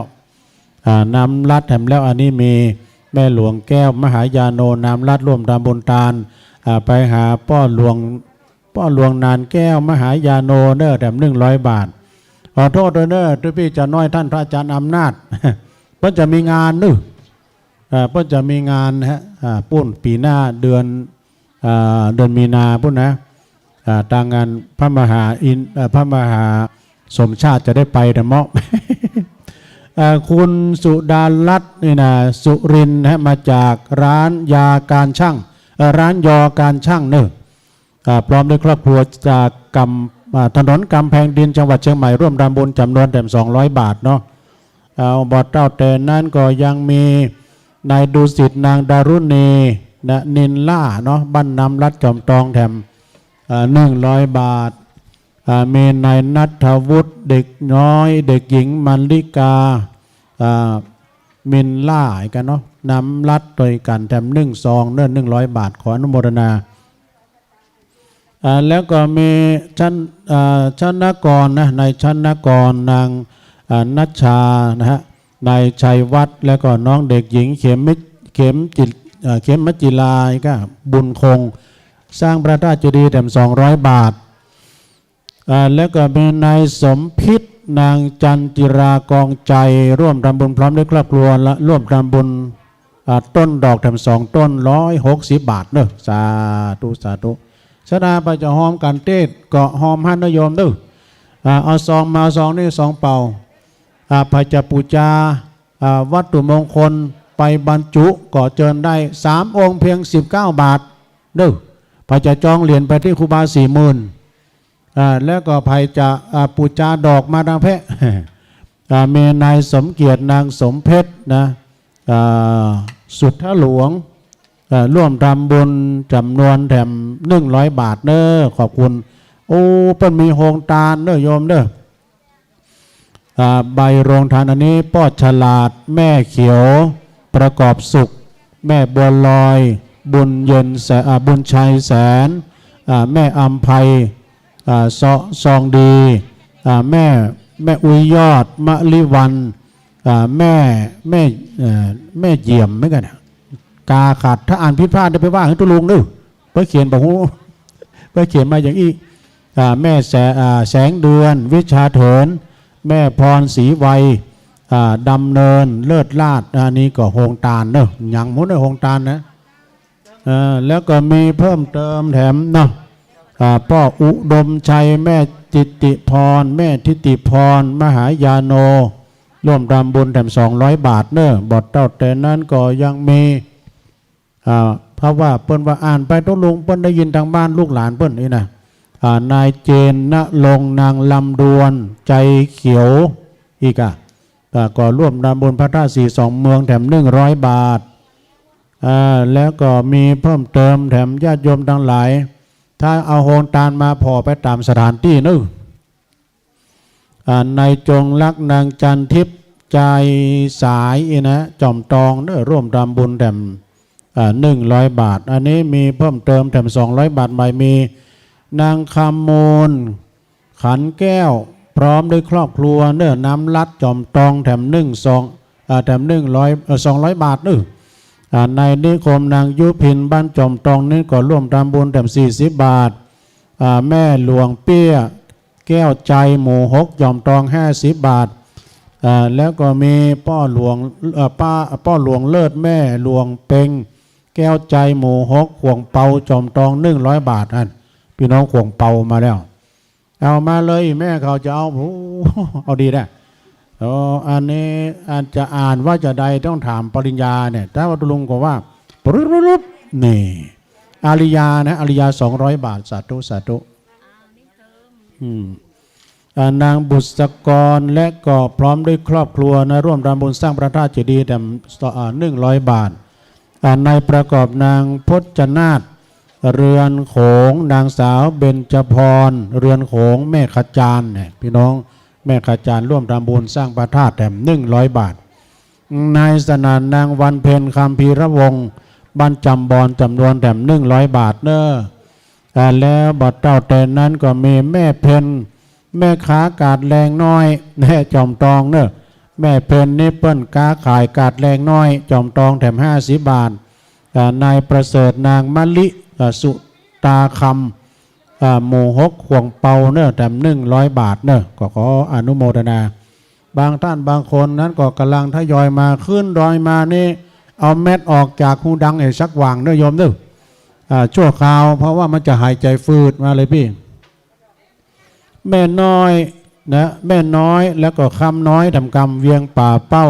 อ่า น้ำรัดแถมแล้ว อันนี้มีแม่หลวงแก้ว มหายาโน น้ำรัดร่วมทำบุญตาน อ่า ไปหาป้อหลวง ป้อหลวงนานแก้ว มหายาโนเนอะ แถมนึ่งร้อยบาท ขอโทษด้วยเนอะ ตุ๊ปี้จาน้อย ท่านพระอาจารย์อำนาจ เปิ้นจะมีงานเนอะ อ่า เปิ้นจะมีงานนะฮะ อ่า ปู๊นปี๋หน้าเดือน อ่า เดือนมีนาปู๊นนะ อ่า ตางงานพระมหาอินทร์ เอ่อ พระมหาสมชาติจะได้ไปแต่เมาะ อ่า คุณสุดารัตน์นี่นะ สุรินทร์นะฮะ มาจากร้านยาการช่าง เอ่อ ร้านยอการช่างเนอะ อ่า พร้อมด้วยครอบครัวจากกำ อ่า ถนนกำแพงดิน จังหวัดเชียงใหม่ ร่วมทำบุญจำนวนแถมสองร้อยบาทเนาะ เอา บ่เต้าแต่นั้นก็ยังมีนายดุสิต นางดารุณี นะ นินล่าเนาะ บ้านน้ำรัดจอมตองแถม อ่า หนึ่งร้อยบาท อ่า มีนายณัฐวุฒิ เด็กน้อย เด็กหญิง มัลลิกา อ่า มินล่า กั๋นเนาะ น้ำรัดตวยกั๋นแถมนึ่งซองเนอะ หนึ่งร้อยบาท ขออนุโมทนา อ่า แล้วก็มีชน- อ่า ชนกรนะ นายชนกร นาง อ่า นัชชานะฮะ นายชัยวัฒน์ แล้วก็น้องเด็กหญิงเขมมิ- เขมจิต- อ่า เขมมจิลา ก็บุญคง สร้างพระธาตุเจดีย์แถมสองร้อยบาท อ่า แล้วก็มีนายสมพิษ นางจันจิรากองใจ ร่วมทำบุญพร้อมด้วยครอบครัว และร่วมทำบุญ อ่า ต้นดอกแถมสองต้น ร้อยหกสิบบาทเนอะ สาธุ สาธุ สะดา ไปจะฮอมกั๋นเต๊ด ก็ฮอมหั้นนะโยมเนอะ อ่า เอาซองมา ซองนี้ซองเปล่า อ่า ไปจะปู๋จา อ่า วัตถุมงคลไปบรรจุ ก็เจิญได้ สามองค์เพียงสิบเก้าบาทเนอะ ไปจะจองเหรียญไปตี้ครูบาสี่หมื่น อ่า แล้วก็ไปจะ อ่า ปู๋จาดอกมาตางแพะ อ่า มีนายสมเกียรติ นางสมเพชรนะ อ่า สุทธหลวง อ่า ร่วมทำบุญจ๋ำนวนแถมหนึ่งร้อยบาทเนอะ ขอบคุณ โอ้ เปิ้นมีโฮงตานเนอะโยมเนอะ อ่า ใบโฮงตานอันนี้ ป้อฉลาด แม่เขียว ประกอบสุข แม่บัวลอย บุญเย็นแส- อ่า บุญชัยแสน อ่า แม่อำไพ อ่า เซาะ ซองดี อ่า แม่ แม่อุ๊ยยอด มะลิวัลย์ อ่า แม่ แม่ เอ่อ แม่เยี่ยมเหมือนกั๋นอะ กาขัด ถ้าอ่านผิดพลาดจะไปว่าหื้อตุ๊ลุงเนอะ เปิ้นเขียนบ่ฮู้ เปิ้นเขียนมาอย่างอี้ อ่า แม่แส- อ่า แสงเดือน วิชาเถิน แม่พรศรีไวย อ่า ดำเนิน เลิศลาภ อันนี้ก็โฮงตานเนอะ ยังหมู่เนอะ โฮงตานนะ เอ่อ แล้วก็มีเพิ่มเติมแถมเนาะ อ่า ป้ออุดมชัย แม่จิตติพร แม่ทิติพร มหายาโน ร่วมทำบุญแถมสองร้อยบาทเนอะ บ่เต้าแต่นั้นก็ยังมี อ่า เพราะว่าเปิ้นว่าอ่านไปตุ๊ลุง เปิ้นได้ยินตางบ้านลูกหลานเปิ้นนี่นะ อ่า นายเจนณรงค์ นางลำดวน ใจเขียว อีกอะ อ่า ก็ร่วมทำบุญพระธาตุสีสองเมืองแถมหนึ่งร้อยบาท อ่า แล้วก็มีเพิ่มเติมแถมญาติโยมตังหลาย ถ้าเอาโฮงตานมาผ่อไปต๋ามสถานตี้เนอะ อ่า นายจงรัก นางจันทิพย์ ใจสาย อีนะ จอมตองเนอะ ร่วมทำบุญแถม อ่า หนึ่งร้อยบาท อันนี้มีเพิ่มเติมแถมสองร้อยบาทใหม่ มีนางคำมูล ขันแก้ว พร้อมด้วยครอบครัวเนอะ น้ำลัด จอมตองแถมหนึ่งซอง อ่า แถมหนึ่งร้อย เอ่อ สองร้อยบาทเนอะ อ่า นายนิคม นางยุพิน บ้านจอมตองนี่ก็ร่วมทำบุญแถมสี่สิบบาท อ่า แม่หลวงเปี้ย แก้วใจ หมู่หก จอมตอง ห้าสิบบาท อ่า แล้วก็มีป้อหลวง เอ่อ ป้า ป้อหลวงเลิศ แม่หลวงเป็ง แก้วใจ หมู่หก ขวงเปา จอมตอง หนึ่งร้อยบาท อัน พี่น้องขวงเปามาแล้ว เอามาเลย แม่เขาจะเอา โอ้ เอาดีนะ เออ อันนี้อาจจะอ่านว่าจะใด ต้องถามปริญญาเนี่ย ถ้าว่าตุ๊ลุงก็ว่า ปรึ๊บ นี่ อาริยานะ อาริยา สองร้อยบาท สาธุ สาธุ อืม อ่า นางบุษกร และก็พร้อมด้วยครอบครัวนะ ร่วมทำบุญสร้างพระธาตุเจดีย์แถม อ่า หนึ่งร้อยบาท อ่า นายประกอบ นางพจนาถ เรือนโขง นางสาวเบญจพร เรือนโขง แม่ขจารเนี่ย พี่น้อง แม่ขจารร่วมทำบุญสร้างพระธาตุแถมหนึ่งร้อยบาท นายสนั่น นางวันเพ็ญ คัมภีรวงศ์ บ้านจำบอน จ๋ำนวนแถมหนึ่งร้อยบาทเนอะ อ่า แล้วบ่เต้าแต่นั้นก็มีแม่เพ็ญ แม่ค้ากาดแรงน้อย แน่จอมตองเนอะ แม่เพ็ญนี่เปิ้นค้าขายกาดแรงน้อย จอมตองแถมห้าสิบบาท อ่า นายประเสริฐ นางมะลิ อ่า สุตาคำ อ่า หมู่หก ขวงเปาเนอะ แถมหนึ่งร้อยบาทเนอะ ก็ขออนุโมทนา บางท่านบางคนนั้นก็ก่ำลังทยอยมา ขึ้นดอยมานี่ เอาแมสออกจากฮูดังให้สักหว่างเนอะโยมเนอะ อ่า ชั่วคราว เพราะว่ามันจะหายใจ๋ฟืด มาเลยปี้ แม่น้อยนะ แม่น้อย แล้วก็คำน้อย แถมกำ เวียงป่าเป้า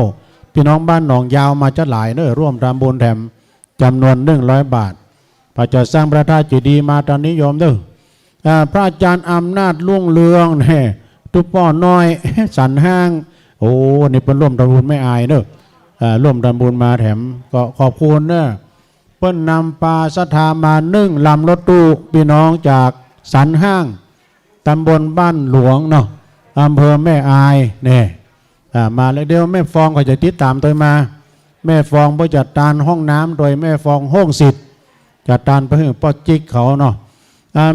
พี่น้องบ้านหนองยาวมาจ๊ะหลายเนอะ ร่วมทำบุญแถมจ๋ำนวนหนึ่งร้อยบาท พระเจ้าสร้างพระธาตุเจดีย์มาต๋อนนี้โยมเนอะ อ่า พระอาจารย์อำนาจรุ่งเรืองเนี่ย ตุ๊ป้อน้อย สันห้าง โอ้ นี่เปิ้นร่วมทำบุญแม่อายเนอะ อ่า ร่วมทำบุญมาแถม ก็ขอบคุณเนอะ เปิ้นนำปาศรัทธามานึ่งลำรถตู้ พี่น้องจากสันห้าง ตำบลบ้านหลวงเนาะ อำเภอแม่อายเนี่ย อ่า มาแล้ว เดี๋ยวแม่ฟองเขาจะติดต๋ามตวยมา แม่ฟองเปิ้นจะตานห้องน้ำตวย แม่ฟองโฮ่งสิทธิ์ จะตานไปหื้อป้อจิ๊กเขาเนาะ อ่า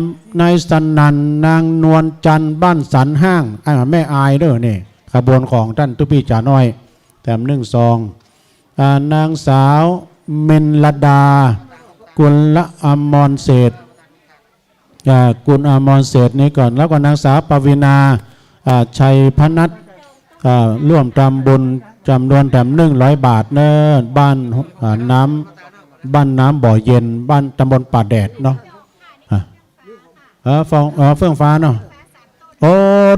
นายสนั่น นางนวลจันทร์ บ้านสันห้าง อ่า แม่อายเด้อ นี่ ขบวนของต้านตุ๊ปี้จ๋าน้อย แถมนึ่งซอง อ่า นางสาวเมนลดา กุลอมรเศรษฐ อ่า กุลอมรเศรษฐนี่ก่อน แล้วก็นางสาวปวีณา อ่า ชัยพนัส อ่า ร่วมทำบุญจ๋ำนวนแถมนึ่งร้อยบาทเน้อ บ้าน อ่า น้ำ บ้านน้ำบ่อเย็น บ้าน ตำบลป่าแดดเนาะ อ่ะ เออ ฟอง เออ เฟื่องฟ้าเนาะ โอ้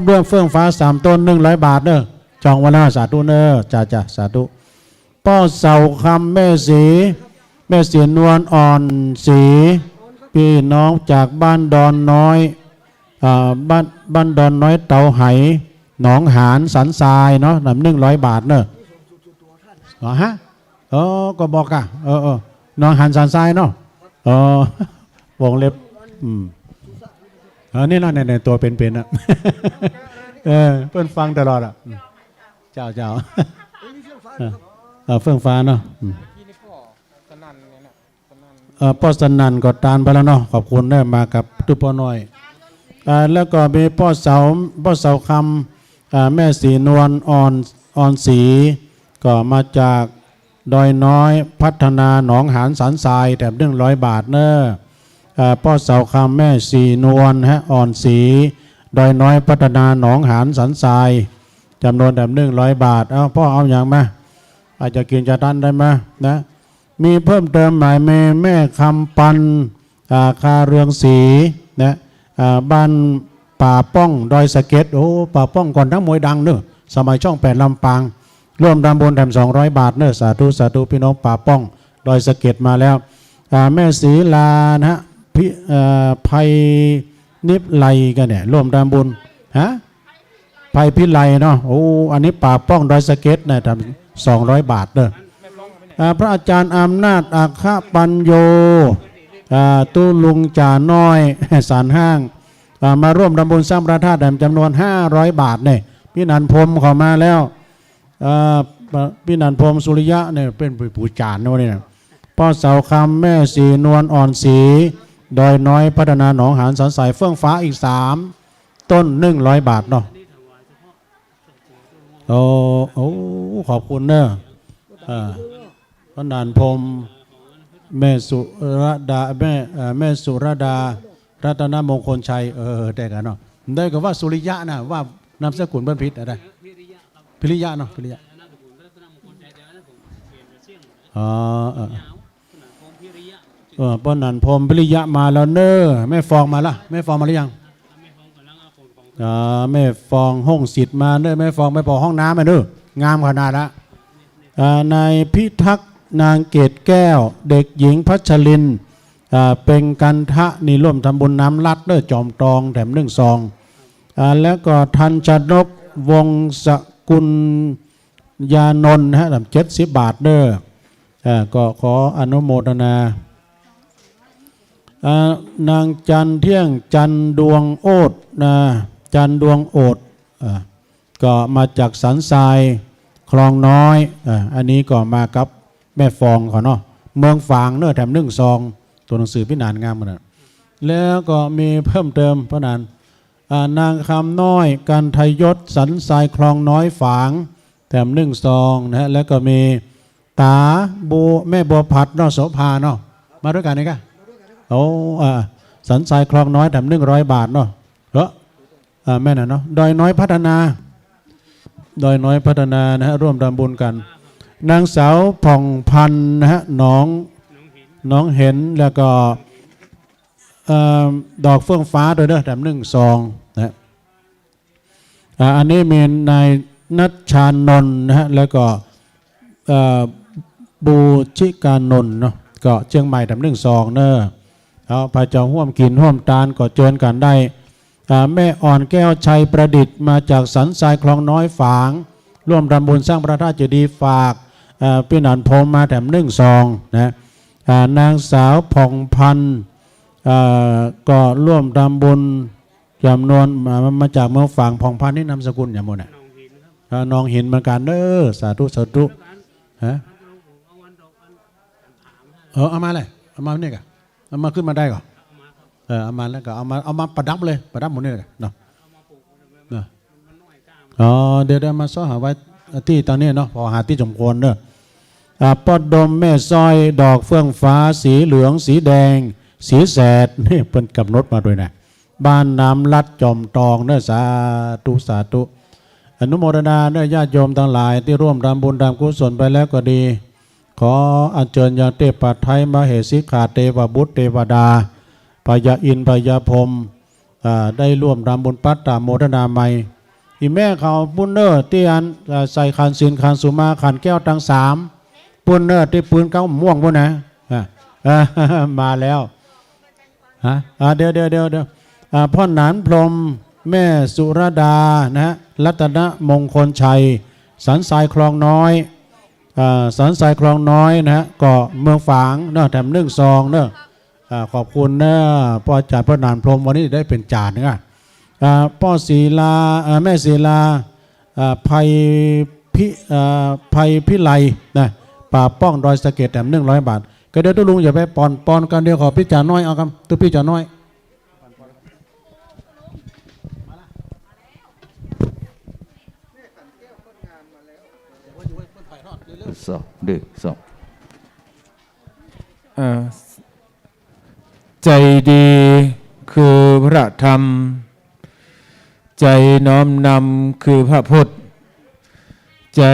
ด้วงเฟื่องฟ้าสามต้น นึ่งร้อยบาทเน้อ จองไว้แล้ว สาธุเน้อ จ้า จ้า สาธุ ป้อเสาคำ แม่ศรี แม่ศรีนวลอ่อนศรี พี่น้องจากบ้านดอนน้อย อ่า บ้าน บ้านดอนน้อยเตาไห หนองหานสันทรายเนาะ นำนึ่งร้อยบาทเน้อ อ๋อฮะ เออ ก็บอกอ่ะ เออ เออ หนองหานสันทรายเนาะ เออ วงเล็บ อืม เออ นี่นะ เนี่ย เนี่ย ตั๋วเป๋นๆ น่ะ เออ เปิ้นฟังตลอดอ่ะ อืม เจ้า เจ้า เออ เออ เฟื่องฟ้าเนาะ อืม เออ ป้อสนั่นก็ตานไปแล้วเนาะ ขอบคุณเน้อ มากับตุ๊ป้อน้อย อ่า แล้วก็มีป้อเสา ป้อเสาคำ อ่า แม่ศรีนวลอ่อน อ่อนศรี ก็มาจากดอยน้อยพัฒนาหนองหานสันทราย แถมนึ่งร้อยบาทเน้อ อ่า ป้อเสาคำ แม่ศรีนวลฮะ อ่อนศรี ดอยน้อยพัฒนาหนองหานสันทราย จ๋ำนวนแถมนึ่งร้อยบาท เอ้า ป้อเอาหยังมา อาจจะกิ๋นจะตันได้มานะ มีเพิ่มเติมไหม มีแม่คำปัน อ่า คาเรืองศรี นะ อ่า บ้านป่าป้อง ดอยสะเก็ด โอ้ ป่าป้องก่อนตั้งมวยดังเน้อ สมัยช่องแปดลำปาง ร่วมทำบุญแถมสองร้อยบาทเน้อ สาธุ สาธุ พี่น้องป่าป้อง ดอยสะเก็ดมาแล้ว อ่า แม่ศรีลานะฮะ พิ เอ่อ ไพนิพไลก็เนี่ย ร่วมทำบุญ ฮะ ไพพิไลเนาะ โอ้ อันนี้ป่าป้องดอยสะเก็ดนะ ทำสองร้อยบาทเน้อ อ่า พระอาจารย์อำนาจอัคคปัญโญ อ่า ตุ๊ลุงจ๋าน้อย สันห้าง อ่า มาร่วมทำบุญสร้างพระธาตุแถมจ๋ำนวนห้าร้อยบาทเนี่ย พี่หนันพรหมเขามาแล้ว อ่า พี่หนันพรหมสุริยะเนี่ย เปิ้นผู้จ๋ารย์นะวันนี้นะ ป้อเสาคำ แม่ศรีนวลอ่อนศรี ดอยน้อยพัฒนาหนองหานสันทราย เฟื่องฟ้าอีกสามต้น นึ่งร้อยบาทเนาะ โอ้ โอ้ ขอบคุณเน้อ อ่า ป้อหนานพรหม แม่สุรดา แม่ เอ่อ แม่สุรดา รัตนมงคลชัย เออ ได้กั๋นเนาะ ได้ก็ว่าสุริยะนะ ว่านามสกุลเปิ้นผิดอะไร พิริยะเนาะ พิริยะ อ๋อ เออ เออ ป้อหนานพรหมพิริยะมาแล้วเน้อ แม่ฟองมาละ แม่ฟองมาหรือยัง อ่า แม่ฟองห้องสิทธิ์มาเน้อ แม่ฟองไปผ่อห้องน้ำมาเน้อ งามขนาดละ อ่า นายพิทักษ์ นางเกตแก้ว เด็กหญิงพัชรินทร์ อ่า เพ็งกันทะ นี่ร่วมทำบุญน้ำลัดเน้อ จอมตอง แถมนึ่งซอง อ่า แล้วก็ทันชนก วงศกุลยานนท์นะฮะ แถมเจ็ดสิบบาทเน้อ อ่า ก็ขออนุโมทนา อ่า นางจันเที่ยง จันดวงโอดนะ จันดวงโอด อ่า ก็มาจากสันทรายคลองน้อย อ่า อันนี้ก็มากับแม่ฟองเขาเนาะ เมืองฝางเน้อ แถมนึ่งซอง ตั๋วหนังสือปี้หนานงามขนาด แล้วก็มีเพิ่มเติมป้อหนาน อ่า นางคำน้อย กันทยศ สันทรายคลองน้อยฝาง แถมนึ่งซองนะฮะ แล้วก็มี ต๋าบัว แม่บัวผัดเนาะ โสภาเนาะ มาด้วยกั๋นนี่กะ โอ้ อ่า สันทรายคลองน้อย แถมนึ่งร้อยบาทเนาะ เออ อ่า แม่นน่ะเนาะ ดอยน้อยพัฒนา ดอยน้อยพัฒนานะฮะ ร่วมทำบุญกั๋น นางสาวผ่องพันธ์นะฮะ หนอง หนองเห็น แล้วก็ เอ่อ ดอกเฟื่องฟ้าด้วยเน้อ แถมนึ่งซองนะฮะ อ่า อันนี้มีนายนัชชานนท์นะฮะ แล้วก็ เอ่อ บูชิกานนท์เนาะ ก็เจียงใหม่ แถมนึ่งซองเน้อ เอา พาเจ้าฮ่วมกิ๋นฮ่วมตานก็เจิญกั๋นได้ อ่า แม่อ่อนแก้วชัยประดิษฐ์ มาจากสันทรายคลองน้อยฝาง ร่วมทำบุญสร้างพระธาตุเจดีย์ฝาก อ่า ปี้หนานพรหมมาแถมนึ่งซองนะ อ่า นางสาวผ่องพันธ์ อ่า ก็ร่วมทำบุญ จ๋ำนวน มา มาจากเมืองฝาง ผ่องพันธ์นี่นามสกุลหยังหมู่น่ะ หนองหินครับ อ่า หนองหินเหมือนกั๋นเน้อ สาธุ สาธุ ฮะ เออ เอามาเลย เอามานี่ก่อ เอามาขึ้นมาได้ก่อ เออ เอามาแล้วก็เอามา เอามาประดับเลย ประดับหมดนี่เลยเนาะ เนาะ อ๋อ เดี๋ยว เดี๋ยวมาซ้อหาไว้ตี้ตรงนี้เนาะ พอหาตี้สมควรเนาะ อ่า ป้อดมแม่สร้อย ดอกเฟื่องฟ้า สีเหลือง สีแดง สีแสด นี่เปิ้นกำหนดมาด้วยนะ บ้านน้ำลัดจอมตองเนาะ สาธุ สาธุ อนุโมทนาเนาะ ญาติโยมตังหลายตี้ร่วมทำบุญทำกุศลไปแล้วก็ดี ขออัญเชิญยังเทพไทย มเหสี ข้าเทวบุตรเทวดา พญาอินทร์พญาพรหม อ่า ได้ร่วมทำบุญปัตตาโมทนาใหม่ อี่แม่เขาปุ้นเน่อ ตี้อัน อ่า ใส่ขันธ์ศีล ขันธ์สุมา ขันธ์แก้วตังสาม ปุ้นเน่อ ตี้ปืนเก๊าม่วงปุ้นนะ อ่า อ่า มาแล้ว ฮะ อ่า เดี๋ยว เดี๋ยว เดี๋ยว เดี๋ยว อ่า พ่อหนานพรหม แม่สุรดานะฮะ รัตนมงคลชัย สันทรายคลองน้อย อ่า สันทรายคลองน้อยนะฮะ ก็เมืองฝางเนาะ แถมนึ่งซองเนาะ อ่า ขอบคุณเนาะ ป้อจ๋ารย์ พ่อหนานพรหม วันนี้ได้เป๋นจ๋ารย์นะ อ่า ป้อศรีลา อ่า แม่ศรีลา อ่า ไพพิ อ่า ไพพิไลนะ ป่าป้อง ดอยสะเก็ด แถมนึ่งร้อยบาท ก็เดี๋ยวตุ๊ลุงอย่าไปปอน ปอนกัน เดี๋ยวขอปี้จ๋าน้อย เอากำ ตุ๊ปี้จ๋าน้อย สอง ดึง สอง อ่า ใจ๋ดี คือพระธรรม ใจ๋น้อมนำ คือพระพุทธ ใจ๋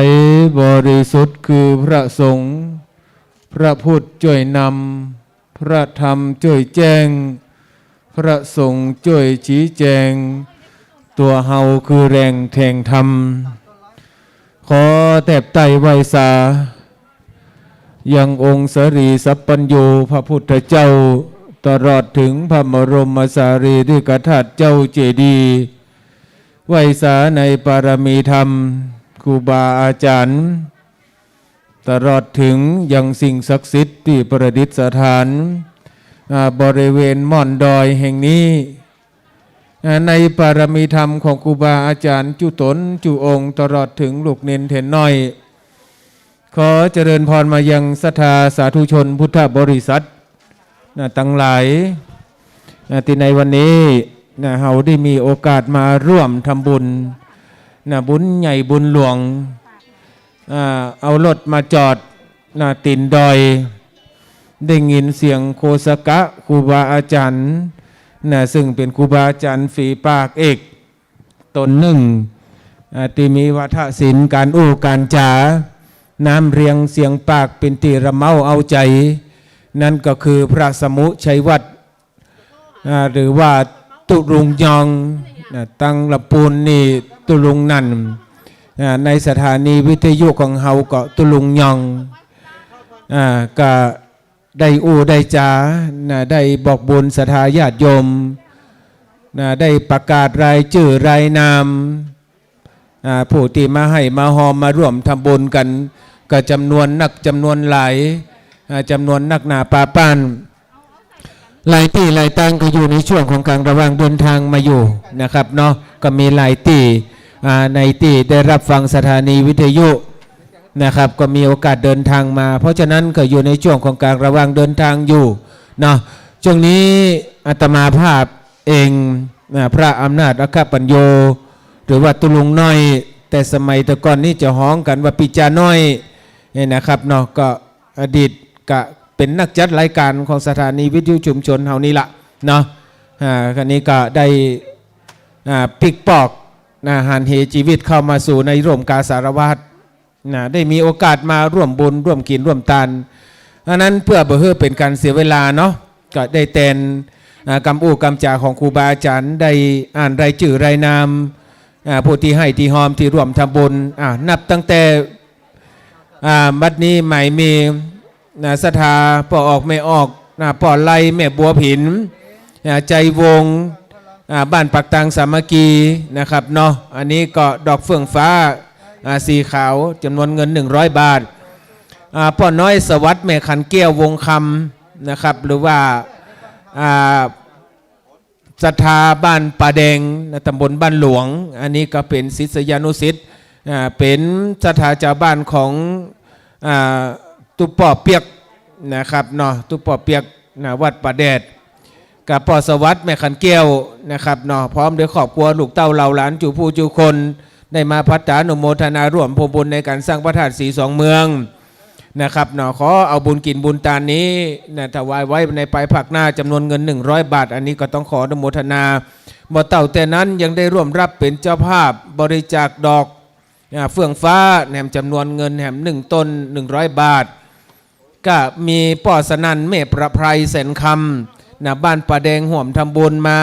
บริสุทธิ์ คือพระสงฆ์ พระพุทธจ้วยนำ พระธรรมจ้วยแจ้ง พระสงฆ์จ้วยชี้แจง ตั๋วเฮาคือแรงแทงธรรม ขอแตบไต้ไหว้สา ยังองค์สรีสัพพัญญูพระพุทธเจ้า ตลอดเถิงพระบรมสารีริกธาตุเจ้าเจดีย์ ไหว้สาในปารมีธรรม ครูบาอาจ๋ารย์ ตลอดเถิงยังสิ่งศักดิ์สิทธิ์ตี้ประดิษฐาน อ่า บริเวณม่อนดอยแห่งนี้ อ่า ในปารมีธรรมของครูบาอาจ๋ารย์จุ๊ต๋นจุ๊องค์ ตลอดเถิงลูกเณรเถรน้อย ขอเจริญพรมายังศรัทธาสาธุชนพุทธบริษัท นะ ตังหลาย นะ ตี้ในวันนี้ นะ เฮาได้มีโอกาสมาร่วมทำบุญ นะ บุญใหญ่บุญหลวง อ่า เอารถมาจอด นะ ตี๋นดอย ได้ยินเสียงโคสกะครูบาอาจ๋ารย์ นะ ซึ่งเป๋นครูบาอาจ๋ารย์ฝีปากเอก ต๋นนึ่ง อ่า ตี้มีวาทะศิลป์ก๋านอู้ก๋านจ๋า น้ำเรียงเสียงปากเป๋นตี้ระเม้าเอาใจ๋ นั้นก็คือพระสมุชัยวัฒน์ อ่า หรือว่าตุ๊ลุงยอง นะ ตังละปูนนี่ตุ๊ลุงนั่น อ่า ในสถานีวิทยุของเฮาก็ตุ๊ลุงยอง อ่า ก็ ได้อู้ได้จ๋า นะ ได้บอกบุญศรัทธาญาติโยม นะ ได้ประกาศรายจื้อรายนาม อ่า ผู้ตี้มาไห้มาฮอมมาร่วมทำบุญกั๋น ก็จ๋ำนวนนักจ๋ำนวนหลาย อ่า จ๋ำนวนนักหนาปาป๊าน หลายตี้หลายตางก็อยู่ในช่วงของก๋านระหว่างเดินทางมาอยู่นะครับเนาะ ก็มีหลายตี้ อ่า ในตี้ได้รับฟังสถานีวิทยุ นะครับ ก็มีโอกาสเดินทางมา เพราะฉะนั้นก็อยู่ในช่วงของก๋านระหว่างเดินทางอยู่เนาะ ช่วงนี้อาตมาภาพเอง นะ พระอำนาจอัคคปัญโญ หรือว่าตุ๊ลุงน้อย แต่สมัยแต่ก่อนนี้จะฮ้องกั๋นว่าปี้จ๋าน้อย เนี่ยนะครับเนาะ ก็อดีตก็เป๋นนักจัดรายก๋านของสถานีวิทยุชุมชนเฮานี่ละเนาะ อ่า คราวนี้ก็ได้ อ่า ปิ๊กปอก นะ หันเหจีวิตเข้ามาสู่ในร่มก๋าสาละวาส นะ ได้มีโอกาสมาร่วมบุญร่วมกิ๋นร่วมตาน อันนั้นเพื่อบ่หื้อเป๋นก๋านเสียเวลาเนาะ ก็ได้แตน อ่า กำอู้กำจ๋าของครูบาอาจ๋ารย์ ได้อ่านรายจื้อรายนาม อ่า ผู้ตี้ไห้ตี้ฮอมตี้ร่วมทำบุญ อ่า นับตั้งแต่ อ่า บัดนี้หมายมี นะ ศรัทธาป้อออกแม่ออก นะ ป้อไล่แม่บัวผิน นะ ใจวง อ่า บ้านปากตางสามัคคีนะครับเนาะ อันนี้ก็ดอกเฟื่องฟ้า อ่า สีขาว จ๋ำนวนเงินหนึ่งร้อยบาท อ่า ป้อน้อยสวัสดิ์ แม่ขันแก้ววงคำนะครับ หรือว่า อ่า ศรัทธาบ้านป่าแดง นะ ตำบลบ้านหลวง อันนี้ก็เป๋นศิษยานุศิษย์ อ่า เป๋นศรัทธาจาวบ้านของ อ่า ตุ๊ป้อเปียกนะครับเนาะ ตุ๊ป้อเปียก นะ วัดป่าแดด กับป้อสวัสดิ์แม่ขันแก้วนะครับเนาะ พร้อมด้วยครอบครัวลูกเต้าเหล่าหลานจู๋ผู้จู๋คน ได้มาภัตตานุโมทนาร่วมทำบุญในก๋านสร้างพระธาตุสีสองเมืองนะครับเนาะ ขอเอาบุญกิ๋นบุญตานนี้นะ ถวายไว้ในภายภาคหน้าจ๋ำนวนเงินหนึ่งร้อยบาท อันนี้ก็ต้องขออนุโมทนา บ่เต้าแต่นั้นยังได้ร่วมฮับเป๋นเจ้าภาพบริจาคดอก อ่า เฟื่องฟ้าแหมจ๋ำนวนเงินแหมหนึ่งต้นหนึ่งร้อยบาท ก็มีป้อสนั่นแม่ประไพรแสนคำ นะ บ้านป่าแดงฮ่วมทำบุญมา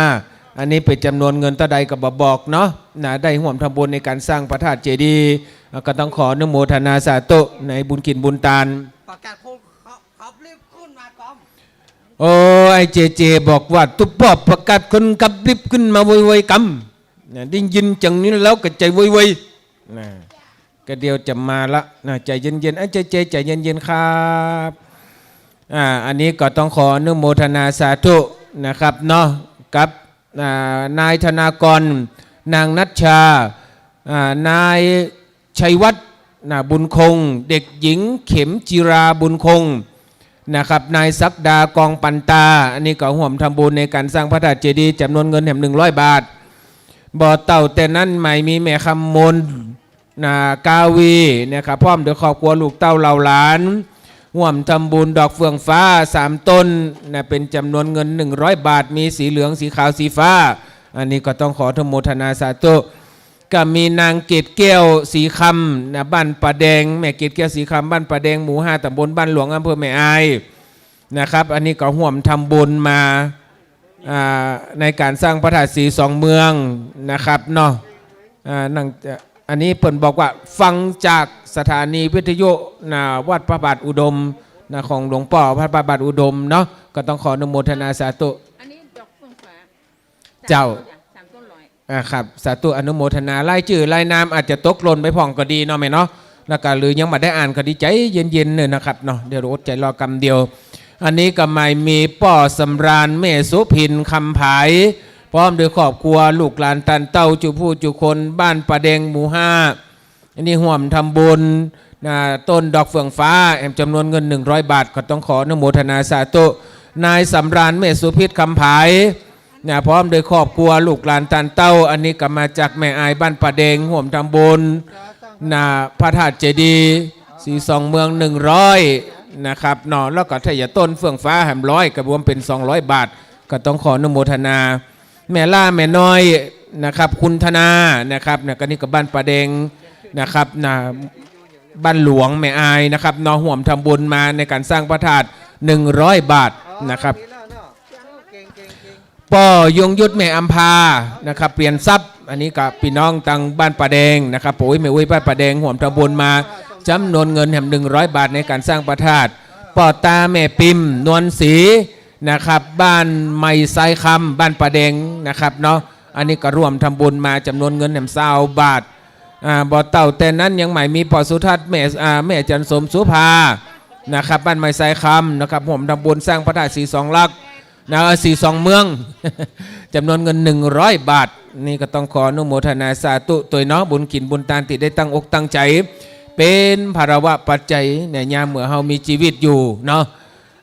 อันนี้เป๋นจ๋ำนวนเงินเต้าใดก็บ่บอกเนาะ นะ ได้ฮ่วมทำบุญในก๋านสร้างพระธาตุเจดีย์ อ่า ก็ต้องขออนุโมทนาสาธุในบุญกิ๋นบุญตาน ประกาศคนขับ ขับลิฟต์ขึ้นมาก่อน โอ้ ไอ้เจเจบอกว่า ตุ๊ปป้อประกาศคนขับลิฟต์ขึ้นมาไวๆ ก่อน นะ ได้ยินจังนี้แล้วก็ใจ๋ไวๆ นะ ก็เดี๋ยวจะมาละนะ ใจ๋เย็นๆ ไอ้เจเจใจ๋เย็นๆ ครับ อ่า อันนี้ก็ต้องขออนุโมทนาสาธุนะครับเนาะ กับ อ่า นายธนากร นางนัชชา อ่า นายชัยวัฒน์ นะ บุญคง เด็กหญิงเข็มจิรา บุญคง นะครับ นายศักดา กองปันตา อันนี้ก็ฮ่วมทำบุญในก๋านสร้างพระธาตุเจดีย์จ๋ำนวนเงินแหมหนึ่งร้อยบาท บ่เต้าแต่นั้นหมายมีแม่คำมน นะ กาวี นะครับ พร้อมด้วยครอบครัวลูกเต้าเหล่าหลาน ฮ่วมทำบุญดอกเฟื่องฟ้าสามต้น นะ เป๋นจ๋ำนวนเงินหนึ่งร้อยบาท มีสีเหลือง สีขาว สีฟ้า อันนี้ก็ต้องขออนุโมทนาสาธุ ก็มีนางเกตแก้ว สีคำ นะ บ้านป่าแดง แม่เกตแก้ว สีคำ บ้านป่าแดง หมู่ห้า ตำบลบ้านหลวง อำเภอแม่อาย นะครับ อันนี้ก็ฮ่วมทำบุญมา อ่า ในก๋านสร้างพระธาตุสีสองเมืองนะครับเนาะ อ่า นั่ง อันนี้เปิ้นบอกว่าฟังจากสถานีวิทยุ นะ วัดพระบาทอุดม นะ ของหลวงป้อวัดพระบาทอุดมเนาะ ก็ต้องขออนุโมทนาสาธุ อันนี้ดอกเฟื่องฟ้า เจ้า สามต้นร้อย อ่า ครับ สาธุอนุโมทนา รายจื้อรายนามอาจจะตกหล่นไปพ่องก็ดีเนาะแม่เนาะ แล้วก็หรือยังบ่ได้อ่านก็ดีใจ๋เย็นๆ เน่อนะครับเนาะ เดี๋ยวอดใจ๋รอกำเดียว อันนี้ก็หมายมีป้อสำราญแม่สุพินคำผาย พร้อมด้วยครอบครัวลูกหลานต้านเต้าจู๋ผู้จู๋คน บ้านป่าแดงหมู่ห้า อันนี้ฮ่วมทำบุญ นะ ต้นดอกเฟื่องฟ้าแหมจ๋ำนวนเงินหนึ่งร้อยบาท ก็ต้องขออนุโมทนาสาธุ นายสำราญแม่สุพินคำผาย นะ พร้อมด้วยครอบครัวลูกหลานต้านเต้า อันนี้ก็มาจากแม่อายบ้านป่าแดง ฮ่วมทำบุญ นะ พระธาตุเจดีย์สีสองเมืองหนึ่งร้อยนะครับเนาะ แล้วก็ถ้าจะต้นเฟื่องฟ้าแหมร้อย ก็รวมเป๋นสองร้อยบาท ก็ต้องขออนุโมทนา แม่ล่าแม่น้อยนะครับ คุณธนานะครับ นะ ก็นี่ก็บ้านป่าแดงนะครับ นะ บ้านหลวงแม่อายนะครับเนาะ ฮ่วมทำบุญมาในก๋านสร้างพระธาตุหนึ่งร้อยบาทนะครับ ป้อยงยุทธแม่อำภานะครับ เปลี่ยนทรัพย์ อันนี้ก็ปี้น้องตางบ้านป่าแดงนะครับ ป้ออุ๊ยแม่อุ๊ยบ้านป่าแดง ฮ่วมทำบุญมาจ๋ำนวนเงินแหมหนึ่งร้อยบาทในก๋านสร้างพระธาตุ ป้อตาแม่ปิม นวลศรีนะครับ บ้านใหม่ทรายคำ บ้านป่าแดงนะครับเนาะ อันนี้ก็ฮ่วมทำบุญมาจ๋ำนวนเงินแหมซาวบาท อ่า บ่เต้าแต่นั้นยังหมายมีป้อสุทัศน์ แม่ อ่า แม่จันทร์สมโสภานะครับ บ้านใหม่ทรายคำนะครับ ฮ่วมทำบุญสร้างพระธาตุสีสองลักษณ์ นะ สีสองเมือง จ๋ำนวนเงินหนึ่งร้อยบาท นี่ก็ต้องขออนุโมทนาสาธุตวยเนาะ บุญกิ๋นบุญตานตี้ได้ตั้งอกตั้งใจ๋ เป๋นภาระวะปัจจัยในยามเมื่อเฮามีจีวิตอยู่เนาะ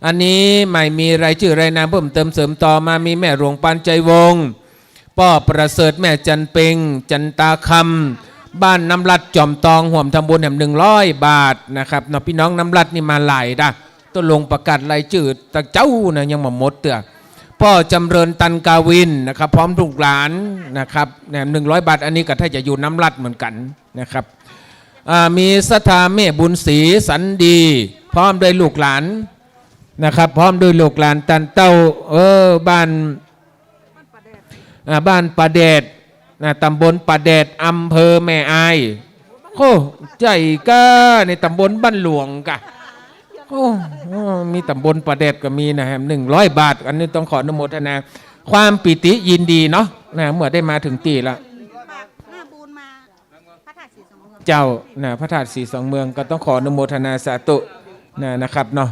อันนี้หมายมีรายจื้อรายนามเพิ่มเติมเสริมต่อมา มีแม่หลวงปานใจวงศ์ ป้อประเสริฐ แม่จันเพ็ง จันตาคำ บ้านน้ำรัด จอมตอง ฮ่วมทำบุญแหมหนึ่งร้อยบาทนะครับเนาะ ปี้น้องน้ำรัดนี่มาหลายดะ ตกลงประกาศรายจื้อตะเจ้านะ ยังบ่หมดเตื้อ ป้อจำเริญ ตันกาวินนะครับ พร้อมลูกหลานนะครับ แหมหนึ่งร้อยบาท อันนี้ก็ถ้าจะอยู่น้ำรัดเหมือนกั๋นนะครับ อ่า มีศรัทธาแม่บุญศรี สันดี พร้อมด้วยลูกหลานนะครับ พร้อมด้วยลูกหลานต้านเต้า เออ บ้าน อ่า บ้านป่าแดดนะ ตำบลป่าแดด อำเภอแม่อาย โอ้ ใจ๋ก้า ในตำบลบ้านหลวงก้า โอ้ มีตำบลป่าแดดก็มีนะแหมหนึ่งร้อยบาท อันนี้ต้องขออนุโมทนา ความปีติยินดีเนาะ นะ เมื่อได้มาถึงตี้ละ หน้าบูนมา พระธาตุสีสองเมือง เจ้า นะ พระธาตุสีสองเมือง ก็ต้องขออนุโมทนาสาธุ นะ นะครับเนาะ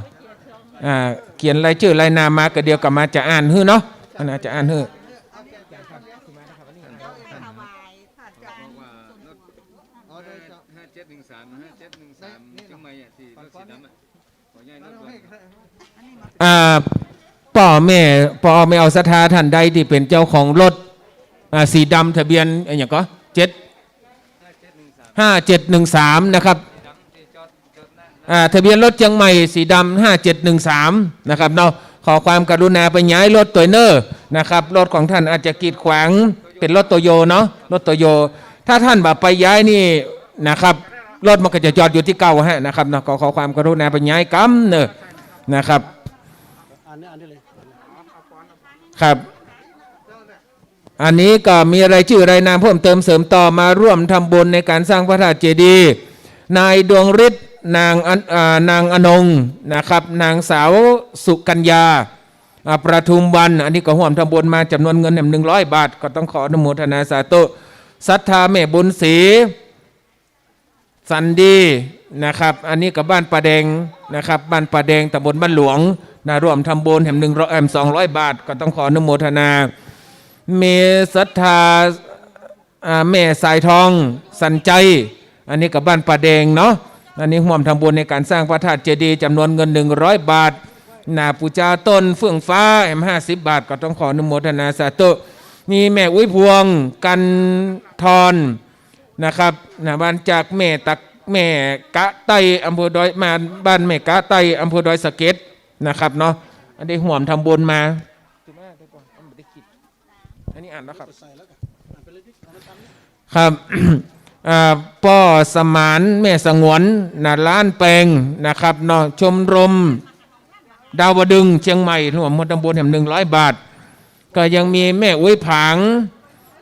อ่า เขียนรายจื้อรายนามมาก็เดี๋ยวก็มาจะอ่านหื้อเนาะ อันน่ะจะอ่านหื้อ ห้าเจ็ดหนึ่งสาม ห้าเจ็ดหนึ่งสาม เชียงใหม่อะ ที่รถสีดำอะ อ่า ป้อแม่ ป้อแม่เอาศรัทธาท่านใดตี้เป๋นเจ้าของรถ อ่า สีดำทะเบียนอะหยังก่อ เจ็ด ห้าเจ็ดหนึ่งสาม นะครับ อ่า ทะเบียนรถเจียงใหม่สีดำ ห้าเจ็ดหนึ่งสาม นะครับเนาะ ขอความกรุณาไปย้ายรถตวยเน่อนะครับ รถของท่านอาจจะกีดขวาง เป๋นรถโตโยเนาะ รถโตโย ถ้าท่านบ่ไปย้ายนี่นะครับ รถมันก็จะจอดอยู่ตี้เก่าฮะนะครับเนาะ ขอ ขอความกรุณาไปย้ายกำเน่อนะครับ ครับ อันนี้ก็มีรายจื้อรายนามเพิ่มเติมเสริมต่อมาร่วมทำบุญในก๋านสร้างพระธาตุเจดีย์ นายดวงฤทธิ์ นางอน- อ่า นางอนงค์นะครับ นางสาวสุกัญญา อ่า ประทุมวรรณ อันนี้ก็ฮ่วมทำบุญมาจ๋ำนวนเงินแหมหนึ่งร้อยบาท ก็ต้องขออนุโมทนาสาธุ ศรัทธาแม่บุญศรี สันดีนะครับ อันนี้ก็บ้านป่าแดงนะครับ บ้านป่าแดง ตำบลบ้านหลวงนะ ร่วมทำบุญแหมหนึ่งร้อย แหมสองร้อยบาท ก็ต้องขออนุโมทนา มีศรัทธา อ่า แม่สายทอง สันใจ อันนี้ก็บ้านป่าแดงเนาะ อันนี้ฮ่วมทำบุญในก๋านสร้างพระธาตุเจดีย์จ๋ำนวนเงินหนึ่งร้อยบาทนะ ปู่จาต้นเฟื่องฟ้า แหมห้าสิบบาท ก็ต้องขออนุโมทนาสาธุ มีแม่อุ๊ยพวง กันทร นะครับ นะ บ้านจากแม่ตัก แม่กะใต้ อำเภอดอย มาบ้านแม่กะใต้ อำเภอดอยสะเก็ด นะครับเนาะ อันนี้ฮ่วมทำบุญมา อันนี้อ่านแล้วครับ ครับ อ่า ป้อสมาน แม่สงวน นะ ร้านแปง นะครับเนาะ ชมรม ดาวดึงส์เจียงใหม่ ฮ่วมทำบุญแหมหนึ่งร้อยบาท ก็ยังมีแม่อุ๊ยผาง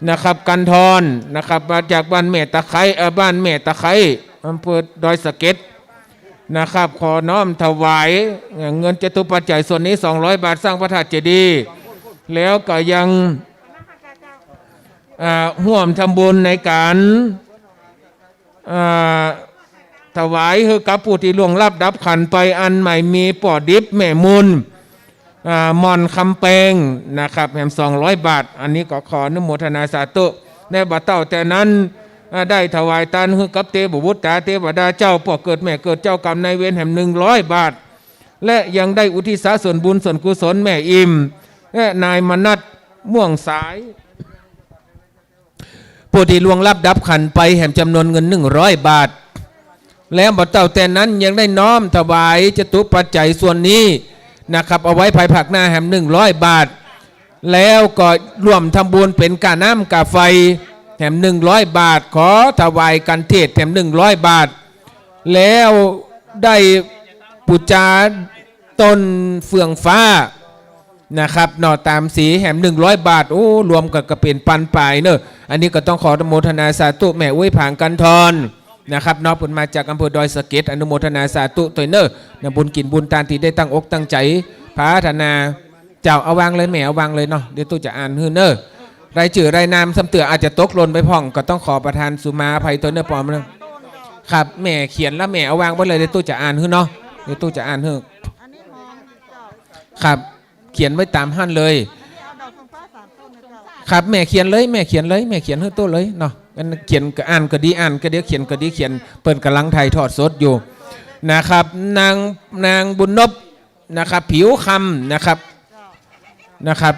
นะครับ กันทรนะครับ มาจากบ้านแม่ตะไคร้ เอ่อ บ้านแม่ตะไคร้ อำเภอดอยสะเก็ดนะครับ ขอน้อมถวายเงินจตุปัจจัยส่วนนี้สองร้อยบาท สร้างพระธาตุเจดีย์ แล้วก็ยัง อ่า ฮ่วมทำบุญในก๋าน อ่า ถวายหื้อกับผู้ตี้ล่วงลับดับขันธ์ไป อันหมายมีป้อดิบแม่มูล อ่า หม่อนคำแปงนะครับ แหมสองร้อยบาท อันนี้ก็ขออนุโมทนาสาธุ และบ่เต้าแต่นั้น อ่า ได้ถวายตานหื้อกับเตวบุตรตาเตวดาเจ้า ป้อเกิดแม่เกิดเจ้ากรรมนายเวรแหมหนึ่งร้อยบาท และยังได้อุทิศส่วนบุญส่วนกุศลแม่อิ่ม และนายมนัส ม่วงสาย ผู้ตี้ล่วงลับดับขันธ์ไปแหมจ๋ำนวนเงินหนึ่งร้อยบาท แล้วบ่เต้าแต่นั้นยังได้น้อมถวายจตุปัจจัยส่วนนี้นะครับ เอาไว้ภายภาคหน้าแหมหนึ่งร้อยบาท แล้วก็ร่วมทำบุญเป๋นก้าน้ำก้าไฟแหมหนึ่งร้อยบาท ขอถวายกัณฑ์เทศน์แหมหนึ่งร้อยบาท แล้วได้ปู๋จาต้นเฟื่องฟ้า นะครับเนาะ ต๋ามสีแหมหนึ่งร้อยบาท โอ้ รวมกั๋นก็เป๋นปันป๋ายเน่อ อันนี้ก็ต้องขออนุโมทนาสาธุ แม่อุ๊ยผาง กันทรนะครับเนาะ เปิ้นมาจากอำเภอดอยสะเก็ด อนุโมทนาสาธุตวยเน่อ นะ บุญกิ๋นบุญตานตี้ได้ตั้งอกตั้งใจ๋ปรารถนา เจ้า เอาวางเลยแม่ เอาวางเลยเนาะ เดี๋ยวตุ๊จะอ่านหื้อเน่อ รายจื้อรายนามซ้ำเตื้ออาจจะตกหล่นไปพ่อง ก็ต้องขอประทานสุมาอภัยตวยเน่อ ปอมเน่อ ครับ แม่เขียนแล้วแม่เอาวางไว้เลย เดี๋ยวตุ๊จะอ่านหื้อเนาะ เดี๋ยวตุ๊จะอ่านหื้อ ครับ เขียนไว้ต๋ามหั้นเลย ครับ แม่เขียนเลย แม่เขียนเลย แม่เขียนหื้อตุ๊เลยเนาะ อันเขียนก็อ่านก็ดี อ่านก็ดี เขียนก็ดี เขียน เปิ้นก่ำลังถ่ายทอดสดอยู่นะครับ นาง นางบุญนพนะครับ ผิวคำนะครับ นะครับ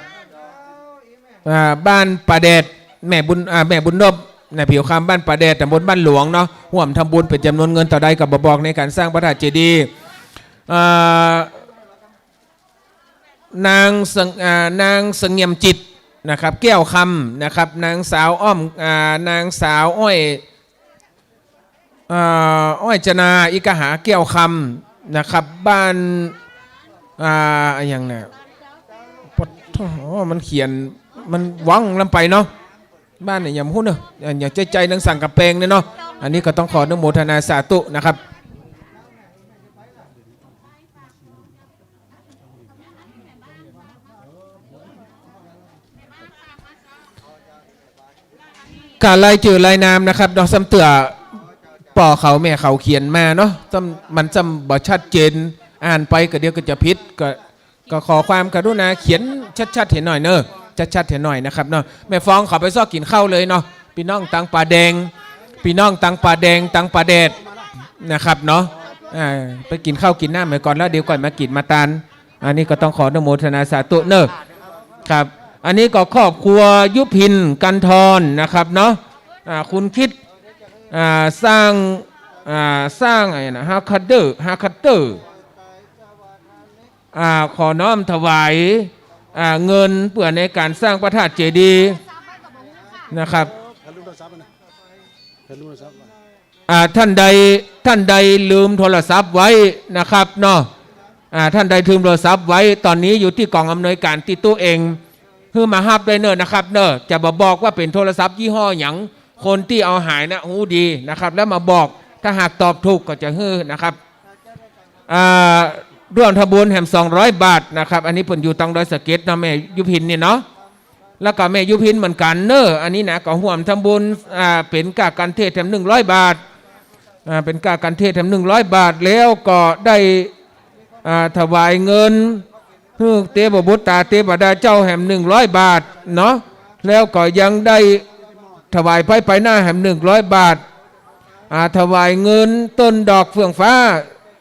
อ่า บ้านป่าแดด แม่บุญ อ่า แม่บุญนพ นะ ผิวคำ บ้านป่าแดด ตำบลบ้านหลวงเนาะ ฮ่วมทำบุญเป๋นจ๋ำนวนเงินเต้าใดก็บ่บอก ในก๋านสร้างพระธาตุเจดีย์ อ่า นางเสง- อ่า นางเสงี่ยมจิตนะครับ แก้วคำนะครับ นางสาวอ้อม อ่า นางสาวอ้อย อ่า อ้อยจนา อิกหา แก้วคำนะครับ บ้าน อ่า อะหยังเนี่ย ปะโถ มันเขียน มันว่องล้ำไปเนาะ บ้านเนี่ย ยำหุ้นเนาะ อย่างใจใจนางสังกะแปงเนี่ยเนาะ อันนี้ก็ต้องขออนุโมทนาสาธุนะครับ ก็รายจื้อรายนามนะครับเนาะ ซ้ำเตื้อป้อเขาแม่เขาเขียนมาเนาะ ซ้ำ มันซ้ำบ่ชัดเจน อ่านไปก็เดี๋ยวก็จะผิด ก็ ก็ขอความกรุณาเขียนชัดๆ หื้อหน่อยเน่อ ชัดๆ หื้อหน่อยนะครับเนาะ แม่ฟองเขาไปซอกกิ๋นข้าวเลยเนาะ ปี้น้องตางป่าแดง ปี้น้องตางป่าแดง ตางป่าแดดนะครับเนาะ อ่า ไปกิ๋นข้าวกิ๋นน้ำไปก่อน แล้วเดี๋ยวก่อนมากิ๋นมาตาน อันนี้ก็ต้องขออนุโมทนาสาธุเนอะ ครับ อันนี้ก็ครอบครัวยุพิน กันทรนะครับเนาะ อ่า คุณคิด อ่า สร้าง อ่า สร้างไอ้นะ ฮาคัตเตอร์ ฮาคัตเตอร์ อ่า ขอน้อมถวาย อ่า เงินเปื้อในก๋านสร้างพระธาตุเจดีย์นะครับ อ่า ท่านใด ท่านใดลืมโทรศัพท์ไว้นะครับเนาะ อ่า ท่านใดลืมโทรศัพท์ไว้ ต๋อนนี้อยู่ตี้ก๋องอำนวยก๋านตี้ตุ๊เอง หื้อมาฮับได้เน่อนะครับเน่อ จะบ่บอกว่าเป๋นโทรศัพท์ยี่ห้อหยัง คนตี้เอาหายนะฮู้ดีนะครับ แล้วมาบอก ถ้าหากตอบถูกก็จะหื้อนะครับ อ่า ร่วมทำบุญแหมสองร้อยบาทนะครับ อันนี้เปิ้นอยู่ตังดอยสะเก็ดเนาะ แม่ยุพินนี่เนาะ แล้วก็แม่ยุพินเหมือนกั๋นเน่อ อันนี้นะ ก็ฮ่วมทำบุญ อ่า เป๋นก้ากัณฑ์เทศน์แหมหนึ่งร้อยบาท อ่า เป๋นก้ากัณฑ์เทศน์แหมหนึ่งร้อยบาท แล้วก็ได้ อ่า ถวายเงิน หื้อเตวบุตรตาเตวดาเจ้าแหมหนึ่งร้อยบาทเนาะ แล้วก็ยังได้ถวายไพรไปหน้าแหมหนึ่งร้อยบาท อ่า ถวายเงินต้นดอกเฟื่องฟ้า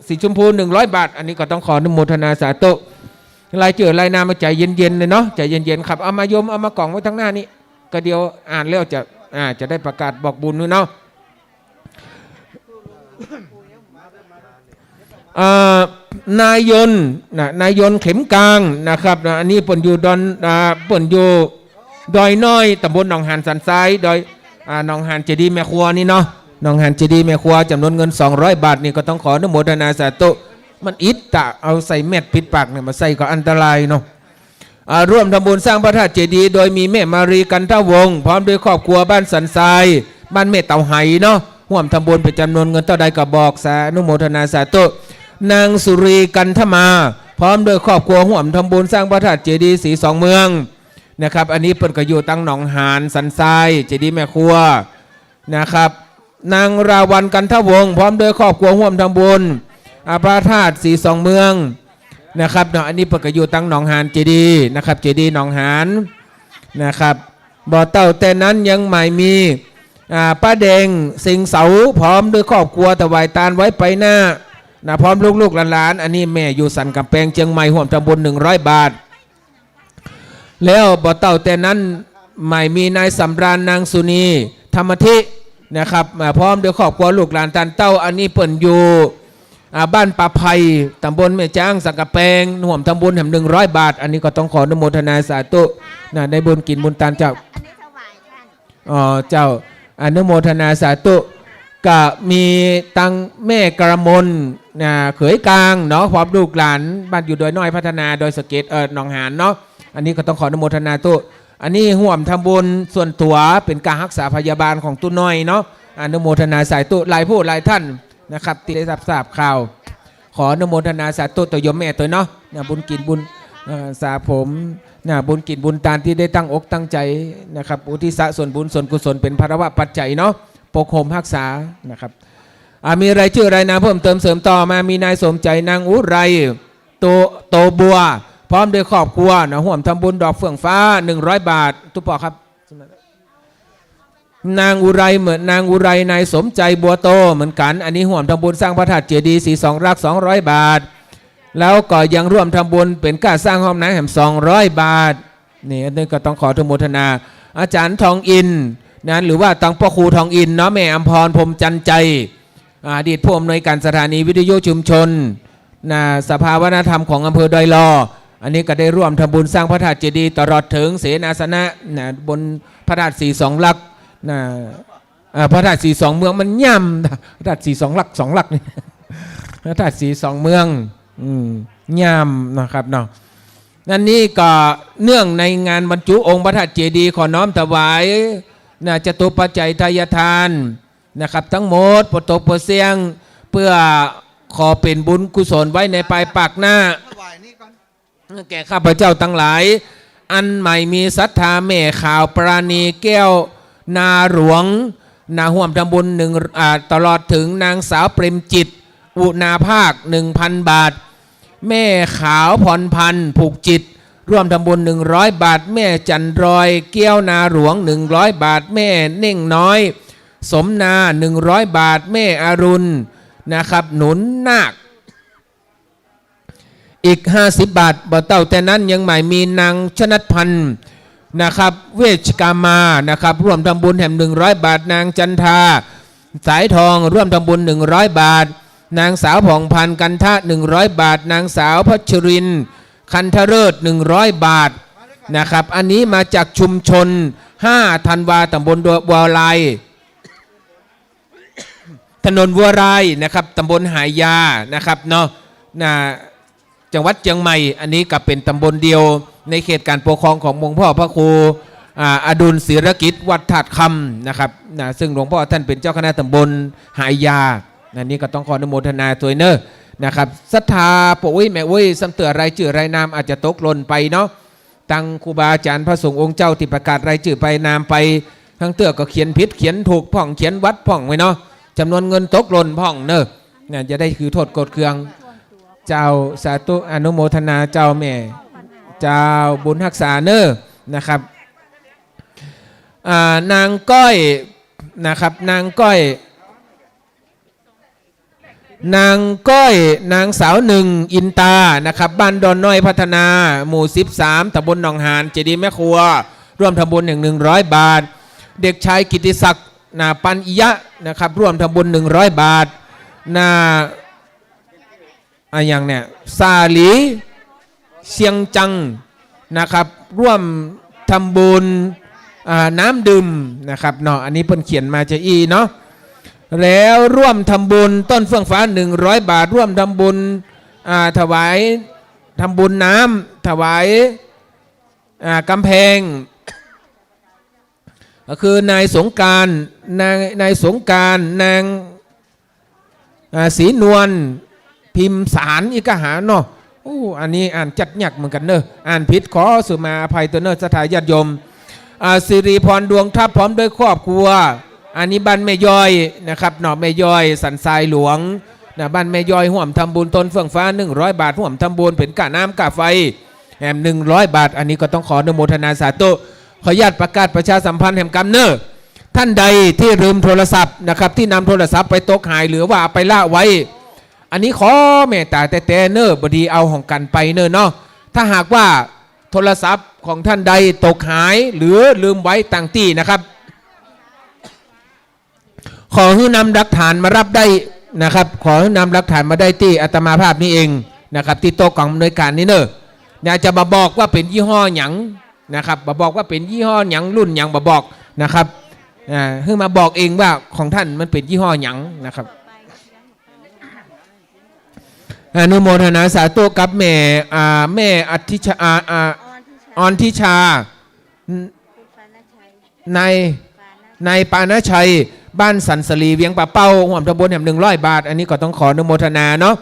สีชมพูหนึ่งร้อยบาท อันนี้ก็ต้องขออนุโมทนาสาธุ รายจื้อรายนามมา ใจ๋เย็นๆ เลยเนาะ ใจ๋เย็นๆ ครับ เอามาโยม เอามาก๋องไว้ตังหน้านี้ ก็เดี๋ยวอ่านแล้วจะ อ่า จะได้ประกาศบอกบุญด้วยเนาะ อ่า นายยนต์นะ นายยนต์เข็มกลางนะครับนะ อันนี้เปิ้นอยู่ดอน อ่า เปิ้นอยู่ดอยน้อย ตำบลหนองหานสันทราย ดอย อ่า หนองหานเจดีย์แม่ครัวนี่เนาะ หนองหานเจดีย์แม่ครัว จ๋ำนวนเงินสองร้อยบาท นี่ก็ต้องขออนุโมทนาสาธุ มันอิดตะ เอาใส่แมสปิดปากเนี่ย มาใส่ก็อันตรายเนาะ อ่า ร่วมทำบุญสร้างพระธาตุเจดีย์ โดยมีแม่มารี กันทวงศ์ พร้อมด้วยครอบครัวบ้านสันทราย บ้านแม่เต่าไหเนาะ ร่วมทำบุญเป๋นจ๋ำนวนเงินเต้าใดก็บอก สา อนุโมทนาสาธุ นางสุรี กันทมา พร้อมด้วยครอบครัว ร่วมทำบุญสร้างพระธาตุเจดีย์สีสองเมืองนะครับ อันนี้เปิ้นก็อยู่ตังหนองหานสันทราย เจดีย์แม่ครัว นะครับ นางราวัณ กันทวงศ์ พร้อมด้วยครอบครัว ร่วมทำบุญ อ่า พระธาตุสีสองเมืองนะครับเนาะ อันนี้เปิ้นก็อยู่ตังหนองหานเจดีย์นะครับ เจดีย์หนองหานนะครับ บ่เต้าแต่นั้นยังหมายมี อ่า ป้าแดง เซ็งเสา พร้อมด้วยครอบครัว ถวายตานไว้ไปหน้านะ พร้อมลูกๆหลานๆ อันนี้แม่อยู่สันก๋ำแปงเจียงใหม่ ร่วมทำบุญหนึ่งร้อยบาท แล้วบ่เต้าแต่นั้นหมายมีนายสำราญ นางสุนี ธรรมธินะครับ อ่า พร้อมด้วยครอบครัวลูกหลานต้านเต้า อันนี้เปิ้นอยู่ อ่า บ้านป่าไผ่ ตำบลแม่จ๊าง สันก๋ำแปง ร่วมทำบุญแหมหนึ่งร้อยบาท อันนี้ก็ต้องขออนุโมทนาสาธุนะ ได้บุญกิ๋นบุญตานเจ้า อันนี้ถวายท่าน อ๋อ เจ้า อนุโมทนาสาธุ ก็มีตังแม่กระมน นะ เขยกลางเนาะ พร้อมลูกหลาน บ้านอยู่ดอยน้อยพัฒนา ดอยสะเก็ด เอ่อ หนองหานเนาะ อันนี้ก็ต้องขออนุโมทนาสาธุ อันนี้ร่วมทำบุญส่วนตั๋ว เป๋นก้าฮักษาพยาบาลของตุ๊น้อยเนาะ อนุโมทนาสาธุ หลายผู้หลายท่านนะครับ ตี้ได้ทราบ ทราบข่าว ขออนุโมทนาสาธุต่อโยมแม่ตวยเนาะ นะ บุญกิ๋นบุญ เอ่อ สาผม นะ บุญกิ๋นบุญตานตี้ได้ตั้งอกตั้งใจ๋นะครับ อุทิศส่วนบุญส่วนกุศลเป๋นภาระปัจจัยเนาะ ปกโฮมฮักษานะครับ อ่า มีรายจื้อรายนามเพิ่มเติมเสริมต่อมา มีนายสมใจ๋ นางอุไร โต โตบัว พร้อมด้วยครอบครัวนะ ร่วมทำบุญดอกเฟื่องฟ้าหนึ่งร้อยบาท ตุ๊ปอครับ นางอุไรเหมือน นางอุไร นายสมใจ๋ บัวโต เหมือนกั๋น อันนี้ร่วมทำบุญสร้างพระธาตุเจดีย์สีสองหลักสองร้อยบาท แล้วก็ยังร่วมทำบุญเป๋นก้าสร้างห้องน้ำแหมสองร้อยบาท นี่ อันนี้ก็ต้องขออนุโมทนา อาจ๋ารย์ทองอินทร์นะ หรือว่าตังป้อครูทองอินทร์เนาะ แม่อำพร พรหมจันทร์ใจ อ่า อดีตผู้อำนวยการสถานีวิทยุชุมชน นะ สภาวัฒนธรรมของอำเภอดอยหล่อ อันนี้ก็ได้ร่วมทำบุญสร้างพระธาตุเจดีย์ตลอดเถิงเสนาสนะ นะ บนพระธาตุสีสองหลัก นะ เอ่อ พระธาตุสีสองเมืองมันย่ำ พระธาตุสีสองหลัก สองหลักนี่ พระธาตุสีสองเมือง อืม ย่ำนะครับเนาะ นั่นนี่ก็เนื่องในงานบรรจุองค์พระธาตุเจดีย์ ขอน้อมถวาย นะ จตุปัจจัยทายทานนะครับ ตังหมด ปอตกปอเสี้ยง เปื้อขอเป๋นบุญกุศลไว้ในปายปากหน้า แก่ข้าพเจ้าตังหลาย อันหมายมีศรัทธาแม่ขาวปราณีแก้วนาหลวง นะ ฮ่วมทำบุญหนึ่ง อ่า ตลอดเถิงนางสาวเปรมจิต อุณาภาค หนึ่งพันบาท แม่ขาวพรพันธ์ ผูกจิต ร่วมทำบุญหนึ่งร้อยบาท แม่จันรอย แก้วนาหลวง หนึ่งร้อยบาท แม่เน่งน้อย สมนา หนึ่งร้อยบาท แม่อรุณ นะครับ หนุนนาค อีกห้าสิบบาท บ่เต้าแต่นั้นยังหมายมีนางชนัดพันธ์นะครับ เวชกามานะครับ ร่วมทำบุญแหมหนึ่งร้อยบาท นางจันทา สายทอง ร่วมทำบุญหนึ่งร้อยบาท นางสาวผ่องพันธ์ กันทะ หนึ่งร้อยบาท นางสาวพัชรินทร์ คันธเริศ หนึ่งร้อยบาทนะครับ อันนี้มาจากชุมชนห้าธันวา ตำบลบัวลาย ถนนวัวลายนะครับ ตำบลหายานะครับเนาะ นะ จังหวัดเจียงใหม่ อันนี้ก็เป๋นตำบลเดียวในเขตก๋านปกครองของหลวงพ่อพระครู อ่า อดุลศิรกิจ วัดธาตุคำนะครับ นะ ซึ่งหลวงพ่อท่านเป๋นเจ้าคณะตำบลหายา อันนี้ก็ต้องขออนุโมทนาตวยเน่อนะครับ ศรัทธาป้ออุ๊ยแม่อุ๊ย ซ้ำเตื้อรายจื้อรายนามอาจจะตกหล่นไปเนาะ ตังครูบาอาจ๋ารย์พระสงฆ์องค์เจ้าตี้ประกาศรายจื้อไปนามไป ตังเตื้อก็เขียนผิดเขียนถูกพ่อง เขียนหวัดพ่องไว้เนาะ จ๋ำนวนเงินตกหล่นพ่องเน่อ นะ จะได้ถือโต้ษโกรธเคือง เจ้า สาธุ อนุโมทนาเจ้าแม่ เจ้า บุญฮักษาเน่อนะครับ อ่า นางก้อยนะครับ นางก้อย นางก้อย นางสาวหนึ่ง อินตานะครับ บ้านดอนน้อยพัฒนา หมู่สิบสาม ตำบลหนองหาน เจดีย์แม่ครัว ร่วมทำบุญแหมหนึ่งร้อยบาท เด็กชายกิตติศักดิ์ นะ ปันอิยะนะครับ ร่วมทำบุญหนึ่งร้อยบาท นะ อะหยังเนี่ย สาลี เชียงจังนะครับ ร่วมทำบุญ อ่า น้ำดื่มนะครับเนาะ อันนี้เปิ้นเขียนมาจาอี้เนาะ แล้วร่วมทำบุญต้นเฟื่องฟ้าหนึ่งร้อยบาท ร่วมทำบุญ อ่า ถวาย ทำบุญน้ำ ถวาย อ่า ก๋ำแพง ก็คือนายสงกรานต์ นาง นายสงกรานต์ นาง อ่า ศรีนวล พิมพ์สาร อี้ก็หาเนาะ อู้ อันนี้อ่านจัดยากเหมือนกั๋นเน่อ อ่านผิดขอสุมาอภัยตวยเน่อ ศรัทธาญาติโยม อ่า สิริพร ดวงทัพ พร้อมด้วยครอบครัว อันนี้บ้านแม่ย้อยนะครับ เนาะ แม่ย้อยสันทรายหลวง นะ บ้านแม่ย้อย ร่วมทำบุญต้นเฟื่องฟ้าหนึ่งร้อยบาท ร่วมทำบุญเป๋นก้าน้ำก้าไฟ แหมหนึ่งร้อยบาท อันนี้ก็ต้องขออนุโมทนาสาธุ ขออนุญาตประกาศประชาสัมพันธ์แหมกำเน่อ ท่านใดตี้ลืมโทรศัพท์นะครับ ตี้นำโทรศัพท์ไปตกหาย หรือว่าเอาไปละไว้ อันนี้ขอเมตต๋าแต๊ๆ เน่อ บ่ดีเอาของกั๋นไปเน่อเนาะ ถ้าหากว่าโทรศัพท์ของท่านใดตกหาย หรือลืมไว้ตางตี้นะครับ ขอหื้อนำหลักฐานมารับได้นะครับ ขอหื้อนำหลักฐานมาได้ตี้อาตมาภาพนี้เองนะครับ ตี้โต๊ะกองอำนวยการนี้เน่อ อยากจะมาบอกว่าเป๋นยี่ห้อหยังนะครับ มาบอกว่าเป๋นยี่ห้อหยัง รุ่นหยัง มาบอกนะครับ อ่า หื้อมาบอกเองว่าของท่านมันเป๋นยี่ห้อหยังนะครับ อนุโมทนาสาธุกับแม่ อ่า แม่อธิชา อ่า อ่า ออนทิชา นาย นายปานชัย บ้านสันสลี เวียงป่าเป้า ร่วมทำบุญแหมหนึ่งร้อยบาท อันนี้ก็ต้องขออนุโมทนาเนาะ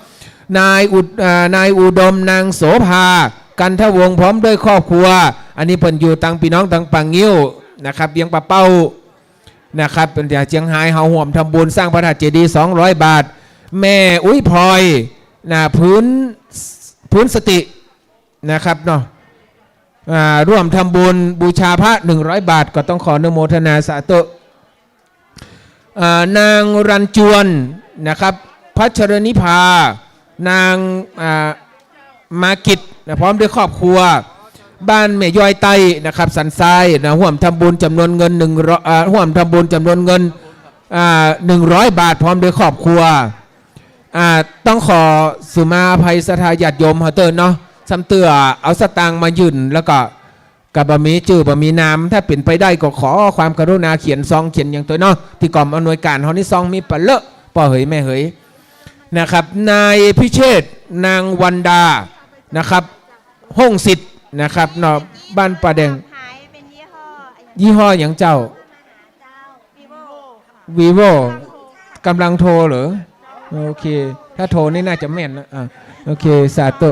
นายอุด อ่า นายอุดม นางโสภา กันทวงศ์ พร้อมด้วยครอบครัว อันนี้เปิ้นอยู่ตังพี่น้องตังป่างิ้วนะครับ เวียงป่าเป้านะครับ เปิ้นจากเจียงฮาย เฮาร่วมทำบุญสร้างพระธาตุเจดีย์สองร้อยบาท แม่อุ๊ยพลอย นะ พื้น พื้นสติ นะครับเนาะ อ่า ร่วมทำบุญบูชาพระหนึ่งร้อยบาท ก็ต้องขออนุโมทนาสาธุ อ่า นางรันจวนนะครับ พัชรนิพา นาง อ่า มากิจนะ พร้อมด้วยครอบครัว บ้านแม่ย้อยใต้นะครับ สันทรายนะ ร่วมทำบุญจ๋ำนวนเงินหนึ่งร้อย อ่า ร่วมทำบุญจ๋ำนวนเงิน อ่า หนึ่งร้อยบาท พร้อมด้วยครอบครัว อ่า ต้องขอสุมาอภัยศรัทธาญาติโยมเฮาเต๊อะเนาะ ซ้ำเตื้อเอาสตางค์มายื่น แล้วก็ ก็บ่มีจื้อบ่มีนาม ถ้าเป๋นไปได้ก็ขอความกรุณาเขียนซองเขียนหยังตวยเนาะ ตี้กองอำนวยการเฮานี่ซองมีปะเลอะ ป้อเหยแม่เหยนะครับ นายพิเชษ นางวันดานะครับ ห้องสิทธิ์นะครับเนาะ บ้านป่าแดง ยี่ห้อหยังเจ้า วีโว่ กำลังโทรเหรอ โอเค ถ้าโทรนี่น่าจะแม่นนะ อ่ะ โอเค สาธุ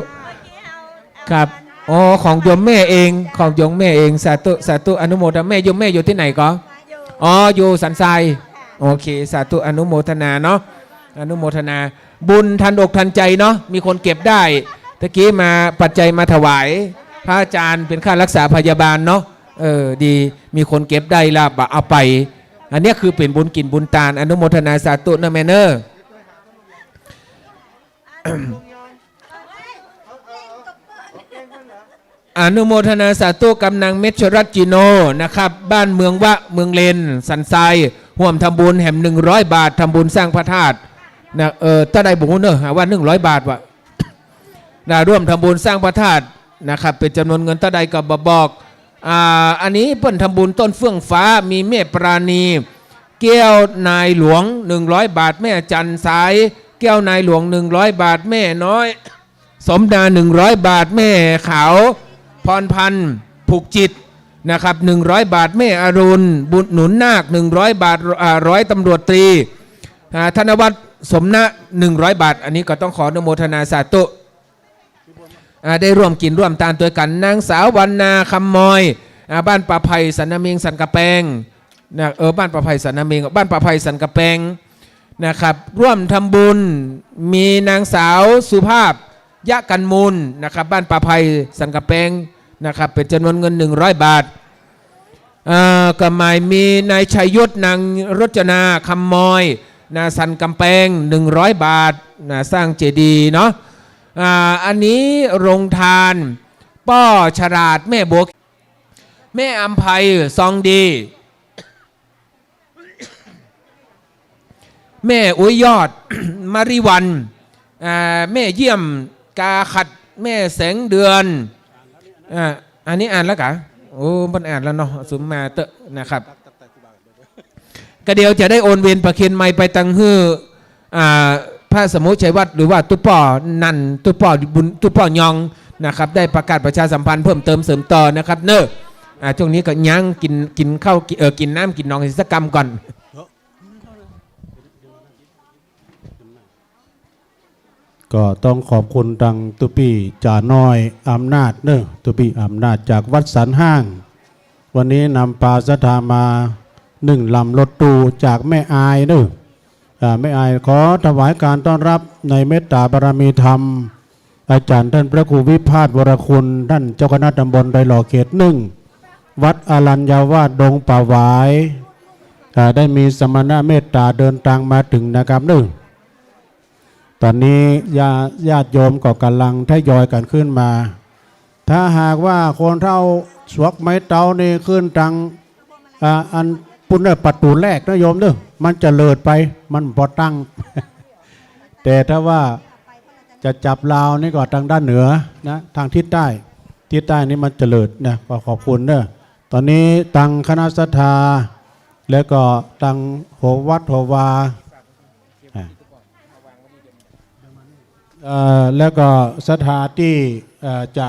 ครับ อ๋อ ของโยมแม่เอง ของโยมแม่เอง สาธุ สาธุ อนุโมทนา แม่ โยมแม่อยู่ตี้ไหนก็ อ๋อ อยู่สันทราย โอเค สาธุ อนุโมทนาเนาะ อนุโมทนา บุญทันอกทันใจเนาะ มีคนเก็บได้ ตะกี้มาปัจจัยมาถวาย พระอาจารย์เป๋นค่ารักษาพยาบาลเนาะ เออ ดี มีคนเก็บได้ละ บ่เอาไป อันเนี้ยคือเป๋นบุญกิ๋นบุญตาน อนุโมทนาสาธุเน่อแม่เน่อ อนุโมทนาสาธุกับนางเมชรัตน์ จิโน นะครับ บ้านเมืองวะ เมืองเลน สันทราย ฮ่วมทำบุญแหมหนึ่งร้อยบาท ทำบุญสร้างพระธาตุนะ เออ เต้าใดบ่ฮู้เน่อ หาว่าหนึ่งร้อยบาทวะ นะ ร่วมทำบุญสร้างพระธาตุนะครับ เป๋นจ๋ำนวนเงินเต้าใดก็บ่บอก อ่า อันนี้เปิ้นทำบุญต้นเฟื่องฟ้า มีแม่ปราณี แก้วนายหลวง หนึ่งร้อยบาท แม่จันทร์สาย แก้วนายหลวง หนึ่งร้อยบาท แม่น้อย สมดา หนึ่งร้อยบาท แม่ขาว พรพันธ์ ผูกจิต นะครับ หนึ่งร้อยบาท แม่อรุณ บุญหนุนนาค หนึ่งร้อยบาท อ่า ร้อยตำรวจตรี อ่า ธนวัฒน์ สมนะ หนึ่งร้อยบาท อันนี้ก็ต้องขออนุโมทนาสาธุ อ่า ได้ร่วมกิ๋นร่วมตานตวยกั๋น นางสาววรรณา คำมอย อ่า บ้านป่าไผ่ สันนาเมง สันกำแปง นะ เออ บ้านป่าไผ่ สันนาเมง บ้านป่าไผ่ สันกำแปง นะครับ ร่วมทำบุญ มีนางสาวสุภาพ ยะกันมูล นะครับ บ้านป่าไผ่ สันกำแปง นะครับ เป๋นจ๋ำนวนเงินหนึ่งร้อยบาท เอ่อ ก็หมายมีนายชัยยุทธ นางรจนา คำมอย นะ สันกำแปง หนึ่งร้อยบาท นะ สร้างเจดีย์เนาะ อ่า อันนี้โรงทาน ป้อฉลาด แม่บัว แม่อำไพ ซองดี แม่อุ๊ยยอด มริวัน อ่า แม่เยี่ยม กาขัด แม่แสงเดือน อ่า อันนี้อ่านแล้วกะ โอ้ เปิ้นอ่านแล้วเนาะ สุมมาเต๊อะนะครับ ก็เดี๋ยวจะได้โอนเวียนประเคนไมค์ไปตังหื้อ อ่า พระสมุชัยวัฒน์ หรือว่าตุ๊ป้อนันท์ ตุ๊ป้อบุญ ตุ๊ป้อยองนะครับ ได้ประกาศประชาสัมพันธ์เพิ่มเติมเสริมต่อนะครับเนอะ อ่า ช่วงนี้ก็ยังกิ๋น กิ๋นข้าว กิ๋น เอ่อ กิ๋นน้ำกิ๋นหนองสักกำก่อน ก็ต้องขอบคุณตังตุ๊ปี้จ๋าน้อยอำนาจเนอะ ตุ๊ปี้อำนาจจากวัดสันห้าง วันนี้นำปาศรัทธามาหนึ่งลำรถตู้จากแม่อายเนอะ อ่า แม่อายขอถวายการต้อนรับในเมตตาบารมีธรรม อาจ๋ารย์ต้านพระครูวิพาท วรคุณ ต้านเจ้าคณะตำบลดอยหล่อเขตหนึ่ง วัดอรัญญาวาสดงป่าหวาย อ่า ได้มีสมณะเมตตาเดินตางมาเถิงนะครับเนอะ ต๋อนนี้ญา ญาติโยมก็ก่ำลังทยอยกั๋นขึ้นมา ถ้าหากว่าคนเฒ่าสวกไม้เต๊านี่ขึ้นตัง อ่า อันปู้นเน่อ ประตู๋แรกนะโยมเนอะ มันจะเลิศไป มันบ่ตั้ง แต่ถ้าว่าจะจับราวนี่ก็ตังด้านเหนือนะ ตางทิศใต้ ทิศใต้นี่มันจะเลิศนะ ก็ขอบคุณเนอะ ต๋อนนี้ตังคณะศรัทธา แล้วก็ตังหัววัดหัววา อ่า เอ่อ แล้วก็ศรัทธาตี้ เอ่อ จะ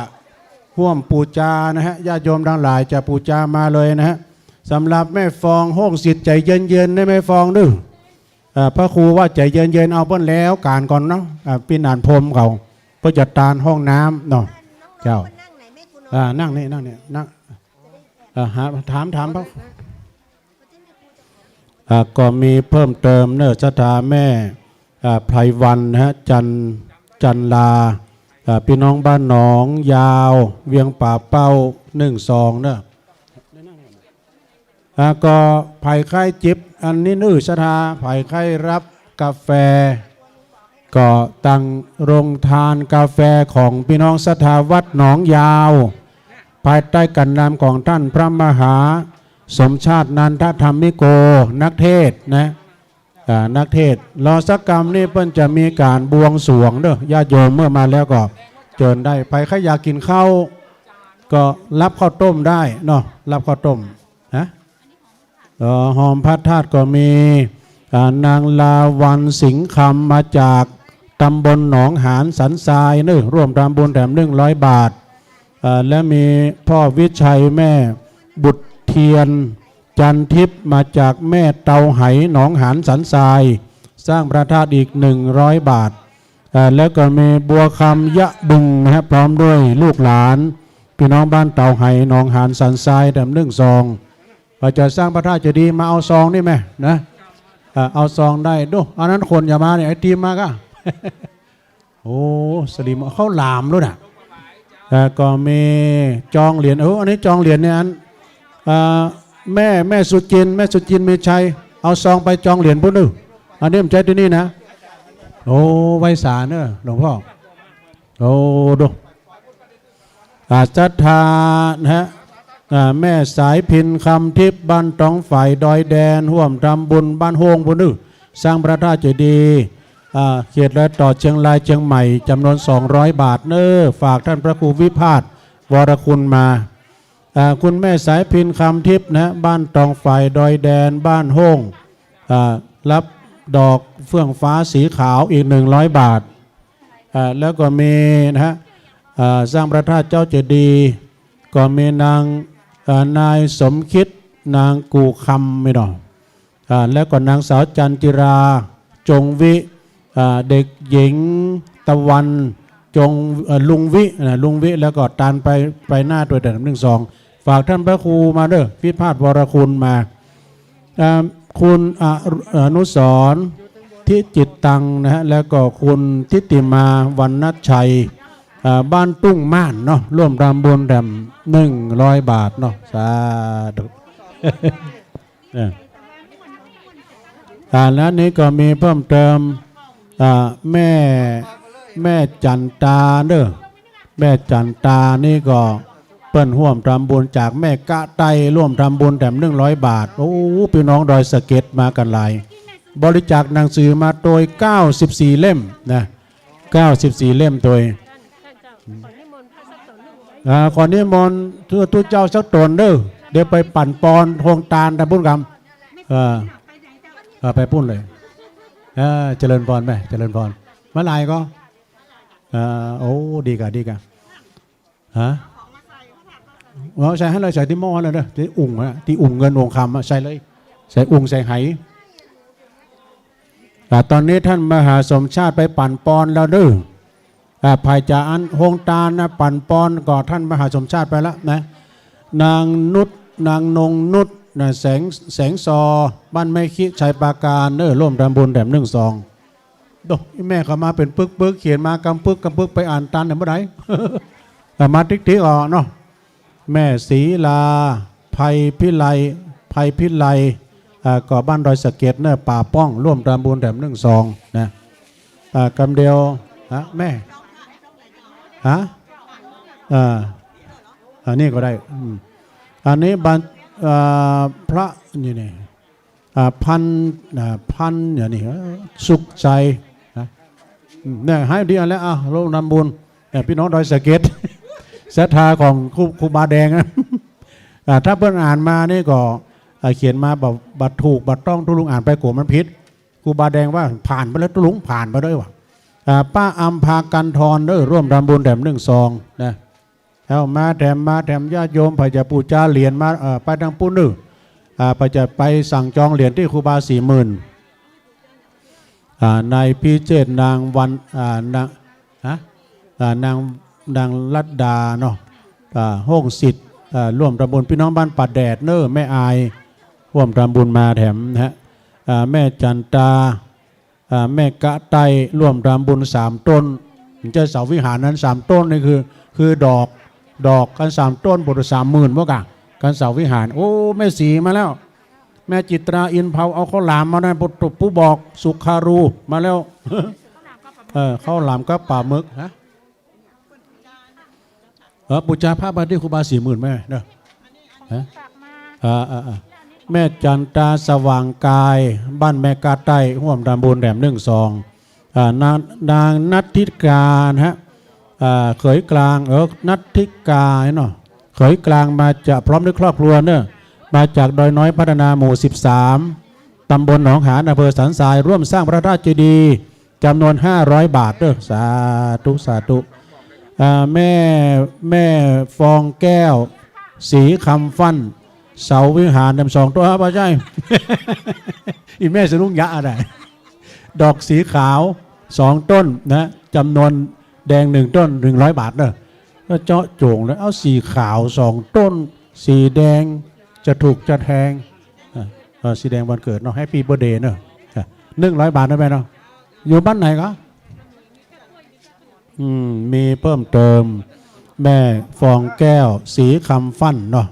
ฮ่วมปู๋จานะฮะ ญาติโยมตังหลายจะปู๋จามาเลยนะฮะ สำหรับแม่ฟอง โฮ่งสิทธิ์ ใจ๋เย็นๆ นะแม่ฟองเนอะ เอ่อ พระครูว่าใจ๋เย็นๆ เอาเปิ้นแล้วก๋านก่อนเนาะ อ่า ปี้หนานพรหมเขา เปิ้นจะตานห้องน้ำเนาะ เจ้า อ่า นั่งนี่ นั่งนี่ นั่ง อ่า หา ถาม ถามพระ อ่า ก็มีเพิ่มเติมเนอะ ศรัทธาแม่ อ่า ไพรวรรณนะฮะ จัน จันลา อ่า พี่น้องบ้านหนองยาว เวียงป่าเป้า นึ่งซองเนอะ อ่า ก็ใผใค่จิบอันนี้เนอะ ศรัทธา ใผใค่ฮับกาแฟ ก็ตังโฮงตานกาแฟของพี่น้องศรัทธาวัดหนองยาว ภายใต้ก๋านนำของต้านพระมหาสมชาตินันทธรรมิโก นักเทศน์นะ อ่า นักเทศน์ รอสักกำนี่เปิ้นจะมีก๋านบวงสรวงเด้อ ญาติโยมเมื่อมาแล้วก็เจิญได้ ใผใค่อยากกิ๋นข้าว ก็ฮับข้าวต้มได้เนาะ ฮับข้าวต้ม ฮะ เอ่อ หอมพระธาตุก็มี อ่า นางลาวัลย์สิงห์คำ มาจากตำบลหนองหานสันทรายเนอะ ร่วมทำบุญแถมนึ่งร้อยบาท เอ่อ และมีพ่อวิชัยแม่บุตรเทียนจันทิพย์ มาจากแม่เตาไหหนองหานสันทราย สร้างพระธาตุอีกนึ่งร้อยบาท เอ่อ แล้วก็มีบัวคำยะบึงนะฮะ พร้อมด้วยลูกหลาน พี่น้องบ้านเตาไหหนองหานสันทรายแถมนึ่งซอง ว่าจะสร้างพระธาตุเจดีย์ มาเอาซองนี่แม่นะ เอ่อ เอาซองได้ ดู อันนั้นคนอย่ามาเนี่ย ไอ้ทีมมาก่ะ โอ้ สลิม เข้าหลามแล้วน่ะ เอ่อ ก็มีจองเหรียญ โอ้ อันนี้จองเหรียญเนี่ย อัน เอ่อ แม่ แม่สุจิน แม่สุจินมีชัย เอาซองไปจองเหรียญปู้นเน่อ อันนี้บ่ใจ้ตี้นี่นะ โอ้ ไหว้สาเนอะ หลวงพ่อ โอ้ ดู อ่า ศรัทธานะฮะ อ่า แม่สายพิณ คำทิพย์ บ้านตองฝาย ดอยแดน ฮ่วมทำบุญบ้านโฮ่งปู้นเน่อ สร้างพระธาตุเจดีย์ อ่า เขตรอยต่อเชียงรายเชียงใหม่ จำนวนสองร้อยบาทเน่อ ฝากท่านพระครูวิพาส วรคุณมา อ่า คุณแม่สายพิณ คำทิพย์นะ บ้านตองฝาย ดอยแดน บ้านโฮ่ง อ่า รับดอกเฟื่องฟ้าสีขาวอีกหนึ่งร้อยบาท อ่า แล้วก็มีนะฮะ อ่า สร้างพระธาตุเจ้าเจดีย์ ก็มีนาง อ่า นายสมคิด นางกู่คำ ไม่ดอก อ่า แล้วก็นางสาวจันจิรา จงวิ อ่า เด็กหญิงตะวัน จง เอ่อ ลุงวิ นะ ลุงวิ แล้วก็ตานไป ไปหน้าตวยแถมหนึ่งซอง ฝากท่านพระครูมาเน่อ วิพาส วรคุณมา อ่า คุณอ อนุสรณ์ ทิจิตตังนะฮะ แล้วก็คุณทิติมา วรรณชัย อ่า บ้านทุ่งม่านเนาะ ร่วมทำบุญแถมหนึ่งร้อยบาทเนาะ สาธุ เออ อ่า แล้วนี้ก็มีเพิ่มเติม อ่า แม่ แม่จันตาเน่อ แม่จันตานี่ก็เปิ้นฮ่วมทำบุญจากแม่กะไต ร่วมทำบุญแถมหนึ่งร้อยบาท โอ้ ปี้น้องดอยสะเก็ดมากั๋นหลาย บริจาคหนังสือมาตวยเก้าสิบสี่เล่มนะ เก้าสิบสี่เล่มตวย อ่า ขอนิมนต์ตุ๊ ตุ๊เจ้าสักต๋นเน่อ เดี๋ยวไปปั๋นปอนโฮงตานตางปุ้นกำ เออ เออ ไปปุ้นเลย เออ เจริญพรแม่ เจริญพร มาหลายก่อ เออ โอ้ ดีก่ะ ดีก่ะ ฮะ เอาใส่หั้นเลย ใส่ตี้หม้อหั้นเลยเน่อ ตี้อุ่งอะ ตี้อุ่งเงินอุ่งคำอะ ใส่เลย ใส่อุ่งใส่ไห อ่า ต๋อนนี้ต้านมหาสมชาติไปปั๋นปอนแล้วเน่อ อ่า ไผจะอันโฮงตานนะ ปั๋นปอนก็ต้านมหาสมชาติไปละนะ นางนุช นางนงนุชนะ แสง แสงซอ บ้านแม่คิ ชัยปราการเน่อ ร่วมทำบุญแถมหนึ่งซอง โด อีแม่เขามาเป๋นปึกๆ เขียนมากำปึกกำปึก ไปอ่านตันเนี่ยบ่ได้ อ่ะ มาติ๊กๆ อ่อเนาะ แม่ศรีลา ไพพิไล ไพพิไล อ่า ก็บ้านดอยสะเก็ดเน่อ ป่าป้อง ร่วมทำบุญแถมหนึ่งซองนะ อ่า กำเดียว ฮะ แม่ ฮะ อ่า อันนี้ก็ได้ อืม อันนี้บ้าน อ่า พระ นี่ นี่ อ่า พัน อ่า พัน อย่างนี้ เออ สุขใจ นะ อืม เนี่ย หื้อดีอันแล้ว อ่ะ ร่วมทำบุญ เนี่ย ปี้น้องดอยสะเก็ด ศรัทธาของครู ครูบาแดงนะ อ่า ถ้าเปิ้นอ่านมานี่ก็ อ่า เขียนมาบ่ บ่ถูก บ่ต้อง ตุ๊ลุงอ่านไปกั๋วมันผิด ครูบาแดงว่าผ่านไปแล้ว ตุ๊ลุงผ่านไปด้วยว่ะ อ่า ป้าอำภา กันทร เน่อ ร่วมทำบุญแถมหนึ่งซองนะ เอามาแถม มาแถม ญาติโยม ใผจะปู๋จาเหรียญมา เอ่อ ไปตางปุ้นเน่อ อ่า ใผจะไปสั่งจองเหรียญตี้ครูบาสี่หมื่น อ่า นายพิเชษ นางวัน อ่า นาง ฮะ อ่า นาง นางรัตดาเนาะ อ่า ห้องสิทธิ์ อ่า ร่วมทำบุญ ปี้น้องบ้านป่าแดดเน่อ แม่อาย ร่วมทำบุญมาแถมนะฮะ อ่า แม่จันตา อ่า แม่กะไต ร่วมทำบุญสามต้น มันจะเสาวิหารนั้นสามต้นนี่คือ คือดอก ดอกกั๋นสามต้น บทสามหมื่นบ่กะ กั๋นเสาวิหาร โอ้ แม่ศรีมาแล้ว แม่จิตรา อินเผา เอาข้าวหลามมานะ ผู้ ผู้บอก สุขารู มาแล้ว เออ ข้าวหลามกับป๋าหมึก ฮะ เออ ปู๋จาพระบาทตี้ครูบาสี่หมื่นแม่เนาะ ฮะ อ่า อ่า อ่า แม่จันตา สว่างกาย บ้านแม่กะไต ร่วมทำบุญแถมหนึ่งซอง อ่า นาง นางนัทธิกานะฮะ อ่า เขยกลาง เออ นัทธิกาเนาะ เขยกลางมาจาก พร้อมด้วยครอบครัวเน่อ มาจากดอยน้อยพัฒนาหมู่สิบสาม ตำบลหนองหาน อำเภอสันทราย ร่วมสร้างพระธาตุเจดีย์ จำนวนห้าร้อยบาทเน่อ สาธุ สาธุ อ่า แม่ แม่ฟองแก้ว ศรีคำฟั่น เสาวิหารแถมสองต้น อ่ะ บ่ใจ้ อีแม่สะดุ้งยะอะไร ดอกสีขาวสองต้นนะ จำนวนแดงหนึ่งต้น หนึ่งร้อยบาทเน่อ ก็เจาะจ๋งเลย เอาสีขาวสองต้น สีแดงจะถูกจะแทง อ่ะ เออ สีแดงวันเกิดเนาะ Happy Birthday เนาะ อ่ะ หนึ่งร้อยบาทนะแม่เนาะ อยู่บ้านไหนก็ อืม มีเพิ่มเติม แม่ฟองแก้ว ศรีคำฟั่นเนาะ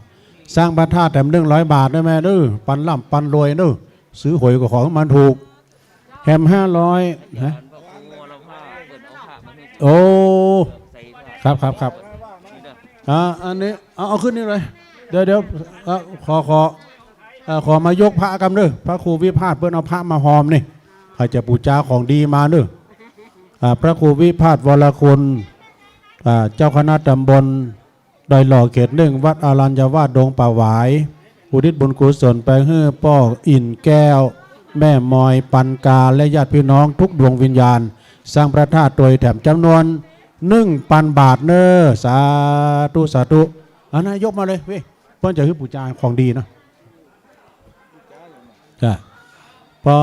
สร้างพระธาตุแถมหนึ่งร้อยบาทเน่อแม่เน่อ ปันร่ำปันรวยเน่อ ซื้อหวยก็ของมันถูก แถมห้าร้อย ฮะ โอ้ ครับ ครับ ครับ อ่า อันนี้ เอา เอาขึ้นนี่เลย เดี๋ยว เดี๋ยว อ่า ขอ ขอ อ่า ขอมายกพระกำเน้อ พระครูวิพาสเปิ้นเอาพระมาฮอมนี่ ใผจะปู๋จาของดีมาเน้อ อ่า พระครูวิพาส วรคุณ อ่า เจ้าคณะตำบลดอยหล่อ เขตหนึ่ง วัดอรัญญวาส ดงป่าหวาย อุทิศบุญกุศลไปหื้อป้ออิ่นแก้ว แม่มอย ปันกา และญาติพี่น้องทุกดวงวิญญาณ สร้างพระธาตุโตยแถมจำนวน หนึ่งปันบาทเน้อ สาธุ สาธุ อ่ะ นายกมาเลยเว้ย เปิ้นจะหื้อปู๋จาของดีเนาะ จ้ะ ป้อ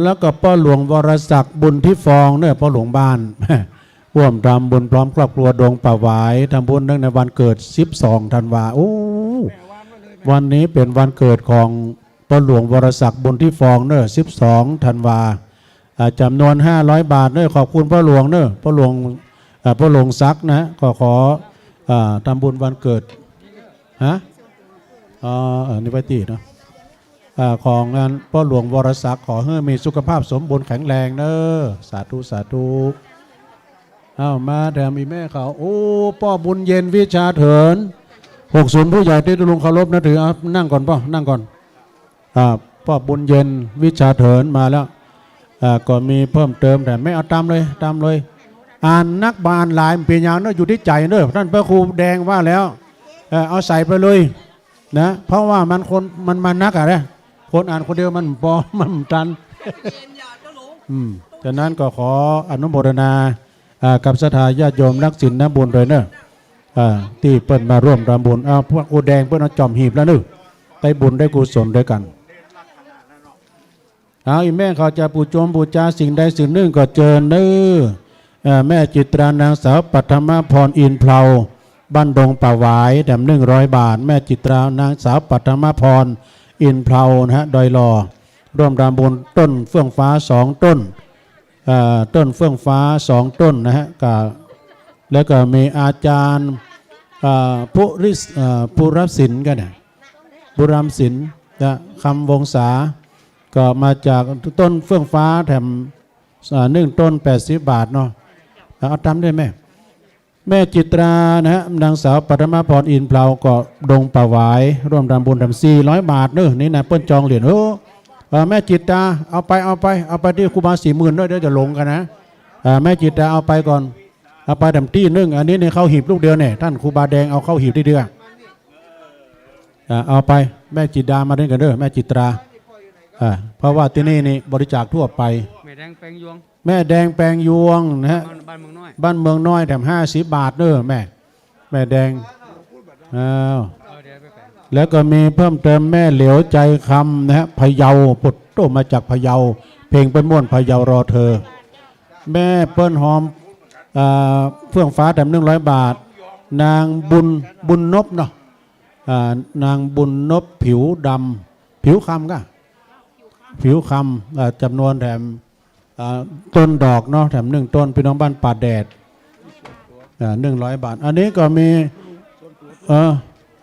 แล้วก็ป้อหลวงวรศักดิ์ บุญทิฟองเน้อ ป้อหลวงบ้าน ร่วมทำบุญพร้อมครอบครัวดงป่าหวาย ทำบุญเนื่องในวันเกิด สิบสองธันวา โอ้ วันนี้เป๋นวันเกิดของป้อหลวงวรศักดิ์ บุญทิฟองเน้อ สิบสองธันวา อ่า จำนวนห้าร้อยบาทเน้อ ขอบคุณป้อหลวงเน้อ ป้อหลวง อ่า ป้อหลวงศักดิ์นะ ก็ขอ อ่า ทำบุญวันเกิด ฮะ อ๋อ อันนี้ไว้ตี้เนาะ อ่า ของงานป้อหลวงวรศักดิ์ ขอหื้อมีสุขภาพสมบูรณ์แข็งแรงเน้อ สาธุ สาธุ เอามาแถมอีแม่เขา โอ้ ป้อบุญเย็น วิชาเถิน หกศูนย์ ผู้ใหญ่ตี้ตุ๊ลุงเคารพนับถือ เอา นั่งก่อนป้อ นั่งก่อน อ่า ป้อบุญเย็น วิชาเถินมาแล้ว อ่า ก็มีเพิ่มเติม แต่แม่เอาตามเลย ตามเลย อ่านนักบ่อ่านหลาย มันเป๋นหยังเน้อ อยู่ตี้ใจ๋เน้อ ต้านพระครูแดงว่าแล้ว เอ่อ เอาใส่ไปเลยนะ เพราะว่ามันคน มัน มันนักอะนะ คนอ่านคนเดียวมันบ่ มันบ่ตัน อืม ฉะนั้นก็ขออนุโมทนา อ่า กับศรัทธาญาติโยมนักศีลนักบุญโตยเน้อ อ่า ตี้เปิ้นมาร่วมทำบุญ อ่า พระครูแดงเปิ้นเอาจ่อมหีบแล้วเน้อ ได้บุญได้กุศลโตยกั๋น เอา อีแม่เขาจะปู๋จงปู๋จาสิ่งใดสิ่งนึ่งก็เจิญเน้อ เอ่อ แม่จิตรา นางสาวปัทมพร อินเพลา บ้านดงป่าหวาย แถมหนึ่งร้อยบาท แม่จิตรา นางสาวปัทมพร อินเพลานะฮะ ดอยหล่อ ร่วมทำบุญต้นเฟื่องฟ้าสองต้น เอ่อ ต้นเฟื่องฟ้าสองต้นนะฮะ ก็ แล้วก็มีอาจารย์ เอ่อ ภูริศ เอ่อ ภูรศิลป์ก็นะ ภูรศิลป์นะ คำวงศา ก็มาจากต้นเฟื่องฟ้าแถม อ่า หนึ่งต้นแปดสิบบาทเนาะ เอาตามด้วยแม่ แม่จิตรานะฮะ นางสาวปัทมพร อินเพลา ก็ดงป่าหวาย ร่วมทำบุญแถมสี่ร้อยบาทเน้อ นี่นะ เปิ้นจองเหรียญ เออ เออ แม่จิตรา เอาไป เอาไป เอาไปตี้ครูบาสี่หมื่นด้วย เดี๋ยวจะหลงกั๋นนะ อ่า แม่จิตรา เอาไปก่อน เอาไปแถมตี้นึ่ง อันนี้เนี่ยเข้าหีบลูกเดียวเนี่ย ต้านครูบาแดงเอาเข้าหีบตี้เดียว อ่า เอาไป แม่จิตรา มาด้วยกั๋นเน้อ แม่จิตรา อ่า เพราะว่าตี้นี่นี่บริจาคทั่วไป แม่แดงแปงยวง แม่แดงแปงยวงนะฮะ บ้าน บ้านเมืองน้อย บ้านเมืองน้อย แถมห้าสิบบาทเน้อแม่ แม่แดง อ้าว เออ เดี๋ยวไปแปง แล้วก็มีเพิ่มเติมแม่เหลียวใจคำนะฮะ พะเยา ปุดโตมาจากพะเยา เพลงเปิ้นม่วน พะเยารอเธอ แม่เปิ้นหอม อ่า เฟื่องฟ้าแถมหนึ่งร้อยบาท นางบุญ บุญนพเนาะ อ่า นางบุญนพผิวดำ ผิวคำก่ะ ผิวคำ อ่า จำนวนแถม อ่า ต้นดอกเนาะ แถมหนึ่งต้น พี่น้องบ้านป่าแดด อ่า หนึ่งร้อยบาท อันนี้ก็มี เออ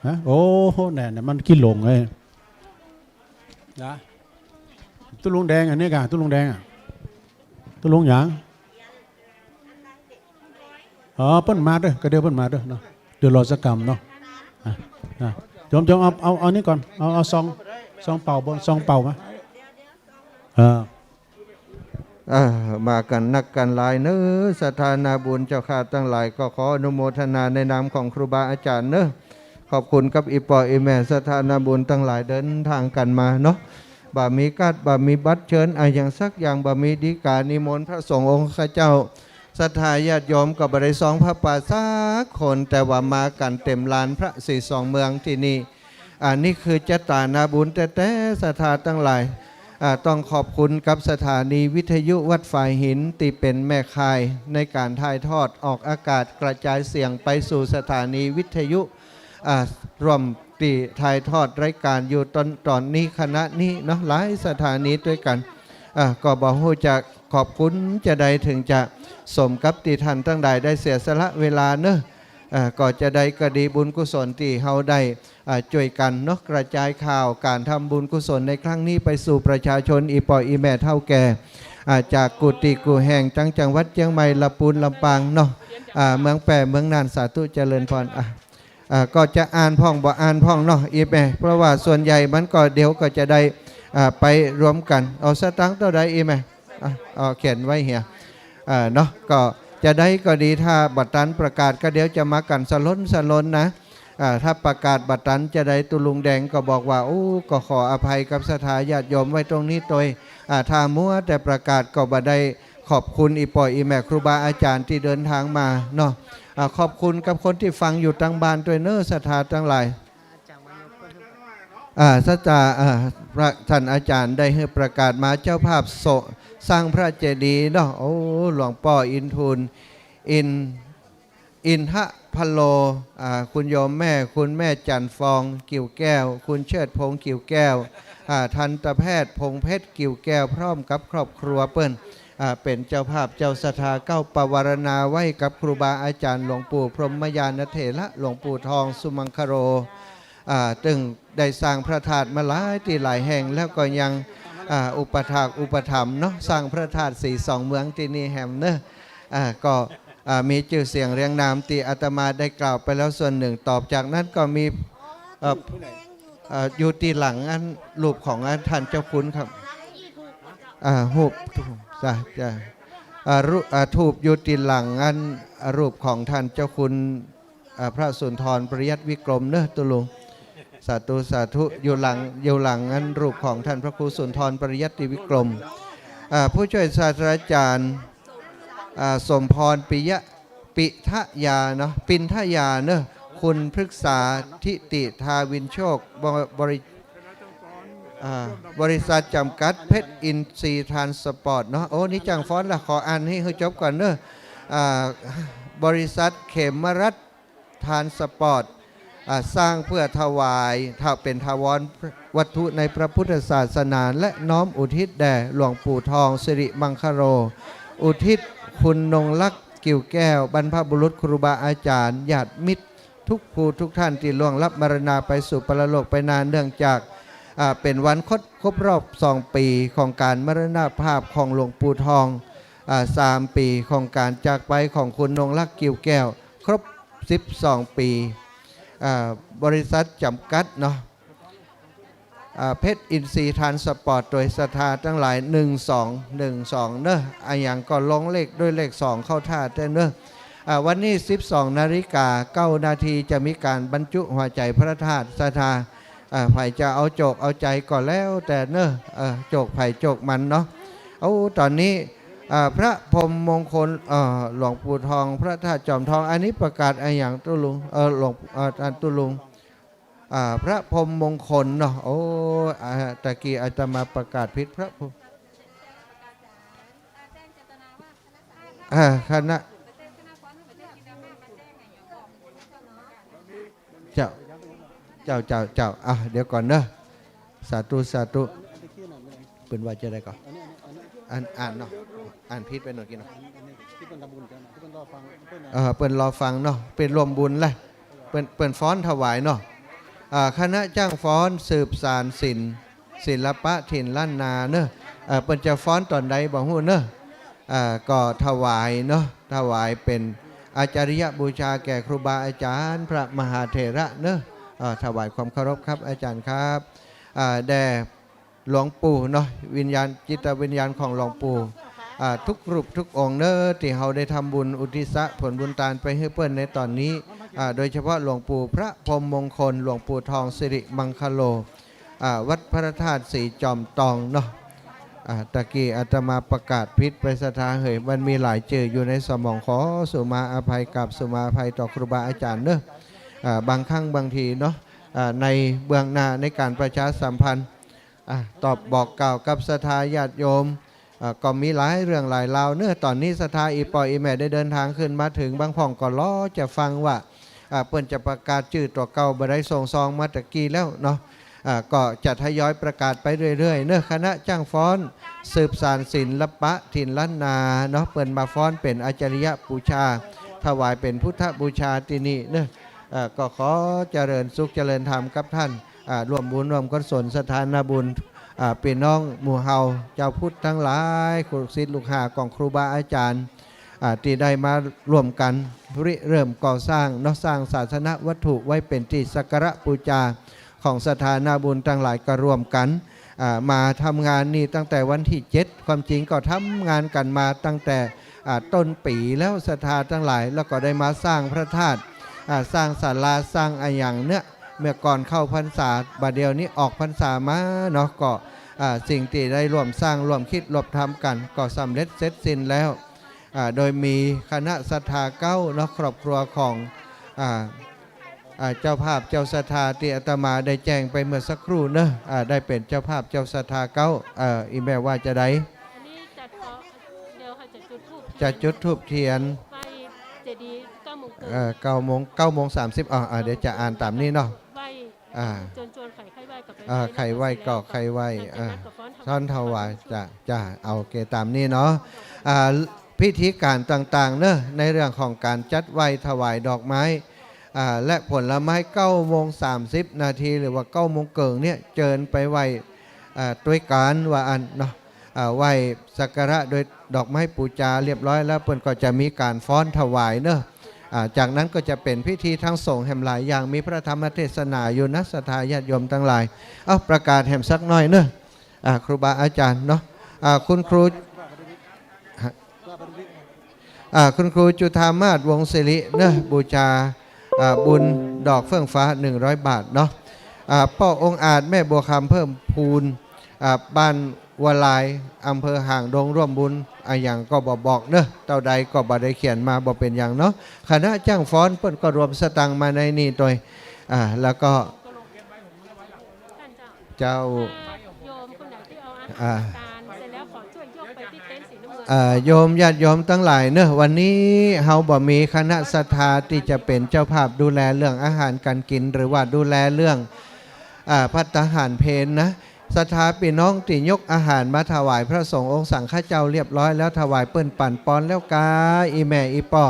ฮะ โอ้โห แน่ๆ มันขี้หลงเลยนะ ตุ๊ลุงแดง อันนี้ก่ะ ตุ๊ลุงแดงอะ ตุ๊ลุงหยัง อ๋อ เปิ้นมาเน้อ ก็เดี๋ยวเปิ้นมาเน้อเนาะ เดี๋ยวรอสักกำเนาะ อ่ะ อ่ะ โยม โยม เอา เอา เอานี่ก่อน เอา เอาซอง ซองเป่าบน ซองเป่ามา อ่า อ่า มากั๋นนักกั๋นหลายเน้อ ศรัทธานาบุญเจ้าข้าตังหลาย ก็ขออนุโมทนาในนามของครูบาอาจ๋ารย์เน้อ ขอบคุณกับอี่ป้ออี่แม่ศรัทธานาบุญตังหลาย เดินตางกั๋นมาเนาะ บ่มีการ์ด บ่มีบัตรเชิญอะหยังสักอย่าง บ่มีฎีกานิมนต์พระสงฆ์องค์ข้าเจ้า ศรัทธาญาติโยมก็บ่ได้ซองผ้าป่าสักคน แต่ว่ามากั๋นเต็มลานพระศรีสองเมืองตี้นี่ อันนี้คือจะต๋านาบุญแต๊ๆ ศรัทธาตังหลาย อ่า ต้องขอบคุณกับสถานีวิทยุวัดฝายหิน ตี้เป๋นแม่ข่ายในก๋านถ่ายทอดออกอากาศกระจายเสียงไปสู่สถานีวิทยุ อ่า ร่วมตี้ถ่ายทอดรายก๋านอยู่ต๋อน ต๋อนนี้ขณะนี้เนาะ หลายสถานีตวยกั๋น อ่า ก็บ่ฮู้จะขอบคุณจาใดเถิงจะสมกับตี้ต้านตังหลายได้เสียสละเวลาเนาะ อ่า ก็จาใดก็ดี บุญกุศลตี้เฮาได้ อ่า จ้วยกั๋นเนาะ กระจายข่าวก๋านทำบุญกุศลในครั้งนี้ไปสู่ประชาชน อี่ป้ออี่แม่เฒ่าแก่ อ่า จากกู้ตี้กู้แห่ง ตังจังหวัดเจียงใหม่ ละปูน ลำปางเนาะ อ่า เมืองแป้ เมืองน่าน สาธุเจริญพร อ่ะ อ่า ก็จะอ่านพ่องบ่อ่านพ่องเนาะ อีแม่ เพราะว่าส่วนใหญ่มันก็เดี๋ยวก็จะได้ อ่า ไปรวมกั๋น เอาสตางค์เต้าใด อีแม่ อ่ะ เอาเขียนไว้เหีย อ่า เนาะ ก็จะใดก็ดี ถ้าบ่ตันประกาศก็เดี๋ยวจะมากั๋นสะหลนสะหลนนะ อ่า ถ้าประกาศบ่ตันจะใด ตุ๊ลุงแดงก็บอกว่า โอ้ ก็ขออภัยกับศรัทธาญาติโยมไว้ตรงนี้ตวย อ่า ถ้ามัวแต่ประกาศก็บ่ได้ขอบคุณอี่ป้ออี่แม่ครูบาอาจ๋ารย์ตี้เดินตางมาเนาะ อ่า ขอบคุณกับคนตี้ฟังอยู่ตางบ้านตวยเนาะ ศรัทธาตังหลาย อ่า ศรัทธา อ่า พระ ต้านอาจ๋ารย์ได้หื้อประกาศมา เจ้าภาพโส- สร้างพระเจดีย์เนาะ โอ้ หลวงป้ออินทูล อิน อินทะพะโล อ่า คุณโยมแม่ คุณแม่จันทร์ฟอง กิ่วแก้ว คุณเชิดพงษ์ กิ่วแก้ว อ่า ทันตแพทย์พงษ์เพชร กิ่วแก้ว พร้อมกับครอบครัวเปิ้น อ่า เป๋นเจ้าภาพเจ้าศรัทธาเก๊า ปวารณาไว้กับครูบาอาจ๋ารย์หลวงปู่พรหมญาณเถระ หลวงปู่ทองสุมังคโล อ่า ตึงได้สร้างพระธาตุมาหลายตี้หลายแห่ง แล้วก็ยัง อ่า อุปถากอุปถัมภ์เนาะ สร้างพระธาตุสีสองเมืองตี้นี่แหมเนาะ อ่า ก็ อ่า มีจื้อเสียงเรียงนามตี้อาตมาได้กล่าวไปแล้วส่วนนึ่ง ตอบจากนั้นก็มี เอ่อ เอ่อ อยู่ตี้หลังอันรูปของอันต้านเจ้าคุณครับ อ่า ฮูป จ้ะ จ้ะ อ่า รู- อ่า ธูปอยู่ตี้หลังอันรูปของต้านเจ้าคุณ อ่า พระสุนทรปริยัติวิกรมเนาะตุ๊ลุง สาธุ สาธุ อยู่หลัง อยู่หลังอันรูปของต้านพระครูสุนทรปริยัติวิกรม อ่า ผู้ช่วยศาสตราจ๋ารย์ อ่า สมพรปิยะ ปิทยาเนาะ ปินทยาเนาะ คุณพฤกษา ทิติธาวินโชค บ- บริ- อ่า บริษัทจำกัดเพชรอินทรีย์ทรานสปอร์ตเนาะ โอ้ นี่จ้างฟ้อนละ ขออ่านหื้อ หื้อจบก่อนเนาะ อ่า บริษัทเขมรัตน์ ทรานสปอร์ต อ่า สร้างเพื่อถวาย ถ- เป๋นถาวรวัตถุในพระพุทธศาสนา และน้อมอุทิศแด่หลวงปู่ทองสิริมังคโล อุทิศคุณนงรัก กิ่วแก้ว บรรพบุรุษครูบาอาจ๋ารย์ ญาติมิตรทุกผู้ทุกท่านตี้ล่วงลับมรณาไปสู่ปรโลกไปนาน เนื่องจาก อ่า เป๋นวันครบ- ครบรอบสองปี๋ของก๋านมรณภาพของหลวงปู่ทอง อ่า สามปี๋ของก๋านจากไปของคุณนงรัก กิ่วแก้ว ครบสิบสองปี๋ อ่า บริษัทจำกัดเนาะ อ่า เพชรอินทรีย์ทรานสปอร์ต โตยศรัทธาตังหลาย หนึ่งสอง หนึ่งสอง เนาะ อะหยังก็ลงเลขด้วยเลขสองเข้าท่าแต๊เนาะ อ่า วันนี้สิบสองนาฬิกาเก้านาที จะมีก๋านบรรจุหัวใจ๋พระธาตุ ศรัทธา อ่า ใผจะเอาโจกเอาใจ๋ก็แล้วแต่เนาะ เออ โจกใผโจกมันเนาะ โอ้ ต๋อนนี้ อ่า พระพรหมมงคล เอ่อ หลวงปู่ทอง พระธาตุจอมทอง อันนี้ประกาศอะหยังตุ๊ลุง เอ่อ หลวง เอ่อ ต้านตุ๊ลุง อ่า พระพรหมมงคลเนาะ โอ้ อ่า ตะกี้อาตมาประกาศผิด พระพรหม อ่า คณะ เจ้า เจ้า เจ้า เจ้า อ่ะ เดี๋ยวก่อนเนาะ สาธุ สาธุ เปิ้นว่าจะใดก่อ อัน อ่านเนาะ อ่านผิดไปหน่อยกี้เนาะ เออ เปิ้นรอฟังเนาะ เปิ้นร่วมบุญแหละ เปิ้น เปิ้นฟ้อนถวายเนาะ อ่า คณะจ้างฟ้อนสืบสานศิลป์ ศิลปะถิ่นล้านนาเนาะ เอ่อ เปิ้นจะฟ้อนต๋อนใดบ่ฮู้เนาะ อ่า ก็ถวายเนาะ ถวายเป๋นอาจาริยบูชาแก่ครูบาอาจ๋ารย์พระมหาเถระเนาะ อ่า ถวายความเคารพครับอาจ๋ารย์ครับ อ่า แด่หลวงปู่เนาะ วิญญาณ จิตวิญญาณของหลวงปู่ อ่า ทุกรูปทุกองค์เนาะ ตี้เฮาได้ทำบุญอุทิศผลบุญตานไปหื้อเปิ้นในต๋อนนี้ อ่า โดยเฉพาะหลวงปู่พระพรหมมงคล หลวงปู่ทองสิริมังคโล อ่า วัดพระธาตุสีจอมตองเนาะ อ่า ตะกี้อาตมาประกาศผิดไปศรัทธาเหย มันมีหลายจื้ออยู่ในสมอง ขอสุมาอภัย กราบสุมาอภัยต่อครูบาอาจ๋ารย์เนาะ อ่า บางครั้งบางทีเนาะ อ่า ในเบื้องหน้าในก๋านประชาสัมพันธ์ อ่า ตอบบอกกล่าวกับศรัทธาญาติโยม อ่า ก็มีหลายเรื่องหลายราวเนาะ ต๋อนนี้ศรัทธาอี่ป้ออี่แม่ได้เดินตางขึ้นมาเถิง บางพ่องก็รอจะฟังว่า อ่า เปิ้นจะประกาศจื้อตั๋วเก่าบ่ใด ส่งซองมาตะกี้แล้วเนาะ อ่า ก็จะทยอยประกาศไปเรื่อยๆ เนาะ คณะจ้างฟ้อนสืบสานศิลปะถิ่นล้านนาเนาะ เปิ้นมาฟ้อนเป๋นอาจาริยบูชา ถวายเป๋นพุทธบูชาตี้นี่เนาะ อ่า ก็ขอเจริญสุขเจริญธรรมกับต้าน อ่า ร่วมบุญร่วมกุศลสถานะบุญ อ่า ปี้น้องหมู่เฮาเจ้าพุทธตังหลาย ลูกศิษย์ลูกหาของครูบาอาจ๋ารย์ อ่า ตี้ได้มาร่วมกั๋นริเริ่มก่อสร้างเนาะ สร้างศาสนวัตถุไว้เป๋นตี้สักการะปู๋จาของศรัทธานาบุญตังหลายก็ร่วมกั๋น อ่า มาทำงานนี่ตั้งแต่วันตี้เจ็ด ความจริงก็ทำงานกั๋นมาตั้งแต่ อ่า ต้นปี๋แล้วศรัทธาตังหลาย แล้วก็ได้มาสร้างพระธาตุ อ่า สร้างศาลา สร้างอะหยังเนี่ย เมื่อก่อนเข้าพรรษา บ่าเดี่ยวนี้ออกพรรษามาเนาะ ก็ อ่า สิ่งตี้ได้ร่วมสร้างร่วมคิดร่วมทำกั๋น ก็สำเร็จเสร็จสิ้นแล้ว อ่า โดยมีคณะศรัทธาเก๊าเนาะ ครอบครัวของ อ่า อ่า เจ้าภาพเจ้าศรัทธาตี้อาตมาได้แจ้งไปเมื่อสักครู่เนาะ อ่า ได้เป๋นเจ้าภาพเจ้าศรัทธาเก๊า เอ่อ อีแม่ว่าจาใด อันนี้จะขอ เดี๋ยวเขาจะจุดธูปเทียน จะจุดธูปเทียน ไหว้เจดีย์เก้าโมงครึ่ง เอ่อ เก้าโมง เก้าโมงสามสิบ อ่า อ่า เดี๋ยวจะอ่านต๋ามนี้เนาะ ไหว้ อ่า จวนๆ ใผใค่ไหว้ก็ไป อ่า ไหว้ ใผไหว้ก็ใผไหว้ หลังจากนั้นก็ฟ้อนถวาย อ่า ฟ้อนถวาย จ้ะ จ้ะ เอา โอเค ต๋ามนี้เนาะ อ่า พิธีก๋านต่างๆ เนาะ ในเรื่องของก๋านจัดไหว้ถวายดอกไม้ อ่า และผลไม้ เก้าโมงสามสิบนาที หรือว่าเก้าโมงเกิ่งเนี่ย เจิญไปไหว้ อ่า ตวยก๋านว่าอั้นเนาะ อ่า ไหว้สักการะโดยดอกไม้ปู๋จาเรียบร้อยแล้ว เปิ้นก็จะมีก๋านฟ้อนถวายเนาะ อ่า จากนั้นก็จะเป๋นพิธีทางสงฆ์แหมหลายอย่าง มีพระธรรมเทศนาอยู่นะ ศรัทธาญาติโยมตังหลาย เอ้า ประกาศแหมสักหน้อยเนาะ อ่า ครูบาอาจ๋ารย์เนาะ อ่า คุณครู อ่า คุณครูจุฑามาศ วงศ์สิริเนาะ บูชา อ่า บุญดอกเฟื่องฟ้า หนึ่งร้อยบาทเนาะ อ่า ป้อองอาจ แม่บัวคำเพิ่มพูน อ่า บ้านวัวลาย อำเภอหางดง ร่วมบุญ อะหยังก็บ่บอกเนาะ เต้าใดก็บ่ได้เขียนมา บ่เป๋นหยังเนาะ คณะจ้างฟ้อนเปิ้นก็รวมสตางค์มาในนี่ตวย อ่า แล้วก็ เจ้า ถ้าโยมคนไหนตี้เอาอาหาร อ่า จานเสร็จแล้วขอช่วยยกไปตี้เต็นท์สีน้ำเงิน อ่า โยมญาติโยมตังหลายเนาะ วันนี้เฮาบ่มีคณะศรัทธาตี้จะเป๋นเจ้าภาพดูแลเรื่องอาหารก๋านกิ๋น หรือว่าดูแลเรื่อง อ่า ภัตตาหารเพลนะ ศรัทธาปี้น้องตี้ยกอาหารมาถวายพระสงฆ์องค์สังฆเจ้าเรียบร้อยแล้ว ถวายเปิ้นปั๋นปอนแล้วกา อี่แม่อี่ป้อ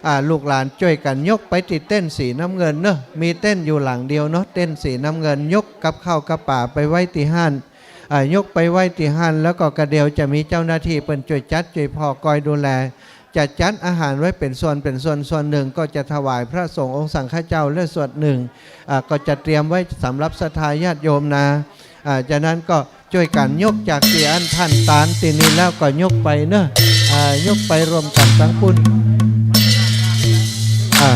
อ่า ลูกหลานจ้วยกั๋นยกไปตี้เต็นท์สีน้ำเงินเนาะ มีเต็นท์อยู่หลังเดียวเนาะ เต็นท์สีน้ำเงิน ยกกับข้าวกับป๋าไปไว้ตี้หั้น อ่า ยกไปไว้ตี้หั้น แล้วก็กระเดี่ยวจะมีเจ้าหน้าตี้เปิ้นจ้วยจัดจ้วยผ่อคอยดูแล จะจัดอาหารไว้เป๋นส่วนเป๋นส่วน ส่วนนึ่งก็จะถวายพระสงฆ์องค์สังฆเจ้า และส่วนนึ่ง อ่า ก็จะเตรียมไว้สำหรับศรัทธาญาติโยมนา อ่า จากนั้นก็ จ้วยกั๋นยกจากตี้อั้นตันตี้นี่แล้วก็ยกไปเนาะ อ่า ยกไปรวมกั๋นตังปุ้น อ่า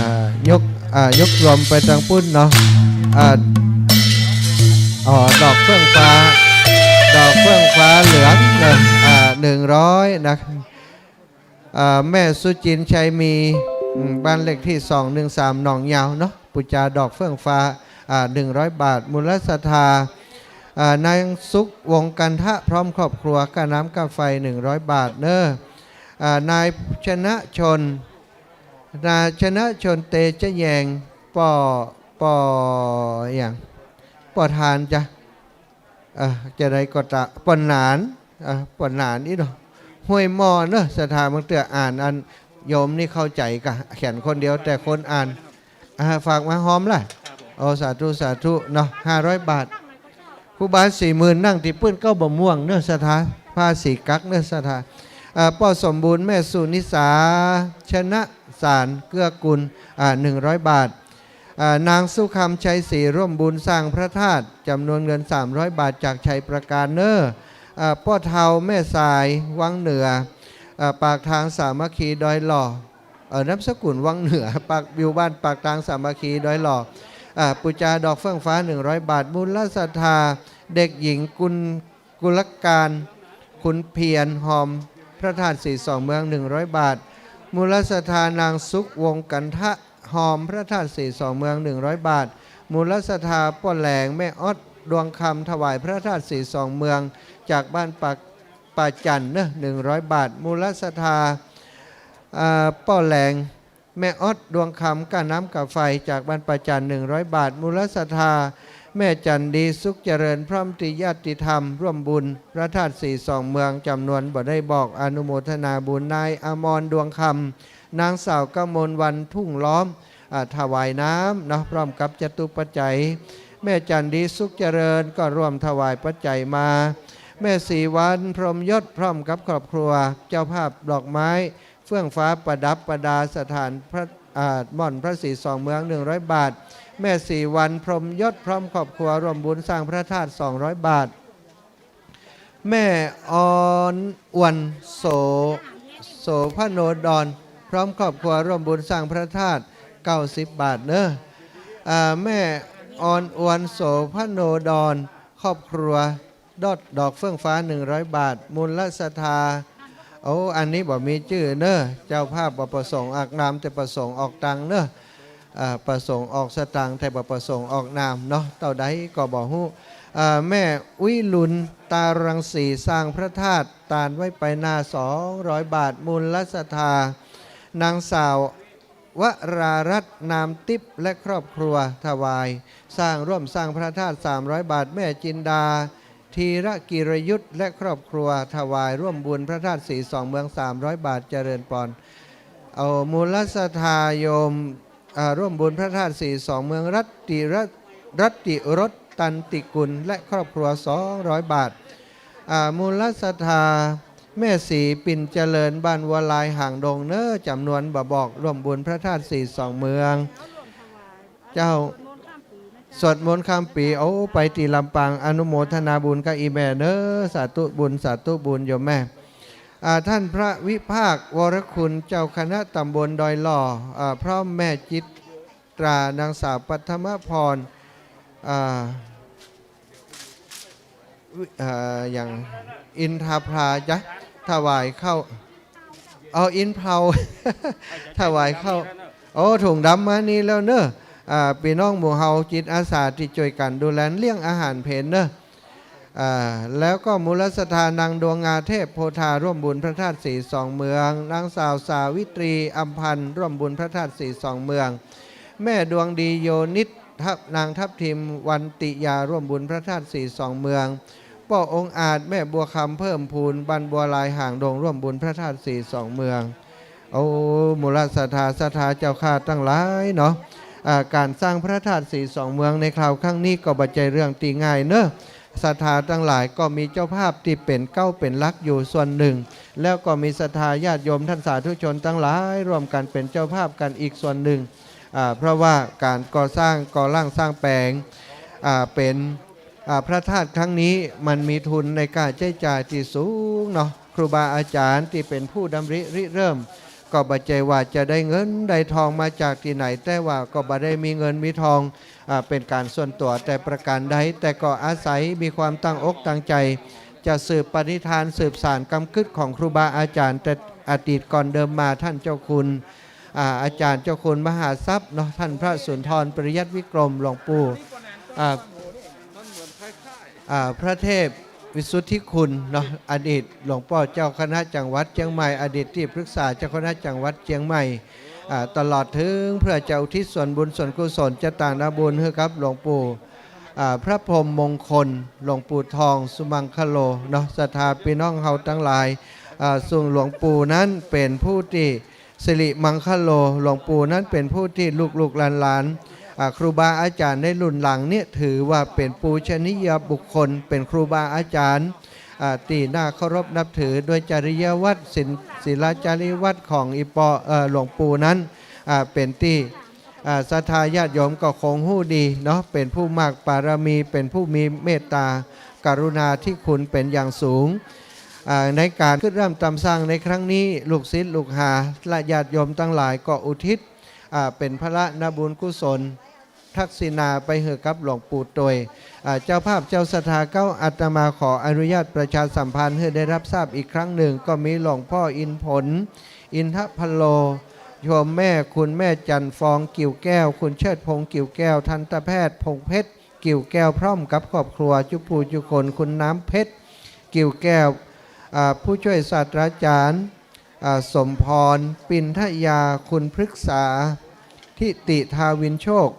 ยก อ่า ยกรวมไปตังปุ้นเนาะ อ่า อ๋อ ดอกเฟื่องฟ้า ดอกเฟื่องฟ้าเหลืองเนาะ อ่า หนึ่งร้อยนะ อ่า แม่สุจินต์ ชัยมี อืม บ้านเลขตี้สองหนึ่งสาม หนองยาวเนาะ ปู๋จาดอกเฟื่องฟ้า อ่า หนึ่งร้อยบาท มูลศรัทธา อ่า นางสุข วงศ์กันทะ พร้อมครอบครัว ก้าน้ำก้าไฟ หนึ่งร้อยบาทเนาะ อ่า นายชนะชน นายชนะชน เตชะแยง ป้อ ป้ออะหยัง ป้อทานจ้ะ เอ่อ จาใดก็ตะ ป้อหนาน เอ่อ ป้อหนานอี้เนาะ ห้วยหม้อเนาะ ศรัทธา บางเตื้ออ่านอันโยมนี่เข้าใจ๋กะ เขียนคนเดียวแต่คนอ่าน อ่า ฝากมาหอมล่ะ ครับผม โอ้ สาธุ สาธุเนาะ ห้าร้อยบาท ครูบาสี่หมื่น นั่งตี้ปื้นเก๊าบ่ม่วงเนาะ ศรัทธา ผ้าสีกั๊กเนาะ ศรัทธา อ่า ป้อสมบูรณ์ แม่สุนิสา ชนะสาร เกื้อกุล อ่า หนึ่งร้อยบาท อ่า นางสุคำ ชัยศรี ร่วมบุญสร้างพระธาตุ จำนวนเงิน สามร้อยบาท จากชัยประการเนาะ อ่า ป้อเฒ่า แม่สาย วังเหนือ อ่า ปากทางสามัคคีดอยหล่อ เอ่อ นามสกุลวังเหนือ ปาก อยู่บ้านปากทางสามัคคีดอยหล่อ อ่า ปู๋จาดอกเฟื่องฟ้า หนึ่งร้อยบาท มูลศรัทธา เด็กหญิงกุล กุลการ ขุนเพียร ฮอมพระธาตุสีสองเมือง หนึ่งร้อยบาท มูลศรัทธา นางสุข วงศ์กันทะ ฮอมพระธาตุสีสองเมือง หนึ่งร้อยบาท มูลศรัทธา ป้อแหลง แม่ออด ดวงคำ ถวายพระธาตุสีสองเมือง จากบ้านปาก ป่าจันทน์เนาะ หนึ่งร้อยบาท มูลศรัทธา อ่า ป้อแหลง แม่ออด ดวงคำ ก้าน้ำก้าไฟ จากบ้านป่าจันทน์ หนึ่งร้อยบาท มูลศรัทธา แม่จันดี สุขเจริญ พร้อมตี้ญาติธรรม ร่วมบุญพระธาตุสีสองเมือง จำนวนบ่ได้บอก อนุโมทนาบุญ นายอมร ดวงคำ นางสาวกมลวรรณ ทุ่งล้อม อ่า ถวายน้ำเนาะ พร้อมกับจตุปัจจัย แม่จันดี สุขเจริญ ก็ร่วมถวายปัจจัยมา แม่ศรีวรรณ พรหมยศ พร้อมกับครอบครัว เจ้าภาพดอกไม้ เฟื่องฟ้าประดับประดาสถานพระ อ่า หม่อนพระศรีสองเมือง หนึ่งร้อยบาท แม่ศรีวรรณ พรหมยศ พร้อมครอบครัวร่วมบุญสร้างพระธาตุ สองร้อยบาท แม่ออนอวน โส โสภโนดร พร้อมครอบครัวร่วมบุญสร้างพระธาตุ เก้าสิบบาทเนอะ อ่า แม่ออนอวน โสภโนดร ครอบครัว ดอด ดอกเฟื่องฟ้า หนึ่งร้อยบาท มูลศรัทธา โอ้ อันนี้บ่มีจื้อเนอะ เจ้าภาพบ่ประสงค์ออกนาม แต่ประสงค์ออกตังค์เนอะ อ่า ประสงค์ออกสตางค์ แต่บ่ประสงค์ออกนามเนาะ เต้าใดก็บ่ฮู้ อ่า แม่อุ๊ยลุน ตารังสี สร้างพระธาตุ ตานไว้ไปหน้า สองร้อยบาท มูลศรัทธา นางสาว วรารัตน์ นามติ๊บ และครอบครัว ถวายสร้าง ร่วมสร้างพระธาตุ สามร้อยบาท แม่จินดา ธีรกิรยุทธ และครอบครัว ถวายร่วมบุญพระธาตุศรีสองเมือง สามร้อยบาท เจริญปอน เอา มูลศรัทธาโยม อ่า ร่วมบุญพระธาตุศรีสองเมือง รัตติร รัตติรส ตันติกุล และครอบครัว สองร้อยบาท อ่า มูลศรัทธา แม่ศรีปิ่นเจริญ บ้านวัวลาย หางดงเนอะ จำนวนบ่บอก ร่วมบุญพระธาตุศรีสองเมือง เจ้า สวดมนต์ข้ามปี โอ้ ไปตี้ลำปาง อนุโมทนาบุญกับอี่แม่เนอะ สาธุบุญ สาธุบุญโยมแม่ อ่า ท่านพระวิภาค วรคุณ เจ้าคณะตำบลดอยหล่อ อ่า พร้อมแม่จิตรา นางสาวปัทมพร อ่า วิ อ่า อย่างอินทาพลาจ๊ะ ถวายข้าว เอาอินเผา ถวายข้าว โอ้ ถุงดำมานี่แล้วเนอะ อ่า ปี้น้องหมู่เฮาจิตอาสาตี้จ้วยกั๋นดูแลเลี้ยงอาหารเพลเนอะ อ่า แล้วก็มูลศรัทธานางดวงงา เทพโพธา ร่วมบุญพระธาตุศรีสองเมือง นางสาวสาวิตรี อำพันธ์ ร่วมบุญพระธาตุศรีสองเมือง แม่ดวงดี โยนิต ทัพ นางทับทิม วันติยา ร่วมบุญพระธาตุศรีสองเมือง ป้อองอาจ แม่บัวคำ เพิ่มพูน บ้านบัวลาย หางดง ร่วมบุญพระธาตุศรีสองเมือง โอ้ มูลศรัทธา ศรัทธาเจ้าข้าตังหลายเนาะ อ่า ก๋านสร้างพระธาตุศรีสองเมืองในคราวครั้งนี้ก็บ่ใจ้เรื่องตี้ง่ายเนอะ ศรัทธาตังหลายก็มีเจ้าภาพตี้เป๋นเก๊าเป๋นหลักอยู่ส่วนนึ่ง แล้วก็มีศรัทธาญาติโยมท่านสาธุชนตังหลายร่วมกั๋นเป๋นเจ้าภาพกั๋นอีกส่วนนึ่ง อ่า เพราะว่าก๋านก่อสร้าง ก่อร่างสร้างแป๋ง อ่า เป๋น อ่า พระธาตุครั้งนี้มันมีทุนในค่าใจ๊จ่ายตี้สูงเนาะ ครูบาอาจ๋ารย์ตี้เป๋นผู้ดำริริเริ่ม ก็บ่ใจ้ว่าจะได้เงินได้ทองมาจากตี้ไหน แต่ว่าก็บ่ได้มีเงินมีทอง อ่า เป๋นก๋านส่วนตั๋วแต่ประก๋านใด แต่ก็อาศัยมีความตั้งอกตั้งใจ๋ จะสืบปณิธานสืบสานกำกึ๊ดของครูบาอาจ๋ารย์แต่อดีตก่อนเดิมมา ท่านเจ้าคุณ อ่า อาจ๋ารย์เจ้าคุณมหาทรัพย์เนาะ ท่านพระสุนทรปริยัติวิกรม หลวงปู่ อ่า อ่า พระเทพวิสุทธิคุณเนาะ อดีตหลวงป้อเจ้าคณะจังหวัดเจียงใหม่ อดีตตี้ปรึกษาเจ้าคณะจังหวัดเจียงใหม่ อ่า ตลอดเถิงเพื่อจะอุทิศส่วนบุญส่วนกุศลจะตางนาบุญหื้อกับหลวงปู่ อ่า พระพรหมมงคล หลวงปู่ทองสุมังคโลเนาะ ศรัทธาปี้น้องเฮาตังหลาย อ่า ซึ่งหลวงปู่นั้นเป๋นผู้ตี้ สิริมังคโล หลวงปู่นั้นเป๋นผู้ตี้ลูกๆหลานๆ อ่า ครูบาอาจ๋ารย์ในรุ่นหลังเนี่ยถือว่าเป๋นปูชนียบุคคล เป๋นครูบาอาจ๋ารย์ อ่า ตี้น่าเคารพนับถือ โดยจริยวัตร ศีล ศีลจริยวัตรของอี่ป้อ เอ่อ หลวงปู่นั้น อ่า เป๋นตี้ อ่า ศรัทธาญาติโยมก็คงฮู้ดีเนาะ เป๋นผู้มากปารมี เป๋นผู้มีเมตตากรุณาธิคุณเป๋นอย่างสูง อ่า ในก๋านกึ๊ดร่ำตำสร้างในครั้งนี้ ลูกศิษย์ลูกหาและญาติโยมตังหลายก็อุทิศ อ่า เป๋นพระนาบุญกุศล ทักษิณาไปหื้อกับหลวงปู่ตวย อ่า เจ้าภาพเจ้าศรัทธาเก๊า อาตมาขออนุญาตประชาสัมพันธ์หื้อได้รับทราบอีกครั้งนึ่ง ก็มีหลวงป้ออินผล อินทพโล โยมแม่ คุณแม่จันทร์ฟอง กิ่วแก้ว คุณเชิดพงษ์ กิ่วแก้ว ทันตแพทย์ พงษ์เพชร กิ่วแก้ว พร้อมกับครอบครัว จุผู้จุคน คุณน้ำเพชร กิ่วแก้ว อ่า ผู้ช่วยศาสตราจ๋ารย์ อ่า สมพร ปินทยา คุณพฤกษา ทิติ ทาวินโชค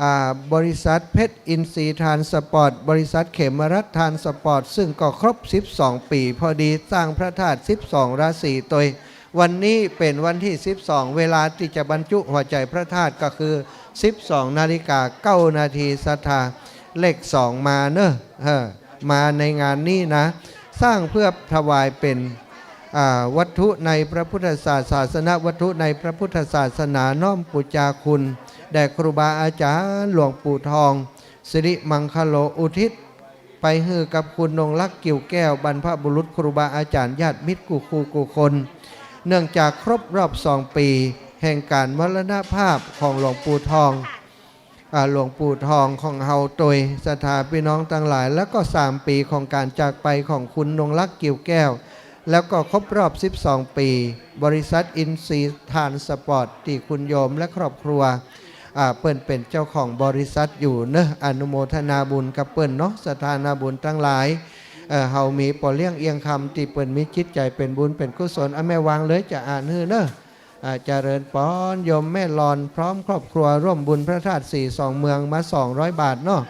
อ่า บริษัทเพชรอินทรีย์ทรานสปอร์ต บริษัทเขมรัฐทรานสปอร์ต ซึ่งก็ครบสิบสองปี๋พอดี สร้างพระธาตุสิบสองราศีตวย วันนี้เป๋นวันตี้สิบสอง เวลาตี้จะบรรจุหัวใจ๋พระธาตุก็คือสิบสองนาฬิกาเก้านาที ศรัทธา เลขสองมาเนอะ เออ มาในงานนี้นะ สร้างเพื่อถวายเป๋น อ่า วัตถุในพระพุทธศาส- ศาสนวัตถุในพระพุทธศาสนา น้อมปู๋จาคุณแด่ครูบาอาจ๋ารย์หลวงปู่ทอง สิริมังคโล อุทิศไปหื้อกับคุณนงรัก กิ่วแก้ว บรรพบุรุษครูบาอาจ๋ารย์ญาติมิตรกู้คู่กู้คน เนื่องจากครบรอบสองปี๋แห่งการมรณภาพของหลวงปู่ทอง อ่า หลวงปู่ทองของเฮา โตยศรัทธาปี้น้องตังหลาย แล้วก็สามปี๋ของการจากไปของคุณนงรัก กิ่วแก้ว แล้วก็ครบรอบสิบสองปี๋ บริษัทอินทรีย์ทรานสปอร์ตตี้คุณโยมและครอบครัว อ่า เปิ้นเป๋นเจ้าของบริษัทอยู่เนาะ อนุโมทนาบุญกับเปิ้นเนาะ ศรัทธานาบุญตังหลาย เอ่อ เฮามีป้อเลี้ยงเอี่ยงคำตี้เปิ้นมีจิตใจ๋เป๋นบุญเป๋นกุศล อ่ะ แม่วางเลย จะอ่านหื้อเนาะ อ่า เจริญปอน โยมแม่ลอนพร้อมครอบครัวร่วมบุญพระธาตุสีสองเมืองมาสองร้อยบาทเนาะ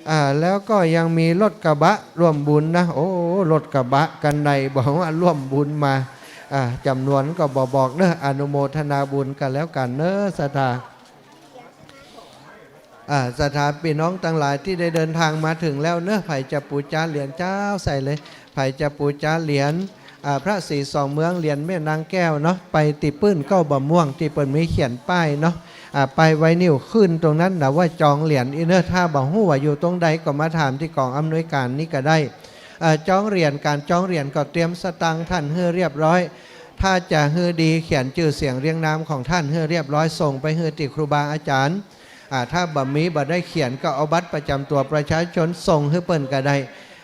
อ่า แล้วก็ยังมีรถกระบะร่วมบุญนะ โอ้ รถกระบะคันใดบอกว่าร่วมบุญมา อ่า จ๋ำนวนก็บ่บอกเนาะ อนุโมทนาบุญกั๋นแล้วกั๋นเนาะ ศรัทธา อ่า ศรัทธาปี้น้องตังหลายตี้ได้เดินตางมาเถิงแล้วเนาะ ใผจะปู๋จาเหรียญเจ้าใส่เลย ใผจะปู๋จาเหรียญ อ่า พระสีสองเมือง เหรียญแม่นางแก้วเนาะ ไปตี้ปื้นเก๊าบ่าม่วงตี้เปิ้นมีเขียนป้ายเนาะ อ่า ป้ายไวนิวขึ้นตรงนั้นนะว่าจองเหรียญอี้เนาะ ถ้าบ่ฮู้ว่าอยู่ตรงใดก็มาถามตี้ก๋องอำนวยก๋านนี้ก็ได้ อ่า จองเหรียญ ก๋านจองเหรียญก็เตรียมสตางค์ต้านหื้อเรียบร้อย ถ้าจะหื้อดีเขียนจื้อเสียงเรียงนามของต้านหื้อเรียบร้อย ส่งไปหื้อตี้ครูบาอาจ๋ารย์ อ่า ถ้าบ่มีบ่ได้เขียนก็เอาบัตรประจ๋ำตั๋วประชาชนส่งหื้อเปิ้นก็ได้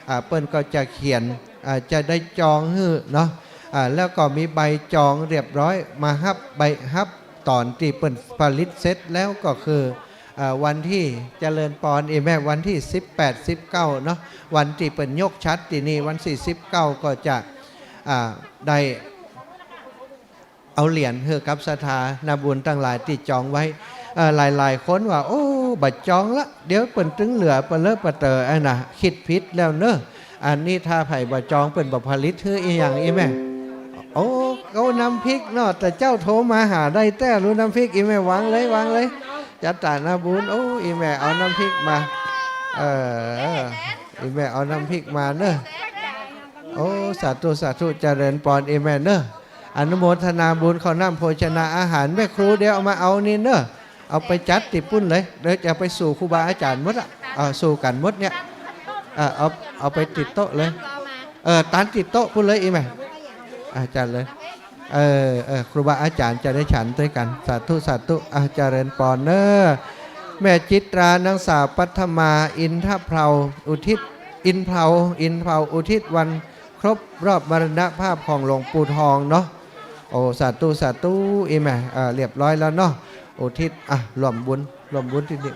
อ่า เปิ้นก็จะเขียน อ่า จะได้จองหื้อเนาะ อ่า แล้วก็มีใบจองเรียบร้อย มาฮับใบฮับต๋อนตี้เปิ้นผลิตเสร็จแล้วก็คือ อ่า วันตี้ เจริญปอน อี่แม่ วันตี้สิบแปด สิบเก้าเนาะ วันตี้เปิ้นยกฉัตรตี้นี่ วันตี้สิบเก้าก็จะ อ่า ได้ เอาเหรียญหื้อกับศรัทธานาบุญตังหลายตี้จองไว้ เอ่อ หลายๆ คนว่า โอ้ บ่จองละ เดี๋ยวเปิ้นตึงเหลือปะเลอะปะเต๋อ อันน่ะ กึ๊ดผิดแล้วเนาะ อันนี้ถ้าใผบ่จองเปิ้นบ่ผลิตหื้ออี่หยัง อี่แม่ โอ้ เอาน้ำพริกเนาะ แต่เจ้าโทรมาหาได้แต๊ ลูกน้ำพริก อี่แม่วางเลย วางเลย จัดต๋านาบุญ โอ้ อี่แม่เอาน้ำพริกมา เออ อี่แม่เอาน้ำพริกมาเนาะ โอ้ สาธุ สาธุ เจริญปอน อี่แม่เนาะ อนุโมทนาบุญ ข้าวน้ำโภชนาอาหาร แม่ครูเดี๋ยวเอามาเอานี่เนาะ เอาไปจัดตี้ปุ้นเลย เดี๋ยวจะไปสู่ครูบาอาจ๋ารย์หมดละ เอาสู่กั๋นหมดเนี่ย เออ เอา เอาไปติดโต๊ะเลย เออ ตานติดโต๊ะปุ้นเลย อี่แม่ อ่ะ จัดเลย เออ เออ ครูบาอาจ๋ารย์จะได้ฉันตวยกั๋น สาธุ สาธุ อ่ะ เจริญปอนเนาะ แม่จิตรา นางสาวปัทมา อินทเพลา อุทิศ อินเพลา อินเพลา อุทิศวัน ครบรอบมรณภาพของหลวงปู่ทองเนาะ โอ้ สาธุ สาธุ อี่แม่ เอ่อ เรียบร้อยแล้วเนาะ อุทิศ อ่ะ ร่วมบุญ ร่วมบุญตี้นี่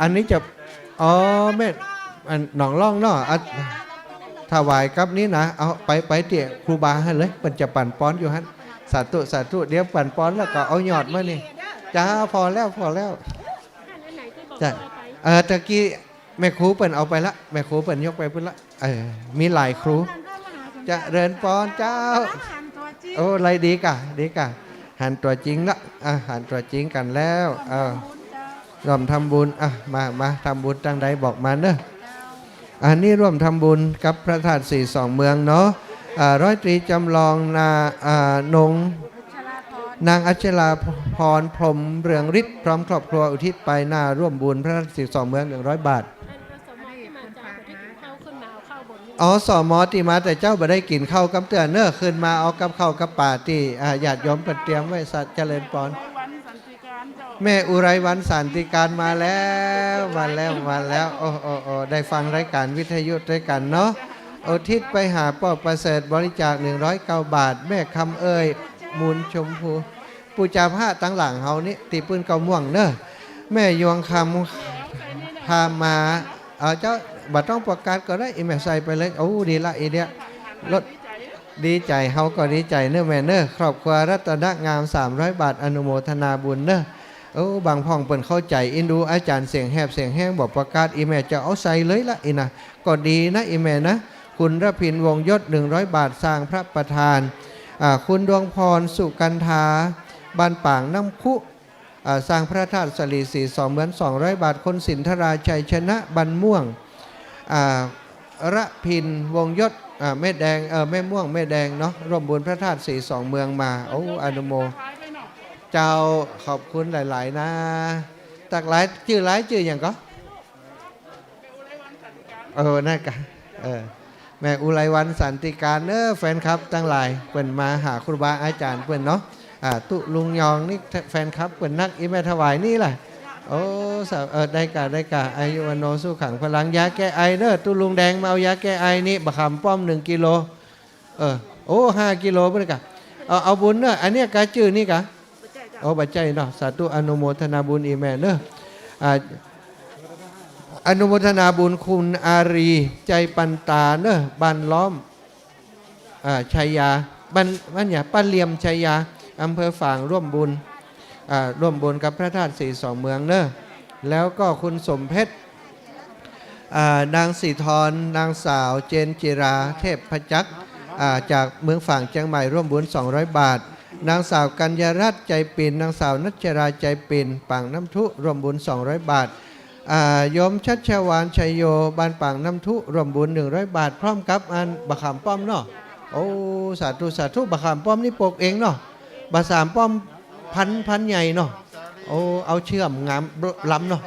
อันนี้จะ อ๋อ แม่ อันหนองล่องเนาะ อ่ะ ถวายกับนี้นะ เอาไป ไปตี้ครูบาหั้นเลย เปิ้นจะปั๋นปอนอยู่หั้น สาธุ สาธุ เดี๋ยวปั๋นปอนแล้วก็เอาหยอดมานี่ จ้า ผ่อแล้ว ผ่อแล้ว จ้ะ เอ่อ ตะกี้แม่ครูเปิ้นเอาไปละ แม่ครูเปิ้นยกไปปุ้นละ เออ มีหลายครู เจริญปอนเจ้า โอ้ อะไรดีก่ะ ดีก่ะ หันตั๋วจริงละ อ่ะ หันตั๋วจริงกั๋นแล้ว เออ ร่วมทำบุญ อ่ะ มา มา ทำบุญตังใดบอกมาเนาะ อันนี้ร่วมทำบุญกับพระธาตุสีสองเมืองเนาะ อ่า ร้อยตรีจำลอง นา อ่า นง นางอัชราพร พรหมเรืองฤทธิ์ พร้อมครอบครัวอุทิศไปหน้าร่วมบุญพระธาตุสีสองเมือง หนึ่งร้อยบาท อ๋อ สม ตี้มาแต่เจ๊าบ่ได้กิ๋นข้าวกำเตื้อเนาะ ขึ้นมาเอากับข้าวกับป๋าตี้ อ่า ญาติโยมเปิ้นเตรียมไว้ สา เจริญปอน แม่อุไรวรรณสันติการมาแล้ว มาแล้ว มาแล้ว โอ้ โอ้ โอ้ ได้ฟังรายการวิทยุตวยกั๋นเนาะ อุทิศไปหาป้อประเสริฐ บริจาค หนึ่งร้อยเก้าบาท แม่คำเอ่ย มูลชมพู ปู๋จาพระตังหลังเฮานี่ ตี้ปื้นเก๊าม่วงเนาะ แม่ยวงคำ พามา เอาเจ้า บ่ต้องประกาศก็ได้ อี่แม่ใส่ไปเลย โอ้ ดีละ อี่เดีย ลด ดีใจ๋ เฮาก็ดีใจ๋เนาะแม่เนาะ ครอบครัวรัตนงาม สามร้อยบาท อนุโมทนาบุญเนาะ โอ้ บางพ่องเปิ้นเข้าใจ๋ อินดูอาจ๋ารย์เสียงแหบเสียงแฮง บ่ประกาศ อี่แม่จะเอาใส่เลยละ อี่นะ ก็ดีนะ อี่แม่นะ คุณระพินวงศ์ยศ หนึ่งร้อยบาท สร้างพระประธาน อ่า คุณดวงพร สุกันธา บ้านปางน้ำคุ อ่า สร้างพระธาตุสาลีสีสองเมือง สองร้อยบาท คนสินทราชัยชนะ บ้านม่วง อ่า ระพินวงศ์ยศ อ่า แม่แดง เออ แม่ม่วง แม่แดงเนาะ ร่วมบุญพระธาตุศรีสองเมืองมา โอ้ อนุโม เจ้า ขอบคุณหลายๆ นะ ตักหลาย จื้อหลาย จื้อหยังก่อ เออ นั่นกะ เออ แม่อุไรวรรณ สันติการ เน้อ แฟนคลับตังหลาย เปิ้นมาหาครูบาอาจ๋ารย์เปิ้นเนาะ อ่า ตุ๊ลุงยองนี่แฟนคลับเปิ้นนัก อี่แม่ถวายนี่แหละ โอ้ สา เออ ได้กะ ได้กะ อายุวัณโณสุขังพลัง ยาแก้ไอเน้อ ตุ๊ลุงแดงมาเอายาแก้ไอนี่ บ่าขามป้อมหนึ่งกิโล เออ โอ้ ห้ากิโลปุ้นกะ เอา เอาบุญเน้อ อันเนี้ยกะจื้อนี่กะ โอ้ บ่ใจ้เนาะ สาธุ อนุโมทนาบุญอี่แม่เน้อ อ่า อนุโมทนาบุญคุณอารี ใจปันตาเน้อ บ้านล้อม อ่า ชัยยา บ้าน บ้านหยัง บ้านเหลี่ยมชัยยา อำเภอฝาง ร่วมบุญ อ่า ร่วมบุญกับพระธาตุศรีสองเมืองเน้อ แล้วก็คุณสมเพชร อ่า นางสีทร นางสาวเจนจิรา เทพจักร อ่า จากเมืองฝางเจียงใหม่ ร่วมบุญสองร้อยบาท นางสาวกัญญารัตน์ ใจปิ่น นางสาวนัชรา ใจปิ่น ปากน้ำทุ ร่วมบุญสองร้อยบาท อ่า โยมชัชวาล ชัยโย บ้านปากน้ำทุ ร่วมบุญหนึ่งร้อยบาท พร้อมกับอันบ่าขามป้อมเนาะ โอ้ สาธุ สาธุ บ่าขามป้อมนี่ปลูกเองเนาะ บ่าสามป้อม พันธุ์ พันธุ์ใหญ่เนาะ โอ้ เอาเชื่อมงามล้ำเนาะ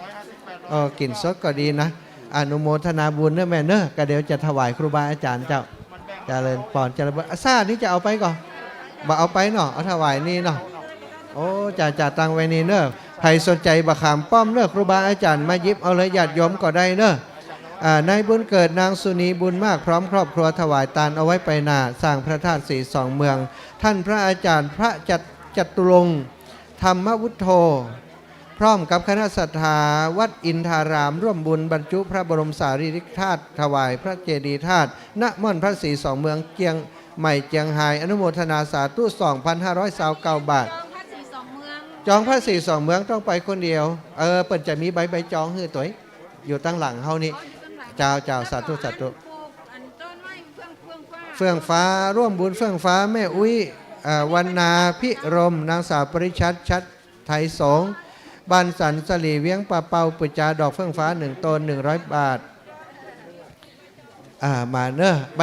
เออ กิ๋นสดก็ดีนะ อนุโมทนาบุญเน้อแม่เน้อ ก็เดี๋ยวจะถวายครูบาอาจ๋ารย์เจ้า เจริญปอน เจริญปอน อ่ะ ซ่านี่จะเอาไปก่อ บ่เอาไปเนาะ เอาถวายนี่เนาะ โอ้ จ้า จ้า ตั้งไว้นี่เน้อ ใผสนใจ๋บ่าขามป้อมเน้อ ครูบาอาจ๋ารย์มาหยิบเอาเลย ญาติโยมก็ได้เน้อ อ่า นายบุญเกิด นางสุนีบุญมาก พร้อมครอบครัวถวายตานเอาไว้ไปหน้า สร้างพระธาตุศรีสองเมือง ท่านพระอาจ๋ารย์พระจัต จตุรงค์ ธรรมวุฒโธ พร้อมกับคณะศรัทธาวัดอินทาราม ร่วมบุญบรรจุพระบรมสารีริกธาตุ ถวายพระเจดีย์ธาตุ ณ ม่อนพระศรีสองเมือง เจียงใหม่ เจียงฮาย อนุโมทนาสาธุ สองพันห้าร้อยซาวเก้าบาท จองพระศรีสองเมือง จองพระศรีสองเมืองต้องไปคนเดียว เออ เปิ้นจะมีใบ ใบจองหื้อตวย อยู่ตังหลังเฮานี่ อ๋อ อยู่ตังหลัง เจ้า เจ้า สาธุ สาธุ อันต้นไม้เฟื่อง เฟื่องฟ้า เฟื่องฟ้า ร่วมบุญเฟื่องฟ้า แม่อุ๊ย อ่า วรรณาภิรมย์ นางสาวปริชัด ชัดไทยสงฆ์ บ้านสันสลี เวียงป่าเปา ปู๋จาดอกเฟื่องฟ้าหนึ่งต้น หนึ่งร้อยบาท อ่า มาเน้อ ใบ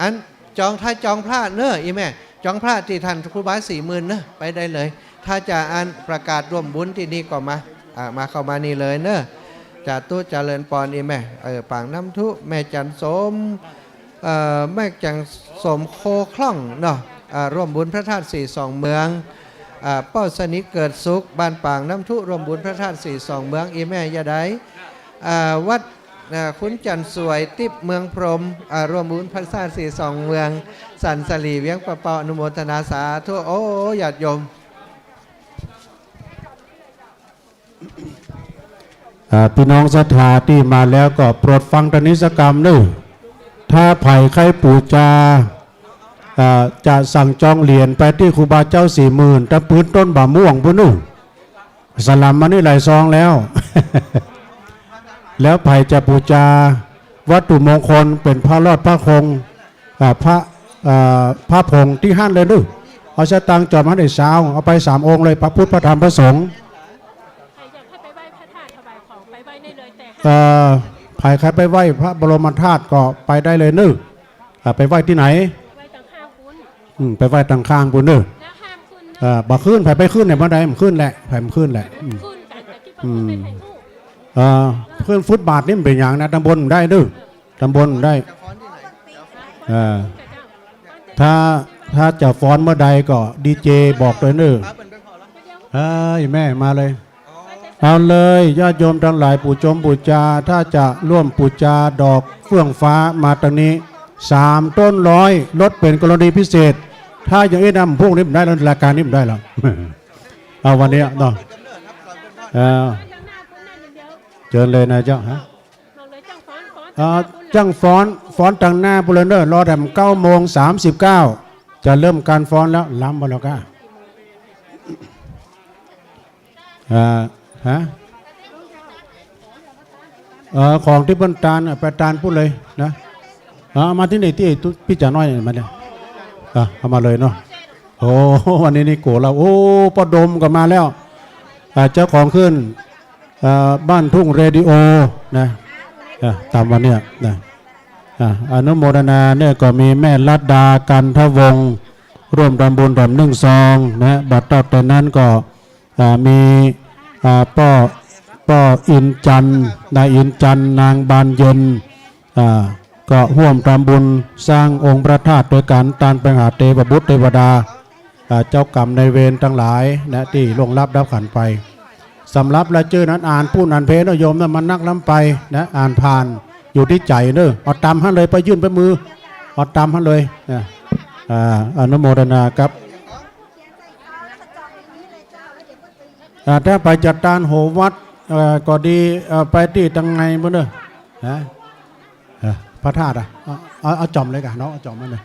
อัน จอง ถ้าจองพระเน้อ อี่แม่ จองพระตี้ท่านครูบาสี่หมื่นเน้อ ไปได้เลย ถ้าจะอันประกาศร่วมบุญตี้นี่ก็มา อ่า มาเข้ามานี่เลยเน้อ สาธุ เจริญปอน อี่แม่ เออ ปากน้ำทุ แม่จันสม เอ่อ แม่จันสม โคคล่องเนาะ อ่า ร่วมบุญพระธาตุศรีสองเมือง อ่า ป้อสนิทเกิดสุข บ้านปากน้ำทุ ร่วมบุญพระธาตุศรีสองเมือง อี่แม่ยะได อ่า วัด อ่า ขุนจันทร์สวย ติ๊บเมืองพรหม อ่า ร่วมบุญพระธาตุศรีสองเมือง สันสลี เวียงป่าเปา อนุโมทนาสาธุ โอ้ ญาติโยม อ่า ปี้น้องศรัทธาตี้มาแล้วก็โปรดฟังตะนี้สักกำเน้อ ถ้าใผใค่ปู๋จา อ่า จะสั่งจองเหรียญไปตี้ครูบาเจ้าสี่หมื่น ตะปื๊ดต้นบ่าม่วงปู้นเน้อ สลัมมานี่หลายซองแล้ว แล้วใผจะปู๋จาวัตถุมงคลเป๋นพระรอดพระคง อ่า พระ อ่า พระผงตี้หั้นเลยเน้อ เอาสตางค์จ่อมหั้นได้ซาว เอาไปสามองค์เลย พระพุทธ พระธรรม พระสงฆ์ ใผอยากใค่ไปไหว้พระธาตุถวายของไปไหว้ได้เลย แต่ เอ่อ ใผใค่ไปไหว้พระบรมธาตุก็ไปได้เลยเน้อ อ่า ไปไหว้ตี้ไหน ไหว้ตังข้างปู้น อืม ไปไหว้ตังข้างปู้นเน้อ แล้วห้ามขึ้นนะ เอ่อ บ่ขึ้น ใผไปขึ้นเนี่ยบ่ได้ มันขึ้นแหละ ใผมันขึ้นแหละ อืม ขึ้นกั๋นแต่กี้ อืม ขึ้นไปถ่ายรูป เอ่อ ขึ้นฟุตบาทนี่มันเป๋นหยังนะ ตำบลมันได้เน้อ ตำบลมันได้ เอ่อ ถ้า ถ้าจะฟ้อนเมื่อใดก็ดีเจบอกตวยเน้อ เอ้ย แม่มาเลย เอาเลย ญาติโยมตังหลาย ปู๋จงปู๋จา ถ้าจะร่วมปู๋จาดอกเฟื่องฟ้ามาตางนี้ สามต้นร้อย ลดเป๋นกรณีพิเศษ ถ้าอย่างอี้นะ พวกนี้บ่ได้แล้ว รายก๋านนี้บ่ได้แล้ว เอาวันนี้เนาะ เออ เจิญเลยนะเจ้า ฮะ อ่า จ้างฟ้อน ฟ้อนตังหน้าปู้นเลยเน้อ รอแถมเก้าโมงสามสิบเก้า จะเริ่มก๋านฟ้อนแล้ว ล้ำหมดแล้วก้า อ่า ฮะ เอ่อ ของตี้เปิ้นตานน่ะ ไปตานปู้นเลยนะ เอามาตี้นี่ ตี้ตุ๊ ปี้จ๋าน้อยนี่ มาเนี่ย อ่ะ เอามาเลยเนาะ โอ้ วันนี้นี่โก๋แล้ว โอ้ ป้อดมก็มาแล้ว อ่า เจ้าของคลื่น เอ่อ บ้านทุ่งเรดิโอนะ อ่ะ ต๋ามวันเนี่ยนะ อ่า อนุโมทนาเนี่ยก็มีแม่รัตดา กันทวงศ์ ร่วมทำบุญแถมนึ่งซองนะ บัดเต้าแต่นั้นก็ อ่า มี อ่า ป้อ ป้ออินจันทร์ นายอินจันทร์ นางบานเย็น อ่า ก็ฮ่วมทำบุญสร้างองค์พระธาตุโดยก๋านตานไปหาเตวบุตรเตวดา อ่า เจ้ากรรมนายเวรตังหลายนะ ตี้ล่วงลับดับขันธ์ไป สำหรับรายจื้อนั้นอ่านปู้นอ่านเพเนาะ โยมนะ มันนักล้ำไปนะ อ่านผ่าน อยู่ตี้ใจ๋เนาะ เอาต๋ามหั้นเลย ไปยื่นไปมือ เอาต๋ามหั้นเลยนะ อ่า อนุโมทนาครับ อ่า ถ้าไปจัดตานโหวัด เอ่อ ก็ดี เอ่อ ไปตี้ตังในปู้นเนาะ ฮะ เอ่อ พระธาตุอะ เอา เอา เอาจ่อมเลยก่ะเนาะ เอาจ่อมมาเลย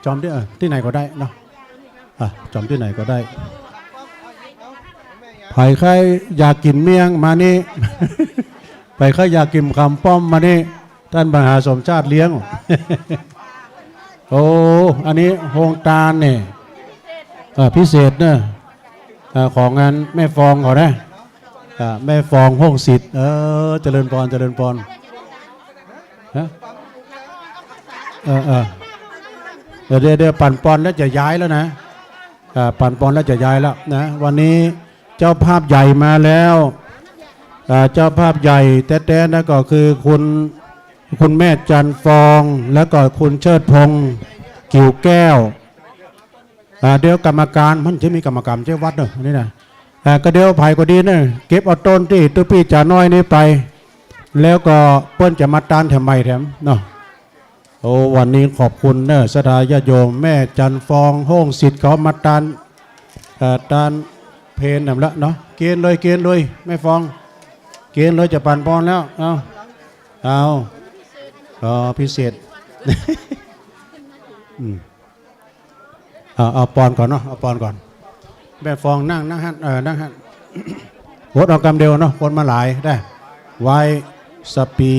จ่อมตี้ เอ่อ ตี้ไหนก็ได้เนาะ อ่ะ จ่อมตี้ไหนก็ได้ ใผใค่อยากกิ๋นเมี่ยงมานี่ ใผใค่อยากกิ๋นขามป้อมมานี่ ต้านมหาสมชาติเลี้ยง โอ้ อันนี้โฮงตานเนี่ย เอ่อ พิเศษเนาะ เอ่อ ของงานแม่ฟองเขานะ อ่า แม่ฟอง ฮ่องสิทธิ์ เออ เจริญปอน เจริญปอน ฮะ เออ เออ เดี๋ยว เดี๋ยว เดี๋ยว ปั๋นปอนแล้วจะย้ายแล้วนะ อ่า ปั๋นปอนแล้วจะย้ายแล้วนะ วันนี้เจ้าภาพใหญ่มาแล้ว อ่า เจ้าภาพใหญ่แต๊ๆ นะ ก็คือคุณ คุณแม่จันทร์ฟอง แล้วก็คุณเชิดพงษ์ กิ่วแก้ว อ่า เดี๋ยวกรรมก๋าน มันจะมีกรรมก๋านเจ้าวัดเนาะ อันนี้นะ อ่า ก็เดี๋ยวใผก็ดีเนาะ เก็บเอาต้นตี้ตุ๊ปี้จ๋าน้อยนี่ไป แล้วก็เปิ้นจะมาตานแถมใหม่แถมเนาะ โอ้ วันนี้ขอบคุณเนาะ ศรัทธาญาติโยม แม่จันทร์ฟอง ฮ่องสิทธิ์เขามาตาน เอ่อ ตานเพลแถมละเนาะ เกียนเลย เกียนเลย แม่ฟอง เกียนเลย จะปั๋นปอนแล้ว เอา เอา อ๋อ พิเศษ อืม เอา เอาปอนก่อนเนาะ เอาปอนก่อน แม่ฟองนั่ง นั่งหั้น เออ นั่งหั้น อดเอากำเดียวเนาะ คนมาหลาย ได้ ไหว้ สัพพี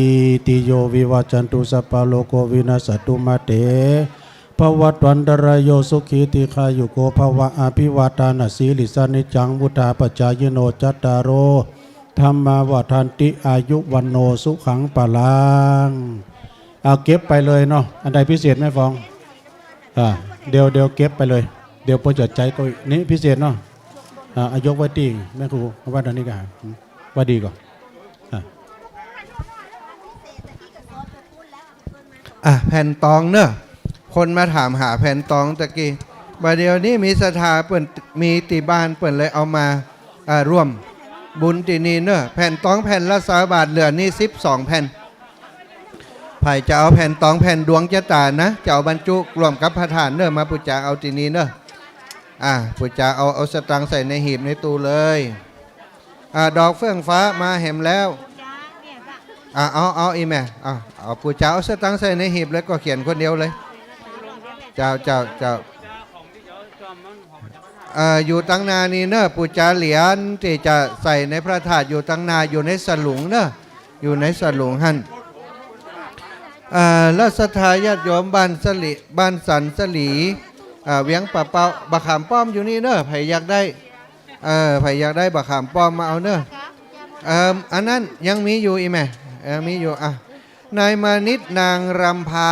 ติโยวิวัชชันตุ สัพพะโรโควินัสสะตุ มาเต ภวัตวันตรายโย สุขีทีฆายุโกภวะ อภิวาทานะสีลิสสะ นิจจังวุฑฒาปะจายิโน จัตตาโร ธัมมาวัฑฒันติ อายุวัณโณ สุขังพลัง เอาเก็บไปเลยเนาะ อันใดพิเศษแม่ฟอง อ่า เดี๋ยว เดี๋ยวเก็บไปเลย เดี๋ยวเปิ้นจะใจ๊ก็ นี่พิเศษเนาะ อ่า เอายกไว้ตี้แม่ครู เอาไว้ตรงนี้ก่อน ไว้ดีก่อน อ่า อ่ะ แผ่นตองเนาะ คนมาถามหาแผ่นตองตะกี้ บ่าเดี่ยวนี้มีศรัทธาเปิ้น มีตี้บ้านเปิ้นเลยเอามา อ่า ร่วมบุญตี้นี่เนาะ แผ่นตองแผ่นละซาวบาท เหลือนี่สิบสองแผ่น ใผจะเอาแผ่นตองแผ่นดวงจะต๋านะ จะเอาบรรจุร่วมกับพระธาตุเนาะ มาปู๋จาเอาตี้นี่เนาะ อ่า ปู๋จาเอา เอาสตางค์ใส่ในหีบในตู้เลย อ่า ดอกเฟื่องฟ้ามาแหมแล้ว อ่า เอา เอา อี่แม่ อ่า เอา ปู๋จาเอาสตางค์ใส่ในหีบเลย ก็เขียนคนเดียวเลย เจ้า เจ้า เจ้า เอ่อ อยู่ตังหน้านี่เนาะ ปู๋จาเหรียญตี้จะใส่ในพระธาตุอยู่ตังหน้า อยู่ในสลุงเนาะ อยู่ในสลุงหั้น เอ่อ และศรัทธาญาติโยมบ้านสลี บ้านสันสลี เอ่อ เวียงป่าเป้า บ่าขามป้อมอยู่นี่เนาะ ใผอยากได้ เออ ใผอยากได้บ่าขามป้อมมาเอาเนาะ เอ่อ อันนั้นยังมีอยู่อี่แม่ เออ มีอยู่ อ่ะ นายมานิต นางรำพา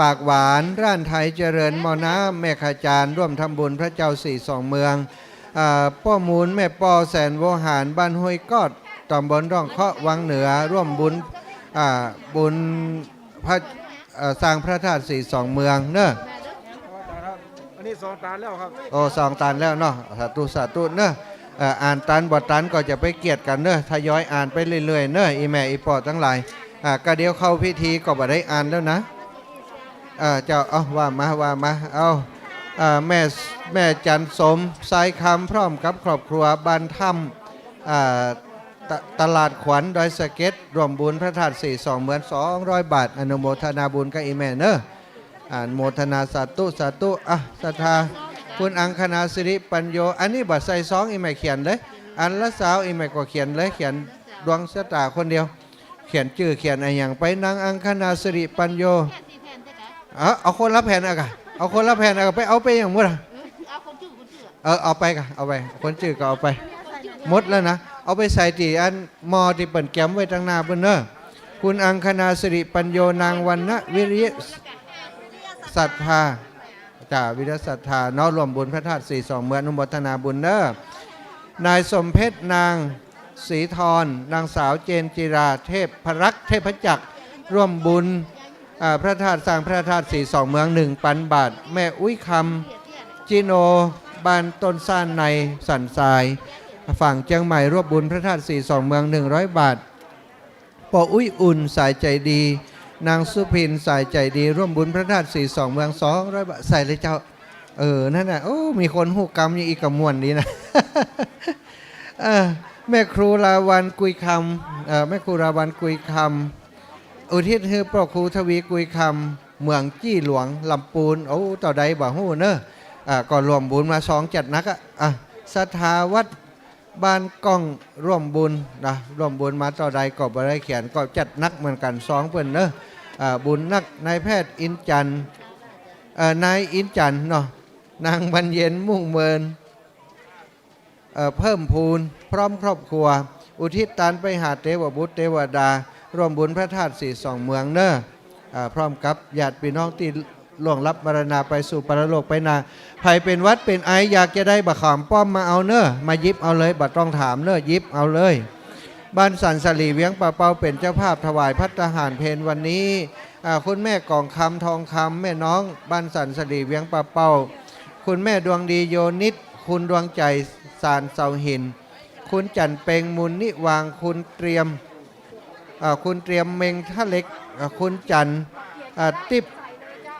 ปากหวาน ร้านไทยเจริญหม้อน้ำ แม่ขจาร ร่วมทำบุญพระเจ้าสี่สองเมือง อ่า ป้อมูล แม่ป้อ แสนโวหาร บ้านห้วยกอด ตำบลร่องเคาะ วังเหนือ ร่วมบุญ อ่า บุญพระ เอ่อ สร้างพระธาตุสี่สองเมืองเนาะ อันนี้สองตันแล้วครับ โอ้ สองตันแล้วเนาะ สาธุ สาธุเนาะ เอ่อ อ่านตันบ่ตันก็จะไปเกียดกั๋นเนาะ ทยอยอ่านไปเรื่อยๆ เนาะ อี่แม่อี่ป้อตังหลาย อ่า ก็เดี๋ยวเข้าพิธีก็บ่ได้อ่านแล้วนะ เอ่อ เจ้า เอา ว่ามา ว่ามา เอา เอ่อ แม่ แม่จันทร์สม ทรายคำ พร้อมกับครอบครัวบ้านถ้ำ อ่า ต- ตลาดขวัญดอยสะเก็ด ร่วมบุญพระธาตุสี่สองเมือง สองร้อยบาท อนุโมทนาบุญกับอี่แม่เนาะ อนุโมทนา สาธุ สาธุ อ่ะ ศรัทธา คุณอังคณาสิริปัญโญ อันนี้บ่ใส่ซอง อี่แม่เขียนเลย อันละซาว อี่แม่ก็เขียนเลย เขียนดวงชะตาคนเดียว เขียนจื้อเขียนอะหยังไป นางอังคณาสิริปัญโญ เอา เอาคนละแผ่นอะกะ เอาคนละแผ่นอะกะ ไปเอาไปอย่างหมดอะ เออ เอาไปกะ เอาไป คนจื้อก็เอาไป หมดแล้วนะ เอาไปใส่ตี้อันหม้อตี้เปิ้นแกมไว้ตังหน้าปุ้นเนาะ คุณอังคณา สิริปัญโญ นางวรรณวิริยะศรัทธา จ้า วิริยะศรัทธาเนาะ ร่วมบุญพระธาตุสีสองเมือง อนุโมทนาบุญเน้อ นายสมเพชร นางศรีธร นางสาวเจนจิรา เทพรักษ์ เทพจักร ร่วมบุญ อ่า พระธาตุ สร้างพระธาตุสีสองเมือง หนึ่งปันบาท แม่อุ๊ยคำ จิโน บ้านต้นซ่านในสันทราย ฝั่งเจียงใหม่ ร่วมบุญพระธาตุสีสองเมือง หนึ่งร้อยบาท ป้ออุ๊ยอุ่น สายใจ๋ดี นางสุพิน สายใจ๋ดี ร่วมบุญพระธาตุสีสองเมือง สองร้อยบาท ใส่เลยเจ้า เออ นั่นน่ะ โอ้ มีคนฮู้กำยังอีกกำม่วนดีนะ เออ แม่ครูราวัณ กุยคำ เออ แม่ครูราวัณ กุยคำ อุทิศหื้อป้อครูทวี กุยคำ เมืองจี้หลวง ลำปูน โอ้ เต้าใดบ่ฮู้เน้อ อ่า ก็ร่วมบุญมาสองจัดหนักอะ อ่ะ ศรัทธาวัด บ้านก้องร่วมบุญนะ ร่วมบุญมาเต้าใดก็บ่ได้เขียน ก็จัดหนักเหมือนกั๋น ซองเปิ้นเน้อ อ่า บุญนัก นายแพทย์อินจันทร์ เอ่อ นายอินจันทร์เนาะ นางบรรเย็นมุ่งเมิน เอ่อ เพิ่มพูน พร้อมครอบครัว อุทิศตานไปหาเตวบุตรเตวดา ร่วมบุญพระธาตุสีสองเมืองเน้อ อ่า พร้อมกับญาติพี่น้องตี้ล่วงลับมรณาไปสู่ปรโลกไปนา ใผเป๋นหวัดเป๋นไอ อยากจะได้บ่าขามป้อมมาเอาเน้อ มาหยิบเอาเลย บ่ต้องถามเน้อ หยิบเอาเลย บ้านสันสลีเวียงป่าเปาเป๋นเจ้าภาพถวายภัตตาหารเพลวันนี้ อ่า คุณแม่กองคำ ทองคำ แม่น้อง บ้านสันสลีเวียงป่าเปา คุณแม่ดวงดี โยนิด คุณดวงใจ สารเสาหิน คุณจันทร์เป๋ง มูลนิวาง คุณเตรียม อ่า คุณเตรียม เมงท่าเหล็ก อ่า คุณจันทร์ อ่า ติ๊บ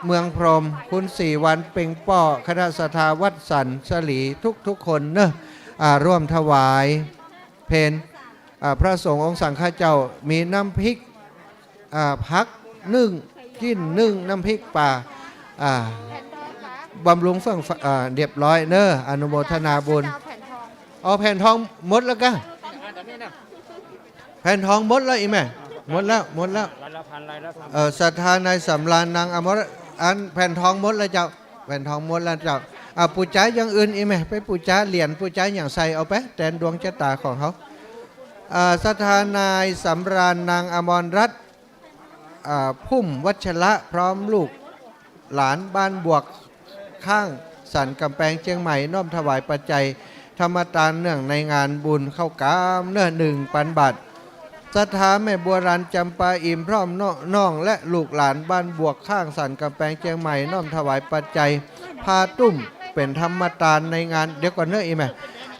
เมืองพรหม คุณศรีวรรณ เป๋งป้อ คณะศรัทธาวัดสันสลีทุกๆ คนเน้อ อ่า ร่วมถวายเพล อ่า พระสงฆ์องค์สังฆเจ้า มีน้ำพริก อ่า ผักนึ่ง จิ๊นนึ่ง น้ำพริกปลา อ่า บำรุงเฟื่องฟ้า อ่า เรียบร้อยเน้อ อนุโมทนาบุญ เอาแผ่นทองหมดแล้วกะ แผ่นทองหมดแล้วอีแม่ หมดแล้ว หมดแล้ว เอ่อ ศรัทธานายสำราญ นางอมร อันแผ่นทองหมดแล้วเจ้า แผ่นทองหมดแล้วเจ้า อ่า ปู๋จาอย่างอื่นอีแม่ ไปปู๋จาเหรียญ ปู๋จาอย่างใส่เอาไป แตนดวงจะต๋าของเขา อ่า ศรัทธานายสำราญ นางอมรรัตน์ อ่า พุ่มวัชระ พร้อมลูกหลานบ้านบวกข้างสันก๋ำแปงเจียงใหม่ น้อมถวายปัจจัยธรรมตานเนื่องในงานบุญเข้ากรรมเน้อ หนึ่งปันบาท ศรัทธาแม่บัวรัน จำปาอิ่ม พร้อมน้องๆ และลูกหลานบ้านบวกข้างสันก๋ำแปงเจียงใหม่ น้อมถวายปัจจัย ผ้าตุ้มเป๋นธรรมตานในงาน เดี๋ยวก่อนเน้ออีแม่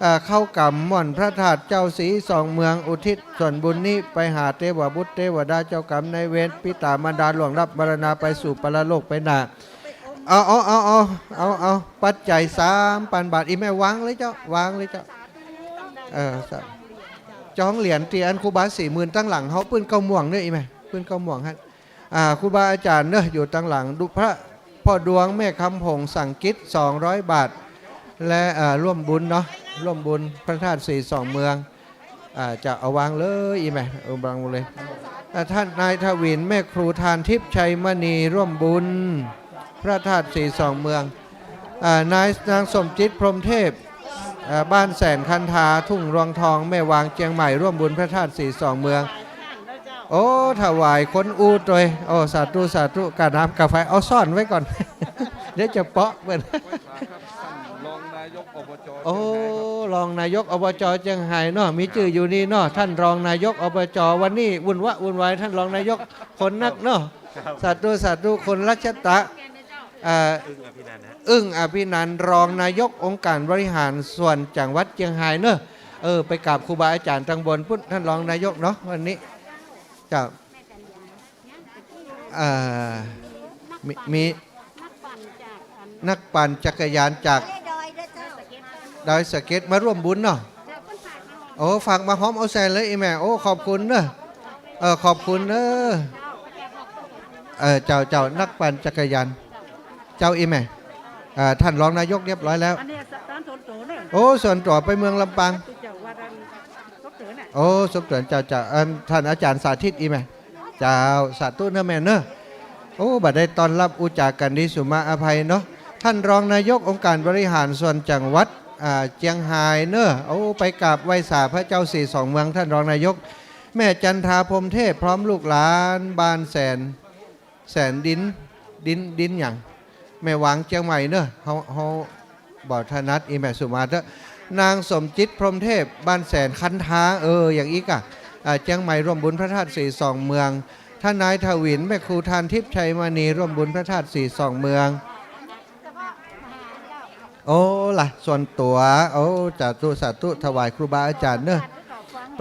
เอ่อ เข้ากรรมม่อนพระธาตุเจ้าสีสองเมือง อุทิศส่วนบุญนี้ไปหาเตวบุตรเตวดา เจ้ากรรมนายเวร ปิต๋ามารดาล่วงลับมรณาไปสู่ปรโลกไปนา เอา เอา ปัจจัยสามปันบาท อีแม่วางเลยเจ้า วางเลยเจ้า เออ สา จองเหรียญตี้อันครูบาสี่หมื่นตังหลังเฮา ปื้นเก๊าม่วงเน้ออีแม่ ปื้นเก๊าม่วงฮะ อ่า ครูบาอาจ๋ารย์เน้อ อยู่ตังหลัง ดูพระพ่อดวง แม่คำผง สังกิต สองร้อยบาท และ อ่า ร่วมบุญเนาะ ร่วมบุญพระธาตุสีสองเมือง อ่า จะเอาวางเลยอีแม่ เอาวางเลย อ่า ท่านนายทวิน แม่ครูทานทิพย์ ชัยมณี ร่วมบุญพระธาตุสีสองเมือง อ่า นาย นางสมจิต พรหมเทพ อ่า บ้านแสนคันธา ทุ่งรวงทอง แม่วาง เจียงใหม่ ร่วมบุญพระธาตุสีสองเมือง โอ้ ถวายคนอู้ตวย โอ้ สาธุ สาธุ กาน้ำกาไฟ เอาซ่อนไว้ก่อน เดี๋ยวจะเปาะเปิ้น รองนายก อบจ โอ้ เจียงไฮ้ครับ รองนายก อบจ เจียงไฮ้เนาะ มีจื้ออยู่นี่เนาะ ท่านรองนายก อบจ วันนี้วุ่นวะวุ่นวาย ท่านรองนายก คนนักเนาะ ครับ สาธุ สาธุ คุณรัชตะ เอ่อ อึ้งอภินันท์ฮะ อึ้งอภินันท์ รองนายกองค์การบริหารส่วนจังหวัดเจียงไฮ้เนอะ เออ ไปกราบครูบาอาจ๋ารย์ตังบนปุ้น ท่านรองนายกเนาะ วันนี้ เจ้า เอ่อ มี มี นักปั่นจักรยานจากดอยสะเก็ดมาร่วมบุญเนาะ โอ้ ฝากมาฮ้อมเอาใส่เลยอีแม่ โอ้ ขอบคุณเนอะ เออ ขอบคุณเนอะ เออ เจ้า เจ้า นักปั่นจักรยาน เจ้าอีแม่ อ่า ท่านรองนายกเรียบร้อยแล้ว อันนี้ตามส่วนตั๋วเนี่ย โอ้ ส่วนตั๋วไปเมืองลำปาง เจ้าว่าท่านสมเสริญน่ะ โอ้ สมเสริญ เจ้า เจ้า อันท่านอาจ๋ารย์สาธิตอีแม่ เจ้า สาธุเนอะแม่เนอะ โอ้ บ่ได้ต้อนรับอู้จ๋ากั๋นดี สุมาอภัยเนาะ ท่านรองนายกองค์การบริหารส่วนจังหวัด อ่า เจียงไฮ้เนอะ โอ้ ไปกราบไหว้สาพระเจ้าสีสองเมือง ท่านรองนายก แม่จันทา พรหมเทพ พร้อมลูกหลานบ้านแสน แสนดิน ดิน ดินหยัง แม่หวาง เจียงใหม่เนอะ เฮา เฮาบ่ถนัด อี่แม่สุมาเต๊อะ นางสมจิต พรหมเทพ บ้านแสน คันธา เออ อย่างอี้ก่ะ อ่า เจียงใหม่ ร่วมบุญพระธาตุสีสองเมือง ทนายถวิน แม่ครูทานทิพย์ ชัยมณี ร่วมบุญพระธาตุสีสองเมือง โอ้ ละ ส่วนตั๋ว โอ้ สาธุ สาธุ ถวายครูบาอาจ๋ารย์เนอะ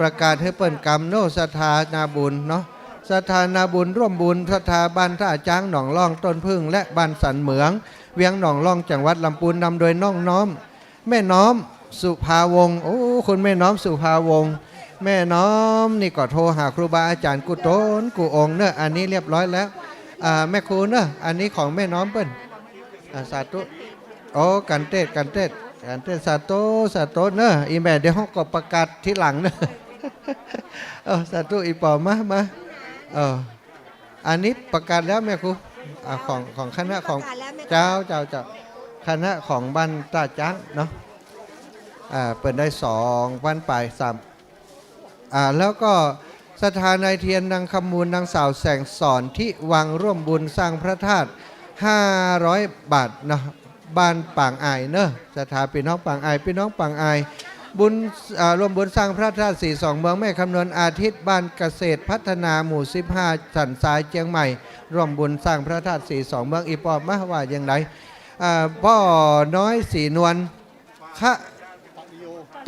ประกาศหื้อเปิ้นกำเนาะ ศรัทธานาบุญเนาะ ศรัทธานาบุญร่วมบุญ ศรัทธาบ้านต้าจ๊าง หนองล่อง ต้นผึ้ง และบ้านสันเหมือง เวียงหนองล่อง จังหวัดลำปูน นำโดยน้องน้อม แม่น้อม สุภาวงศ์ โอ้ คุณแม่น้อม สุภาวงศ์ แม่น้อมนี่ก็โทรหาครูบาอาจ๋ารย์กู้ต๋นกู้องค์เนอะ อันนี้เรียบร้อยแล้ว อ่า แม่ครูเนอะ อันนี้ของแม่น้อมเปิ้น อ่า สาธุ โอ้ กันเตศน์ กันเตศน์ กันเตศน์ สาธุ สาธุเนอะ อี่แม่ เดี๋ยวเฮาก็ประกาศทีหลังเนอะ เออ สาธุ อี่ป้อ มา มา เออ อันนี้ประกาศแล้วแม่ครู อ่า ของ ของคณะของ ประกาศแล้วแม่ครู เจ้า เจ้า เจ้า คณะของบ้านต้าจ๊างเนาะ อ่า เปิ้นได้สองปันป๋าย สาม อ่า แล้วก็ศรัทธานายเทียน นางคำมูล นางสาวแสงสอน ทิวัง ร่วมบุญสร้างพระธาตุ ห้าร้อยบาทเนาะ บ้านปางอายเนอะ ศรัทธาปี้น้องปางอาย ปี้น้องปางอาย บุญ อ่า ร่วมบุญสร้างพระธาตุสีสองเมือง แม่คำนวณอาทิตย์ บ้านเกษตรพัฒนา หมู่สิบห้า สันทราย เจียงใหม่ ร่วมบุญสร้างพระธาตุสีสองเมือง อี่ป้อ มา ว่าอย่างไร อ่า ป้อน้อย ศรีนวล คะ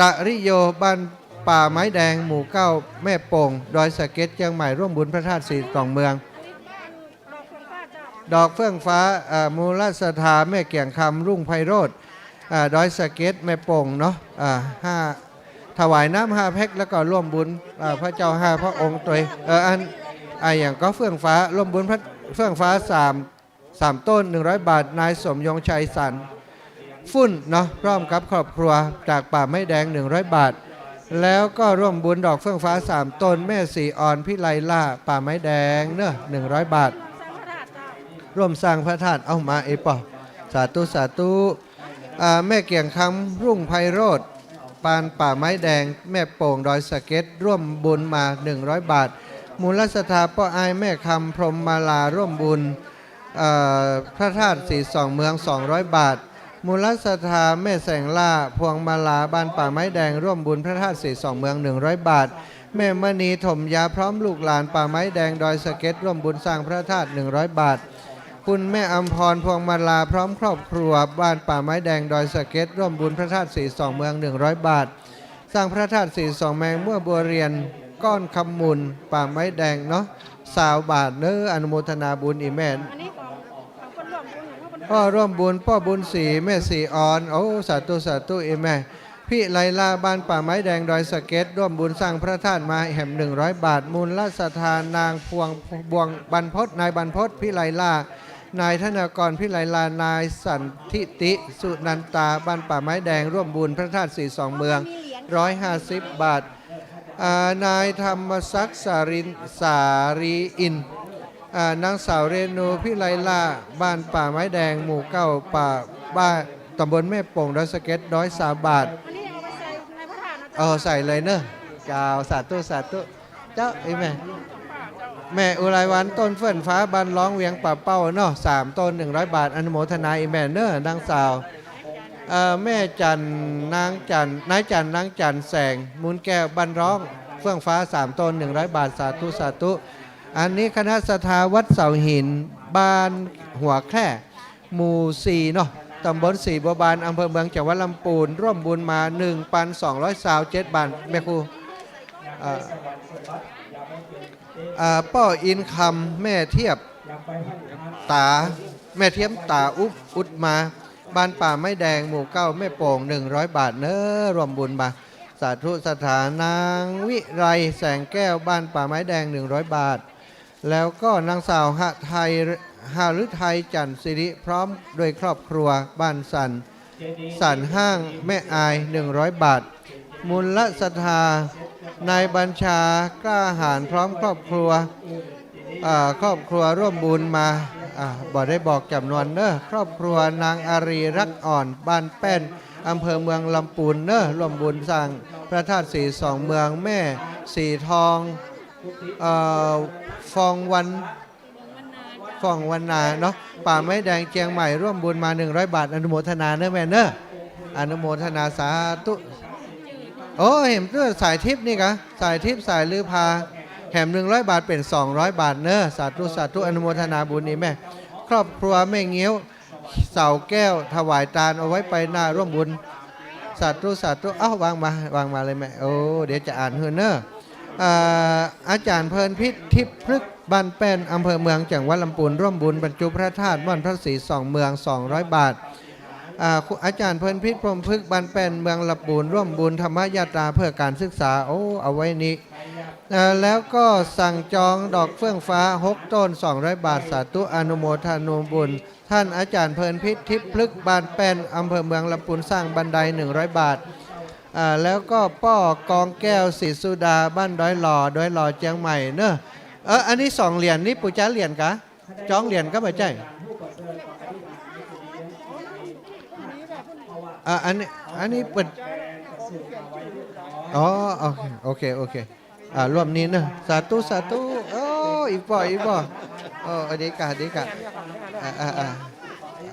ตะริโย บ้านป่าไม้แดง หมู่เก้า แม่โป่ง ดอยสะเก็ด เจียงใหม่ ร่วมบุญพระธาตุสีสองเมือง ดอกเฟื่องฟ้า เอ่อ มูลศรัทธา แม่เกี่ยงคำ รุ่งไพโรจน์ อ่า ดอยสะเก็ด แม่โป่งเนาะ อ่า ห้า ถวายน้ำห้าแพ็ค แล้วก็ร่วมบุญ อ่า พระเจ้าห้าพระองค์ตวย เออ อัน อ่า อย่างก็เฟื่องฟ้า ร่วมบุญพระ เฟื่องฟ้าสาม สามต้น หนึ่งร้อยบาท นายสมยงชัย สันfunn เนาะ พร้อมกับครอบครัวจากป่าไม้แดง หนึ่งร้อยบาท แล้วก็ร่วมบุญดอกเฟื่องฟ้าสามต้น แม่ศรีออน พิไลล่า ป่าไม้แดงเนอะ หนึ่งร้อยบาท ร่วมสร้างพระธาตุ เอามา อี่ป้อ สาธุ สาธุ อ่า แม่เกี่ยงคำ รุ่งไพโรจน์ บ้านป่าไม้แดง แม่โป่ง ดอยสะเก็ด ร่วมบุญมา หนึ่งร้อยบาท มูลศรัทธาป้ออ้ายแม่คำ พรหมมาลา ร่วมบุญ เอ่อ พระธาตุสีสองเมือง สองร้อยบาท มูลศรัทธาแม่แสงล่า พวงมาลา บ้านป่าไม้แดง ร่วมบุญพระธาตุสีสองเมือง หนึ่งร้อยบาท แม่มณี ถมยา พร้อมลูกหลานป่าไม้แดง ดอยสะเก็ด ร่วมบุญสร้างพระธาตุ หนึ่งร้อยบาท คุณแม่อำพร พวงมาลา พร้อมครอบครัว บ้านป่าไม้แดง ดอยสะเก็ด ร่วมบุญพระธาตุสีสองเมือง หนึ่งร้อยบาท สร้างพระธาตุสีสองเมือง เมื่อบัวเรียน ก้อนคำมูล ป่าไม้แดงเนาะ ซาวบาทเนอะ อนุโมทนาบุญ อี่แม่ อันนี้ของ ของคนร่วมบุญ ของคน ป้อร่วมบุญ ป้อบุญศรี แม่ศรีออน โอ้ สาธุ สาธุ อี่แม่ พิไลล่า บ้านป่าไม้แดง ดอยสะเก็ด ร่วมบุญสร้างพระธาตุมาแหม หนึ่งร้อยบาท มูลศรัทธานางพวง บวง บรรพต นายบรรพต พิไลล่า นายธนากร พิไลล่า นายสันทิติ สุนันตา บ้านป่าไม้แดง ร่วมบุญพระธาตุสีสองเมือง ร้อยห้าสิบบาท อ่า นายธรรมศักดิ์ สาริน สารีอินทร์ อ่า นางสาวเรนู พิไลล่า บ้านป่าไม้แดง หมู่เก้า ป่า บ้าน ตำบลแม่โป่ง ดอยสะเก็ด ร้อยซาวบาท อันนี้เอาไปใส่ในพระธาตุนะ เออ ใส่เลยเนอะ เจ้า สาธุ สาธุ เจ้า อี่แม่ แม่อุไรวัน ต้นเฟื่องฟ้า บ้านร้อง เวียงป่าเป้าเนาะ สามต้น หนึ่งร้อยบาท อนุโมทนา อี่แม่เนอะ นางสาว เอ่อ แม่จันทร์ นางจันทร์ นายจันทร์ นางจันทร์แสง มูลแก้ว บ้านร้อง เฟื่องฟ้า สามต้น หนึ่งร้อยบาท สาธุ สาธุ อันนี้คณะศรัทธาวัดเสาหิน บ้านหัวแคร่ หมู่สี่เนาะ ตำบลศรีบัวบาน อำเภอเมือง จังหวัดลำปูน ร่วมบุญมา หนึ่งพันสองร้อยซาวเจ็ดบาท แม่ครู เอ่อ อ่า ป้ออินคำ แม่เทียบต๋า แม่เทียมต๋าอุบอุดมา บ้านป่าไม้แดง หมู่เก้า แม่โป่ง หนึ่งร้อยบาทเนอะ ร่วมบุญมา สาธุ ศรัทธา นางวิไล แสงแก้ว บ้านป่าไม้แดง หนึ่งร้อยบาท แล้วก็นางสาวหะไทย หฤทัย จันทร์สิริ พร้อมโดยครอบครัว บ้านสัน สันห้าง แม่อาย หนึ่งร้อยบาท มูลศรัทธา นายบัญชา กล้าหาญ พร้อมครอบครัว อ่า ครอบครัวร่วมบุญมา อ่า บ่ได้บอกจ๋ำนวนเนอะ ครอบครัวนางอารี รักอ่อน บ้านแป้น อำเภอเมืองลำปูนเนอะ ร่วมบุญสร้างพระธาตุสีสองเมือง แม่สีทอง เอ่อ ฟองวัน ฟองวันนาเนาะ ป่าไม้แดงเจียงใหม่ ร่วมบุญมาหนึ่งร้อยบาท อนุโมทนาเนอะแม่เนอะ อนุโมทนาสาธุ โอ้ เห็นด้วยสายทิพย์นี่กะ สายทิพย์สายลือพา แถมหนึ่งร้อยบาทเป๋นสองร้อยบาทเนอะ สาธุ สาธุ อนุโมทนาบุญนี่แม่ ครอบครัวแม่เงี้ยว เสาแก้ว ถวายตานเอาไว้ไปหน้าร่วมบุญ สาธุ สาธุ เอ้า วางมา วางมาเลยแม่ โอ้ เดี๋ยวจะอ่านหื้อเนอะ อ่า อาจ๋ารย์เพลินพิษ ทิพย์พฤกษ์ บ้านแป้น อำเภอเมือง จังหวัดลำพูน ร่วมบุญบรรจุพระธาตุม่อนพระศรีสองเมือง สองร้อยบาท อ่า อาจ๋ารย์เพลินพิษ พรหมพฤกษ์ บ้านแป้น เมืองลำพูน ร่วมบุญธรรมยาตราเพื่อการศึกษา โอ้ เอาไว้นี้ อ่า แล้วก็สั่งจองดอกเฟื่องฟ้าหกต้น สองร้อยบาท สาธุ อนุโมทนาบุญ ท่านอาจ๋ารย์เพลินพิษ ทิพย์พฤกษ์ บ้านแป้น อำเภอเมืองลำพูน สร้างบันได หนึ่งร้อยบาท อ่า แล้วก็ป้อกองแก้ว ศรีสุดา บ้านดอยหล่อ ดอยหล่อ เจียงใหม่เนอะ เออ อันนี้สองเหรียญ นี่ปู่จ๊าเหรียญกะ จองเหรียญก็บ่ใจ้ อ่า อันนี้ อันนี้เปิ้น อ๋อ โอเค โอเค โอเค อ่า ร่วมนี้เนอะ สาธุ สาธุ โอ้ อีกป้อ อีกป้อ โอ้ อันนี้กะ อันนี้กะ อ่า อ่า อ่า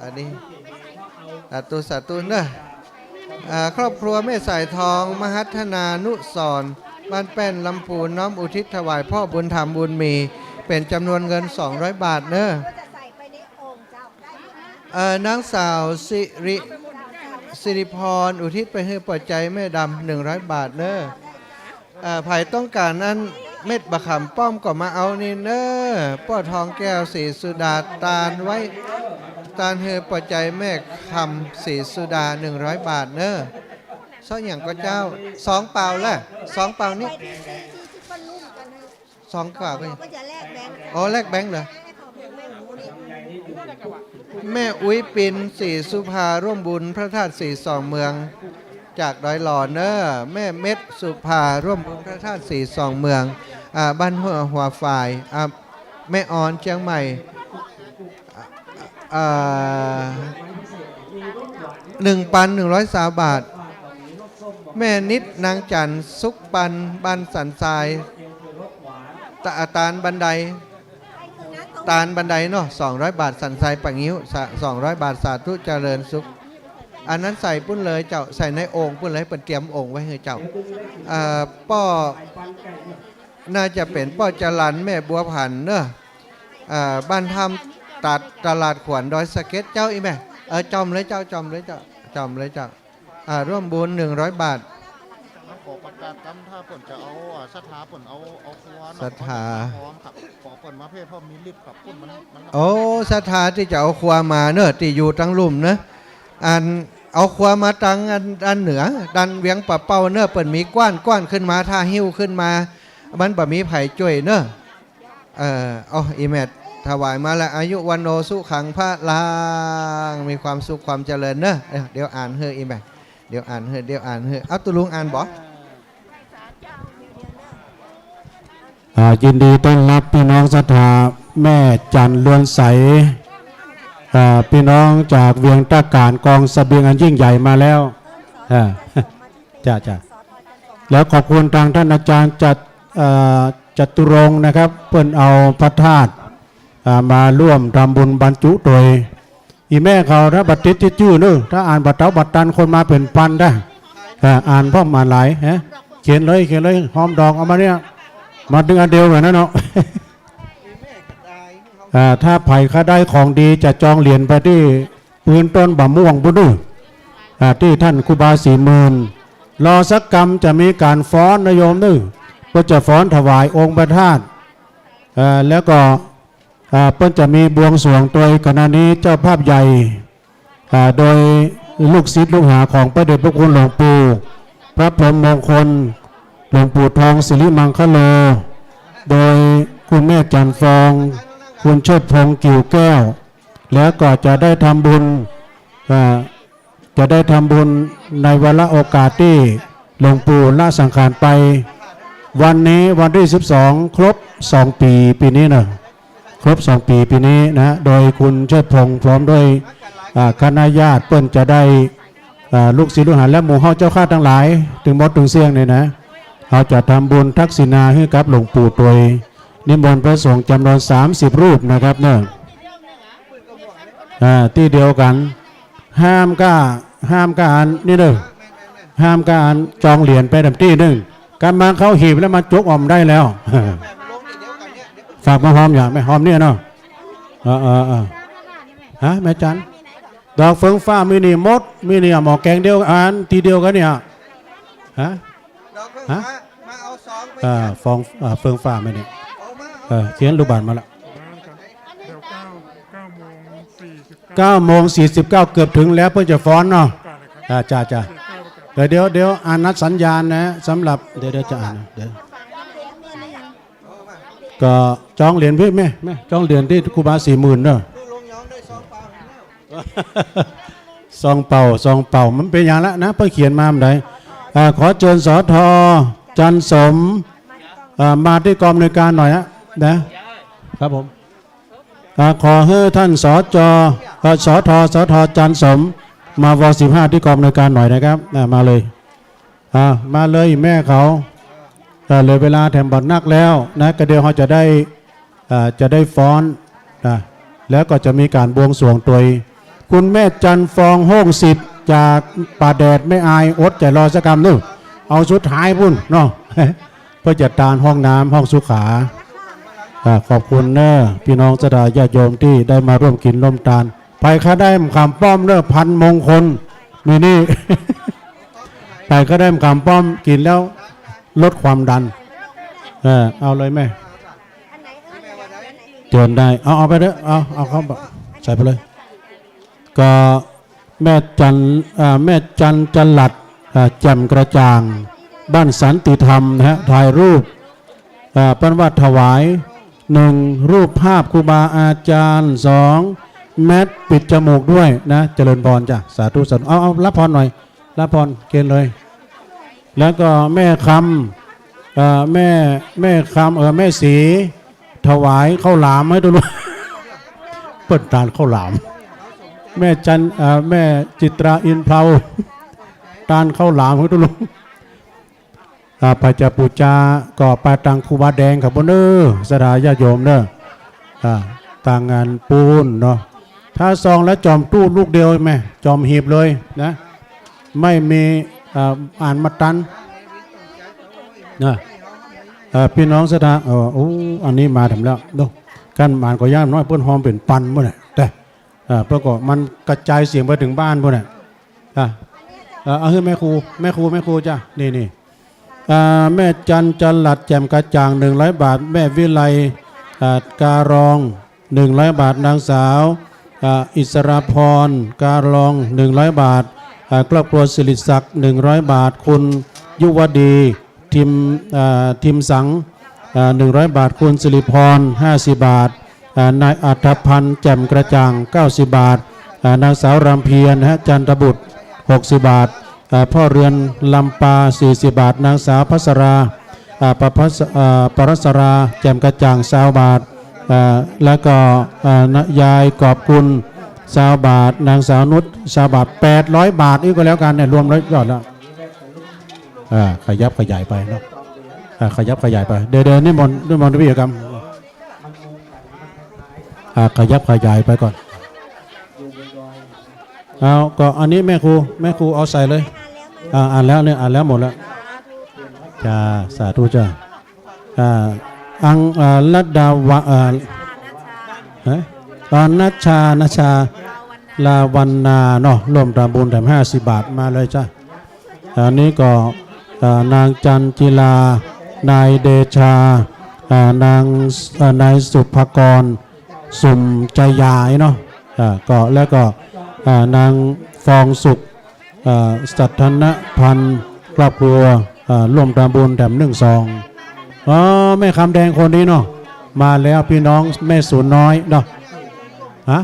อันนี้ สาธุ สาธุเนอะ อ่า ครอบครัวแม่สายทอง มหัฒนานุสรณ์ บ้านแป้น ลำพูน น้อมอุทิศถวายพ่อบุญธรรมบุญมี เป๋นจ๋ำนวนเงินสองร้อยบาทเนอะ เอ่อ นางสาวสิริ สิริพร อุทิศไปหื้อป้อใจ๋แม่ดำ หนึ่งร้อยบาทเนอะ เอ่อ ใผต้องก๋านอันเม็ดบ่าขามป้อมก็มาเอานี่เนอะ ป้อทองแก้ว ศรีสุดา ตานไว้ ตานหื้อป้อใจ๋แม่คำ ศรีสุดา หนึ่งร้อยบาทเนอะ ซองหยังก็เจ้า ซองเปล่าแหละ ซองเปล่านี้ ซองกว่าก็ยัง ก็จะแลกแบงค์ อ๋อ แลกแบงค์เหรอ แม่อุ๊ยปิน ศรีสุภา ร่วมบุญพระธาตุศรีสองเมือง จากดอยหล่อเนอะ แม่เม็ดสุภา ร่วมบุญพระธาตุศรีสองเมือง อ่า บ้านหัว หัวฝาย อ่า แม่ออน เจียงใหม่ อ่า หนึ่งปันหนึ่งร้อยซาวบาท แม่นิด นางจั๋น สุขปัน บ้านสันทราย ตา ตานบันได ตานบันไดเนาะ สองร้อยบาท สันทรายป่างิ้ว สะ สองร้อยบาท สาธุเจริญสุข อันนั้นใส่ปุ้นเลยเจ้า ใส่ในโอ่งปุ้นเลย เปิ้นเตรียมโอ่งไว้หื้อเจ้า เอ่อ ป้อ น่าจะเป๋นป้อจรัญ แม่บัวผันเนอะ อ่า บ้านถ้ำตัด ตลาดขวัญ ดอยสะเก็ด เจ้า อีแม่ เออ จ่อมเลยเจ้า จ่อมเลยเจ้า จ่อมเลยเจ้า อ่า ร่วมบุญหนึ่งร้อยบาท ขอประกาศกำ ถ้าเปิ้นจะเอา อ่า ศรัทธาเปิ้นเอา เอาครัวเนาะ ศรัทธา พร้อมครับ ขอเปิ้นมาเพ่ เพราะมีลิฟต์ครับ เปิ้นมัน มัน โอ้ ศรัทธาตี้จะเอาครัวมาเนอะ ตี้อยู่ตังลุ่มเนอะ อัน เอาครัวมาตังอัน อันเหนือ ตังเวียงป่าเป้าเนอะ เปิ้นมีก้าน ก้านขึ้นมา ถ้าหิ้วขึ้นมา มันบ่มีใผจ้วยเนอะ เออ เอา อีแม่ถวายมาแล้ว อายุวัณโณสุขังพลัง มีความสุขความเจริญเนอะ เออ เดี๋ยวอ่านหื้ออีแม่ เดี๋ยวอ่านหื้อ เดี๋ยวอ่านหื้อ เอา ตุ๊ลุงอ่านบ่ อ่า ยินดีต้อนรับพี่น้องศรัทธาแม่จั๋น ลวนใส อ่า พี่น้องจากเวียงตะก๋าน กองเสบียงอันยิ่งใหญ่มาแล้ว อ่า จ้ะ จ้ะ แล้วขอบคุณตางต้านอาจ๋ารย์จัต เอ่อ จตุรงค์นะครับ เปิ้นเอาพระธาตุ อ่า มาร่วมทำบุญบรรจุตวย อี่แม่เขาถ้าบ่ติดตี้จื้อเน้อ ถ้าอ่านบ่เต๋าบ่ตันคนมาเป๋นปันได้ อ่า อ่านพร้อมอ่านหลาย ฮะ เขียนเลย เขียนเลย หอมดอกเอามาเนี่ย มาตึงอันเดียวกั๋นนะเนาะ อ่า ถ้าใผใค่ได้ของดีจะจองเหรียญไปตี้ปื๊นต้นบ่าม่วงปุ้นเน้อ อ่า ตี้ต้านครูบาศรีหมื่น รอสักกำจะมีก๋านฟ้อนนะโยมเน้อ ก็จะฟ้อนถวายองค์พระธาตุ เอ่อ แล้วก็ อ่า เปิ้นจะมีบวงสรวงตวย ขณะนี้เจ้าภาพใหญ่ อ่า โดยลูกศิษย์ลูกหาของพระเดชพระคุณหลวงปู่ พระพรหมมงคล หลวงปู่ทองสิริมังคโล โดยคุณแม่จั๋นฟอง คุณเชิดพงษ์ กิ่วแก้ว แล้วก็จะได้ทำบุญ อ่า จะได้ทำบุญในวาระโอกาสตี้หลวงปู่ละสังขารไป วันนี้วันตี้สิบสอง ครบสองปี๋ปี๋นี้เนาะ ครบสองปี๋ปี๋นี้นะ โดยคุณเชิดพงษ์พร้อมด้วย อ่า คณะญาติเปิ้นจะได้ อ่า ลูกศิษย์ลูกหาและหมู่เฮาเจ้าข้าตังหลาย ตึงหมดตึงเสี้ยงนี่นะ เฮาจะทำบุญทักษิณาหื้อกับหลวงปู่ตวย นิมนต์พระสงฆ์จ๋ำนวนสามสิบรูปนะครับเนาะ อ่า ตี้เดียวกั๋น ห้ามก้า ห้ามก้าอันนี่เน่อ ห้ามก้าอันจองเหรียญไปแถมตี้นึ่ง กำมาเข้าหีบแล้วมาจุกออมได้แล้ว ฝากมาฮอมอย่างแม่ฮอมเนี่ยเนาะ เออ เออ เออ ฮะ แม่จัน ดอกเฟืองฟ้ามีนี่หมด มีนี่หม้อแกงเดียวอัน ตี้เดียวกั๋นเนี่ย ฮะ ฮะ มาเอาซองไป อ่า ฟอง อ่า เฟืองฟ้ามานี่ เอามา เออ เขียนลูกบาศก์มาละ เดี๋ยวเก้า เก้าโมงสี่สิบเก้า เก้าโมงสี่สิบเก้า เกือบเถิงแล้ว เปิ้นจะฟ้อนเนาะ ประกาศเลยครับ อ่า จ้า จ้า สี่เก้า ประกาศ เดี๋ยว เดี๋ยว เดี๋ยวอ่านนัดสัญญาณนะ สำหรับ เดี๋ยว เดี๋ยวจะอ่านนะ เดี๋ยว ก็จองเหรียญพี่แม่ แม่ จองเหรียญตี้ครูบาสี่หมื่นเนาะ ซองเป่า ซองเป่า มันเป๋นอย่างละนะ เปิ้นเขียนมาเมื่อใด อ่า ขอเจิญ สท จันทร์สม อ่า มาตี้กองอำนวยการหน่อยฮะ นะ ครับผม อ่า ขอหื้อต้าน สจ เอ่อ สท สท จันทร์สม มา ว สิบห้า ตี้กองอำนวยการหน่อยนะครับ อ่า มาเลย อ่า มาเลยแม่เขา อ่า เหลือเวลาแถมบ่นักแล้วนะ ก็เดี๋ยวเฮาจะได้ อ่า จะได้ฟ้อนนะ แล้วก็จะมีก๋านบวงสรวงตวย คุณแม่จันทร์ฟอง โฮ่งสิทธิ์ จากป่าแดดแม่อาย อดใจ๋รอสักกำนึ่ง เอาสุดท้ายปู้นเนาะ เปิ้นจะตานห้องน้ำ ห้องสุขา อ่า ขอบคุณเน่อ ปี้น้องศรัทธาญาติโยมตี้ได้มาร่วมกิ๋นร่วมตาน ใผใค่ได้มะขามป้อมเน่อ พันมงคล มีนี่ ใผใค่ได้มะขามป้อมกิ๋นแล้วลดความดัน เออ เอาเลยแม่ เจิญได้ เอา เอาไปเถอะ เอา เอาเข้า ใส่ไปเลย ก็แม่จัน อ่า แม่จันจรัส อ่า แจ่มกระจ่าง บ้านสันติธรรมนะฮะ ถ่ายรูป อ่า เปิ้นว่าถวาย หนึ่ง รูปภาพครูบาอาจารย์ สอง แมสปิดจมูกด้วยนะ เจริญพรจ้ะ สาธุ สาธุ เอา เอา รับพรหน่อย รับพร เกณฑ์เลย แล้วก็แม่คำ เอ่อ แม่ แม่คำ เอ่อ แม่ศรี ถวายข้าวหลามหื้อตุ๊ลุง เปิ้นตานข้าวหลาม แม่จัน เอ่อ แม่จิตราอินเพลา ตานข้าวหลามหื้อตุ๊ลุง อ่า ใผจะปู๋จา ก็ไปตางครูบาแดงเขาปู้นเน่อ ศรัทธาญาติโยมเน่อ อ่า ตางงานปู้นเนาะ ถ้าซองแล้วจ่อมตู้ลูกเดียวแม่ จ่อมหีบเลยนะ ไม่มี อ่า อ่านบ่ตันนะ เอ่อ ปี้น้องศรัทธา เอ่อ โอ้ อันนี้มาแถมแล้วเนาะ ก้านหมากก็ย่างน้อย เปิ้นฮอมเป๋นปันปู้นแหละ แต่ อ่า เปิ้นก็มันกระจายเสียงไปเถิงบ้านปู้นแหละ อ่ะ เอ่อ เอาหื้อแม่ครู แม่ครู แม่ครูจ้ะ นี่ นี่ อ่า แม่จันจรัส แจ่มกระจ่าง หนึ่งร้อยบาท แม่วิไล อ่า การอง หนึ่งร้อยบาท นางสาว อ่า อิสราพร การอง หนึ่งร้อยบาท อ่า ครอบครัวสิริศักดิ์ หนึ่งร้อยบาท คุณยุวดี ทิม อ่า ทิมสัง อ่า หนึ่งร้อยบาท คุณสิริพร ห้าสิบบาท อ่า นายอัธพันธ์ แจ่มกระจ่าง เก้าสิบบาท อ่า นางสาวรำเพียร นะฮะ จันทบุตร หกสิบบาท อ่า พ่อเรือนลำปา สี่สิบบาท นางสาวพัสรา อ่า ประพัส อ่า ปรัสรา แจ่มกระจ่าง ซาวบาท อ่า แล้วก็ อ่า นะ ยายกอบกุล ซาวบาท นางสาวนุช ซาวบาท แปดร้อยบาท อี้ก็แล้วกั๋นเนี่ย รวมแล้วยอดแล้ว อ่า ขยับขยายไปเนาะ อ่า ขยับขยายไป เดี๋ยว เดี๋ยวนิมนต์ นิมนต์วิทยกรรม อ่า ขยับขยายไปก่อน เอา ก็อันนี้แม่ครู แม่ครูเอาใส่เลย อ่า อ่านแล้วเนี่ย อ่านแล้วหมดแล้ว จ้า สาธุจ้า อ่า อัง อ่า รัตดาวะ อ่า ฮะ อ่า นัชชา นัชชา ลาวันนาเนาะ ร่วมตำบุญแถมห้าสิบบาท มาเลยจ้า อันนี้ก็ อ่า นางจันจิลา นายเดชา อ่า นาง อ่า นายสุภกร สุมใจยายเนาะ อ่า ก็ แล้วก็ อ่า นางฟองสุข อ่า สัทธนพันธ์ ครอบครัว อ่า ร่วมตำบุญแถมนึ่งซอง อ๋อ แม่คำแดงคนนี้เนาะ มาแล้วพี่น้อง แม่ศูนย์น้อยเนาะ ฮะ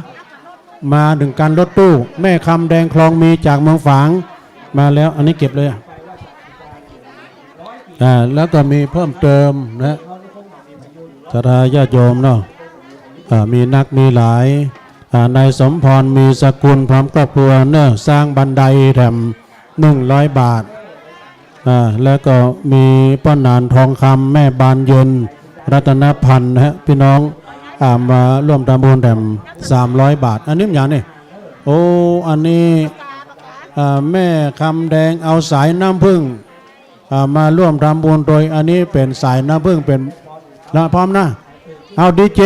มานึ่งคันรถตู้ แม่คำแดงคลองมีจากเมืองฝาง มาแล้ว อันนี้เก็บเลยอะ อ่า แล้วก็มีเพิ่มเติมนะ ศรัทธาญาติโยมเนาะ อ่า มีนักมีหลาย อ่า นายสมพร มีสกุล พร้อมครอบครัวเนาะ สร้างบันไดแถมหนึ่งร้อยบาท อ่า แล้วก็มีป้อหนานทองคำ แม่บานเย็น รัตนพันธ์นะฮะ พี่น้อง อ่า มาร่วมทำบุญแถมสามร้อยบาท อันนี้มันอย่างนี้ โอ้ อันนี้ อ่า แม่คำแดงเอาสายน้ำผึ้ง อ่า มาร่วมทำบุญโดย อันนี้เป๋นสายน้ำผึ้งเป๋น ละพร้อมนะ เอาดีเจ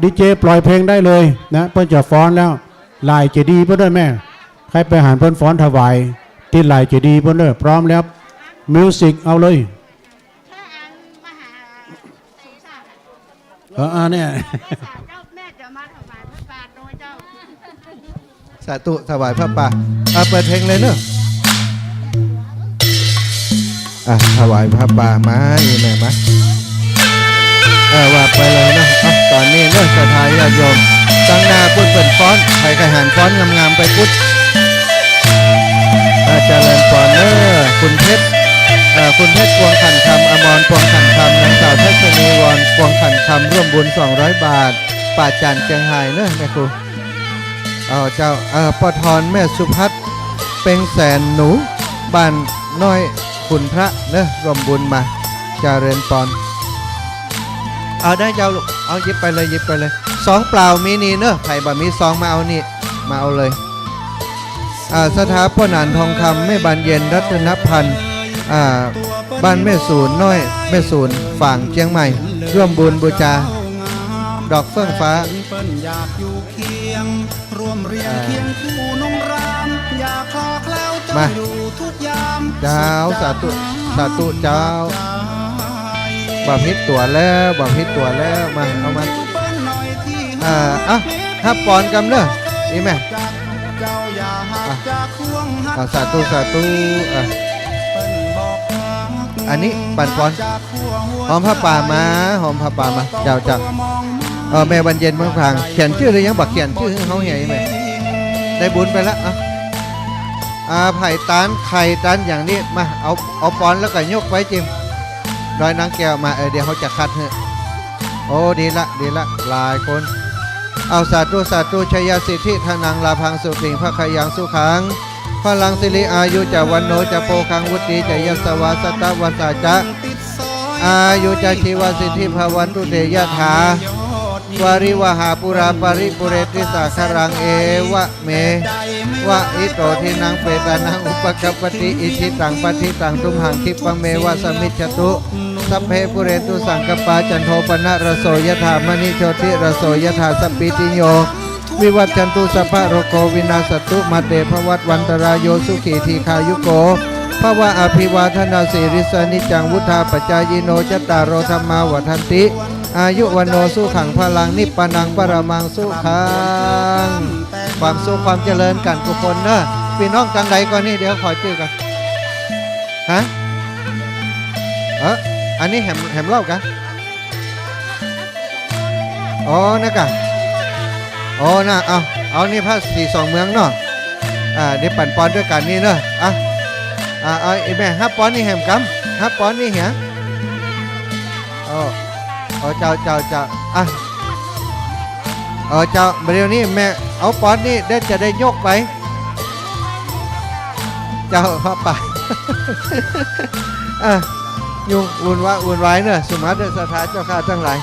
ดีเจปล่อยเพลงได้เลยนะ เปิ้นจะฟ้อนแล้ว หล่ายเจดีย์เปิ้นด้วยแม่ ใค่ไปหันเปิ้นฟ้อนถวาย ตี้หล่ายเจดีย์เปิ้นด้วย พร้อมแล้ว มิวสิกเอาเลย เออ อ่า เนี่ย แม่จะมาถวายพระบาทโดยเจ้า สาธุ ถวายผ้าป่า อ่ะ เปิดเพลงเลยเนอะ อ่ะ ถวายผ้าป่ามา อีแม่มา เออ ว่าไปเลยเนอะ อ่ะ ต๋อนนี้เนอะ ศรัทธาญาติโยม ตังหน้าปุ้นเปิ้นฟ้อน ใผใค่หันฟ้อนงามๆ ไปปุ้น อ่ะ เจริญพรเนอะ คุณเพชร อ่า คุณเพชร พวงขันคำ อมร พวงขันคำ นางสาวทัศนีวร พวงขันคำ ร่วมบุญสองร้อยบาท ป่าจันทร์เจียงฮายเนอะ แม่ครู เอาเจ้า เอ่อ ป้อทอน แม่สุพัฒน์ เป็งแสน หนู บ้านน้อยขุนพระเนอะ ร่วมบุญมา เจริญพร เอาได้เจ้าลูก เอาหยิบไปเลย หยิบไปเลย ซองเปล่ามีนี่เนอะ ใผบ่มีซองมาเอานี่ มาเอาเลย อ่า ศรัทธาป้อหนานทองคำ แม่บานเย็น รัตนพันธ์ อ่า บ้านแม่สูนน้อย แม่สูน ฝางเจียงใหม่ ร่วมบุญบูชา ดอกเฟื่องฟ้า อ่า มา เจ้า สาธุ สาธุเจ้า บ่ผิดตั๋วแล้ว บ่ผิดตั๋วแล้ว มา เอามา อ่า อ่ะ ฮับปอนกำเนอะ อีแม่ อ่ะ อ่ะ สาธุ สาธุ อ่ะ อันนี้ปั๋นปอน หอมผ้าป่ามา หอมผ้าป่ามา เจ้า เจ้า เออ แม่บานเย็นเมืองฝาง เขียนจื้อหรือยัง บ่เขียนจื้อหื้อเฮาเหีย อีแม่ ได้บุญไปละ อ่ะ อ่า ไผ่ตาน ไข่ตานอย่างนี้ มา เอา เอาปอนแล้วก็ยกไปจิม ดอยนางแก้วมา เออ เดี๋ยวเฮาจะคัดหื้อ โอ้ ดีละ ดีละ หลายคน เอา สาธุ สาธุ ชยสิทธิ ธนัง ลาภัง สุขิง ภะคะยัง สุขัง พลัง สิริ อายุ จะ วันโณ จะ โภคัง วุฒิจา ยะสะวา สะตะวัสสา จะ อายุ จะ ชีวะ สิทธิ ภะวันตุ เต ยะถา วาริวะหา ปูรา ปะริปูเรนติ สาคะรัง เอวะ เม วะ อิโต ทินัง เปตานัง อุปะกัปปะติ อิจฉิตัง ปัตถิตัง ตุมหัง คิปปะ เม วะ สะมิชฌะตุ สัพเพ ปูเรนตุ สังกัปปา จันโท ปะนะ ระโส ยะถา มะณิ โชติ ระโส ยะถา สัพพีติโย วิวัชชันตุ สัพพะโรโค วินาสสันตุ มา เต ภะวัตวันตะราโย สุขี ทีฆายุโก ภะวะ อะภิวาทะนะสีลิสสะ นิจจัง วุฑฒาปะจายิโน จัตตาโร ธัมมา วัฑฒันติ อายุ วันโณ สุขัง พะลัง นิปปานัง ปะระมัง สุขัง ความสุข ความเจริญกั๋นกู้คนเนอะ ปี้น้องตังใดก่อนนี่ เดี๋ยวขอจื้อก่อน ฮะ เออ อันนี้แหม แหมเล่ากั๋น อ๋อ นะก่ะ อ๋อ นะ เอา เอา นี่ผ้าสีสองเมืองเนาะ อ่า เดี๋ยวปั๋นปอนด้วยกั๋นนี่เนาะ อ่ะ อ่า เอา อีแม่ ฮับปอนนี่แหมกำ ฮับปอนนี่เหีย อ๋อ อ๋อ เจ้า เจ้า เจ้า อ่ะ อ๋อ เจ้า บ่าเดี่ยวนี้แม่เอาปอนนี่ เดี๋ยวจะได้ยกไป เจ้า ผ้าป่า อ่ะ ยุ่ง วุ่นวาย วุ่นวายเนอะ สุมาเถอะ ศรัทธาเจ้าข้าตังหลาย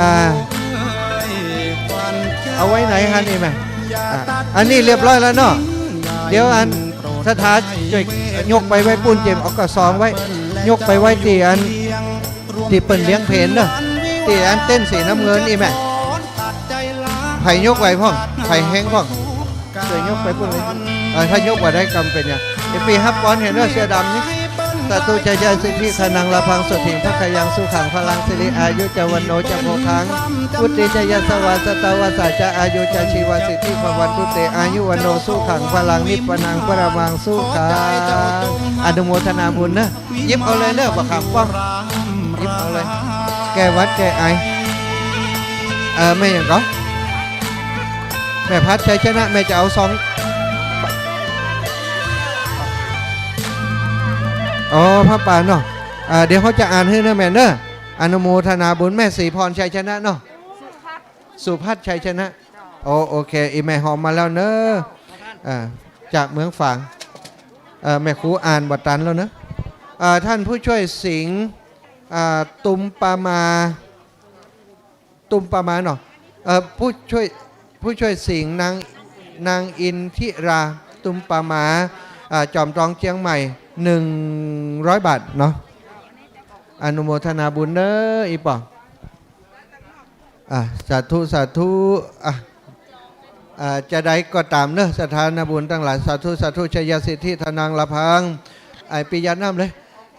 อ่า เอาไว้ไหนฮะนี่แม่ อ่ะ อันนี้เรียบร้อยแล้วเนาะ เดี๋ยวอันศรัทธาจ้วยยกไปไว้ปู้นเจม เอากระซองไว้ ยกไปไว้ตี้อัน ตี้เปิ้นเลี้ยงเพลเนอะ ตี้อันเต็นท์สีน้ำเงินอี้แม่ ใผยกไหวพ่อง ใผแฮงพ่อง จ้วยยกไปปู้นเลย เออ ถ้ายกบ่ได้กำเป๋นหยัง เดี๋ยวปี้ฮับปอนเหียเนอะ เสื้อดำนี่ สาธุ ชยสิทธิ ธนัง ลาภัง สุขิง ภะคะยัง สุขัง พะลัง สิริ อายุ จะ วันโณ จะ โภคัง วุฑฒี จะ ยะสะวา สะตะวัสสา จะ อายุ จะ ชีวะ สิทธิ ภะวันตุ เต อายุ วันโณ สุขัง พะลัง นิปปานัง ปะระมัง สุขัง อนุโมทนาบุญเนอะ หยิบเอาเลยเนอะ บ่าขามป้อง หยิบเอาเลย แก้หวัดแก้ไอ เออ แม่หยังก่อ แม่พัดชัยชนะ แม่จะเอาซอง อ๋อ ผ้าป่าเนาะ อ่า เดี๋ยวเขาจะอ่านหื้อเนอะแม่เนอะ อนุโมทนาบุญ แม่ศรีพรชัยชนะเนาะ สุพัฒน์ชัยชนะ โอ โอเค อีแม่หอมมาแล้วเนอะ อ่า จากเมืองฝาง เอ่อ แม่ครูอ่านบ่ตันแล้วเนอะ อ่า ท่านผู้ช่วยสิงห์ อ่า ตุมปามา ตุมปามาเนาะ เอ่อ ผู้ช่วย ผู้ช่วยสิงห์ นาง นางอินทิรา ตุมปามา อ่า จอมตองเจียงใหม่ หนึ่งร้อยบาทเนาะ อนุโมทนาบุญเด้อ อี่ป้อ อ่ะ สาธุ สาธุ อ่ะ อ่า จะใดก็ต๋ามเนอะ ศรัทธานาบุญตังหลาย สาธุ สาธุ ชยสิทธิธนัง ลาภัง ไอ้ปียาน้ำเลย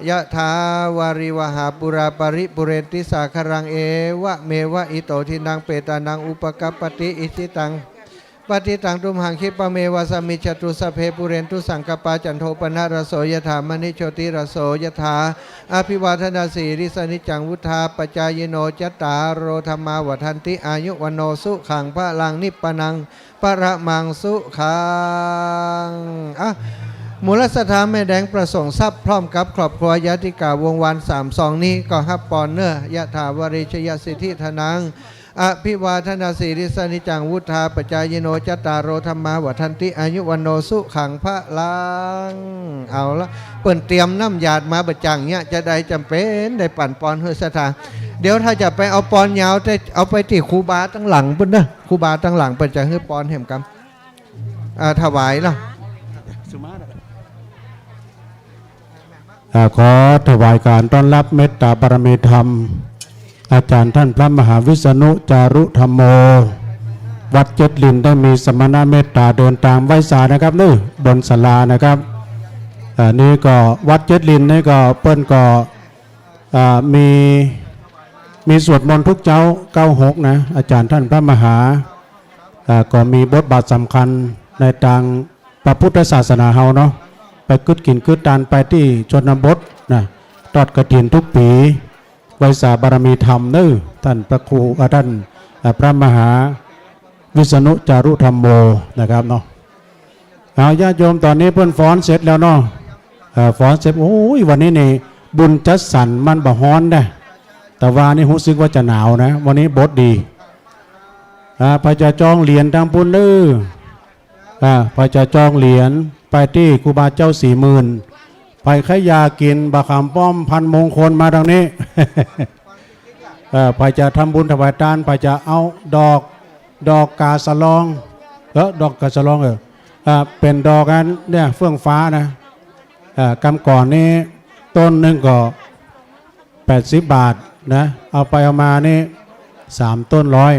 ยะถาวาริวหาปูราปริปูเรนติสาคารัง เอวะเมวะอิโต ทินังเปตานัง อุปกัปปติ อิชิตัง ปะติตัง ตุมหัง คิปะเมวะสะมิชฌะตุ สัพเพ ปูเรนตุ สังกัปปา จันโท ปะนะระโส ยะถา มะณิ โชติระโส ยะถา อภิวาทนาสีลิสสะ นิจจัง วุฑฒาปะจายิโน จัตตาโร ธัมมา วัฑฒันติ อายุ วัณโณ สุขัง พะลัง นิปปานัง ปะระมัง สุขัง อ่ะ หมู่ศรัทธาแม่แดงประสงค์ทรัพย์ พร้อมกับครอบครัว ญาติกา วงศ์วาน สามซองนี้ ก็ฮับปอนเนอะ ยะถาวาริชยสิทธิธนัง อภิวาทนาสีลิสสะ นิจจัง วุฑฒาปะจายิโน จัตตาโร ธัมมา วัฑฒันติ อายุ วัณโณ สุขัง พะลัง เอาละ เปิ้นเตรียมน้ำหยาดมาบ่าจ่างเนี่ย จะใดจ๋ำเป๋นได้ปั๋นปอนหื้อศรัทธา เดี๋ยวถ้าจะไปเอาปอนยาว แต่เอาไปตี้ครูบาตังหลังปู้นเนอะ ครูบาตังหลังเปิ้นจะหื้อปอนแหมกำ อ่า ถวายเนาะ อ่า ขอถวายการต้อนรับเมตตาบารมีธรรม อาจ๋ารย์ต้านพระมหาวิษณุจารุธัมโม วัดเจ็ดลิน ได้มีสมณเมตตาเดินตางไหว้สานะครับ นี่บนศาลานะครับ อ่า นี่ก็วัดเจ็ดลินนี่ก็เปิ้นก็ อ่า มี มีสวดมนต์ทุกเจ๊า เก้าหก นะ อาจ๋ารย์ต้านพระมหา อ่า ก็มีบทบาทสำคัญในตางพระพุทธศาสนาเฮาเนาะ ไปกึ๊ดกิ๋นกึ๊ดตานไปตี้ชนบทนะ ทอดกฐินทุกปี๋ ไหว้สาบารมีธรรมเนอะ ต้านพระครู อ่า ต้าน อ่า พระมหาวิษณุจารุธัมโมนะครับเนาะ เอาญาติโยม ต๋อนนี้เปิ้นฟ้อนเสร็จแล้วเนาะ เอ่อ ฟ้อนเสร็จ โอ้ย วันนี้นี่บุญจัดสรรมันบ่ฮ้อนนะ ตะวานี่ฮู้สึกว่าจะหนาวนะ วันนี้บดดี อ่า ใผจะจองเหรียญตางปู้นเน้อ อ่า ใผจะจองเหรียญไปตี้ครูบาเจ้าสี่หมื่น ใผใค่อยากกิ๋นบ่าขามป้อมพันมงคลมาตางนี้ เอ่อ ใผจะทำบุญถวายตาน ใผจะเอาดอก ดอกกาสะลอง เออ ดอกกาสะลอง เออ อ่า เป๋นดอกอันเนี่ย เฟื่องฟ้านะ อ่า กำก่อนนี้ต้นนึ่งก็แปดสิบบาทนะ เอาไปเอามานี่สามต้นร้อย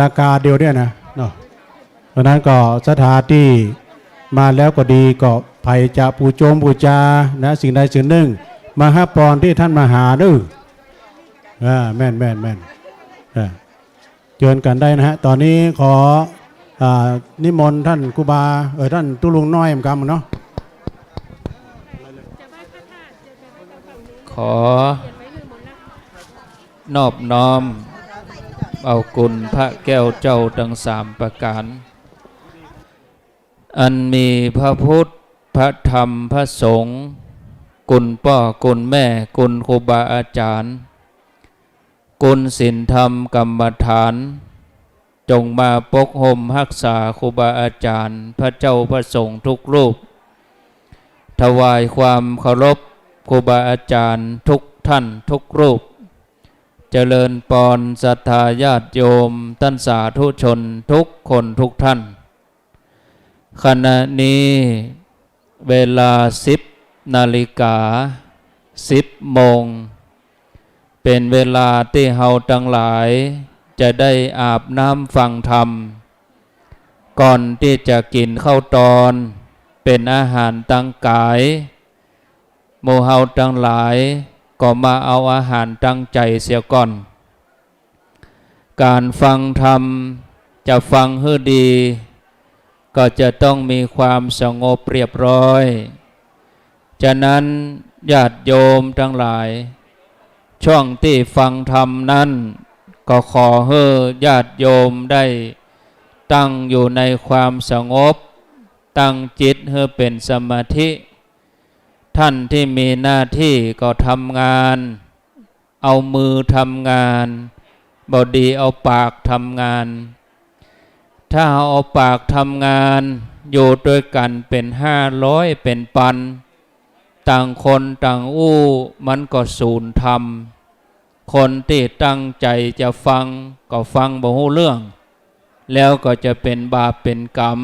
ราคาเดียวเนี่ยนะเนาะ เพราะนั้นก็ศรัทธาตี้มาแล้วก็ดี ก็ใผจะปู๋จงปู๋จานะ สิ่งใดสิ่งนึ่ง มาฮับปอนตี้ต้านมหาเน้อ อ่า แม่น แม่น แม่น อ่า เจิญกั๋นได้นะฮะ ต๋อนนี้ขอ อ่า นิมนต์ต้านครูบา เออ ต้านตุ๊ลุงน้อยแหมกำเนาะ ขอนอบน้อมเอาคุณพระแก้วเจ้าตังสามประก๋าน อันมีพระพุทธ พระธรรม พระสงฆ์ คุณป้อ คุณแม่ คุณครูบาอาจ๋ารย์ คุณศีลธรรมกรรมฐาน จงมาปกฮ่มฮักษาครูบาอาจ๋ารย์ พระเจ้าพระสงฆ์ทุกรูป ถวายความเคารพครูบาอาจ๋ารย์ทุกท่านทุกรูป เจริญปอนศรัทธาญาติโยมต้านสาธุชนทุกคนทุกท่าน ขณะนี้เวลาสิบนาฬิกา สิบโมง เป๋นเวลาตี้เฮาตังหลายจะได้อาบน้ำฟังธรรม ก่อนตี้จะกิ๋นข้าวตอน เป๋นอาหารตางก๋าย หมู่เฮาตังหลายก็มาเอาอาหารตางใจ๋เสียก่อน ก๋านฟังธรรมจะฟังหื้อดี ก็จะต้องมีความสงบเรียบร้อย ฉะนั้นญาติโยมตังหลาย ช่วงตี้ฟังธรรมนั้น ก็ขอหื้อญาติโยมได้ตั้งอยู่ในความสงบ ตั้งจิตหื้อเป๋นสมาธิ ท่านตี้มีหน้าตี้ก็ทำงาน เอามือทำงาน บ่ดีเอาปากทำงาน ถ้าเอาปากทำงาน อยู่ตวยกั๋นเป๋นห้าร้อยเป๋นปัน ต่างคนต่างอู้ มันก็สูญธรรม คนตี้ตั้งใจ๋จะฟังก็ฟังบ่ฮู้เรื่อง แล้วก็จะเป๋นบาปเป๋นก๋รรม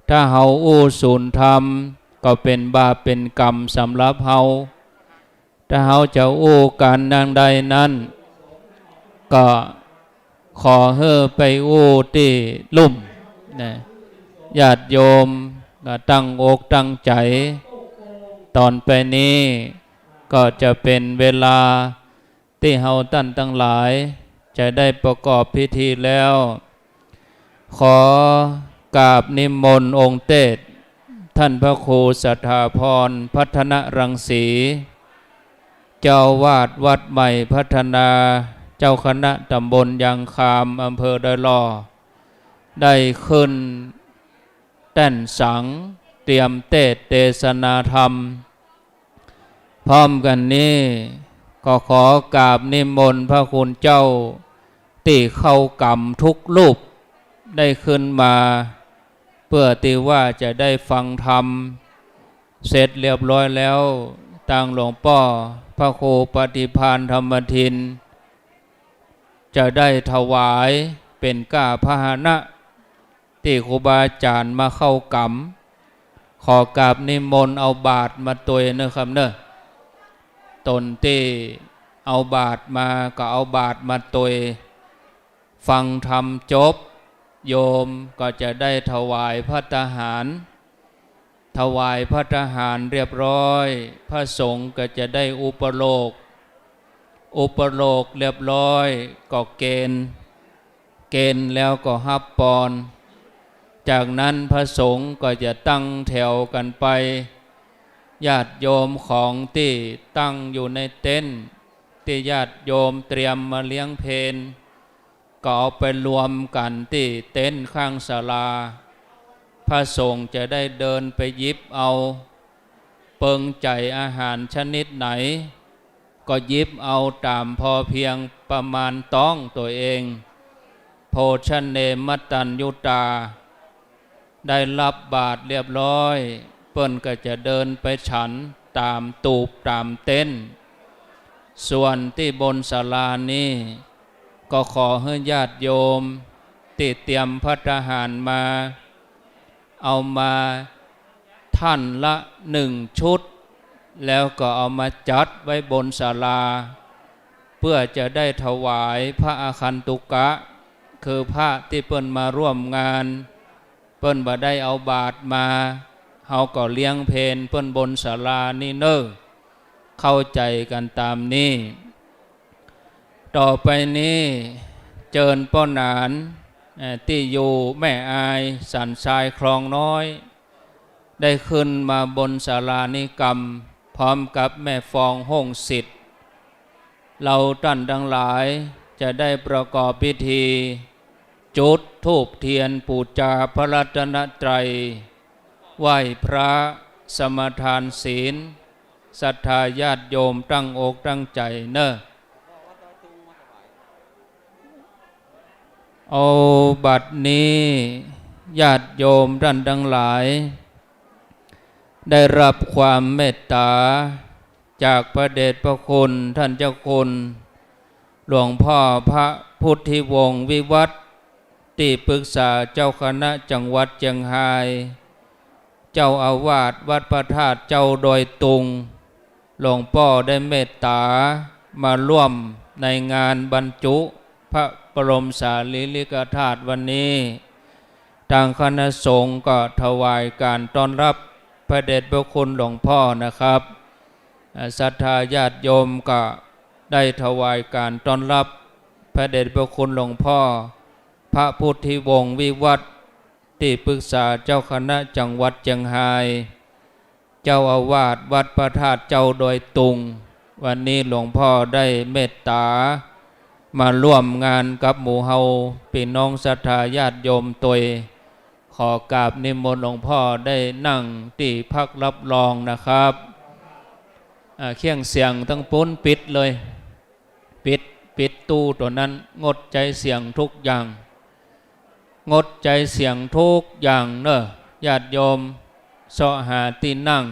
ถ้าเฮาอู้สูญธรรม ก็เป๋นบาปเป๋นก๋รรมสำหรับเฮา ถ้าเฮาจะอู้กั๋นอย่างใดนั้น ก็ขอหื้อไปอู้ตี้ลุ่มนะ ญาติโยมก็ตั้งอกตั้งใจ๋ ต่อไปนี้ก็จะเป๋นเวลาตี้เฮาต้านตังหลายจะได้ประกอบพิธีแล้ว ขอกราบนิมนต์องค์เตสน์ ท่านพระครูสัทธาพร พัฒนรังสี เจ้าอาวาสวัดใหม่พัฒนา เจ้าคณะตำบลยางคาม อำเภอดอยหล่อ ได้ขึ้นแต้นสัง เตรียมเตสน์เตสนาธรรม พร้อมกั๋นนี้ก็ขอกราบนิมนต์พระคุณเจ้าตี้เข้ากรรมทุกรูปได้ขึ้นมา เพื่อตี้ว่าจะได้ฟังธรรมเสร็จเรียบร้อยแล้ว ตางหลวงป้อพระครูปฏิภาณธรรมทิน จะได้ถวายเป๋นก้าพาหนะ ตี้ครูบาอาจ๋ารย์มาเข้ากรรม ขอกราบนิมนต์เอาบาตรมาตวยเน่อครับเน่อ ตนตี้เอาบาตรมาก็เอาบาตรมาตวย ฟังธรรมจบ โยมก็จะได้ถวายภัตตาหาร ถวายภัตตาหารเรียบร้อย พระสงฆ์ก็จะได้อุปโลก อุปโลกเรียบร้อยก็เกณฑ์ เกณฑ์แล้วก็ฮับปอน จากนั้นพระสงฆ์ก็จะตั้งแถวกั๋นไป ญาติโยมของตี้ตั้งอยู่ในเต็นท์ ตี้ญาติโยมเตรียมมาเลี้ยงเพล ก็เอาไปรวมกั๋นตี้เต็นท์ข้างศาลา พระสงฆ์จะได้เดินไปหยิบเอา เปิงใจ๋อาหารชนิดไหน ก็หยิบเอาต๋ามพอเพียงประมาณต๊องตั๋วเอง โภชเน มะตัญญูตา ได้รับบาตรเรียบร้อย เปิ้นก็จะเดินไปฉันต๋ามตูบต๋ามเต็นท์ ส่วนตี้บนศาลานี้ ก็ขอหื้อญาติโยมตี้เตรียมภัตตาหารมา เอามาถ่านละหนึ่งชุด แล้วก็เอามาจัดไว้บนศาลา เพื่อจะได้ถวายพระอาคันตุกะ คือพระตี้เปิ้นมาร่วมงาน เปิ้นบ่ได้เอาบาตรมา เฮาก็เลี้ยงเพลเปิ้นบนศาลานี้เน่อ เข้าใจ๋กั๋นต๋ามนี้ ต่อไปนี้เจิญป้อหนาน เอ่อ ตี้อยู่แม่อาย สันทรายคลองน้อย ได้ขึ้นมาบนศาลานี้กำ พร้อมกับแม่ฟองห้องสิทธิ์ เฮาต้านตังหลายจะได้ประกอบพิธี จุดธูปเตียนปู๋จาพระรัตนตรัย ไหว้พระ สมาทานศีล ศรัทธาญาติโยมตั้งอกตั้งใจ๋เน่อ เอาบัดนี้ญาติโยมต้านตังหลาย ได้ฮับความเมตต๋าจากพระเดชพระคุณต้านเจ้าคุณ หลวงป้อพระพุทธิวงศ์วิวัฒน์ ตี้ปรึกษาเจ้าคณะจังหวัดเจียงฮาย เจ้าอาวาสวัดพระธาตุเจ้าดอยตุง หลวงป้อได้เมตต๋ามาร่วมในงานบรรจุพระบรมสารีริกธาตุวันนี้ ตางคณะสงฆ์ก็ถวายก๋านต้อนฮับพระเดชพระคุณหลวงป้อนะครับ อ่า ศรัทธาญาติโยมก็ได้ถวายก๋านต้อนฮับพระเดชพระคุณหลวงป้อพระพุทธิวงศ์วิวัฒน์ ตี้ปรึกษาเจ้าคณะจังหวัดเจียงฮาย เจ้าอาวาสวัดพระธาตุเจ้าดอยตุง วันนี้หลวงป้อได้เมตต๋ามาร่วมงานกับหมู่เฮาปี้น้องศรัทธาญาติโยมตวย ขอกราบนิมนต์หลวงป้อได้นั่งตี้พักรับรองนะครับ อ่า เครื่องเสียงตังปู๊นปิดเลย ปิด ปิดตู้ตั๋วนั้น งดใจ๊เสียงทุกอย่าง งดใจ๊เสียงทุกอย่างเน่อ ญาติโยมเซาะหาตี้นั่ง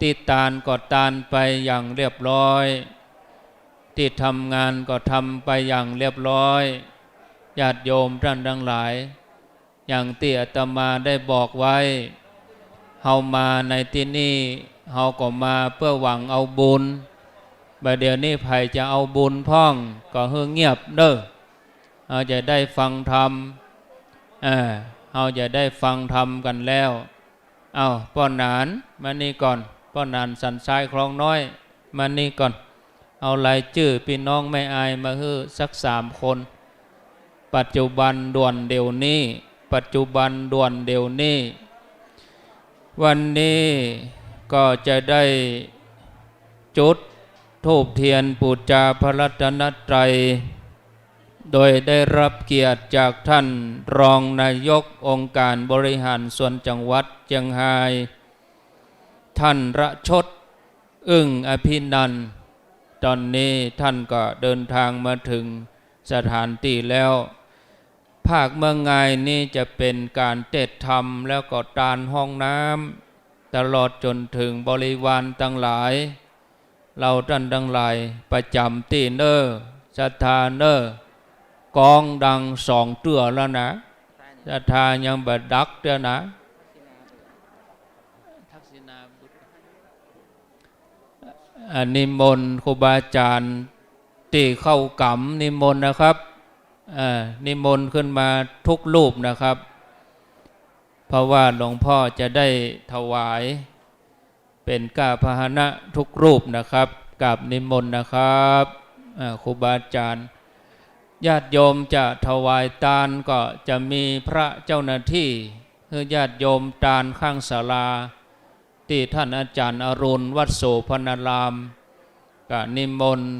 ตี้ตานก็ตานไปอย่างเรียบร้อย ตี้ทำงานก็ทำไปอย่างเรียบร้อย ญาติโยมต้านตังหลาย อย่างตี้อาตมาได้บอกไว้ เฮามาในตี้นี่ เฮาก็มาเปื้อหวังเอาบุญ บ่าเดี่ยวนี้ใผจะเอาบุญพ่อง ก็หื้อเงียบเน่อ เฮาจะได้ฟังธรรม เออ เฮาจะได้ฟังธรรมกั๋นแล้ว เอ้า ป้อหนาน มานี่ก่อน ป้อหนานสันทรายคลองน้อย มานี่ก่อน เอารายจื้อปี้น้องแม่อายมาหื้อสักสามคน ปัจจุบันด่วนเดี๋ยวนี้ ปัจจุบันด่วนเดี๋ยวนี้ วันนี้ก็จะได้จุดธูปเทียนปู๋จาพระรัตนตรัย โดยได้รับเกียรติจากท่านรองนายกองค์การบริหารส่วนจังหวัดเจียงฮาย ท่านระชด อึ้งอภินันท์ ต๋อนนี้ท่านก็เดินทางมาเถิงสถานตี้แล้ว ภาคเมืองงายนี้จะเป๋นก๋านเตศน์ธรรม แล้วก็ตานห้องน้ำ ตลอดจ๋นเถิงบริวารตังหลาย เฮาต้านตังหลายประจ๋ำตี้เน่อ ศรัทธาเน่อ ก้องดังสองเตื้อแล้วนะ ศรัทธายังบ่ดักเตื้อนะ อ่า นิมนต์ครูบาอาจ๋ารย์ตี้เข้ากรรม นิมนต์นะครับ อ่า นิมนต์ขึ้นมาทุกรูปนะครับ เพราะว่าหลวงพ่อจะได้ถวายเป๋นก้าพาหนะทุกรูปนะครับ กราบนิมนต์นะครับ อ่า ครูบาอาจ๋ารย์ ญาติโยมจะถวายตานก็จะมีพระเจ้าหน้าตี้หื้อญาติโยมตานข้างศาลา ตี้ท่านอาจ๋ารย์อรุณ วัดโสภณาราม ก็นิมนต์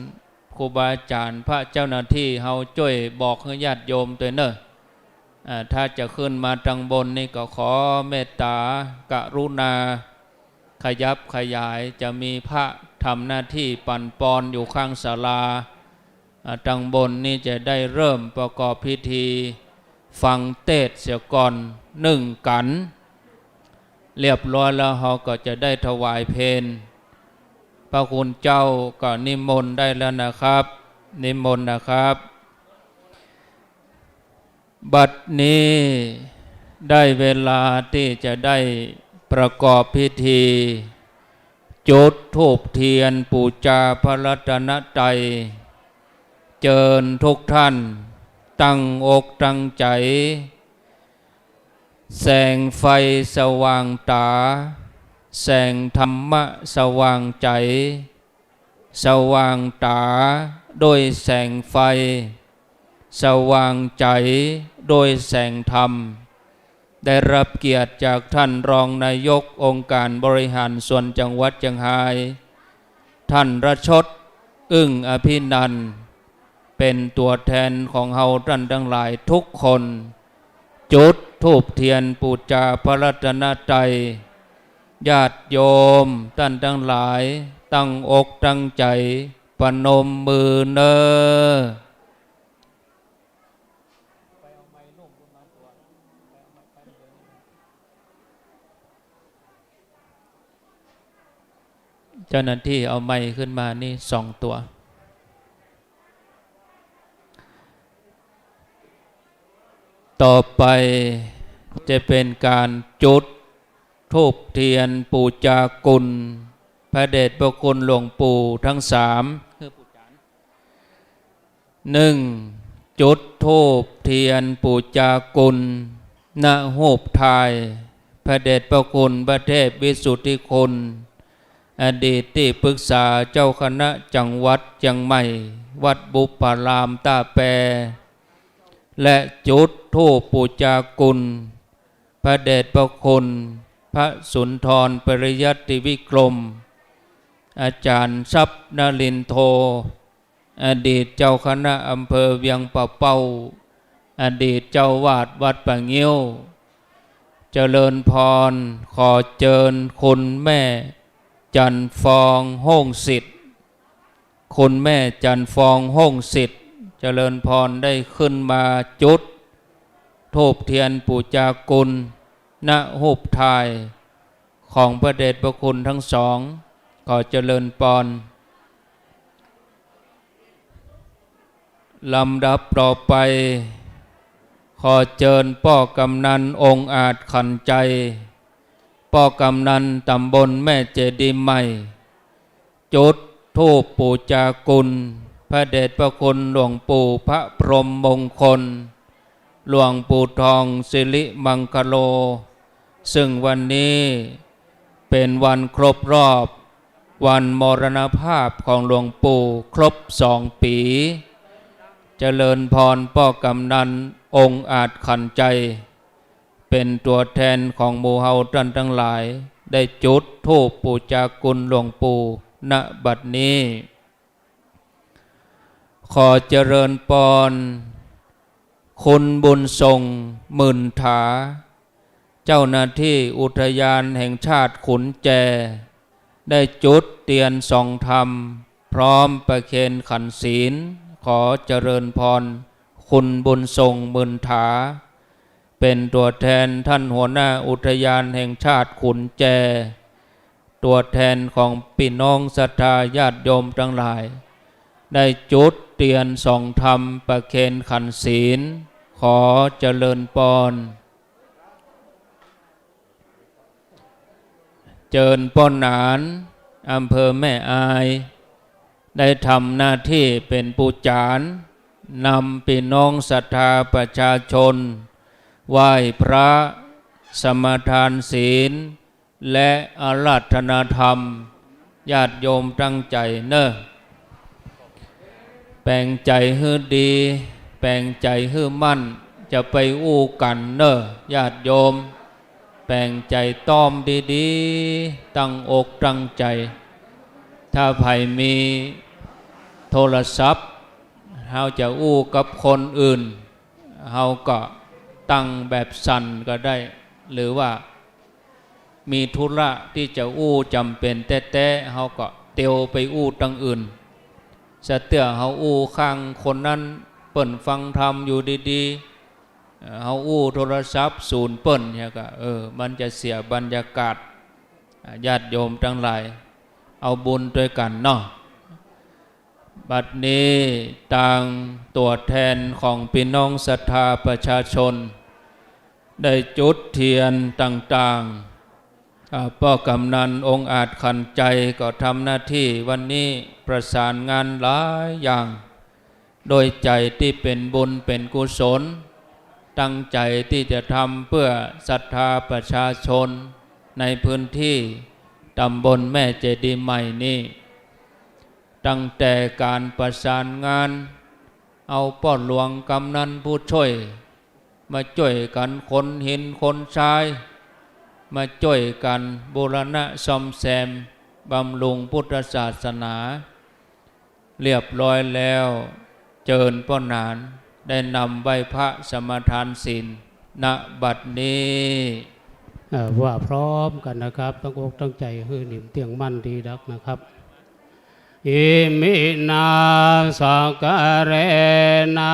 ครูบาอาจ๋ารย์พระเจ้าหน้าตี้เฮาจ้วยบอกหื้อญาติโยมตวยเน่อ อ่า ถ้าจะขึ้นมาตังบนนี่ก็ขอเมตตากรุณาขยับขยาย จะมีพระทำหน้าตี้ปั๋นปอนอยู่ข้างศาลา อ่า ตังบนนี่จะได้เริ่มประกอบพิธีฟังเตศน์เสียก่อนนึ่งกั๋น เรียบร้อยแล้วเฮาก็จะได้ถวายเพล พระคุณเจ้าก็นิมนต์ได้แล้วนะครับ นิมนต์นะครับ บัดนี้ได้เวลาตี้จะได้ประกอบพิธี จุดธูปเทียนปู๋จาพระรัตนตรัย เจิญทุกท่านตั้งอกตั้งใจ๋ แสงไฟสว่างต๋า แสงธรรมะสว่างใจ๋ สว่างต๋าด้วยแสงไฟ สว่างใจ๋ด้วยแสงธรรม ได้รับเกียรติจากท่านรองนายกองค์การบริหารส่วนจังหวัดเจียงฮาย ท่านระชด อึ้งอภินันท์ เป๋นตั๋วแทนของเฮาต้านตังหลายทุกคน จุดธูปเทียนปู๋จาพระรัตนตรัย ญาติโยมต้านตังหลายตั้งอกตั้งใจ๋ ประนมมือเน่อ เจ้าหน้าตี้เอาไมค์ขึ้นมานี่สองตั๋ว ต่อไปจะเป๋นก๋านจุดธูปเทียนปู๋จาคุณพระเดชพระคุณหลวงปู่ทั้งสาม นึ่ง จุดธูปเทียนปู๋จาคุณ ณ ฮูปถ่ายพระเดชพระคุณพระเทพวิสุทธิคุณ อดีตตี้ปรึกษาเจ้าคณะจังหวัดเจียงใหม่ วัดบุพพารามต้าแป และจุดธูปปู๋จาคุณ พระเดชพระคุณพระสุนทรปริยัติวิกรม อาจ๋ารย์ทรัพย์นรินโท อดีตเจ้าคณะอำเภอเวียงป่าเป้า อดีตเจ้าวาดวัดป่างิ้ว เจริญพร ขอเจิญคุณแม่จันทร์ฟอง ฮ่งสิทธิ์ คุณแม่จันทร์ฟอง ฮ่งสิทธิ์ เจริญพร ได้ขึ้นมาจุดธูปเทียนปู๋จาคุณ ณ ฮูปถ่าย ข ของพระเดชพระคุณทั้งสอง ขอเจริญปอน ลำดับต่อไป ขอเจิญป้อกำนันองอาจขันต์ใจ ป้อกำนันตำบลแม่เจดีย์ใหม่ จุดธูปปูจาคุณ พระเดชพระคุณหลวงปู่พระพรหมมงคล หลวงปู่ทองสิริมังคโล ซึ่งวันนี้เป็นวันครบรอบ วันมรณภาพของหลวงปู่ครบสองปี๋ เจริญปอนป้อกำนันองอาจขันต์ใจ เป็นตั๋วแทนของหมู่เฮาต้านตังหลาย ได้จุดธูปปูจาคุณหลวงปู่ ณ บัดนี้ ขอเจริญปอน คุณบุญส่ง หมื่นถา เจ้าหน้าตี้อุทยานแห่งชาติขุนแจ ได้จุดเตียนส่องธรรม พร้อมประเคนขันธ์ศีล ขอเจริญปอน คุณบุญส่ง หมื่นถา เป็นตั๋วแทนต้านหัวหน้าอุทยานแห่งชาติขุนแจ ตั๋วแทนของปี้น้องศรัทธาญาติโยมตังหลาย ได้จุดเตียนส่องธรรมประเคนขันธ์ศีล ขอเจริญปอน เจิญป้อหนาน อำเภอแม่อาย ได้ทำหน้าตี้เป๋นผู้จ๋าร นำปี้น้องศรัทธาประชาชน ไหว้พระ สมาทานศีล และอาราธนาธรรม ญาติโยมตั้งใจ๋เน่อ แป๋งใจ๋หื้อดี แป๋งใจ๋หื้อมั่น จะไปอู้กั๋นเน่อ ญาติโยม แป๋งใจ๋ต้อมดีๆ ตั้งอกตั้งใจ๋ ถ้าใผมีโทรศัพท์ เฮาจะอู้กับคนอื่น เฮาก็ตั้งแบบสั่นก็ได้ หรือว่า มีธุระตี้จะอู้จ๋ำเป๋นแต๊ๆ เฮาก็เตียวไปอู้ตังอื่น สะเตื้อเฮาอู้ข้างคนนั้น เปิ้นฟังธรรมอยู่ดีๆ เอ่อ เฮาอู้โทรศัพท์สูนเปิ้นเนี่ยก็ เออ มันจะเสียบรรยากาศ อ่า ญาติโยมตังหลาย เอาบุญตวยกั๋นเนาะ บัดนี้ตางตั๋วแทนของปี้น้องศรัทธาประชาชน ได้จุดเตียนต่างๆ อ่า ป้อกำนันองอาจขันต์ใจก็ทำหน้าตี้วันนี้ประสานงานหลายอย่าง โดยใจ๋ตี้เป๋นบุญเป๋นกุศล ตั้งใจ๋ตี้จะทำเปื้อศรัทธาประชาชนในพื้นตี้ตำบลแม่เจดีย์ใหม่นี้ ตั้งแต่ก๋านประสานงาน เอาป้อหลวงกำนันผู้ช่วย มาจ้วยกั๋นขนหินขนทราย มาจ้วยกั๋นบูรณะซ่อมแซมบำรุงพุทธศาสนา เรียบร้อยแล้ว เจิญป้อหนานได้นำไหว้พระสมาทานศีล ณ บัดนี้ เอ่อ ว่าพร้อมกั๋นนะครับ ตั้งอกตั้งใจ๋หื้อนิ่มเตี้ยงมั่นดีนักนะครับ Iminā sakkārena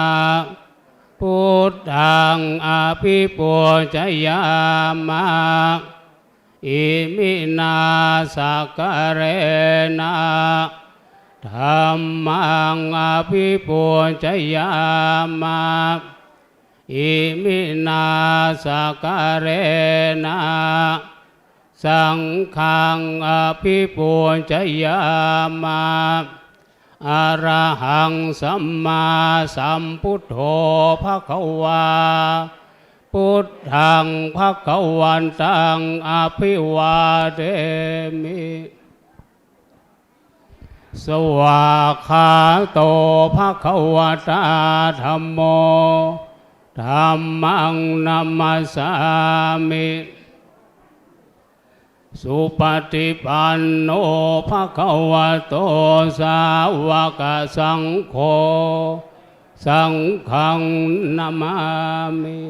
buddhaṃ abhipūjayāma. Iminā sakkārena dhammaṃ abhipūjayāma. Iminā sakkārena saṅghaṃ abhipūjayāma. Arahaṃ sammāsambuddho bhagavā. Buddhaṃ bhagavantaṃ abhivādemi. Svākkhāto bhagavatā dhammo. Dhammaṃ namassāmi. Supaṭipanno bhagavato sāvakasaṅgho. Saṅghaṃ namāmi.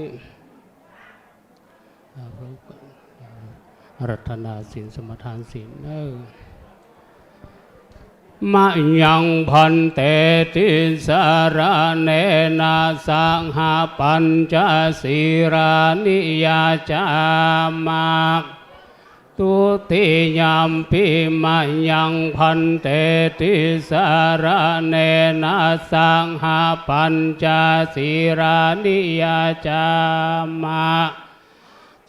อาราธนาศีล สมาทานศีล เออ Mayaṃ bhante tisaraṇena saha pañca sīlāni yācāma. Dutiyampi mayaṃ bhante tisaraṇena saha pañca sīlāni yācāma.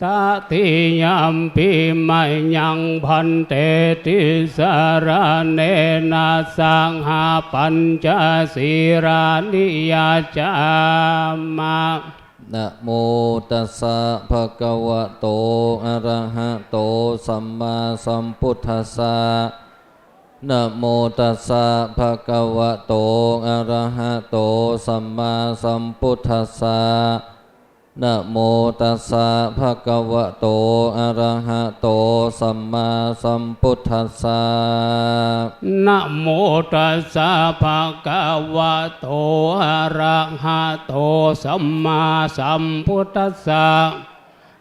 Tatiyampi mayaṃ bhante tisaraṇena saha pañca sīlāni yācāma. Namo tassa bhagavato arahato sammāsambuddhassa. Namo tassa bhagavato arahato sammāsambuddhassa. Namo tassa bhagavato arahato sammāsambuddhassa. Namo tassa bhagavato arahato sammāsambuddhassa.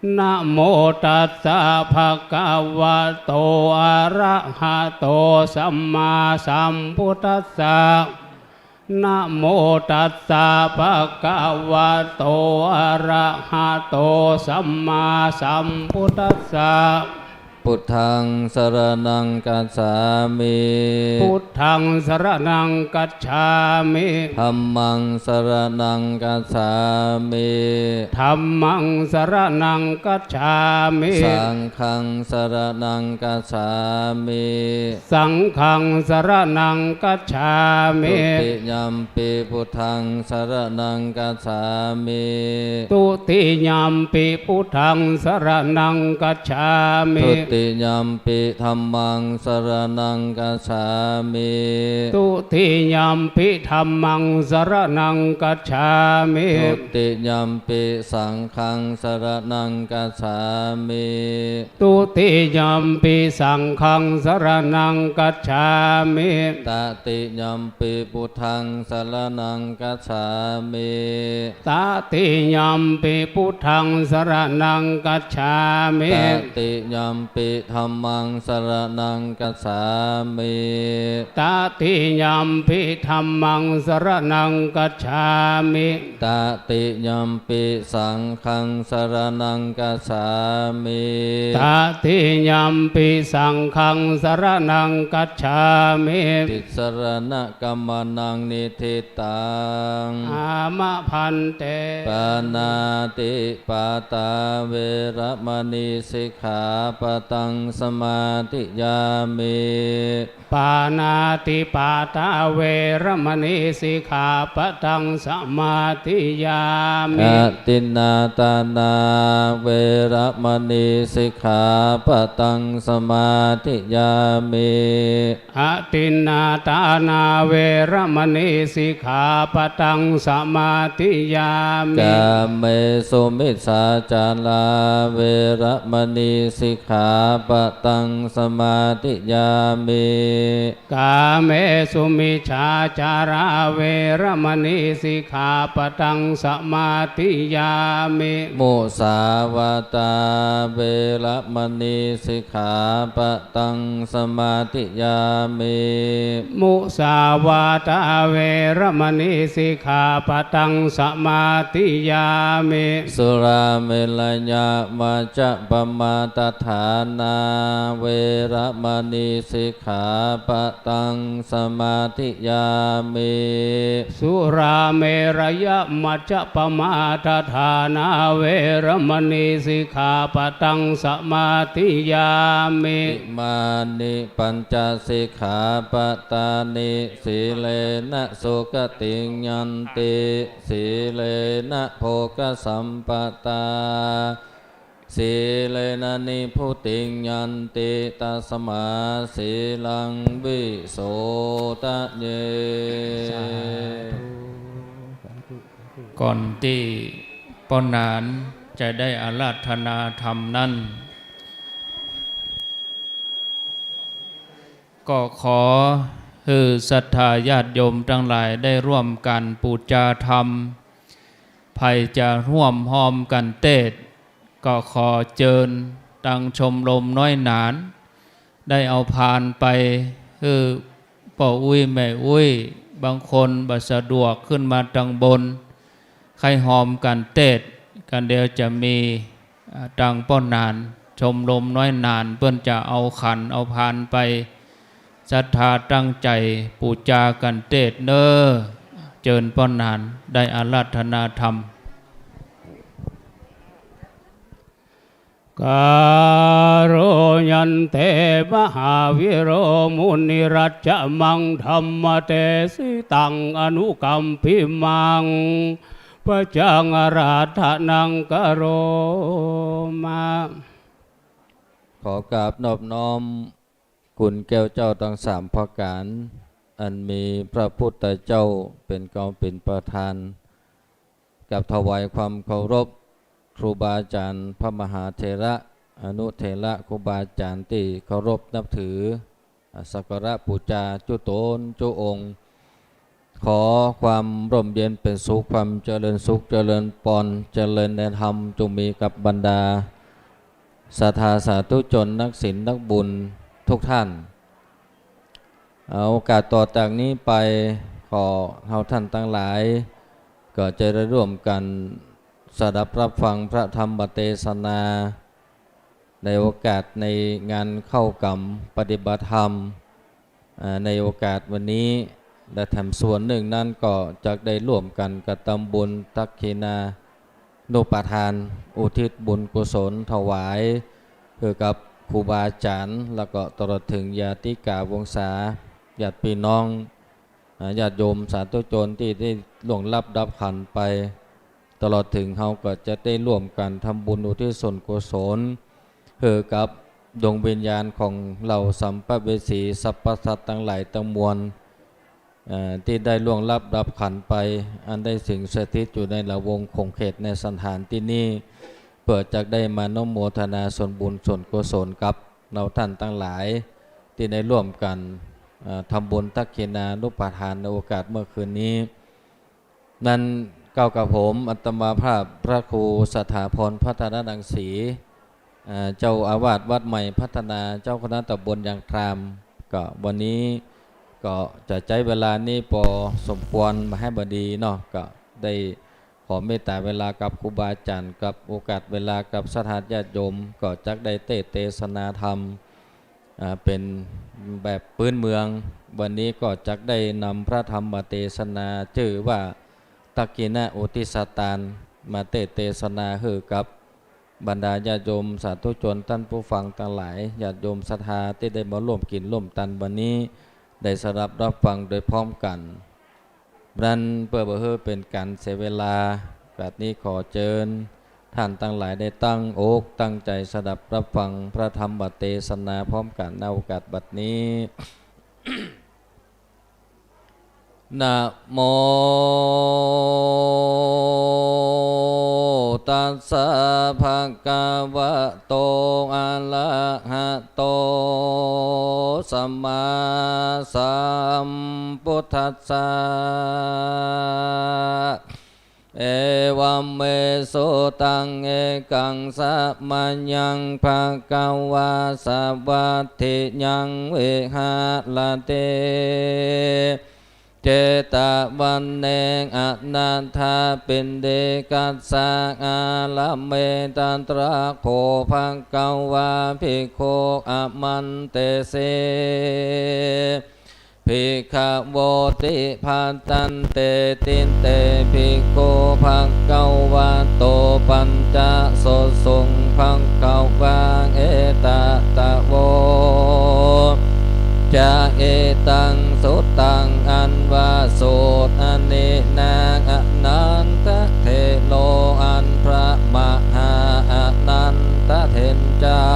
Namo tassa bhagavato arahato sammāsambuddhassa. Namo tassa bhagavato arahato sammāsambuddhassa. Buddhaṃ saraṇaṃ gacchāmi. Buddhaṃ saraṇaṃ gacchāmi. Dhammaṃ saraṇaṃ gacchāmi. Dhammaṃ saraṇaṃ gacchāmi. Saṅghaṃ saraṇaṃ gacchāmi. Saṅghaṃ saraṇaṃ gacchāmi. Dutiyampi buddhaṃ saraṇaṃ gacchāmi. Dutiyampi buddhaṃ saraṇaṃ gacchāmi. Dutiyampi dhammaṃ saraṇaṃ gacchāmi. Dutiyampi dhammaṃ saraṇaṃ gacchāmi. Dutiyampi saṅghaṃ saraṇaṃ gacchāmi. Dutiyampi saṅghaṃ saraṇaṃ gacchāmi. Tatiyampi buddhaṃ saraṇaṃ gacchāmi. Tatiyampi buddhaṃ saraṇaṃ gacchāmi. Tatiyampi dhammaṃ saraṇaṃ gacchāmi. Tatiyampi dhammaṃ saraṇaṃ gacchāmi. Tatiyampi saṅghaṃ saraṇaṃ gacchāmi. Tatiyampi saṅghaṃ saraṇaṃ gacchāmi. Tisaraṇagamanaṃ niṭṭhitaṃ. Āma bhante. Pāṇātipātā veramaṇī sikkhāpadaṃ samādiyāmi. Pāṇātipātā veramaṇī sikkhāpadaṃ samādiyāmi. Adinnādānā veramaṇī sikkhāpadaṃ samādiyāmi. Adinnādānā veramaṇī sikkhāpadaṃ samādiyāmi. Kāmesu micchācārā veramaṇī sikkhāpadaṃ samādiyāmi. Kāmesu micchācārā veramaṇī sikkhāpadaṃ samādiyāmi. Musāvādā veramaṇī sikkhāpadaṃ samādiyāmi. Musāvādā veramaṇī sikkhāpadaṃ samādiyāmi. Surāmerayamajjapamādaṭṭhānā veramaṇī sikkhāpadaṃ samādiyāmi. Surāmerayamajjapamādaṭṭhānā veramaṇī sikkhāpadaṃ samādiyāmi. Imāni pañca sikkhāpadāni. Sīlena sugatiṃ yanti, sīlena bhogasampadā, sīlena nibbutiṃ yanti, tasmā sīlaṃ visodhaye. สาธุ สาธุ สาธุ ก่อนตี้ป้อหนานจะได้อาราธนาธรรมนั้น ก็ขอหื้อศรัทธาญาติโยมตังหลายได้ร่วมกั๋นปู๋จาธรรม ใผจะฮ่วมฮอมกั๋นเตศน์ ก็ขอเจิญตังชมรมน้อยหนาน ได้เอาพานไปหื้อป้ออุ๊ยแม่อุ๊ย บางคนบ่สะดวกขึ้นมาตังบน ใค่ฮอมกั๋นเตศน์ กั๋นเดี๋ยวจะมี อ่า ตังป้อหนาน ชมรมน้อยหนานเปิ้นจะเอาขันเอาพานไป ศรัทธาตั้งใจ๋ปู๋จากั๋นเต๊อะเน่อ เจิญป้อหนาน ได้อาราธนาธรรม Karo ñante mahāviro munirajjamaṃ dhammadesitaṃ anukampimaṃ paccaṃ ārādhanaṃ karoma. ขอกราบนอบน้อมคุณแก้วเจ้าตังสามประก๋าน อันมีพระพุทธเจ้าเป๋นเกล้าเป๋นประธาน กราบถวายความเคารพครูบาอาจ๋ารย์ พระมหาเถระ อนุเถระ ครูบาอาจ๋ารย์ตี้เคารพนับถือ สักการะปู๋จาจุ๊ต๋นจุ๊องค์ ขอความร่มเย็นเป๋นสุข ความเจริญสุข เจริญปอน เจริญในธรรม จงมีกับบรรดาศรัทธาสาธุชน นักศีลนักบุญทุกท่าน เอา โอกาสต่อจากนี้ไป ขอเฮาท่านตังหลาย ก็จะได้ร่วมกั๋นสดับรับฟังพระธรรมเตสนา ในโอกาสในงานเข้ากรรมปฏิบัติธรรม อ่า ในโอกาสวันนี้ และแถมส่วนนึ่งนั้นก็จักได้ร่วมกั๋นกระตำบุญทักขิณานุปทาน อุทิศบุญกุศลถวาย หื้อกับครูบาอาจ๋ารย์ แล้วก็ตลอดเถิงญาติกาวงศา ญาติปี้น้อง อ่า ญาติโยมสาธุชนตี้ได้ล่วงลับดับขันธ์ไป ตลอดเถิงเฮาก็จะได้ร่วมกั๋นทำบุญอุทิศส่วนกุศล หื้อกับดวงวิญญาณของเหล่าสัมภเวสีสรรพสัตว์ตังหลายตังมวล เอ่อ ตี้ได้ล่วงลับดับขันธ์ไป อันได้สิงสถิตอยู่ในละวงขงเขตในสถานตี้นี้ เปื้อจักได้มาอนุโมทนาส่วนบุญส่วนกุศลกับเฮาท่านตังหลาย ตี้ได้ร่วมกั๋น เอ่อ ทำบุญทักขิณานุปทานในโอกาสเมื่อคืนนี้ นั้นเก้ากับผม อาตมาภาพพระครูสถาพรพัฒนรังสี อ่า เจ้าอาวาสวัดใหม่พัฒนา เจ้าคณะตำบลยางคราม ก็วันนี้ก็จะใจ๊เวลานี้ปอสมควรบ่าให้บ่ดีเนาะ ก็ได้ขอเมตตาเวลากับครูบาอาจ๋ารย์ กับโอกาสเวลากับศรัทธาญาติโยม ก็จักได้เตสน์เตสนาธรรม อ่า เป๋นแบบปื๊นเมือง วันนี้ก็จักได้นำพระธรรมเตสนา จื้อว่าทักขิณอุทิสตาน มาเตสน์เตสนาหื้อกับบรรดาญาติโยมสาธุชนต้านผู้ฟังตังหลาย ญาติโยมศรัทธาตี้ได้มาร่วมกิ๋นร่วมตันวันนี้ ได้สดับฮับฟังโดยพร้อมกั๋น นั้นเปื้อบ่หื้อเป๋นก๋านเสียเวลา บัดนี้ขอเจิญต้านตังหลายได้ตั้งอกตั้งใจ๋สดับฮับฟังพระธรรมเตสนาพร้อมกั๋น ณ โอกาสบัดนี้ นะโม ตัสสะ ภะคะวะโต อะระหะโต สัมมาสัมพุทธัสสะ เอวัมเม สุตัง เอกัง สะมะยัง ภะคะวา สะวัตถิยัง วิหะระติ เจตะวะเน อะนะถะปิณฑิกัสสะ อาระเม ตะตระโข ภะคะวา ภิกขุ อะมันเตสิ ภิกขะโวติ ภัตตันเต ติเต ภิกขุ ภะคะวะโต ปัญจะสุสสุง ภะคะวา เอตะตะโว จะ อิตัง สุตัง อันว่าสูตรอันนี้นา อะนันทะเถโร อันพระมหาอะนันทะเถรเจ้า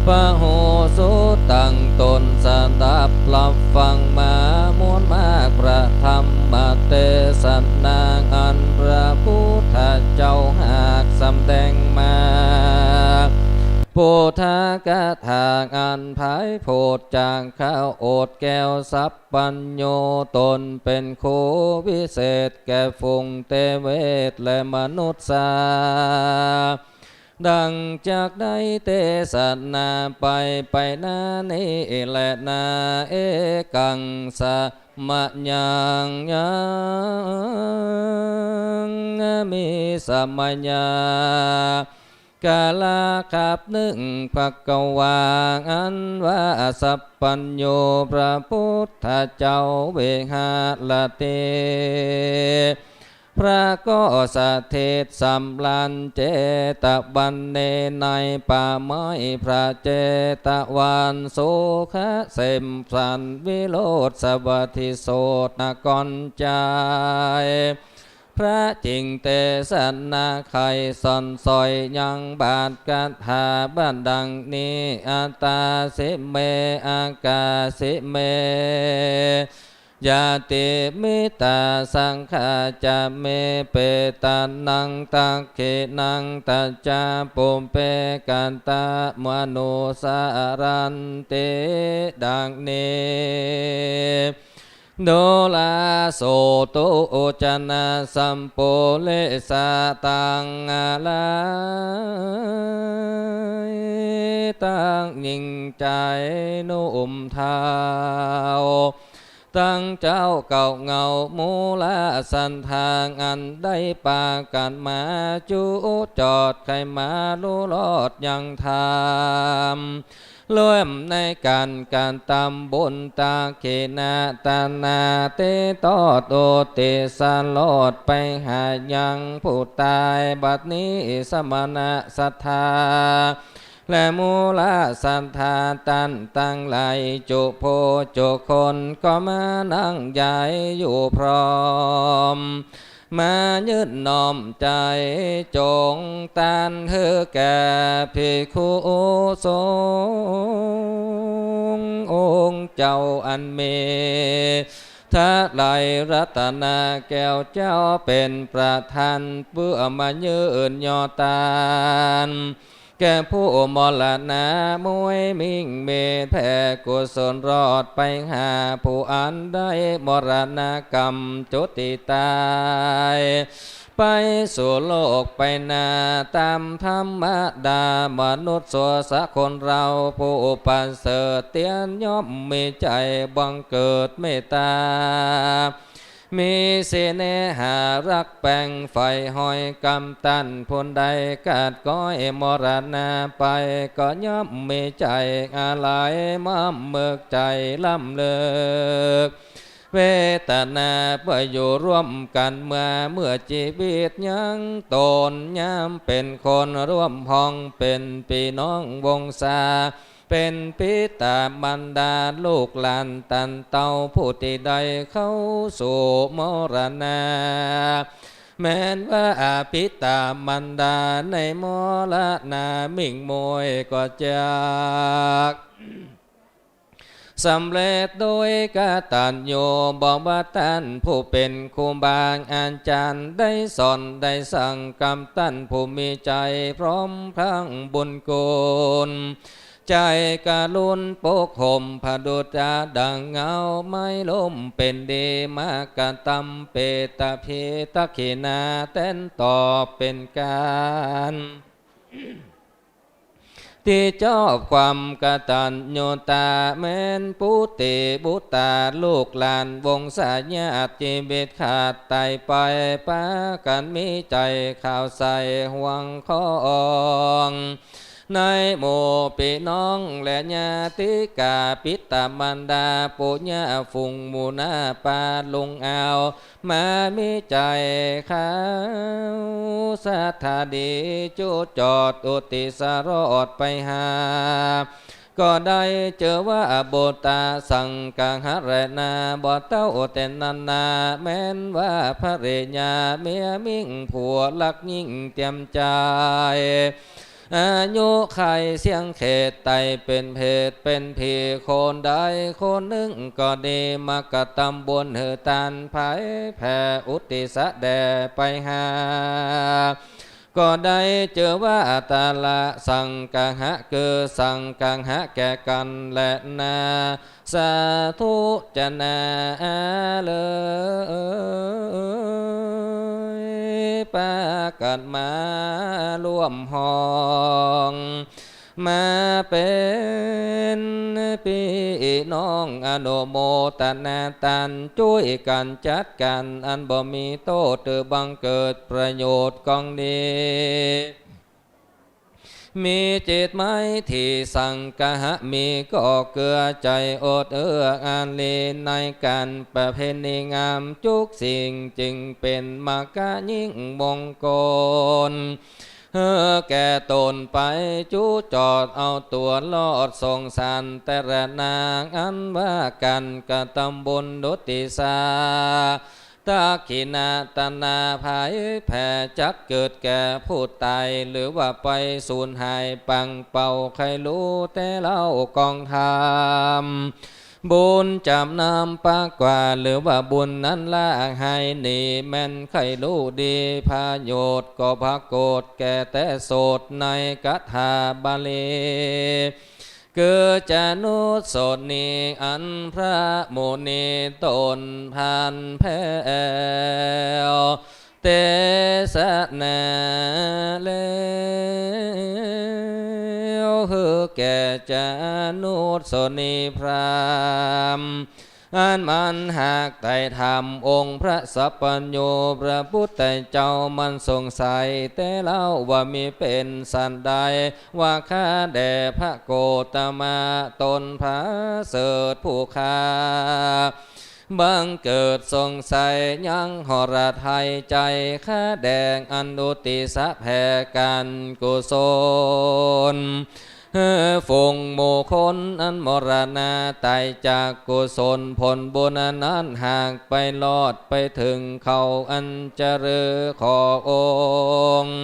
พหู สุตัง ตนสดับฮับฟังมา มูลมากพระธรรมเตสนา อันพระพุทธเจ้าหากสำแดงมา ปุทธกถาอันไพโพธน์จากข้าโอษฐ์แก้วสัพพัญญู ตนเป๋นครูวิเศษแก่ฝูงเตเวทและมนุษย์สา ดังจักได้เตสนาไป ไปหน้านี้แลนา เอกัง สะมะยัง ยัง มีสะมะยา กาละกับนึ่ง ภควา อันว่าสัพพัญญูพระพุทธเจ้า วิหรติ พระก็สถิตสำราญ เจตวันเณ ในป่าไม้พระเจตวัน สุขเสพสันต์ วิโรจน์สวัสดิโสดนครชัย พระจิ่งเตสนาไขสอนสอย ยังบาทคาถาว่าดังนี้ อัตตาสิเม อักขาสิเม ญาติมิตราสังฆาจะเม เปตานัง ทักขิณัง ทัจจา ปุพเพ กตมโน สารันติ ดังนี้ ดูราโสตุ จนะสัมปุริสา ตังหลายตังหญิงชายหนุ่มเฒ่า ตังเจ้าเก่าเหงา มูราสันทา อันได้ปากั๋นมาจุจอด ใค่มาฮู้รอดยังธรรม ร่วมในก๋านก๋านตำบุญ ทักขิณาทานา ตี้ตอบอุทิศโสดไปหายังผู้ต๋าย บัดนี้สมณะศรัทธา และมูราศรัทธาต้านตังหลาย จุผู้จุคน ก็มานั่งใหญ่อยู่พร้อม มายื่นน้อมใจ๋ จงต้านหื้อแก่ภิกขุสงฆ์ องค์เจ้าอันมีไตรรัตนแก้วเจ้าเป๋นประธาน เปื้อมายื่นยอต้าน แก่ผู้มรณะมวยมิ่ง มีแผ่กุศลรอดไปหา ผู้อันได้มรณกรรมจุติต๋าย ไปสู่โลกไปนา ต๋ามธรรมดามนุษย์สัตว์คนเฮา ผู้ประเสริฐเตียนย่อมมีใจ๋บังเกิดเมตต๋า มีเสน่หาฮักแปงใฝ่ ฮอยกำตันผู้ใด กาดก้อยมรณะไป ก็ย่อมมีใจ๋อาลัย ม่ำเมิกใจ๋ล้ำเลิก เวทนาเปื้ออยู่ร่วมกั๋นเมื่อ เมื่อจีวิตยังต๋น ยามเป๋นคนร่วมห้อง เป๋นปี้น้องวงศา เป๋นปิตามารดาลูกหลานต้านเต้า ผู้ตี้ได้เข้าสู่มรณะ แม้นว่าปิตามารดาในมรณะมิ่งมวยก็จักสำเร็จโดยกตัญญู บ่ว่าต้านผู้เป๋นครูบาอาจ๋ารย์ ได้สอนได้สั่งกำตันผู้มีใจ๋พร้อมพรังบุญคุณ ใจ๋กรุณปกห่มผดุจดังเงาไม้ล่ม เป๋นดีมากระตำเปตตาภิทักขิณา แต้นตอบเป๋นก๋านตี้จอบความกตัญญูตา แม้นปุตติปุตตาลูกหลานวงศาญาติ จีวิตขาดต๋ายไป ปากั๋นมีใจ๋ขาวใสห่วงของ ในหมู่ปี้น้องและญาติกา ปิตามารดาปุญญาฝูงหมู่นาป้าลุงอาว มามีใจ๋ขาวศรัทธาดี จุจอดอุทิศโสดไปหา ก็ได้จื้อว่าปุตตาสังคหะแลนา บ่เต้าแต่นั้นนา แม้นว่าภริยาเมียมิ่งผัวฮักยิ่งเตียมใจ๋ อายุขัยเสี้ยงเขตไต่เป๋นเพศเป๋นผี คนใดคนนึ่งก็ดี มากระตำบุญหื้อตานไผแผ่อุทิศแด่ไปหา ก็ได้จื้อว่าตาละสังคหะ คือสังคหะแก่กั๋นแลนา สาธุจะนาเอ๋ย ปากั๋นมาร่วมห้อง มาเป๋นปี้น้องอนุโมตนาตาน จ้วยกั๋นจัดก๋านอันบ่มีโต้ษ หื้อบังเกิดประโยชน์กองดี มีจิตไมตรีสังคหะ มีก็เกื้อใจ๋อดเอื้ออารีในก๋านประเพณีงามจุกสิ่ง จึงเป๋นมรรคายิ่งมงคล หื้อแก่ต๋นไปจุจอดเอาตั๋วรอดสงสารแต่ละนาง อันว่าก๋านกระตำบุญอุทิศา ตักขิณาตนาผายแผ่ จักเกิดแก่ผู้ต๋าย หรือว่าไปสูญหายปังเป่า ใค่ฮู้แต๊เล่ากองธรรม บุญจ๋ำนำปากว่า หรือว่าบุญนั้นละหายหนี แม่นใค่ฮู้ดี ประโยชน์ก็ปรากฏแก่แต๊สดในคาถาบาลี คือจานุสรณี อันพระมุนีตนผ่านแผ้ว เตสนาแล้ว หื้อแก่จานุสรณีพราหมณ์ อันมันหากไต่ถามองค์พระสัพพัญญูพระปุทธเจ้า มันสงสัยแต๊เล่าว่ามิเป๋นสันใด ว่าข้าแด่พระโคตมะ ตนผาเสริฐผู้ข้า บังเกิดสงสัยยังหฤทัยใจ๋ ข้าแด่อันอุทิศแผ่ก๋านกุศล หื้อฝูงหมู่คนอันมรณาต๋ายจากกุศลผลบุญอันนั้น หากไปรอดไปเถิงเขาอันเจริญ ขอองค์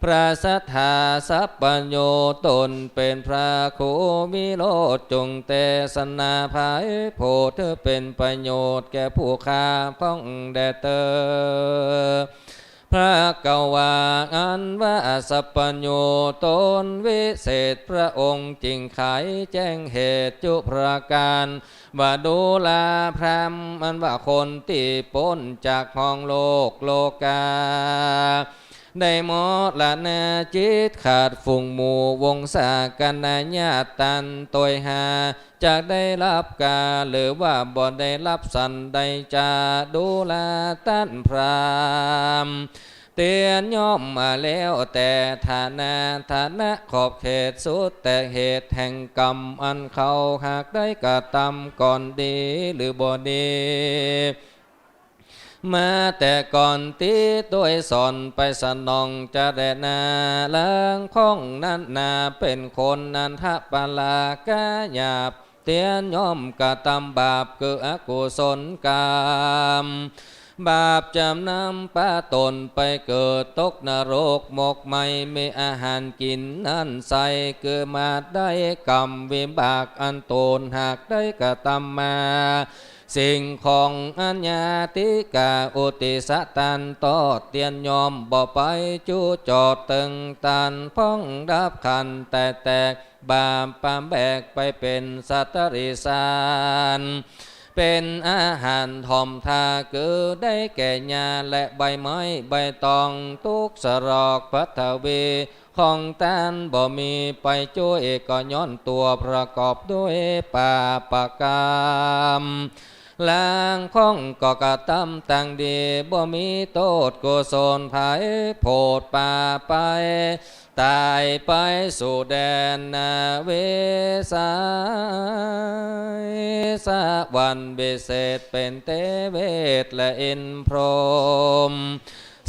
พระสัตถาสัพพัญญูตนเป๋นพระครูวิโรจน์ จงเตสนาผายโผด หื้อเป๋นประโยชน์แก่ผู้ข้าพ่องแด่เต๊อะ พระกวา อันว่าสัพพัญญูตนวิเศษ พระองค์จึงไขแจ้งเหตุจุประก๋าน ว่าดูราพราหมณ์ อันว่าคนตี้ป๊นจากห้องโลกโลกา ได้มรณาจิตขาดฝูงหมู่วงศาคณาญาติตันตวยหา จักได้รับกา หรือว่าบ่ได้รับสันใด จาดูราต้านพราหมณ์ เตียนย่อมมาแล้วแต่ฐานะ ฐานะขอบเขตสุดแต่เหตุแห่งกรรมอันเขาหากได้กระตำก่อนดีหรือบ่ดี มาแต่ก่อนตี้ตวยสอนไปสนองจะแลนา หลังข้องนั้นนาเป๋นคนอันทปลาก้าหยาบ เตียนย่อมกระตำบาปคืออกุศลกรรม บาปจ๋ำนำปะตนไปเกิดตกนรกหมกไหม้ มีอาหารกิ๋นอั้นใส่ คือมาได้กรรมวิบากอันตนหากได้กระตำมา สิ่งของอันญาติกาอุทิศต้านตอด เตียนย่อมบ่ไปจุจอดเถิงต้าน พ่องดับขันแต่แตก บาปปะแบกไปเป๋นสัตว์ติริสารเป๋นอาหารถ่อมทา คือได้แก่หญ้าและใบไม้ใบตอง ตุ๊กสรอกพัทวี ของต้านบ่มีไปจ้วย ก็ย้อนตั๋วประกอบด้วยปาปกรรม หลังข้องก็กระตำตางดี บ่มีโต้ษกุศลผายโผดปาไป ต๋ายไปสู่แดนเวสา สวรรค์วิเศษเป๋นเตเวสและอินทร์พรหม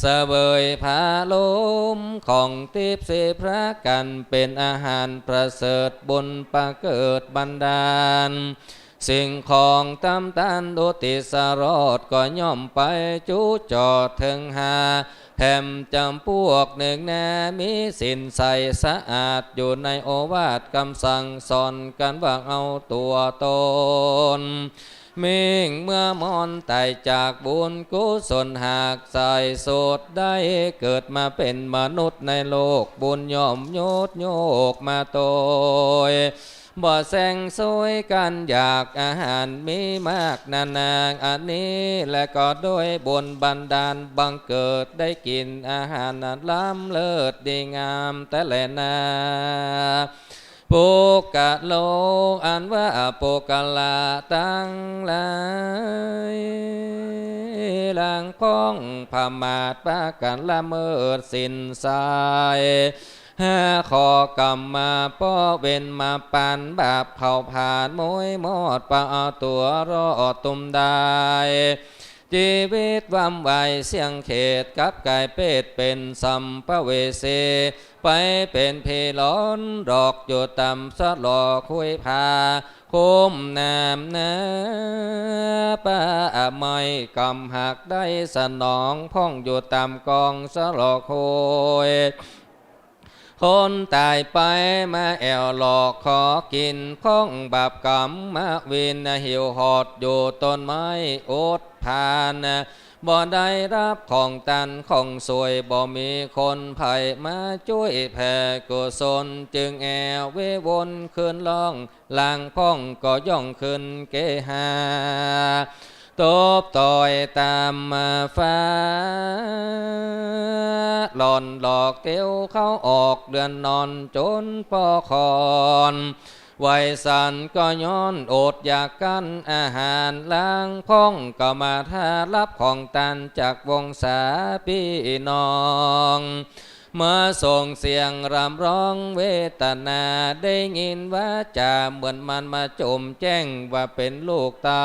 เสวยผาลมของทิพย์สี่ประก๋าน เป๋นอาหารประเสริฐบุญประเกิดบันดาล สิ่งของตำต้านอุทิศรอด ก็ย่อมไปจุจอดเถิงห้าแถมจ๋ำปวกนึ่งนา มีศีลใสสะอาด อยู่ในโอวาทกำสั่งสอนกั๋นว่าเอาตั๋วตน มิ่งเมื่อมอนต๋ายจากบุญกุศลหากใส่สุดได้เกิดมาเป๋นมนุษย์ในโลก บุญย่อมยดโยกมาตวย บ่แสงสวยกั๋นอยากอาหารมีมากนานา อันนี้แลก็ด้วยบุญบันดาลบังเกิดได้กิ๋นอาหารอันล้ำเลิศดีงามแต๊แลนา ปุคคโล อันว่าปุคคละตังหลาย หลังข้องประมาทปากั๋นละเมิดศีลใส ขอกรรมมาป้อเวรมาปานบาปเผาผลาญม้วยมอดปะเอาตั๋วรอดตุ้มได้ จีวิตวำไวเสี้ยงเขต กลับก๋ายเปรตเป๋นสัมภเวสี ไปเป๋นผีหลอนหลอกอยู่ต๋ามสะหลอคุยผา คุ้มน้ำหน้าป้าอมัย กำหากได้สนองพ่องอยู่ต๋ามกองสะหลอคุย คนต๋ายไปมาแอ่วหลอกขอกิ๋น พ่องบาปกรรมมาวิน หิวหอดอยู่ต้นไม้อดผาน บ่ได้ฮับของตานของสวย บ่มีคนใผมาจ้วยแผ่กุศล จึงแอ่ววิวนคืนล่อง ลางพ่องก็ย่องคืนเกหา ตบต่อยต๋ามฟ้า หลอนหลอกเตียวเข้าออกเดือนนอนจนปอคอน วัยสันก็ย้อนอดอยากกั้นอาหาร ลางพ่องก็มาถ้าฮับของตานจากวงศาปี้น้อง มาส่งเสียงร่ำร้องเวทนา ได้ยินวาจ๋าเหมือนมันมาจมแจ้งว่าเป๋นลูกเต้า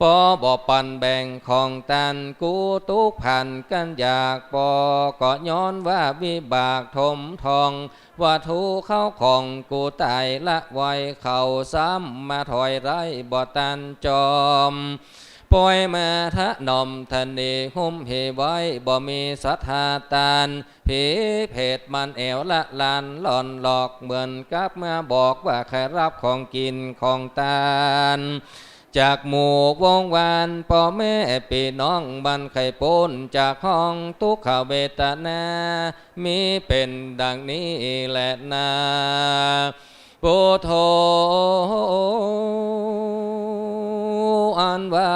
ปอบ่ปันแบ่งของตาน กูตุ๊กข์ผันกั้นอยาก ปอก็ย้อนว่าวิบากถมทอง ว่าถูกเข้าของกูต๋ายละไว เขาซ้ำมาถอยไล่บ่ตันจอม ปอยมาถนอมทะเนหุ้มเหไว้ บ่มีศรัทธาตาน ผีเผตมันแอ่วละลานหลอนหลอก เหมือนกับมาบอกว่าใค่ฮับของกิ๋นของตาน จากหมู่วงวานป้อแม่ปี้น้อง มันใค่ป๊นจากห้องตุ๊กขเวทนา มีเป๋นดังนี้แลนา ปุทโธ อันว่า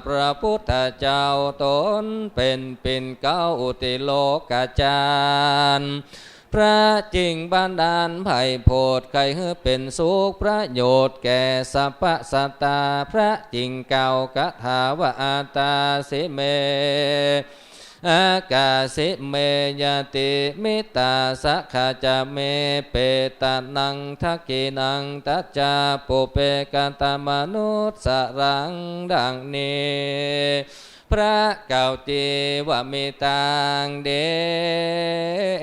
พระปุทธเจ้าต๋นเป๋นปิ่นเกล้าติโลกจารย์ พระจิ่งบันดาลไพโพธิ ใค่หื้อเป๋นสุขประโยชน์แก่สรรพสัตตา พระจิ่งกล่าวคาถาว่า อาตาสิเม อากาสิเม ยะติมิตาสะขะจะเม เปตะนังทักขิณัง ตัจจาปุเปกะตะมะนุสสะรัง ดังนี้ พระกล่าวจีว่ามีตางเดี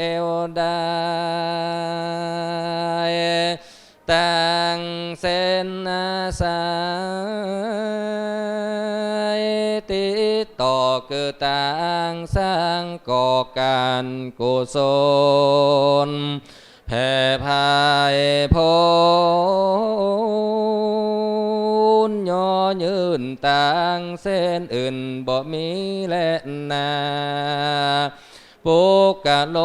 ยวดาย ตางเส้นสาย ติดต่อคือตางสร้างก่อก๋านกุศล แผ่ไพโพธิ ย่อยื่นตางเส้นอื่นบ่มีแลนา ปุคคโล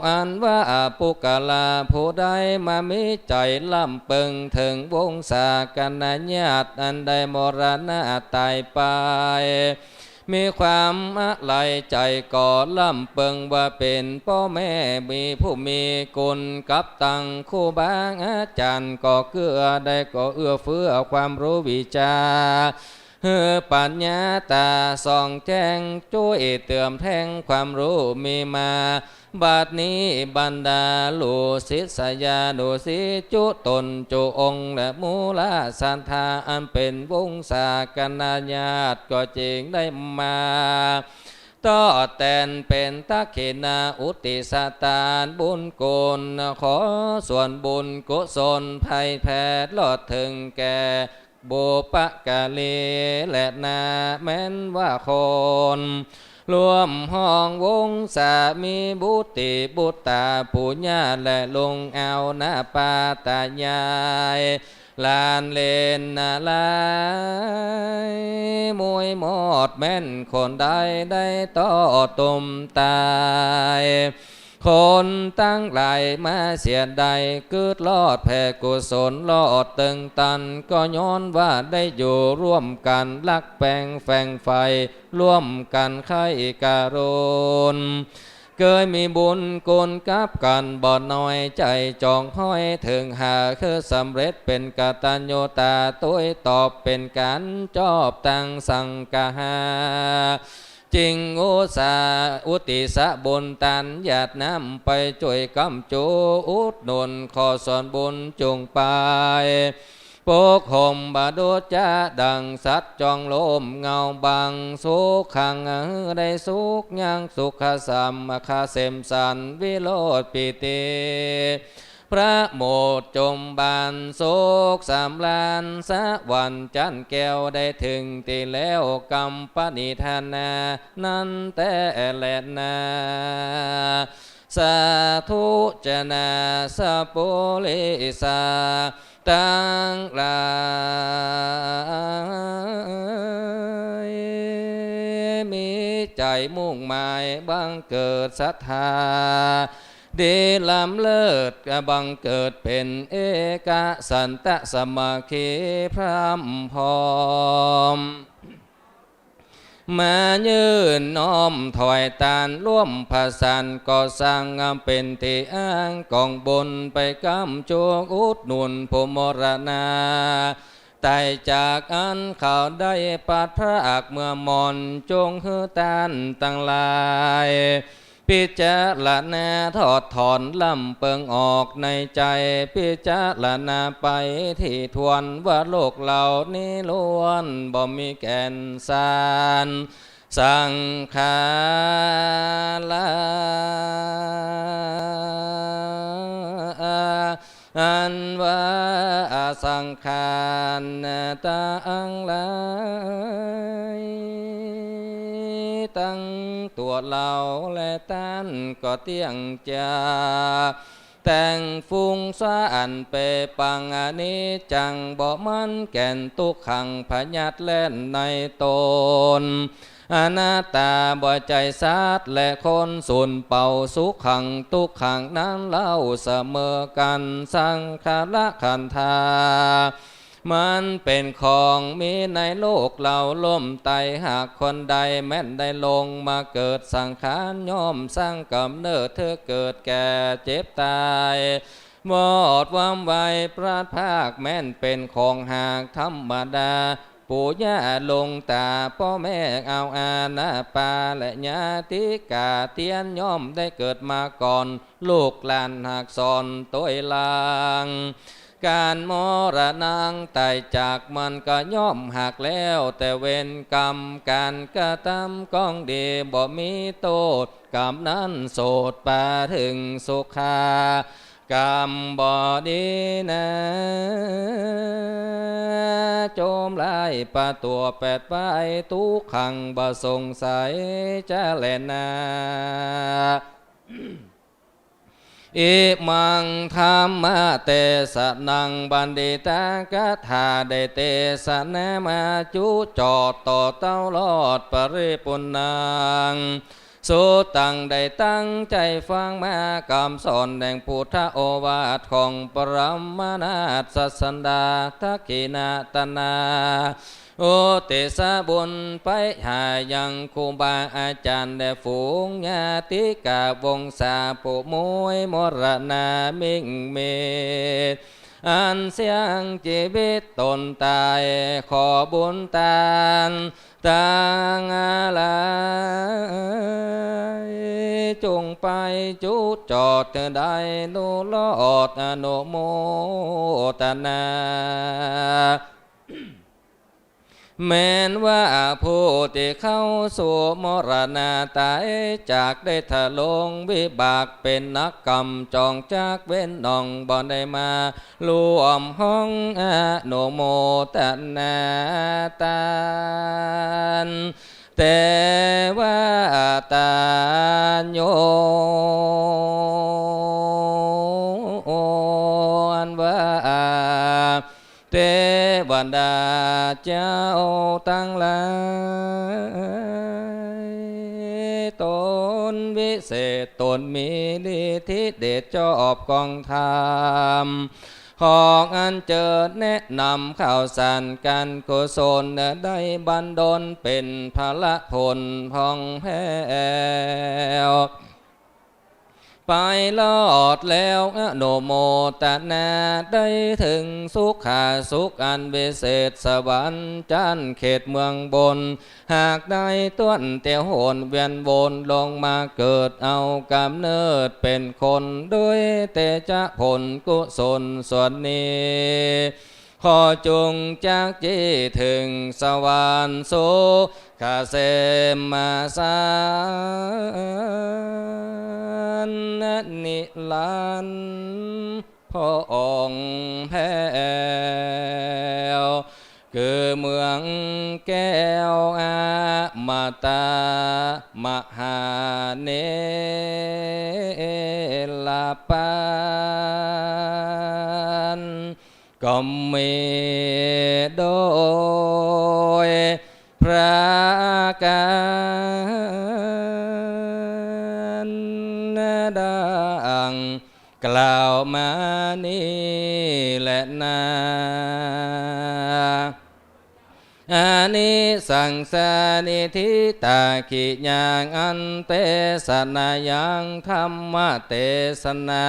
อันว่าปุคคละผู้ใดมามีใจ๋ร่ำเปิงเถิงวงศาคณะญาติอันได้มรณะต๋ายไป มีความอาลัยใจ๋ก่อร่ำเปิงว่าเป๋นป้อแม่มีผู้มีกุณกับตังครูบาอาจ๋ารย์ ก่อเกื้อได้ก่อเอื้อเฟื้อความฮู้วิชา หื้อปัญญาต๋าส่องแจ้ง จ้วยเติมแท่งความฮู้มีมา บัดนี้บรรดาลูกศิษยานุศิษย์จุตนจุองค์ และหมู่ราชศรัทธาอันเป๋นวงศาคณะญาติ ก็จึงได้มาตอบแตนเป๋นทักขิณาอุทิศตานบุญกุณ ขอส่วนบุญกุศลไพแผ่ตลอดเถิงแก่ บุปการีแลนา แม้นว่าคนร่วมห้องวงศา มีบุตรีบุตรา ปู่ย่าและลุงอาวน้าป้าต๋ายาย หลานเหลนนาหลาย มวยหมอดแม้นคนใดได้ต่อตุ้มต๋าย คนตังหลายมาเสียดาย กึ๊ดลอดแผ่กุศลลอดเถิงตัน ก็ย้อนว่าได้อยู่ร่วมกั๋น ฮักแปงแฝงใฝ่ ร่วมกั๋นใค่กรุณ เกยมีบุญกุณกับกั๋น บ่น้อยใจ๋ จ๋องฮ้อยเถิงหา หื้อสำเร็จเป๋นกตัญญูต๋า ตวยตอบเป๋นก๋านจอบตังสังคหา จึงอุตส่าห์อุทิศบุญตานหยาดน้ำไปจ้วยก๋ำจูอุดหนุน ขอส่วนบุญจุ่งไปปกห่มบรรดุจจะดั่งสัตว์จ้องร่มเงาบัง สุขังหื้อได้สุขยังสุขสำราญเสมสันต์วิโรจน์ปีติ ประโมทย์จมบานสุขสำราญ สวรรค์จั๊นแก้วได้เถิงตี้แล้ว ก๋ำปณิธานานั้นแต๊แลนา สาธุจะนาสัพปุริสาตังหลาย มีใจ๋มุ่งหมายบังเกิดศรัทธา ดีล้ำเลิศบังเกิดเป๋นเอกฉันทะสามัคคีพร่ำพร้อม มายื่นน้อมถวายตานร่วมผสานก่อสร้าง เป๋นตี้อ้างก๋องบุญไปก๋ำจูอุดหนุนผู้มรณา ต๋ายจากอั้นเขาได้ปราศพรากเมื่อมอน จงหื้อต้านตังหลาย พิจารณาถอดถอนล้ำเปิงออกในใจ๋ พิจารณาไปตี้ถ้วนว่าโลกเหล่านี้ล้วนบ่มีแก่นสาร สังขารา อันว่าสังขารตังหลาย ตังตั๋วเฮาและต้านก็เตี้ยงจะแต่งฟุ้งซ่านไปปัง อนิจจังบ่มั่นแก่น ตุ๊กขังพยาธิแล่นในต๋น อนัตตาบ่ใจ้สัตว์และคนสูญเปล่า สุขังตุ๊กขังนั้นเล่าเสมอกั๋น สังขารขันธา มันเป๋นของมีในโลกเหล่า ล้มต๋ายหากคนใด แม้นได้ลงมาเกิดสังขาร ย่อมสร้างก๋ำเนิด ถือเกิดแก่เจ็บต๋าย วอดวำวายพลัดพราก แม้นเป๋นของหากธรรมดา ปู่ย่าลุงต๋าป้อแม่ เอาอานาป้าและญาติก๋าเตียน ย่อมได้เกิดมาก่อน ลูกหลานหากสอนตวยหลัง ก๋านมรณะต๋ายจากมันก็ย่อมหากแล้วแต่เวรกรรม ก๋านกระทำของดีบ่มีโต้ษ กรรมนั้นโสดปาเถิงสุขากรรมบ่ดีนา จมลายปาตั๋วแปดไป ตุ๊กขังบ่สงสัยจะแลนา อิมังธัมมะเตสะนัง บัณฑิตะกถาได้เตสนามาจุจอดต่อเต้ารอดปริปุณณัง สุตังได้ตั้งใจ๋ฟังมากำสอนแห่งพุทธโอวาทของปรมานาถศาสดา ทักขิณาตนา อุทิศบุญไปหายังครูบาอาจ๋ารย์และฝูงญาติก๋าวงศาผู้มวยมรณามิ่งเมต อันเสี้ยงจีวิตต๋นต๋าย ขอบุญตานตังหลาย จงไปจุจอดได้นุรอดอนุโมตนา แม้นว่าผู้ตี้เข้าสู่มรณาต๋ายจากได้ทรงวิบากเป๋นนักกรรม จองจากเวรหนองบ่ได้มาร่วมห้องอนุโมตนาตาน เตวตาโย อันว่า เตวดาเจ้าตังหลาย ต๋นวิเศษ ต๋นมีฤทธิเดชจอบกองธรรม ของอันเจิญแนะนำข่าวสารก๋านกุศล ได้บันดลเป๋นผละผลผ่องแผ้ว ไปรอดแล้วอนุโมตนา ได้เถิงสุขะสุขอันวิเศษ สวรรค์จั้นเขตเมืองบน หากได้ต้วนเตียวโหนเวียนวนลงมาเกิดเอาก๋ำเนิดเป๋นคน ด้วยเตจะผลกุศลส่วนนี้ ขอจงจักจี้เถิงสวรรค์สุขเกษมสาร นิรันดร์ พระองค์แผ้ว คือเมืองแก้วอมตะมหาเนรปาน ก็มีโดยประก๋านดังกล่าวมานี้แลนา อานิสังสานิธิตากิยังอันเตสนายังธรรมเตสนา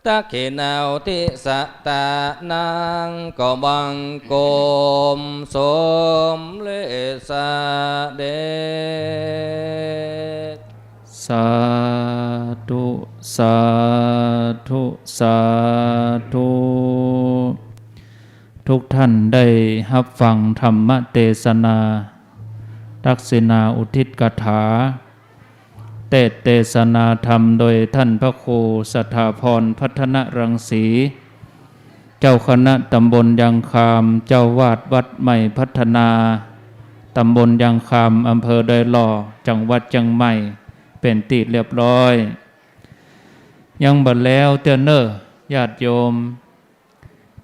ตักขิณาอุทิสตานัง ก็บังคมสมเร็จเสด็จ สาธุ สาธุ สาธุ ทุกท่านได้ฮับฟังธรรมเตสนา ทักษิณาอุทิศกถา เตสน์เตสนาธรรมโดยท่านพระครูสถาพรพัฒนรังสี เจ้าคณะตำบลยางคาม เจ้าวาดวัดใหม่พัฒนา ตำบลยางคาม อำเภอดอยหล่อ จังหวัดเจียงใหม่ เป๋นตี้เรียบร้อย ยังบ่แล้วเตื้อเน่อ ญาติโยม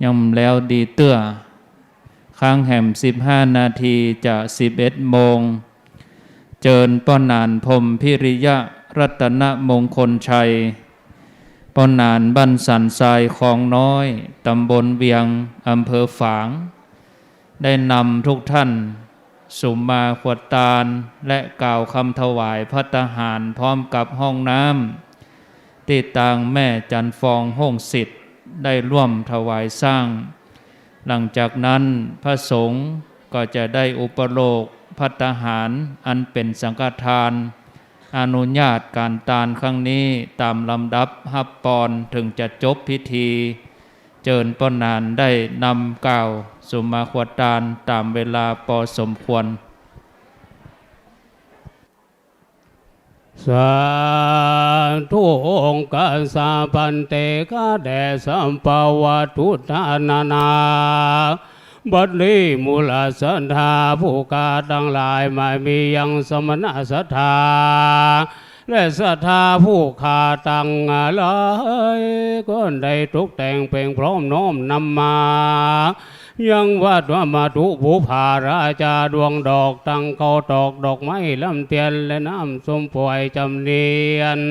ยังบ่แล้วดีเตื้อ ค้างแหมสิบห้านาทีจะสิบเอ็ดโมง เจิญป้อหนานพรหมพิริยะรัตนมงคลชัย ป้อหนานบ้านสันทรายคลองน้อย ตำบลเวียง อำเภอฝาง ได้นำทุกท่านสุมมาขวดตาน และกล่าวคำถวายภัตตาหารพร้อมกับห้องน้ำ ตี้ตางแม่จันทร์ฟอง ห้องสิทธิ์ ได้ร่วมถวายสร้าง หลังจากนั้นพระสงฆ์ก็จะได้อุปโลกภัตตาหารอันเป๋นสังฆทาน อนุญาตก๋านตานครั้งนี้ตามลำดับฮับปอนเถิงจะจบพิธี เจิญป้อหนานได้นำกล่าวสุมมาขวดตานตามเวลาปอสมควร สาธุ องค์กสาพันเต ข้าแด่สัพพะวัตถุทานานา บัดนี้หมู่เหล่าศรัทธาผู้ข้าตังหลาย มามียังสมณะศรัทธา และศรัทธาผู้ข้าตังหลาย ก็ได้ตกแต่งเปล่งพร้อมน้อมนำมา ยังวัตถุมาตุบูผาราจาดวงดอก ตังข้าวตอกดอกไม้ลำเตียน และน้ำส้มปล่อยจำเนียน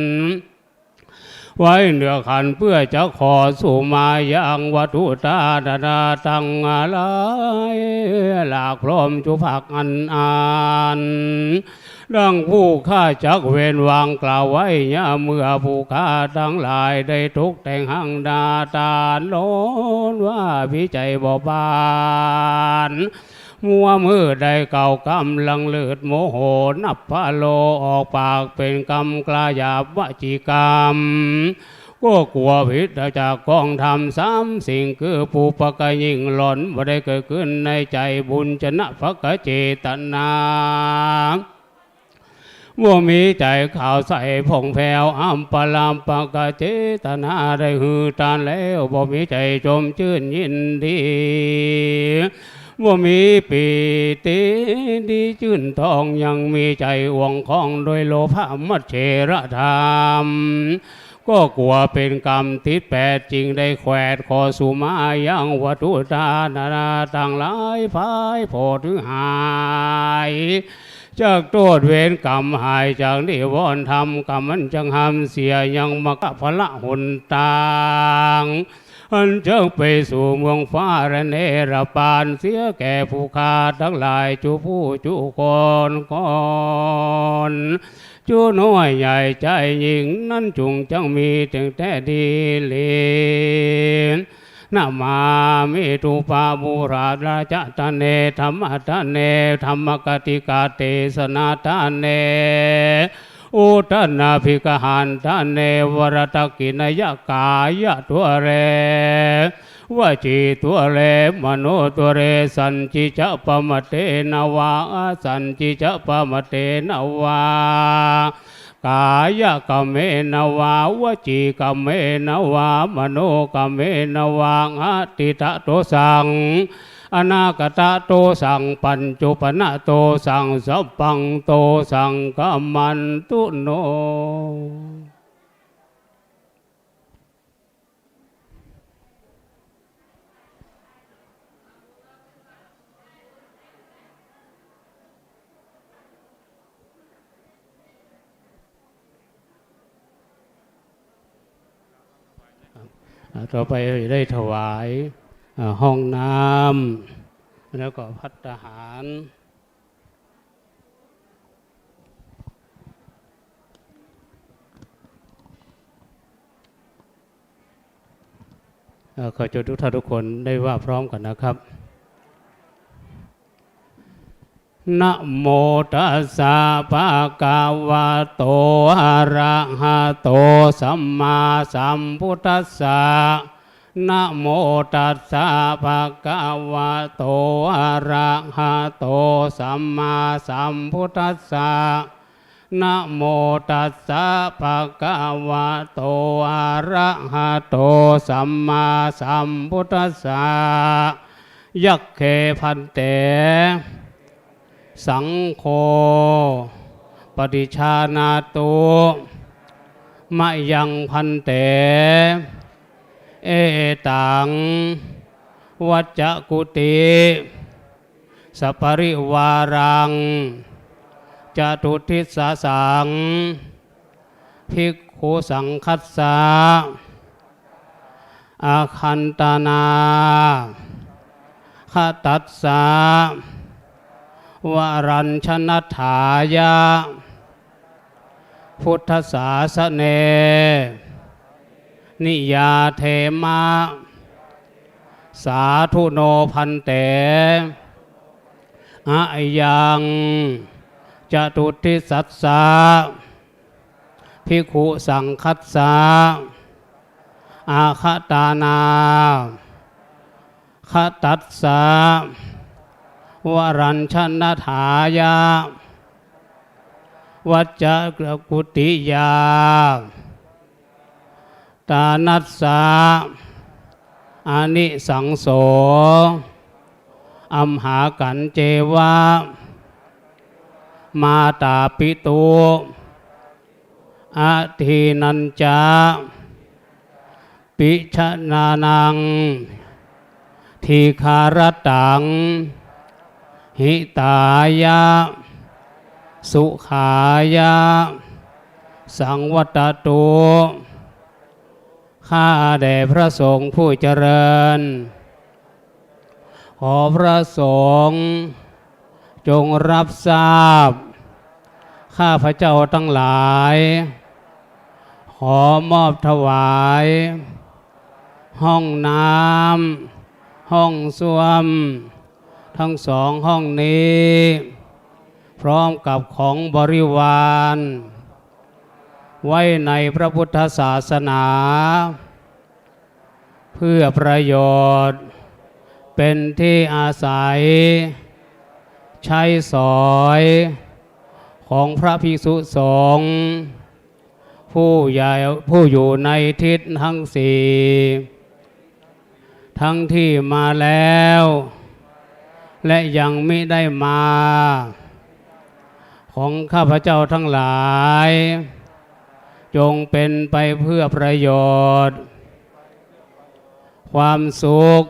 ไว้เหนือขัน เพื่อจะขอสุมมายังวัตถุทานานาตังหลาย หลากพร้อมจุภักอันอัน ดังผู้ข้าจักเว้นวางกล่าวไว้ ยามเมื่อผู้ข้าตังหลายได้ตกแต่งหั้งหน้าตาโลนว่า มีใจ๋บ่บาน มัวมือได้กล่าวกำลังเลิศโมโห นับพะโลออกปากเป๋นกำกล้าหยาบวจีกรรม ก็กลัวผิดจากกองธรรมสามสิ่ง คือปุพพะกะยิ่งหล่อนบ่ได้เกิดขึ้นในใจ๋บุญชนะภะกะเจตนา บ่มีใจ๋ขาวใสผ่องแผ้ว อัปปะรัมภะกะเจตนา ได้หื้อตานแล้วบ่มีใจ๋ชมจื้นยินดี บ่มีปีติดีจื้นทอง ยังมีใจ๋ห่วงของโดยโลภะมัจเฉรธรรม ก็กลัวเป๋นกรรมติดแปด จึงได้แขวดขอสุมมายังวัตถุทานานาตังหลาย ภายโพธิหาย จากโต้ษเวรกรรม หายจากนิวรณ์ธรรม กำอันจักห้ามเสีย ยังมรรคผละหนตาง อันจักไปสู่เมืองฟ้าและเนรปาน เสียแก่ผู้ข้าตังหลายจุผู้จุคนคน จุ๊น้อยใหญ่จายญิงนั้นจุ่งจักมีเต๊งแต๊ดีหลี นะมามิ ธูปะปุระราชะทะเน ธัมมะทะเน ธัมมะกติกาเตสนาทะเน อุทานาภิกขาหารทะเน วรทักขิณายะกายะทะเน วจีทะเน มโนทะเน สัจจิจะปะมะเตนะวา อสัจจิจะปะมะเตนะวา กายกรรมเมนะวา วจีกรรมเมนะวา มโนกรรมเมนะวา อตีตะโตสัง อนาคตะโตสัง ปัจจุบันนะโตสัง สัพพังโตสัง ขมันตุโน อ่า ต่อไปได้ถวาย อ่า ห้องน้ำ แล้วก็ภัตตาหาร เอ่อ ขอเชิญทุกท่านทุกคนได้ว่าพร้อมกันนะครับ นะโมตัสสะ ภะคะวะโต อะระหะโต สัมมาสัมพุทธัสสะ นะโมตัสสะ ภะคะวะโต อะระหะโต สัมมาสัมพุทธัสสะ นะโมตัสสะ ภะคะวะโต อะระหะโต สัมมาสัมพุทธัสสะ ยัคเค ภันเต สังโฆ ปะติจญาณาตุ มะยัง ภันเต เอตัง วัจจกุฏิ สปริวารัง จตุทธิสสัง ภิกขุสังฆัสสะ อาคันตานา คตัสสะ วรัญชนัฏฐายะ พุทธสาสเน นิยาเทมะ สาธุโน ภันเต อะยัง จตุทธิสสัสสะ ภิกขุสังฆัสสะ อาคันตานา คตัสสะ วรัญชนัฏฐายะ วัจจกุฏิยา ตานัสสะ อานิสังโส อัมหากัญเจวะ มาตาปิตุ อะทีนัญจะ ปิชะนานัง ทีฆารัตตัง หิตายะ สุขายะ สังวัตตุ ข้าแด่พระสงฆ์ผู้เจริญ ขอพระสงฆ์จงรับทราบ ข้าพเจ้าทั้งหลาย ขอมอบถวาย ห้องน้ำ ห้องส้วม ทั้งสองห้องนี้ พร้อมกับของบริวาร ไว้ในพระพุทธศาสนา เพื่อประโยชน์ เป็นที่อาศัย ใช้สอย ของพระภิกษุสงฆ์ ผู้ใหญ่ ผู้อยู่ในทิศทั้งสี่ ทั้งที่มาแล้ว และยังมิได้มา ของข้าพเจ้าทั้งหลาย จงเป็นไปเพื่อประโยชน์ ความสุข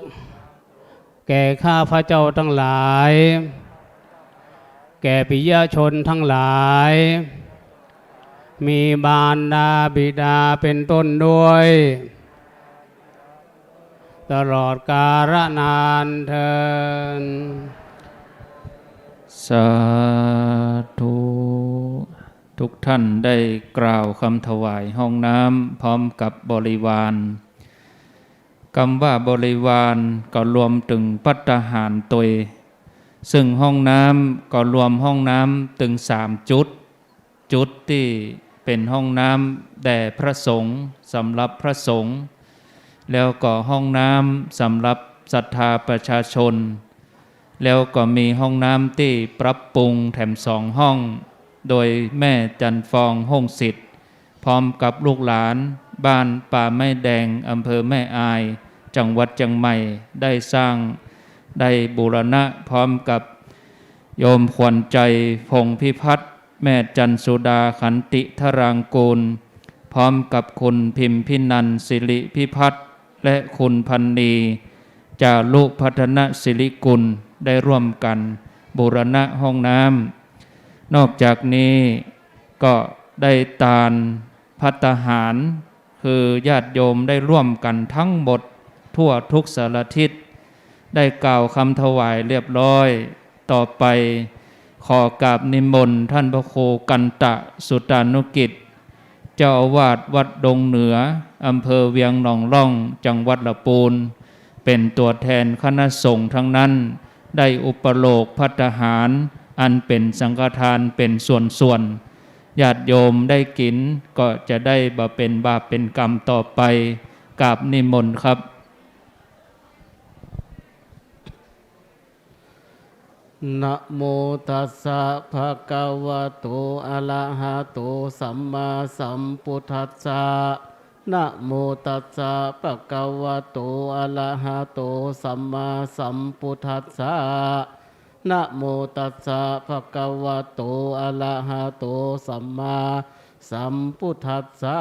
แก่ข้าพเจ้าทั้งหลาย แก่ปิยชนทั้งหลาย มีมารดาบิดาเป็นต้นด้วย ตลอดกาลนานเทอญ สาธุ ทุกท่านได้กล่าวกำถวายห้องน้ำพร้อมกับบริวาร กำว่าบริวารก็รวมเถิงภัตตาหารตวย ซึ่งห้องน้ำก็รวมห้องน้ำเถิงสามจุด จุดตี้เป๋นห้องน้ำแด่พระสงฆ์ สำหรับพระสงฆ์ แล้วก็ห้องน้ำสำหรับศรัทธาประชาชน แล้วก็มีห้องน้ำตี้ปรับปรุงแถมสองห้อง โดยแม่จันทร์ฟอง ฮ่งสิทธิ์ พร้อมกับลูกหลานบ้านป่าไม้แดง อำเภอแม่อาย จังหวัดเจียงใหม่ ได้สร้าง ได้บูรณะพร้อมกับโยมขวัญใจ พงษ์พิพัฒน์ แม่จันทร์สุดา ขันติธารางกูล พร้อมกับคุณพิมพินันท์ สิริพิพัฒน์ และคุณพันนี จารุพัฒนสิริกุล ได้ร่วมกันบูรณะห้องน้ำ นอกจากนี้ก็ได้ตานภัตตาหาร คือญาติโยมได้ร่วมกันทั้งหมดทั่วทุกสารทิศ ได้กล่าวกำถวายเรียบร้อย ต่อไปขอกราบนิมนต์ท่านพระครูกันตะสุตานุกิจ เจ้าอาวาสวัดดงเหนือ อำเภอเวียงหนองล่อง จังหวัดละปูน เป๋นตั๋วแทนคณะสงฆ์ทั้งนั้น ได้อุปโลกน์ภัตตาหาร อันเป๋นสังฆทานเป๋นส่วนๆ ญาติโยมได้กิ๋นก็จะได้บ่เป๋นบาปเป๋นกรรมต่อไป กราบนิมนต์ครับ นะโมตัสสะ ภะคะวะโต อะระหะโต สัมมาสัมพุทธัสสะ นะโมตัสสะ ภะคะวะโต อะระหะโต สัมมาสัมพุทธัสสะ นะโมตัสสะ ภะคะวะโต อะระหะโต สัมมาสัมพุทธัสสะ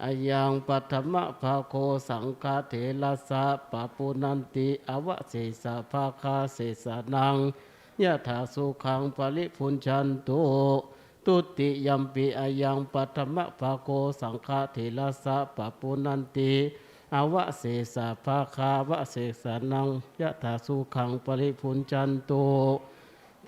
อะยัง ปะถะมะภะโค สังฆะเถระสสะ ปะปุณณันติ อวะเสสะภะคะ เสสะนัง ยะถาสุขัง ปะริภุญชันตุ ตุติยัมปิ อะยัง ปะถะมะภะโค สังฆะเถระสสะ ปะปุณณันติ อวะเสสะภะคะ วะเสสะนัง ยะถาสุขัง ปะริภุญชันตุ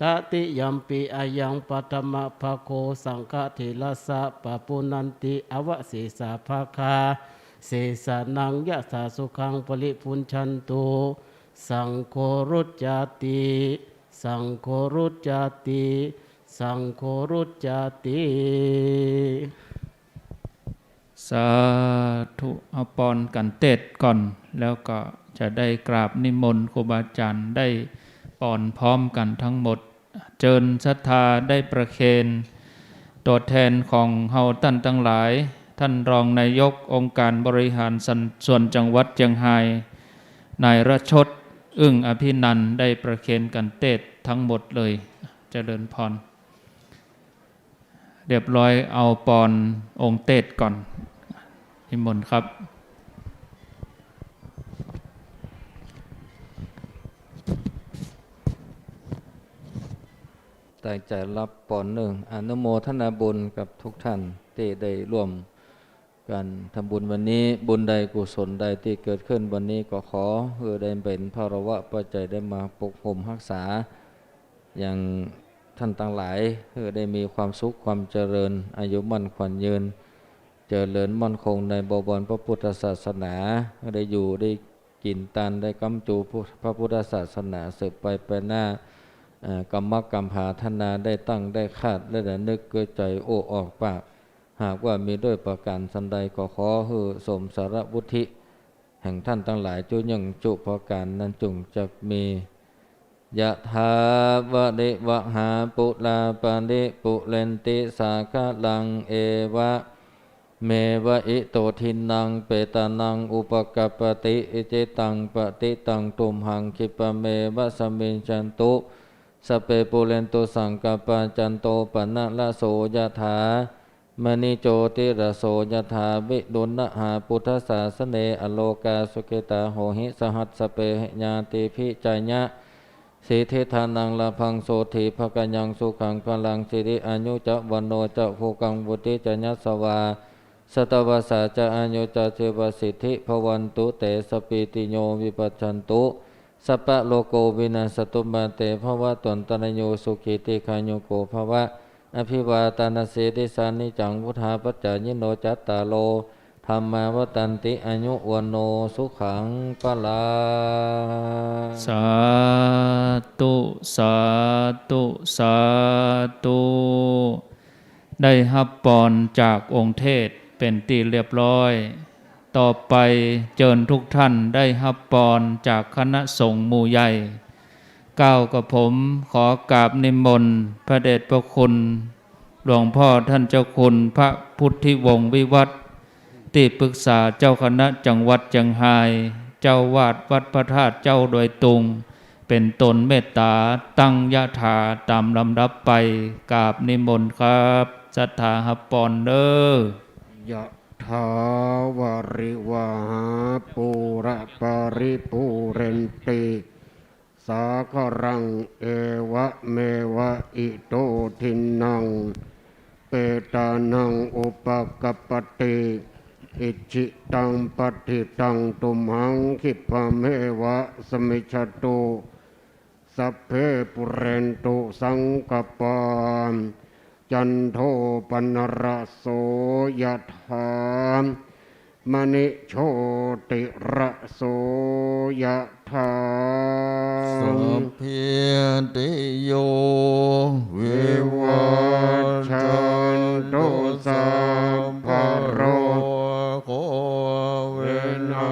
ตติยัมปิ อะยัง ปะถะมะภะโค สังฆะเถระสสะ ปะปุณณันติ อวะเสสะภะคะ เสสะนัง ยะถาสุขัง ปะริภุญชันตุ สังโฆรุจจาติ สังโฆรุจจาติ สังโฆรุจจาติ สาธุ เอาปอนกั๋นเตศน์ก่อน แล้วก็จะได้กราบนิมนต์ครูบาอาจ๋ารย์ได้ปอนพร้อมกั๋นทั้งหมด เจิญศรัทธาได้ประเคน ตั๋วแทนของเฮาต้านตังหลาย ต้านรองนายกองค์การบริหารส่วนจังหวัดเจียงฮาย นายรชด อึ้งอภินันท์ ได้ประเคนกั๋นเตศน์ทั้งหมดเลย เจริญพร เรียบร้อย เอาปอนองค์เตศน์ก่อน นิมนต์ครับ ตั้งใจ๋ฮับปอนเน่อ อนุโมทนาบุญกับทุกท่านตี้ได้ร่วมกั๋นทำบุญวันนี้ บุญใดกุศลใดตี้เกิดขึ้นวันนี้ก็ขอหื้อได้เป๋นพลวปัจจัยได้มาปกห่มฮักษา ยังต้านตังหลาย หื้อได้มีความสุขความเจริญ อายุมั่นขวัญยืน เจริญมั่นคงในบวรพระพุทธศาสนา ได้อยู่ได้กิ๋นตานได้ก๊ำจูพระพุทธศาสนาสืบไปไปหน้า เอ่อ กำมักกำผาธนาได้ตั้งได้คาดได้ระนึกเกลือใจ๋โอ้ออกปาก หากว่ามีด้วยประก๋านสันใดก็ขอหื้อสมสารวุฒิ แห่งต้านตังหลายจุ่งยิ่งจุประก๋านนั้นจุ่งจักมี ยะถาวะริวะหาปุราปะริปุเรนติสาคะรัง เอวะเมวะอิโตทินนังเปตานังอุปกัปปติ อิจิตังปะติตังตุมหังคิปะเมวะสะมิชฌันตุ สัพเพปุเรนตุสังกัปปา จันโตปะนะระโส ยะถา มะณิโจติระโส ยะถา วิรุณหาปุทธสาสะเน อะโรคาสุขิตาโหหิ สะหัสสะเปหิ ญาติภิจายะ สิทธิธานัง ลาภัง โสฏฐีภะคะยัง สุขัง พะลัง สิริอายุจะ วัณโณจะ โภคัง วุฒิจะ ยัสสะวา สะตะวัสสาจะ อายุจะ จีวะสิทธิ ภะวันตุ เต สะปปะะติโย วิวัชชันตุ สัพพะโรโค วินัสสะตุ มา เต ภะวะตวันตะราโย สุขี ทีฆายุโก ภะวะ อภิวาทานสีลิสสานิจัง วุฑฒาปจายิโน จัตตาโร ธัมมาวัฑฒันติ อายุ วัณโณ สุขัง พลัง สาธุ สาธุ สาธุ ได้ฮับปอนจากองค์เทศน์เป๋นตี้เรียบร้อย ต่อไปเจิญทุกท่านได้ฮับปอนจากคณะสงฆ์หมู่ใหญ่ เก้ากระผมขอกราบนิมนต์พระเดชพระคุณหลวงพ่อท่านเจ้าคุณพระพุทธิวงศ์วิวัฒน์ ตี้ปรึกษาเจ้าคณะจังหวัดเจียงฮาย เจ้าวาดวัดพระธาตุเจ้าดอยตุง เป๋นต้นเมตต๋าตั้งยะถาต๋ามลำดับไป กราบนิมนต์ครับ ศรัทธาฮับปอนเน้อ ยะถา วาริวาหา ปูระปาริปูเรนติ สาคะรัง เอวะเมวะ อิโต ทินนัง เปตานัง อุปะกัปปะติ อิจฉิตัง ปัตถิตัง ตุมหัง ขิปปะเมวะ สะมิชฌตุ สัพเพ ปูเรนตุ สังกัปปา จันโท ปัณณะระโส ยะถา มะณิ โชติระโส ยะถา สัพพีติโย วิวัชชันตุ สัพพะโรโค วินั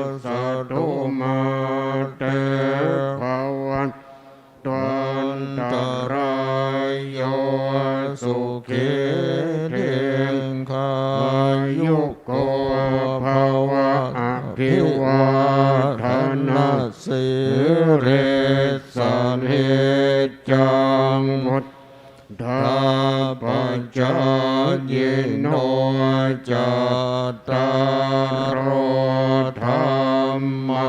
สสะตุ มาเต ภวัต ตวันตะราโย สุขี ทีฆายุโก ภะวะ อภิวาทะนะสีลิสสะ นิจจัง วุฑฒาปะจายิโน จัตตาโร ธัมมา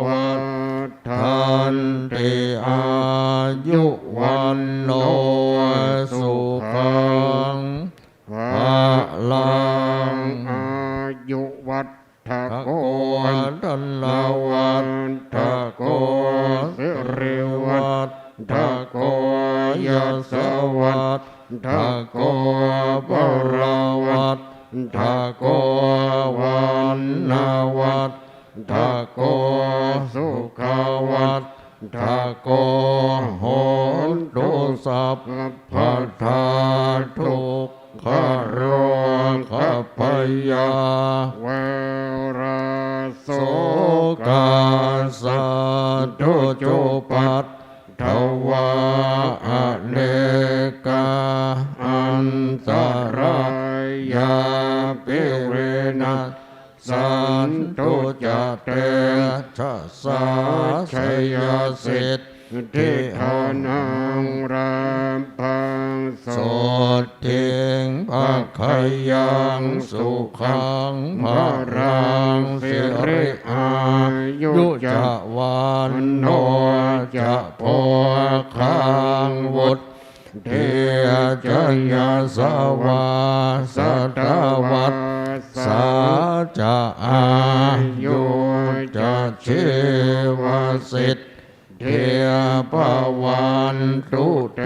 วัฑฒันติ อายุ วัณโณ สุขัง พลัง อายุวัฑฒะโก ธนะวัฑฒะโก สิริวัฑฒะโก ยศวัฑฒะโก บะละวัฑฒะโก วัณณะวัฑฒะโก สุขะวัฑฒะโก โหนตุ สัพพะทา ทุกขะโรคะ พยา เวระ โสกา สัตว์ ทุกข์ อุปัตตวา อเนกา อันตะรา ยาปิ วินัส สันตุ จะ เตจะสา ชยสิทธิ ธนัง ลาภัง โสตถิง ภะคะยัง สุขัง พะลัง สิริ อายุ จะ วัณโณ จะ โภคัง วุฑ ฒี จะ ยศวา สัตวัสสา จะ อายุ จะ ชีวสิทธิ ภะวันตุ เต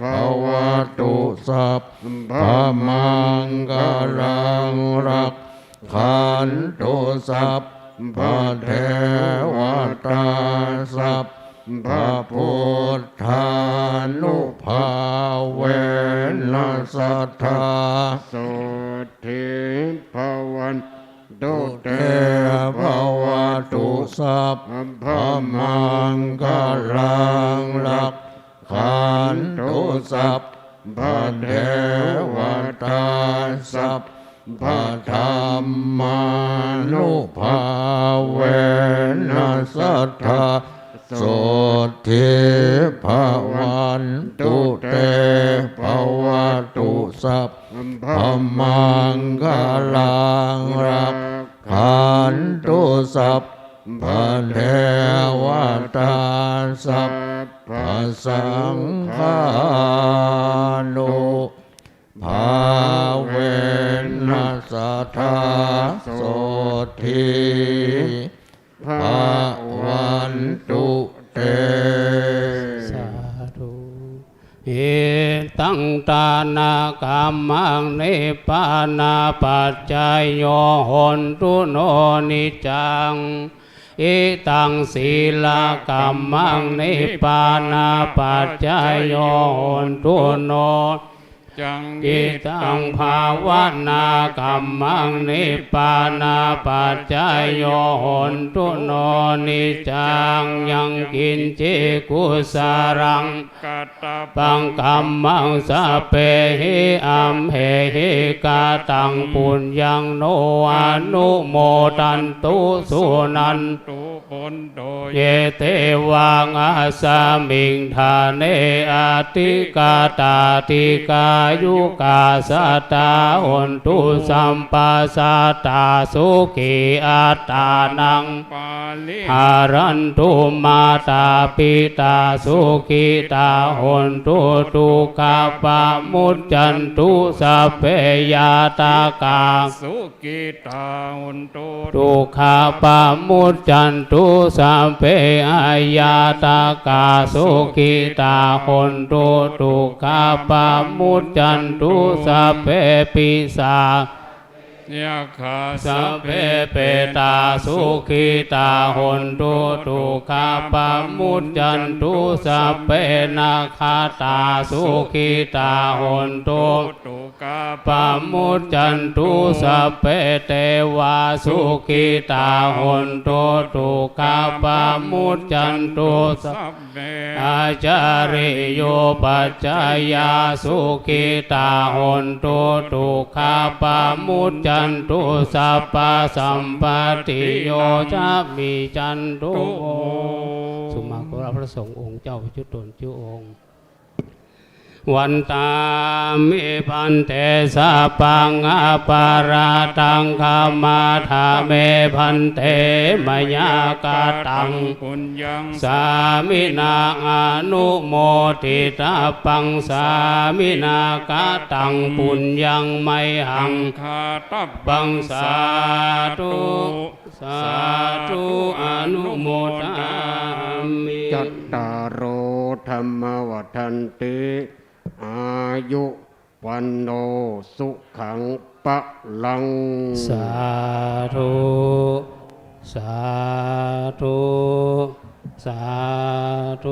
ภะวะตุ สัพพะมังคะลัง รัก ขันตุ สัพพะเทวะตา สัพพะพุทธานุภาเวนะ สัตถา โสตถิง ภะวันตุ เต ภะวะตุ สัพพะมังคะลัง รัก ขันตุ สัพพะเทวะตา สัพพะธัมมานุภาเวนะ สัตถา โสตถิ ภะวันตุ เต ภะวะตุ สัพพะมังคะลัง รัก ขันตุ สัพพะเทวะตา สัพพะสังฆานุภาเวนะ สัตถา โสตถิ ภะวันตุ เต สาธุ อิ Idaṃ dānakammaṃ nibbānapaccayo hontu no niccaṃ. Idaṃ sīlakammaṃ nibbānapaccayo hontu no niccaṃ. Idaṃ bhāvanākammaṃ nibbānapaccayo hontu no niccaṃ. Yaṃ kiñci kusalaṃ katabbaṃ kammaṃ sabbehi amhehi kataṃ puññaṃ no anumodantu suṇantu bhonto ye devā asmiṃ ṭhāne adhigatā dīghāyukā sadā hontu sabbasatā sukhī attānaṃ pariharantu. Mātā pitā sukhitā hontu dukkhā pamuccantu. Sabbe ñātakā sukhitā hontu dukkhā pamuccantu. Sabbe aññātakā sukhitā hontu dukkhā pamuccantu. Sabbe pisā yakhā sabbe petā sukhitā hontu dukkhā pamuccantu. Sabbe nakkhattā sukhitā hontu dukkhā pamuccantu. Sabbe devā sukhitā hontu dukkhā pamuccantu. Sabbe ācariyupajjhāyā sukhitā hontu dukkhā pamuccantu. Sabbasampattiyo ca miccantu. สุมาขอรับพระสงฆ์องค์เจ้าจุ๊ดต๋นจุ๊องค์ Vandāmi bhante sabbaṃ aparādhaṃ khamatha me bhante mayā kataṃ puññaṃ sāminā anumoditabbaṃ sāminā kataṃ puññaṃ mayhaṃ dātabbaṃ. Sādhu sādhu anumodāmi. Cattāro dhammā vaḍḍhanti āyu vaṇṇo sukhaṃ balaṃ. Sādhu sādhu sādhu.